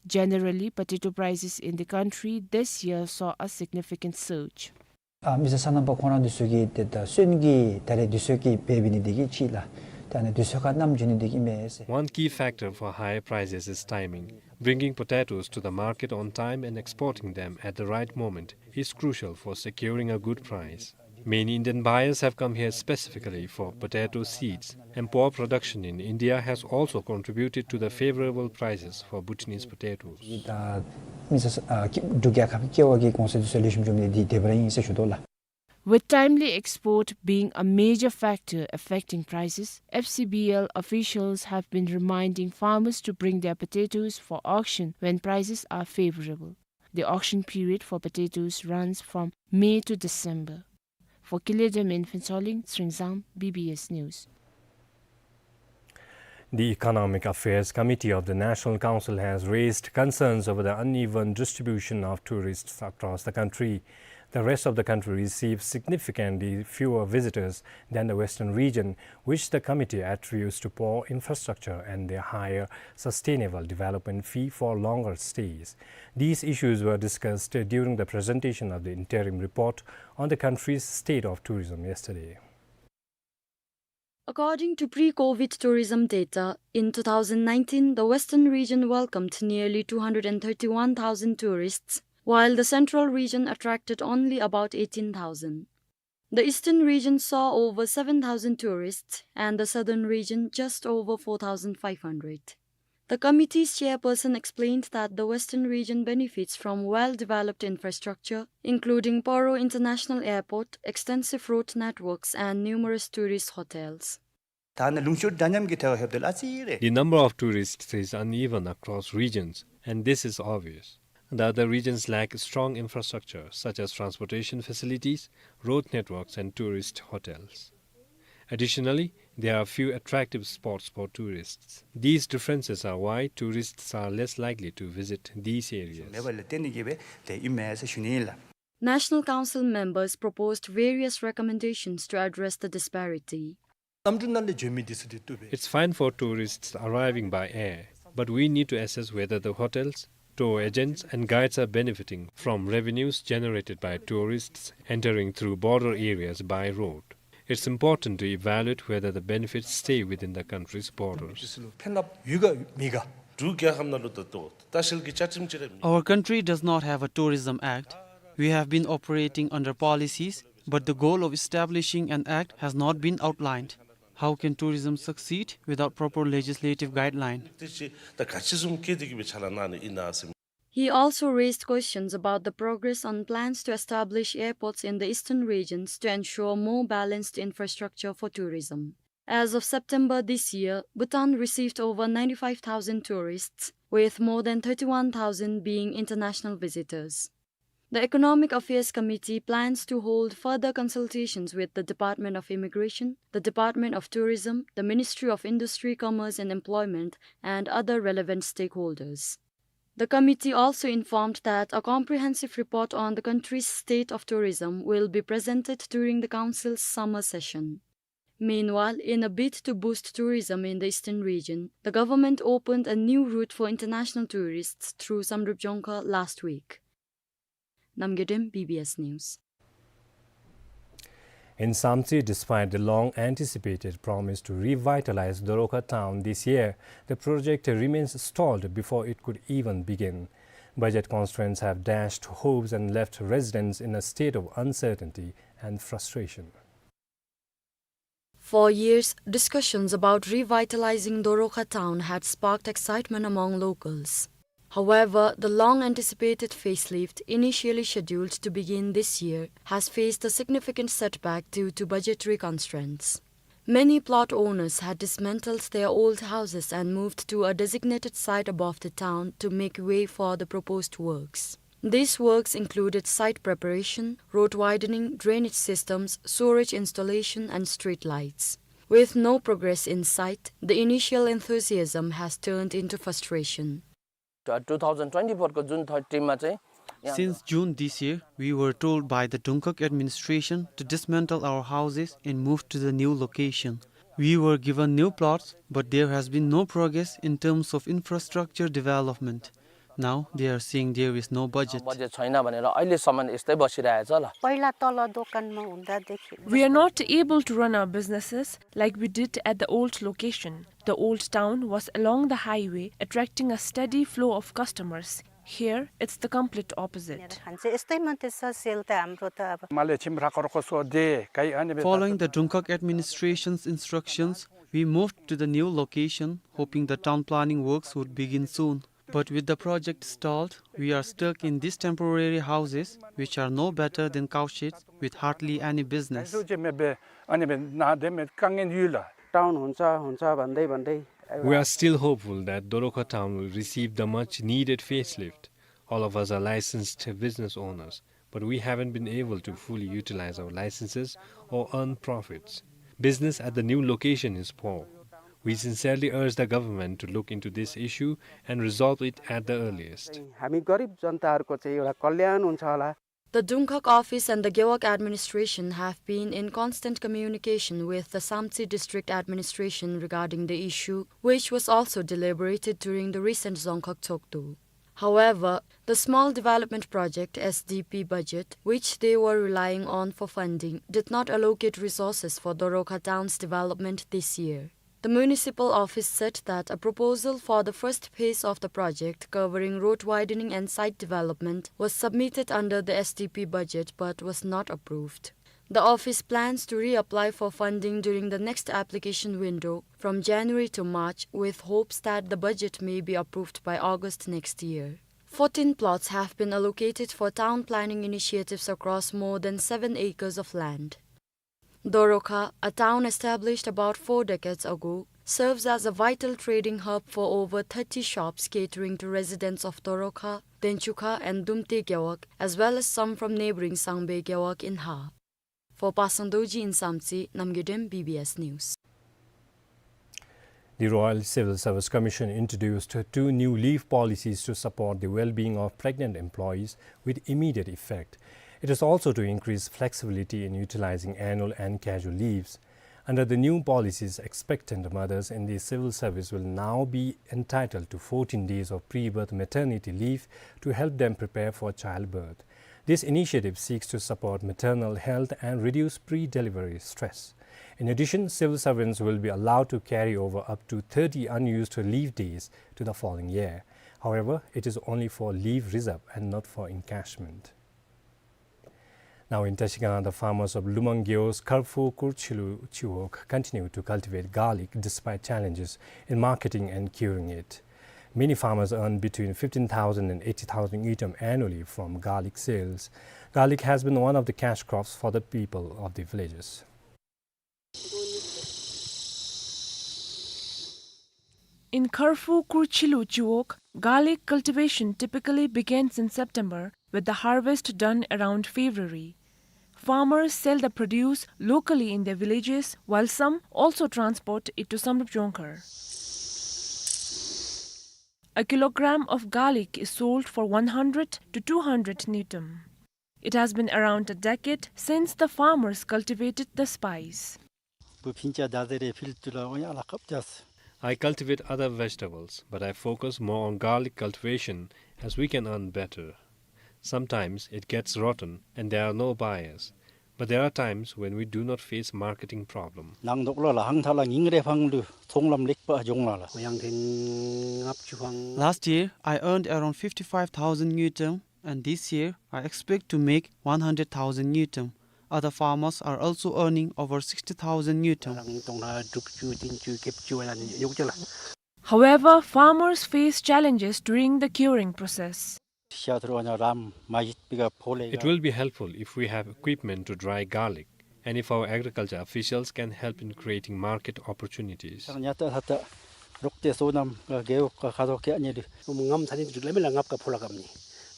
Generally, potato prices in the country this year saw a significant surge. ཨ་མི་སེར་སོ་ནམ་པ་ཁོང་ར་འདི་ཚུ་གིས་ཏེ་ད་སོན་གྱི་ད་རེས་འདི་ཚུ་གི་འབད་འབད་ནི་འདི་གིས་ཅིག་ལགས། ད་ནི་འདི་ཚུ་ཁར་བསྣམས་འགྱོ་ནི་འདི་གིས་མས་ཟེར། One key factor for higher prices is timing. Bringing potatoes to the market on time and exporting them at the right moment is crucial for securing a good price. Many Indian buyers have come here specifically for potato seeds, and poor production in India has also contributed to the favorable prices for Bhutanese potatoes. ད་མི་སེར་ཨ་འབྲུག་རྒྱལ་ཁབ་ཀྱི་ཀེ་བ་གི་གོང་ཚད་འདི་ཚུ་ལེགས་ཤོམ་བྱུང་ནི་འདི་དེ་འབད་ར་ཨིན་ཟེར་ཞུ་དོ་ལགས། With timely export being a major factor affecting prices, F C B L officials have been reminding farmers to bring their potatoes for auction when prices are favorable. The auction period for potatoes runs from May to December. For Kile Dem in Phuentsholing, Tsering Zam, B B S News. The Economic Affairs Committee of the National Council has raised concerns over the uneven distribution of tourists across the country. The rest of the country receives significantly fewer visitors than the Western region, which the committee attributes to poor infrastructure and the higher sustainable development fee for longer stays. These issues were discussed during the presentation of the interim report on the country's state of tourism yesterday. According to pre-COVID tourism data, in two thousand nineteen, the Western region welcomed nearly two hundred and thirty-one thousand tourists, while the Central region attracted only about eighteen thousand. The Eastern region saw over seven thousand tourists and the Southern region just over four thousand five hundred. The committee's chairperson explained that the Western region benefits from well-developed infrastructure, including Paro International Airport, extensive road networks, and numerous tourist hotels. ད་ནི་ལུང་ཤུར་འདྲ་མཉམ་གྱི་ཐད་ཁར་ལྷོདཔ་ད་ལུ་ཨ་ཙི་རེ། The number of tourists is uneven across regions, and this is obvious. The other regions lack strong infrastructure, such as transportation facilities, road networks, and tourist hotels. Additionally, there are few attractive spots for tourists. These differences are why tourists are less likely to visit these areas. མེད་པ་ལས་བརྟེན་ཏེ་གིས་སྦེ་ལས་ཨིན་མས་ཟེར་ཞུ་ནི་ཨིན་ལགས། National Council members proposed various recommendations to address the disparity. གནམ་གྲུ་ནང་ལས་འབྱོན་མི་འདི་ཚུ་འདི་བཏུབ་པས། It's fine for tourists arriving by air, but we need to assess whether the hotels, tour agents, and guides are benefiting from revenues generated by tourists entering through border areas by road. It's important to evaluate whether the benefits stay within the country's borders. འདི་ཚུ་ལུ་ཕན་རླབས་ཡོད་ག་མེད་ག། འབྲུག་རྒྱལ་ཁབ་ནང་ལུ་ད་ལྟོ་ལྟ་བཤལ་གྱི་བཅའ་ཁྲིམས་ཅིག་ར་མེད། Our country does not have a tourism act. We have been operating under policies, but the goal of establishing an act has not been outlined. How can tourism succeed without proper legislative guideline? ཏེ་ཅིག་ད་ག་ཅི་བཟུམ་བཀལ་ཏེ་གིས་སྦེ་ཕྱག་ལཱ་གནང་ནི་ཨིན་ན་ཟེར། He also raised questions about the progress on plans to establish airports in the eastern regions to ensure more balanced infrastructure for tourism. As of September this year, Bhutan received over ninety-five thousand tourists, with more than thirty-one thousand being international visitors. The Economic Affairs Committee plans to hold further consultations with the Department of Immigration, the Department of Tourism, the Ministry of Industry, Commerce and Employment, and other relevant stakeholders. The committee also informed that a comprehensive report on the country's state of tourism will be presented during the council's summer session. Meanwhile, in a bid to boost tourism in the eastern region, the government opened a new route for international tourists through Samdrup Jongkhar last week. Namgay Dem, B B S News. In Samtse, despite the long-anticipated promise to revitalize Dorokha town this year, the project remains stalled before it could even begin. Budget constraints have dashed hopes and left residents in a state of uncertainty and frustration. For years, discussions about revitalizing Dorokha town had sparked excitement among locals. However, the long-anticipated facelift, initially scheduled to begin this year, has faced a significant setback due to budgetary constraints. Many plot owners had dismantled their old houses and moved to a designated site above the town to make way for the proposed works. These works included site preparation, road widening, drainage systems, sewerage installation, and street lights. With no progress in sight, the initial enthusiasm has turned into frustration. Two thousand twenty-four को June thirty मा चाहिँ यहाँ Since June this year, we were told by the Dungkhag administration to dismantle our houses and move to the new location. We were given new plots, but there has been no progress in terms of infrastructure development. Now they are saying there is no budget. Budget छैन भनेर अहिलेसम्म यस्तै बसिरहेछ ल। पहिला तल दोकानमा हुँदादेखि We are not able to run our businesses like we did at the old location. The old town was along the highway, attracting a steady flow of customers. Here, it's the complete opposite. खान्छ यस्तै मात्रै छ सेल त हाम्रो त अब। Following the Dungkhag administration's instructions, we moved to the new location, hoping the town planning works would begin soon. But with the project stalled, we are stuck in these temporary houses, which are no better than cow sheds with hardly any business. Town हुन्छ, हुन्छ भन्दै भन्दै We are still hopeful that Dorokha town will receive the much needed facelift. All of us are licensed business owners, but we haven't been able to fully utilize our licenses or earn profits. Business at the new location is poor. We sincerely urge the government to look into this issue and resolve it at the earliest. हामी गरिब जनताहरूको चाहिँ एउटा कल्याण हुन्छ होला। The Dungkhag office and the Gewog administration have been in constant communication with the Samtse district administration regarding the issue, which was also deliberated during the recent Dzongkhag Tshogdu. However, the Small Development Project, S D P, budget, which they were relying on for funding, did not allocate resources for Dorokha town's development this year. The municipal office said that a proposal for the first phase of the project, covering road widening and site development, was submitted under the S D P budget but was not approved. The office plans to reapply for funding during the next application window from January to March, with hopes that the budget may be approved by August next year. Fourteen plots have been allocated for town planning initiatives across more than seven acres of land. Doroka, a town established about four decades ago, serves as a vital trading hub for over thirty shops catering to residents of Doroka, Denchukha and Dumte Gewog, as well as some from neighboring Sangbe Gewog in Har. For Pasang Dorji in Samtse, Namgay Dem, B B S News. The Royal Civil Service Commission introduced two new leave policies to support the well-being of pregnant employees with immediate effect. It is also to increase flexibility in utilizing annual and casual leaves. Under the new policies, expectant mothers in the civil service will now be entitled to fourteen days of pre-birth maternity leave to help them prepare for childbirth. This initiative seeks to support maternal health and reduce pre-delivery stress. In addition, civil servants will be allowed to carry over up to thirty unused leave days to the following year. However, it is only for leave reserve and not for encashment. Now in Trashigang, the farmers of Lumang Gewog's Karfu Kurchilu Chiwog continue to cultivate garlic despite challenges in marketing and curing it. Many farmers earn between fifteen thousand and eighty thousand ngultrum annually from garlic sales. Garlic has been one of the cash crops for the people of the villages. In Karfu Kurchilu Chiwog, garlic cultivation typically begins in September, with the harvest done around February. Farmers sell the produce locally in their villages, while some also transport it to Samdrup Jongkhar. A kilogram of garlic is sold for one hundred to two hundred ngultrum. It has been around a decade since the farmers cultivated the spice. Bu pincha dadere filtula onya la kapjas. I cultivate other vegetables, but I focus more on garlic cultivation as we can earn better. Sometimes it gets rotten and there are no buyers, but there are times when we do not face marketing problem. Nang dokla la hang thala ngingre phang lu thonglam lekpa jongla la. Yang theng ngap chu phang. Last year, I earned around fifty-five thousand ngultrum, and this year, I expect to make one hundred thousand ngultrum. Other farmers are also earning over sixty thousand ngultrum. Lang tong la drup chu, tin chu, kep chu, ayan yok jala. However, farmers face challenges during the curing process. Sha thro anya ram majit piga phole. It will be helpful if we have equipment to dry garlic, and if our agriculture officials can help in creating market opportunities. Sang nyata hata rokte sonam ka geo ka khado ke anye di. Um ngam thani drik lami la ngap ka phola kamni.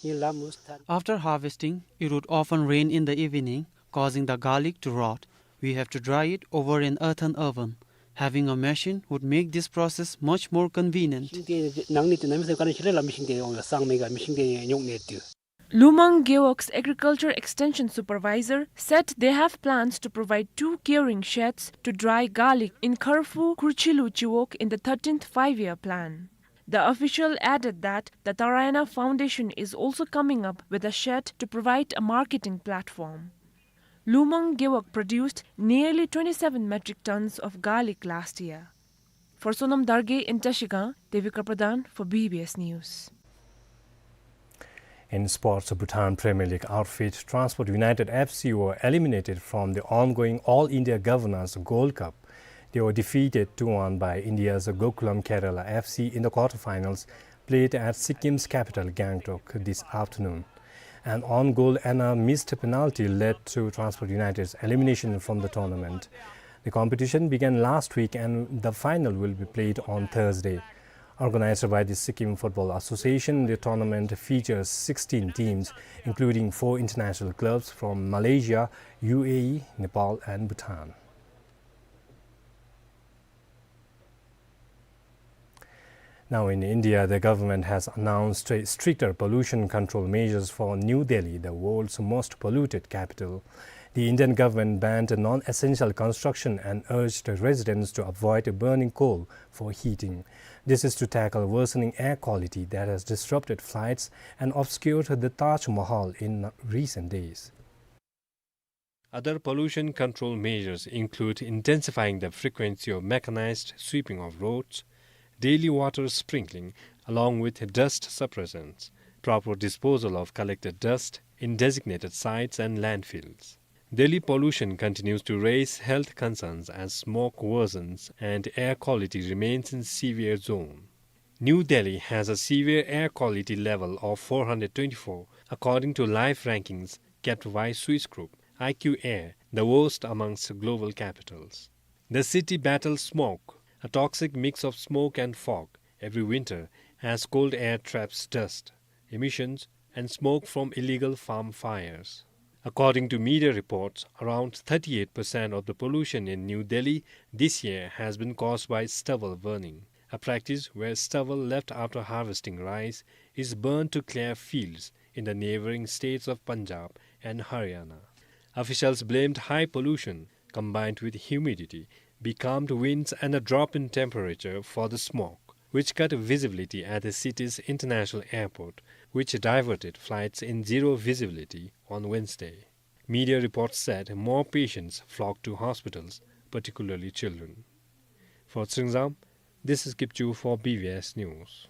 Ni la mus than. After harvesting, it would often rain in the evening, causing the garlic to rot. We have to dry it over an earthen oven. Having a machine would make this process much more convenient. Machine te nang ni te nami sa kana shile la machine te ong sang mega machine te nyok ne tu. Lumang Gewog's agriculture extension supervisor said they have plans to provide two curing sheds to dry garlic in Karfu Kurchilu Chiwog in the thirteenth five-year plan. The official added that the Tarayana Foundation is also coming up with a shed to provide a marketing platform. Lumang Gewog produced nearly twenty-seven metric tons of garlic last year. For Sonam Dargay in Trashigang, Devika Pradhan for B B S News. In sports, Bhutan Premier League outfit Transport United F C were eliminated from the ongoing All India Governors Gold Cup. They were defeated two one by India's Gokulam Kerala F C in the quarterfinals, played at Sikkim's capital Gangtok this afternoon. An own goal and a missed penalty led to Transport United's elimination from the tournament. The competition began last week and the final will be played on Thursday. Organized by the Sikkim Football Association, the tournament features sixteen teams, including four international clubs from Malaysia, U A E, Nepal, and Bhutan. Now in India, the government has announced stricter pollution control measures for New Delhi, the world's most polluted capital. The Indian government banned non-essential construction and urged residents to avoid burning coal for heating. This is to tackle worsening air quality that has disrupted flights and obscured the Taj Mahal in recent days. Other pollution control measures include intensifying the frequency of mechanized sweeping of roads, daily water sprinkling, along with dust suppressants, proper disposal of collected dust in designated sites and landfills. Delhi pollution continues to raise health concerns as smoke worsens and air quality remains in severe zone. New Delhi has a severe air quality level of four hundred twenty-four, according to life rankings kept by Swiss group I Q Air, the worst amongst global capitals. The city battles smoke, a toxic mix of smoke and fog. Every winter, as cold air traps dust, emissions, and smoke from illegal farm fires. According to media reports, around thirty-eight percent of the pollution in New Delhi this year has been caused by stubble burning, a practice where stubble left after harvesting rice is burned to clear fields in the neighboring states of Punjab and Haryana. Officials blamed high pollution combined with humidity, becalmed winds and a drop in temperature for the smoke, which cut visibility at the city's international airport, which diverted flights in zero visibility on Wednesday. Media reports said more patients flocked to hospitals, particularly children. For Tsingrangzam, this is Kipchu for B B S News.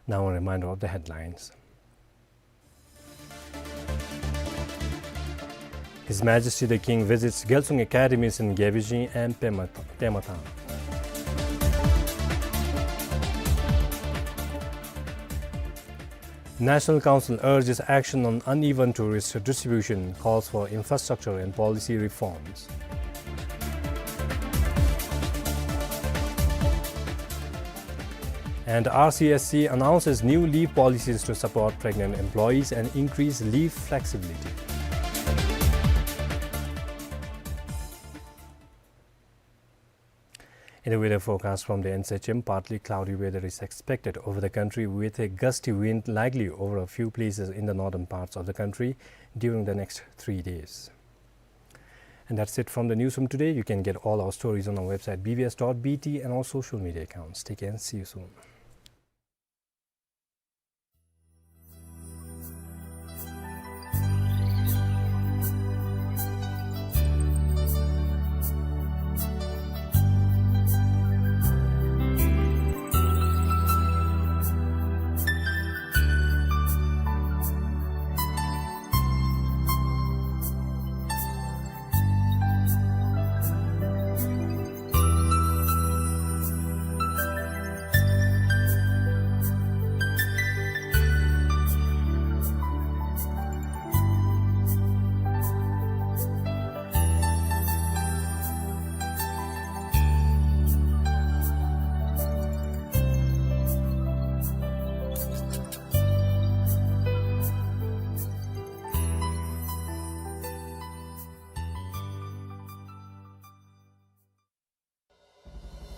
Now a reminder of the headlines. His Majesty the King visits Gyalsung Academies in Gebijing and Pema-, Pematan. National Council urges action on uneven tourist distribution, calls for infrastructure and policy reforms. And R C S C announces new leave policies to support pregnant employees and increase leave flexibility. In the weather forecast from the N S H M, partly cloudy weather is expected over the country with a gusty wind likely over a few places in the northern parts of the country during the next three days. And that's it from the newsroom today. You can get all our stories on our website B B S dot B T and all social media accounts. Take care and see you soon.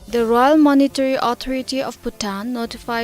The Royal Monetary Authority of Bhutan notified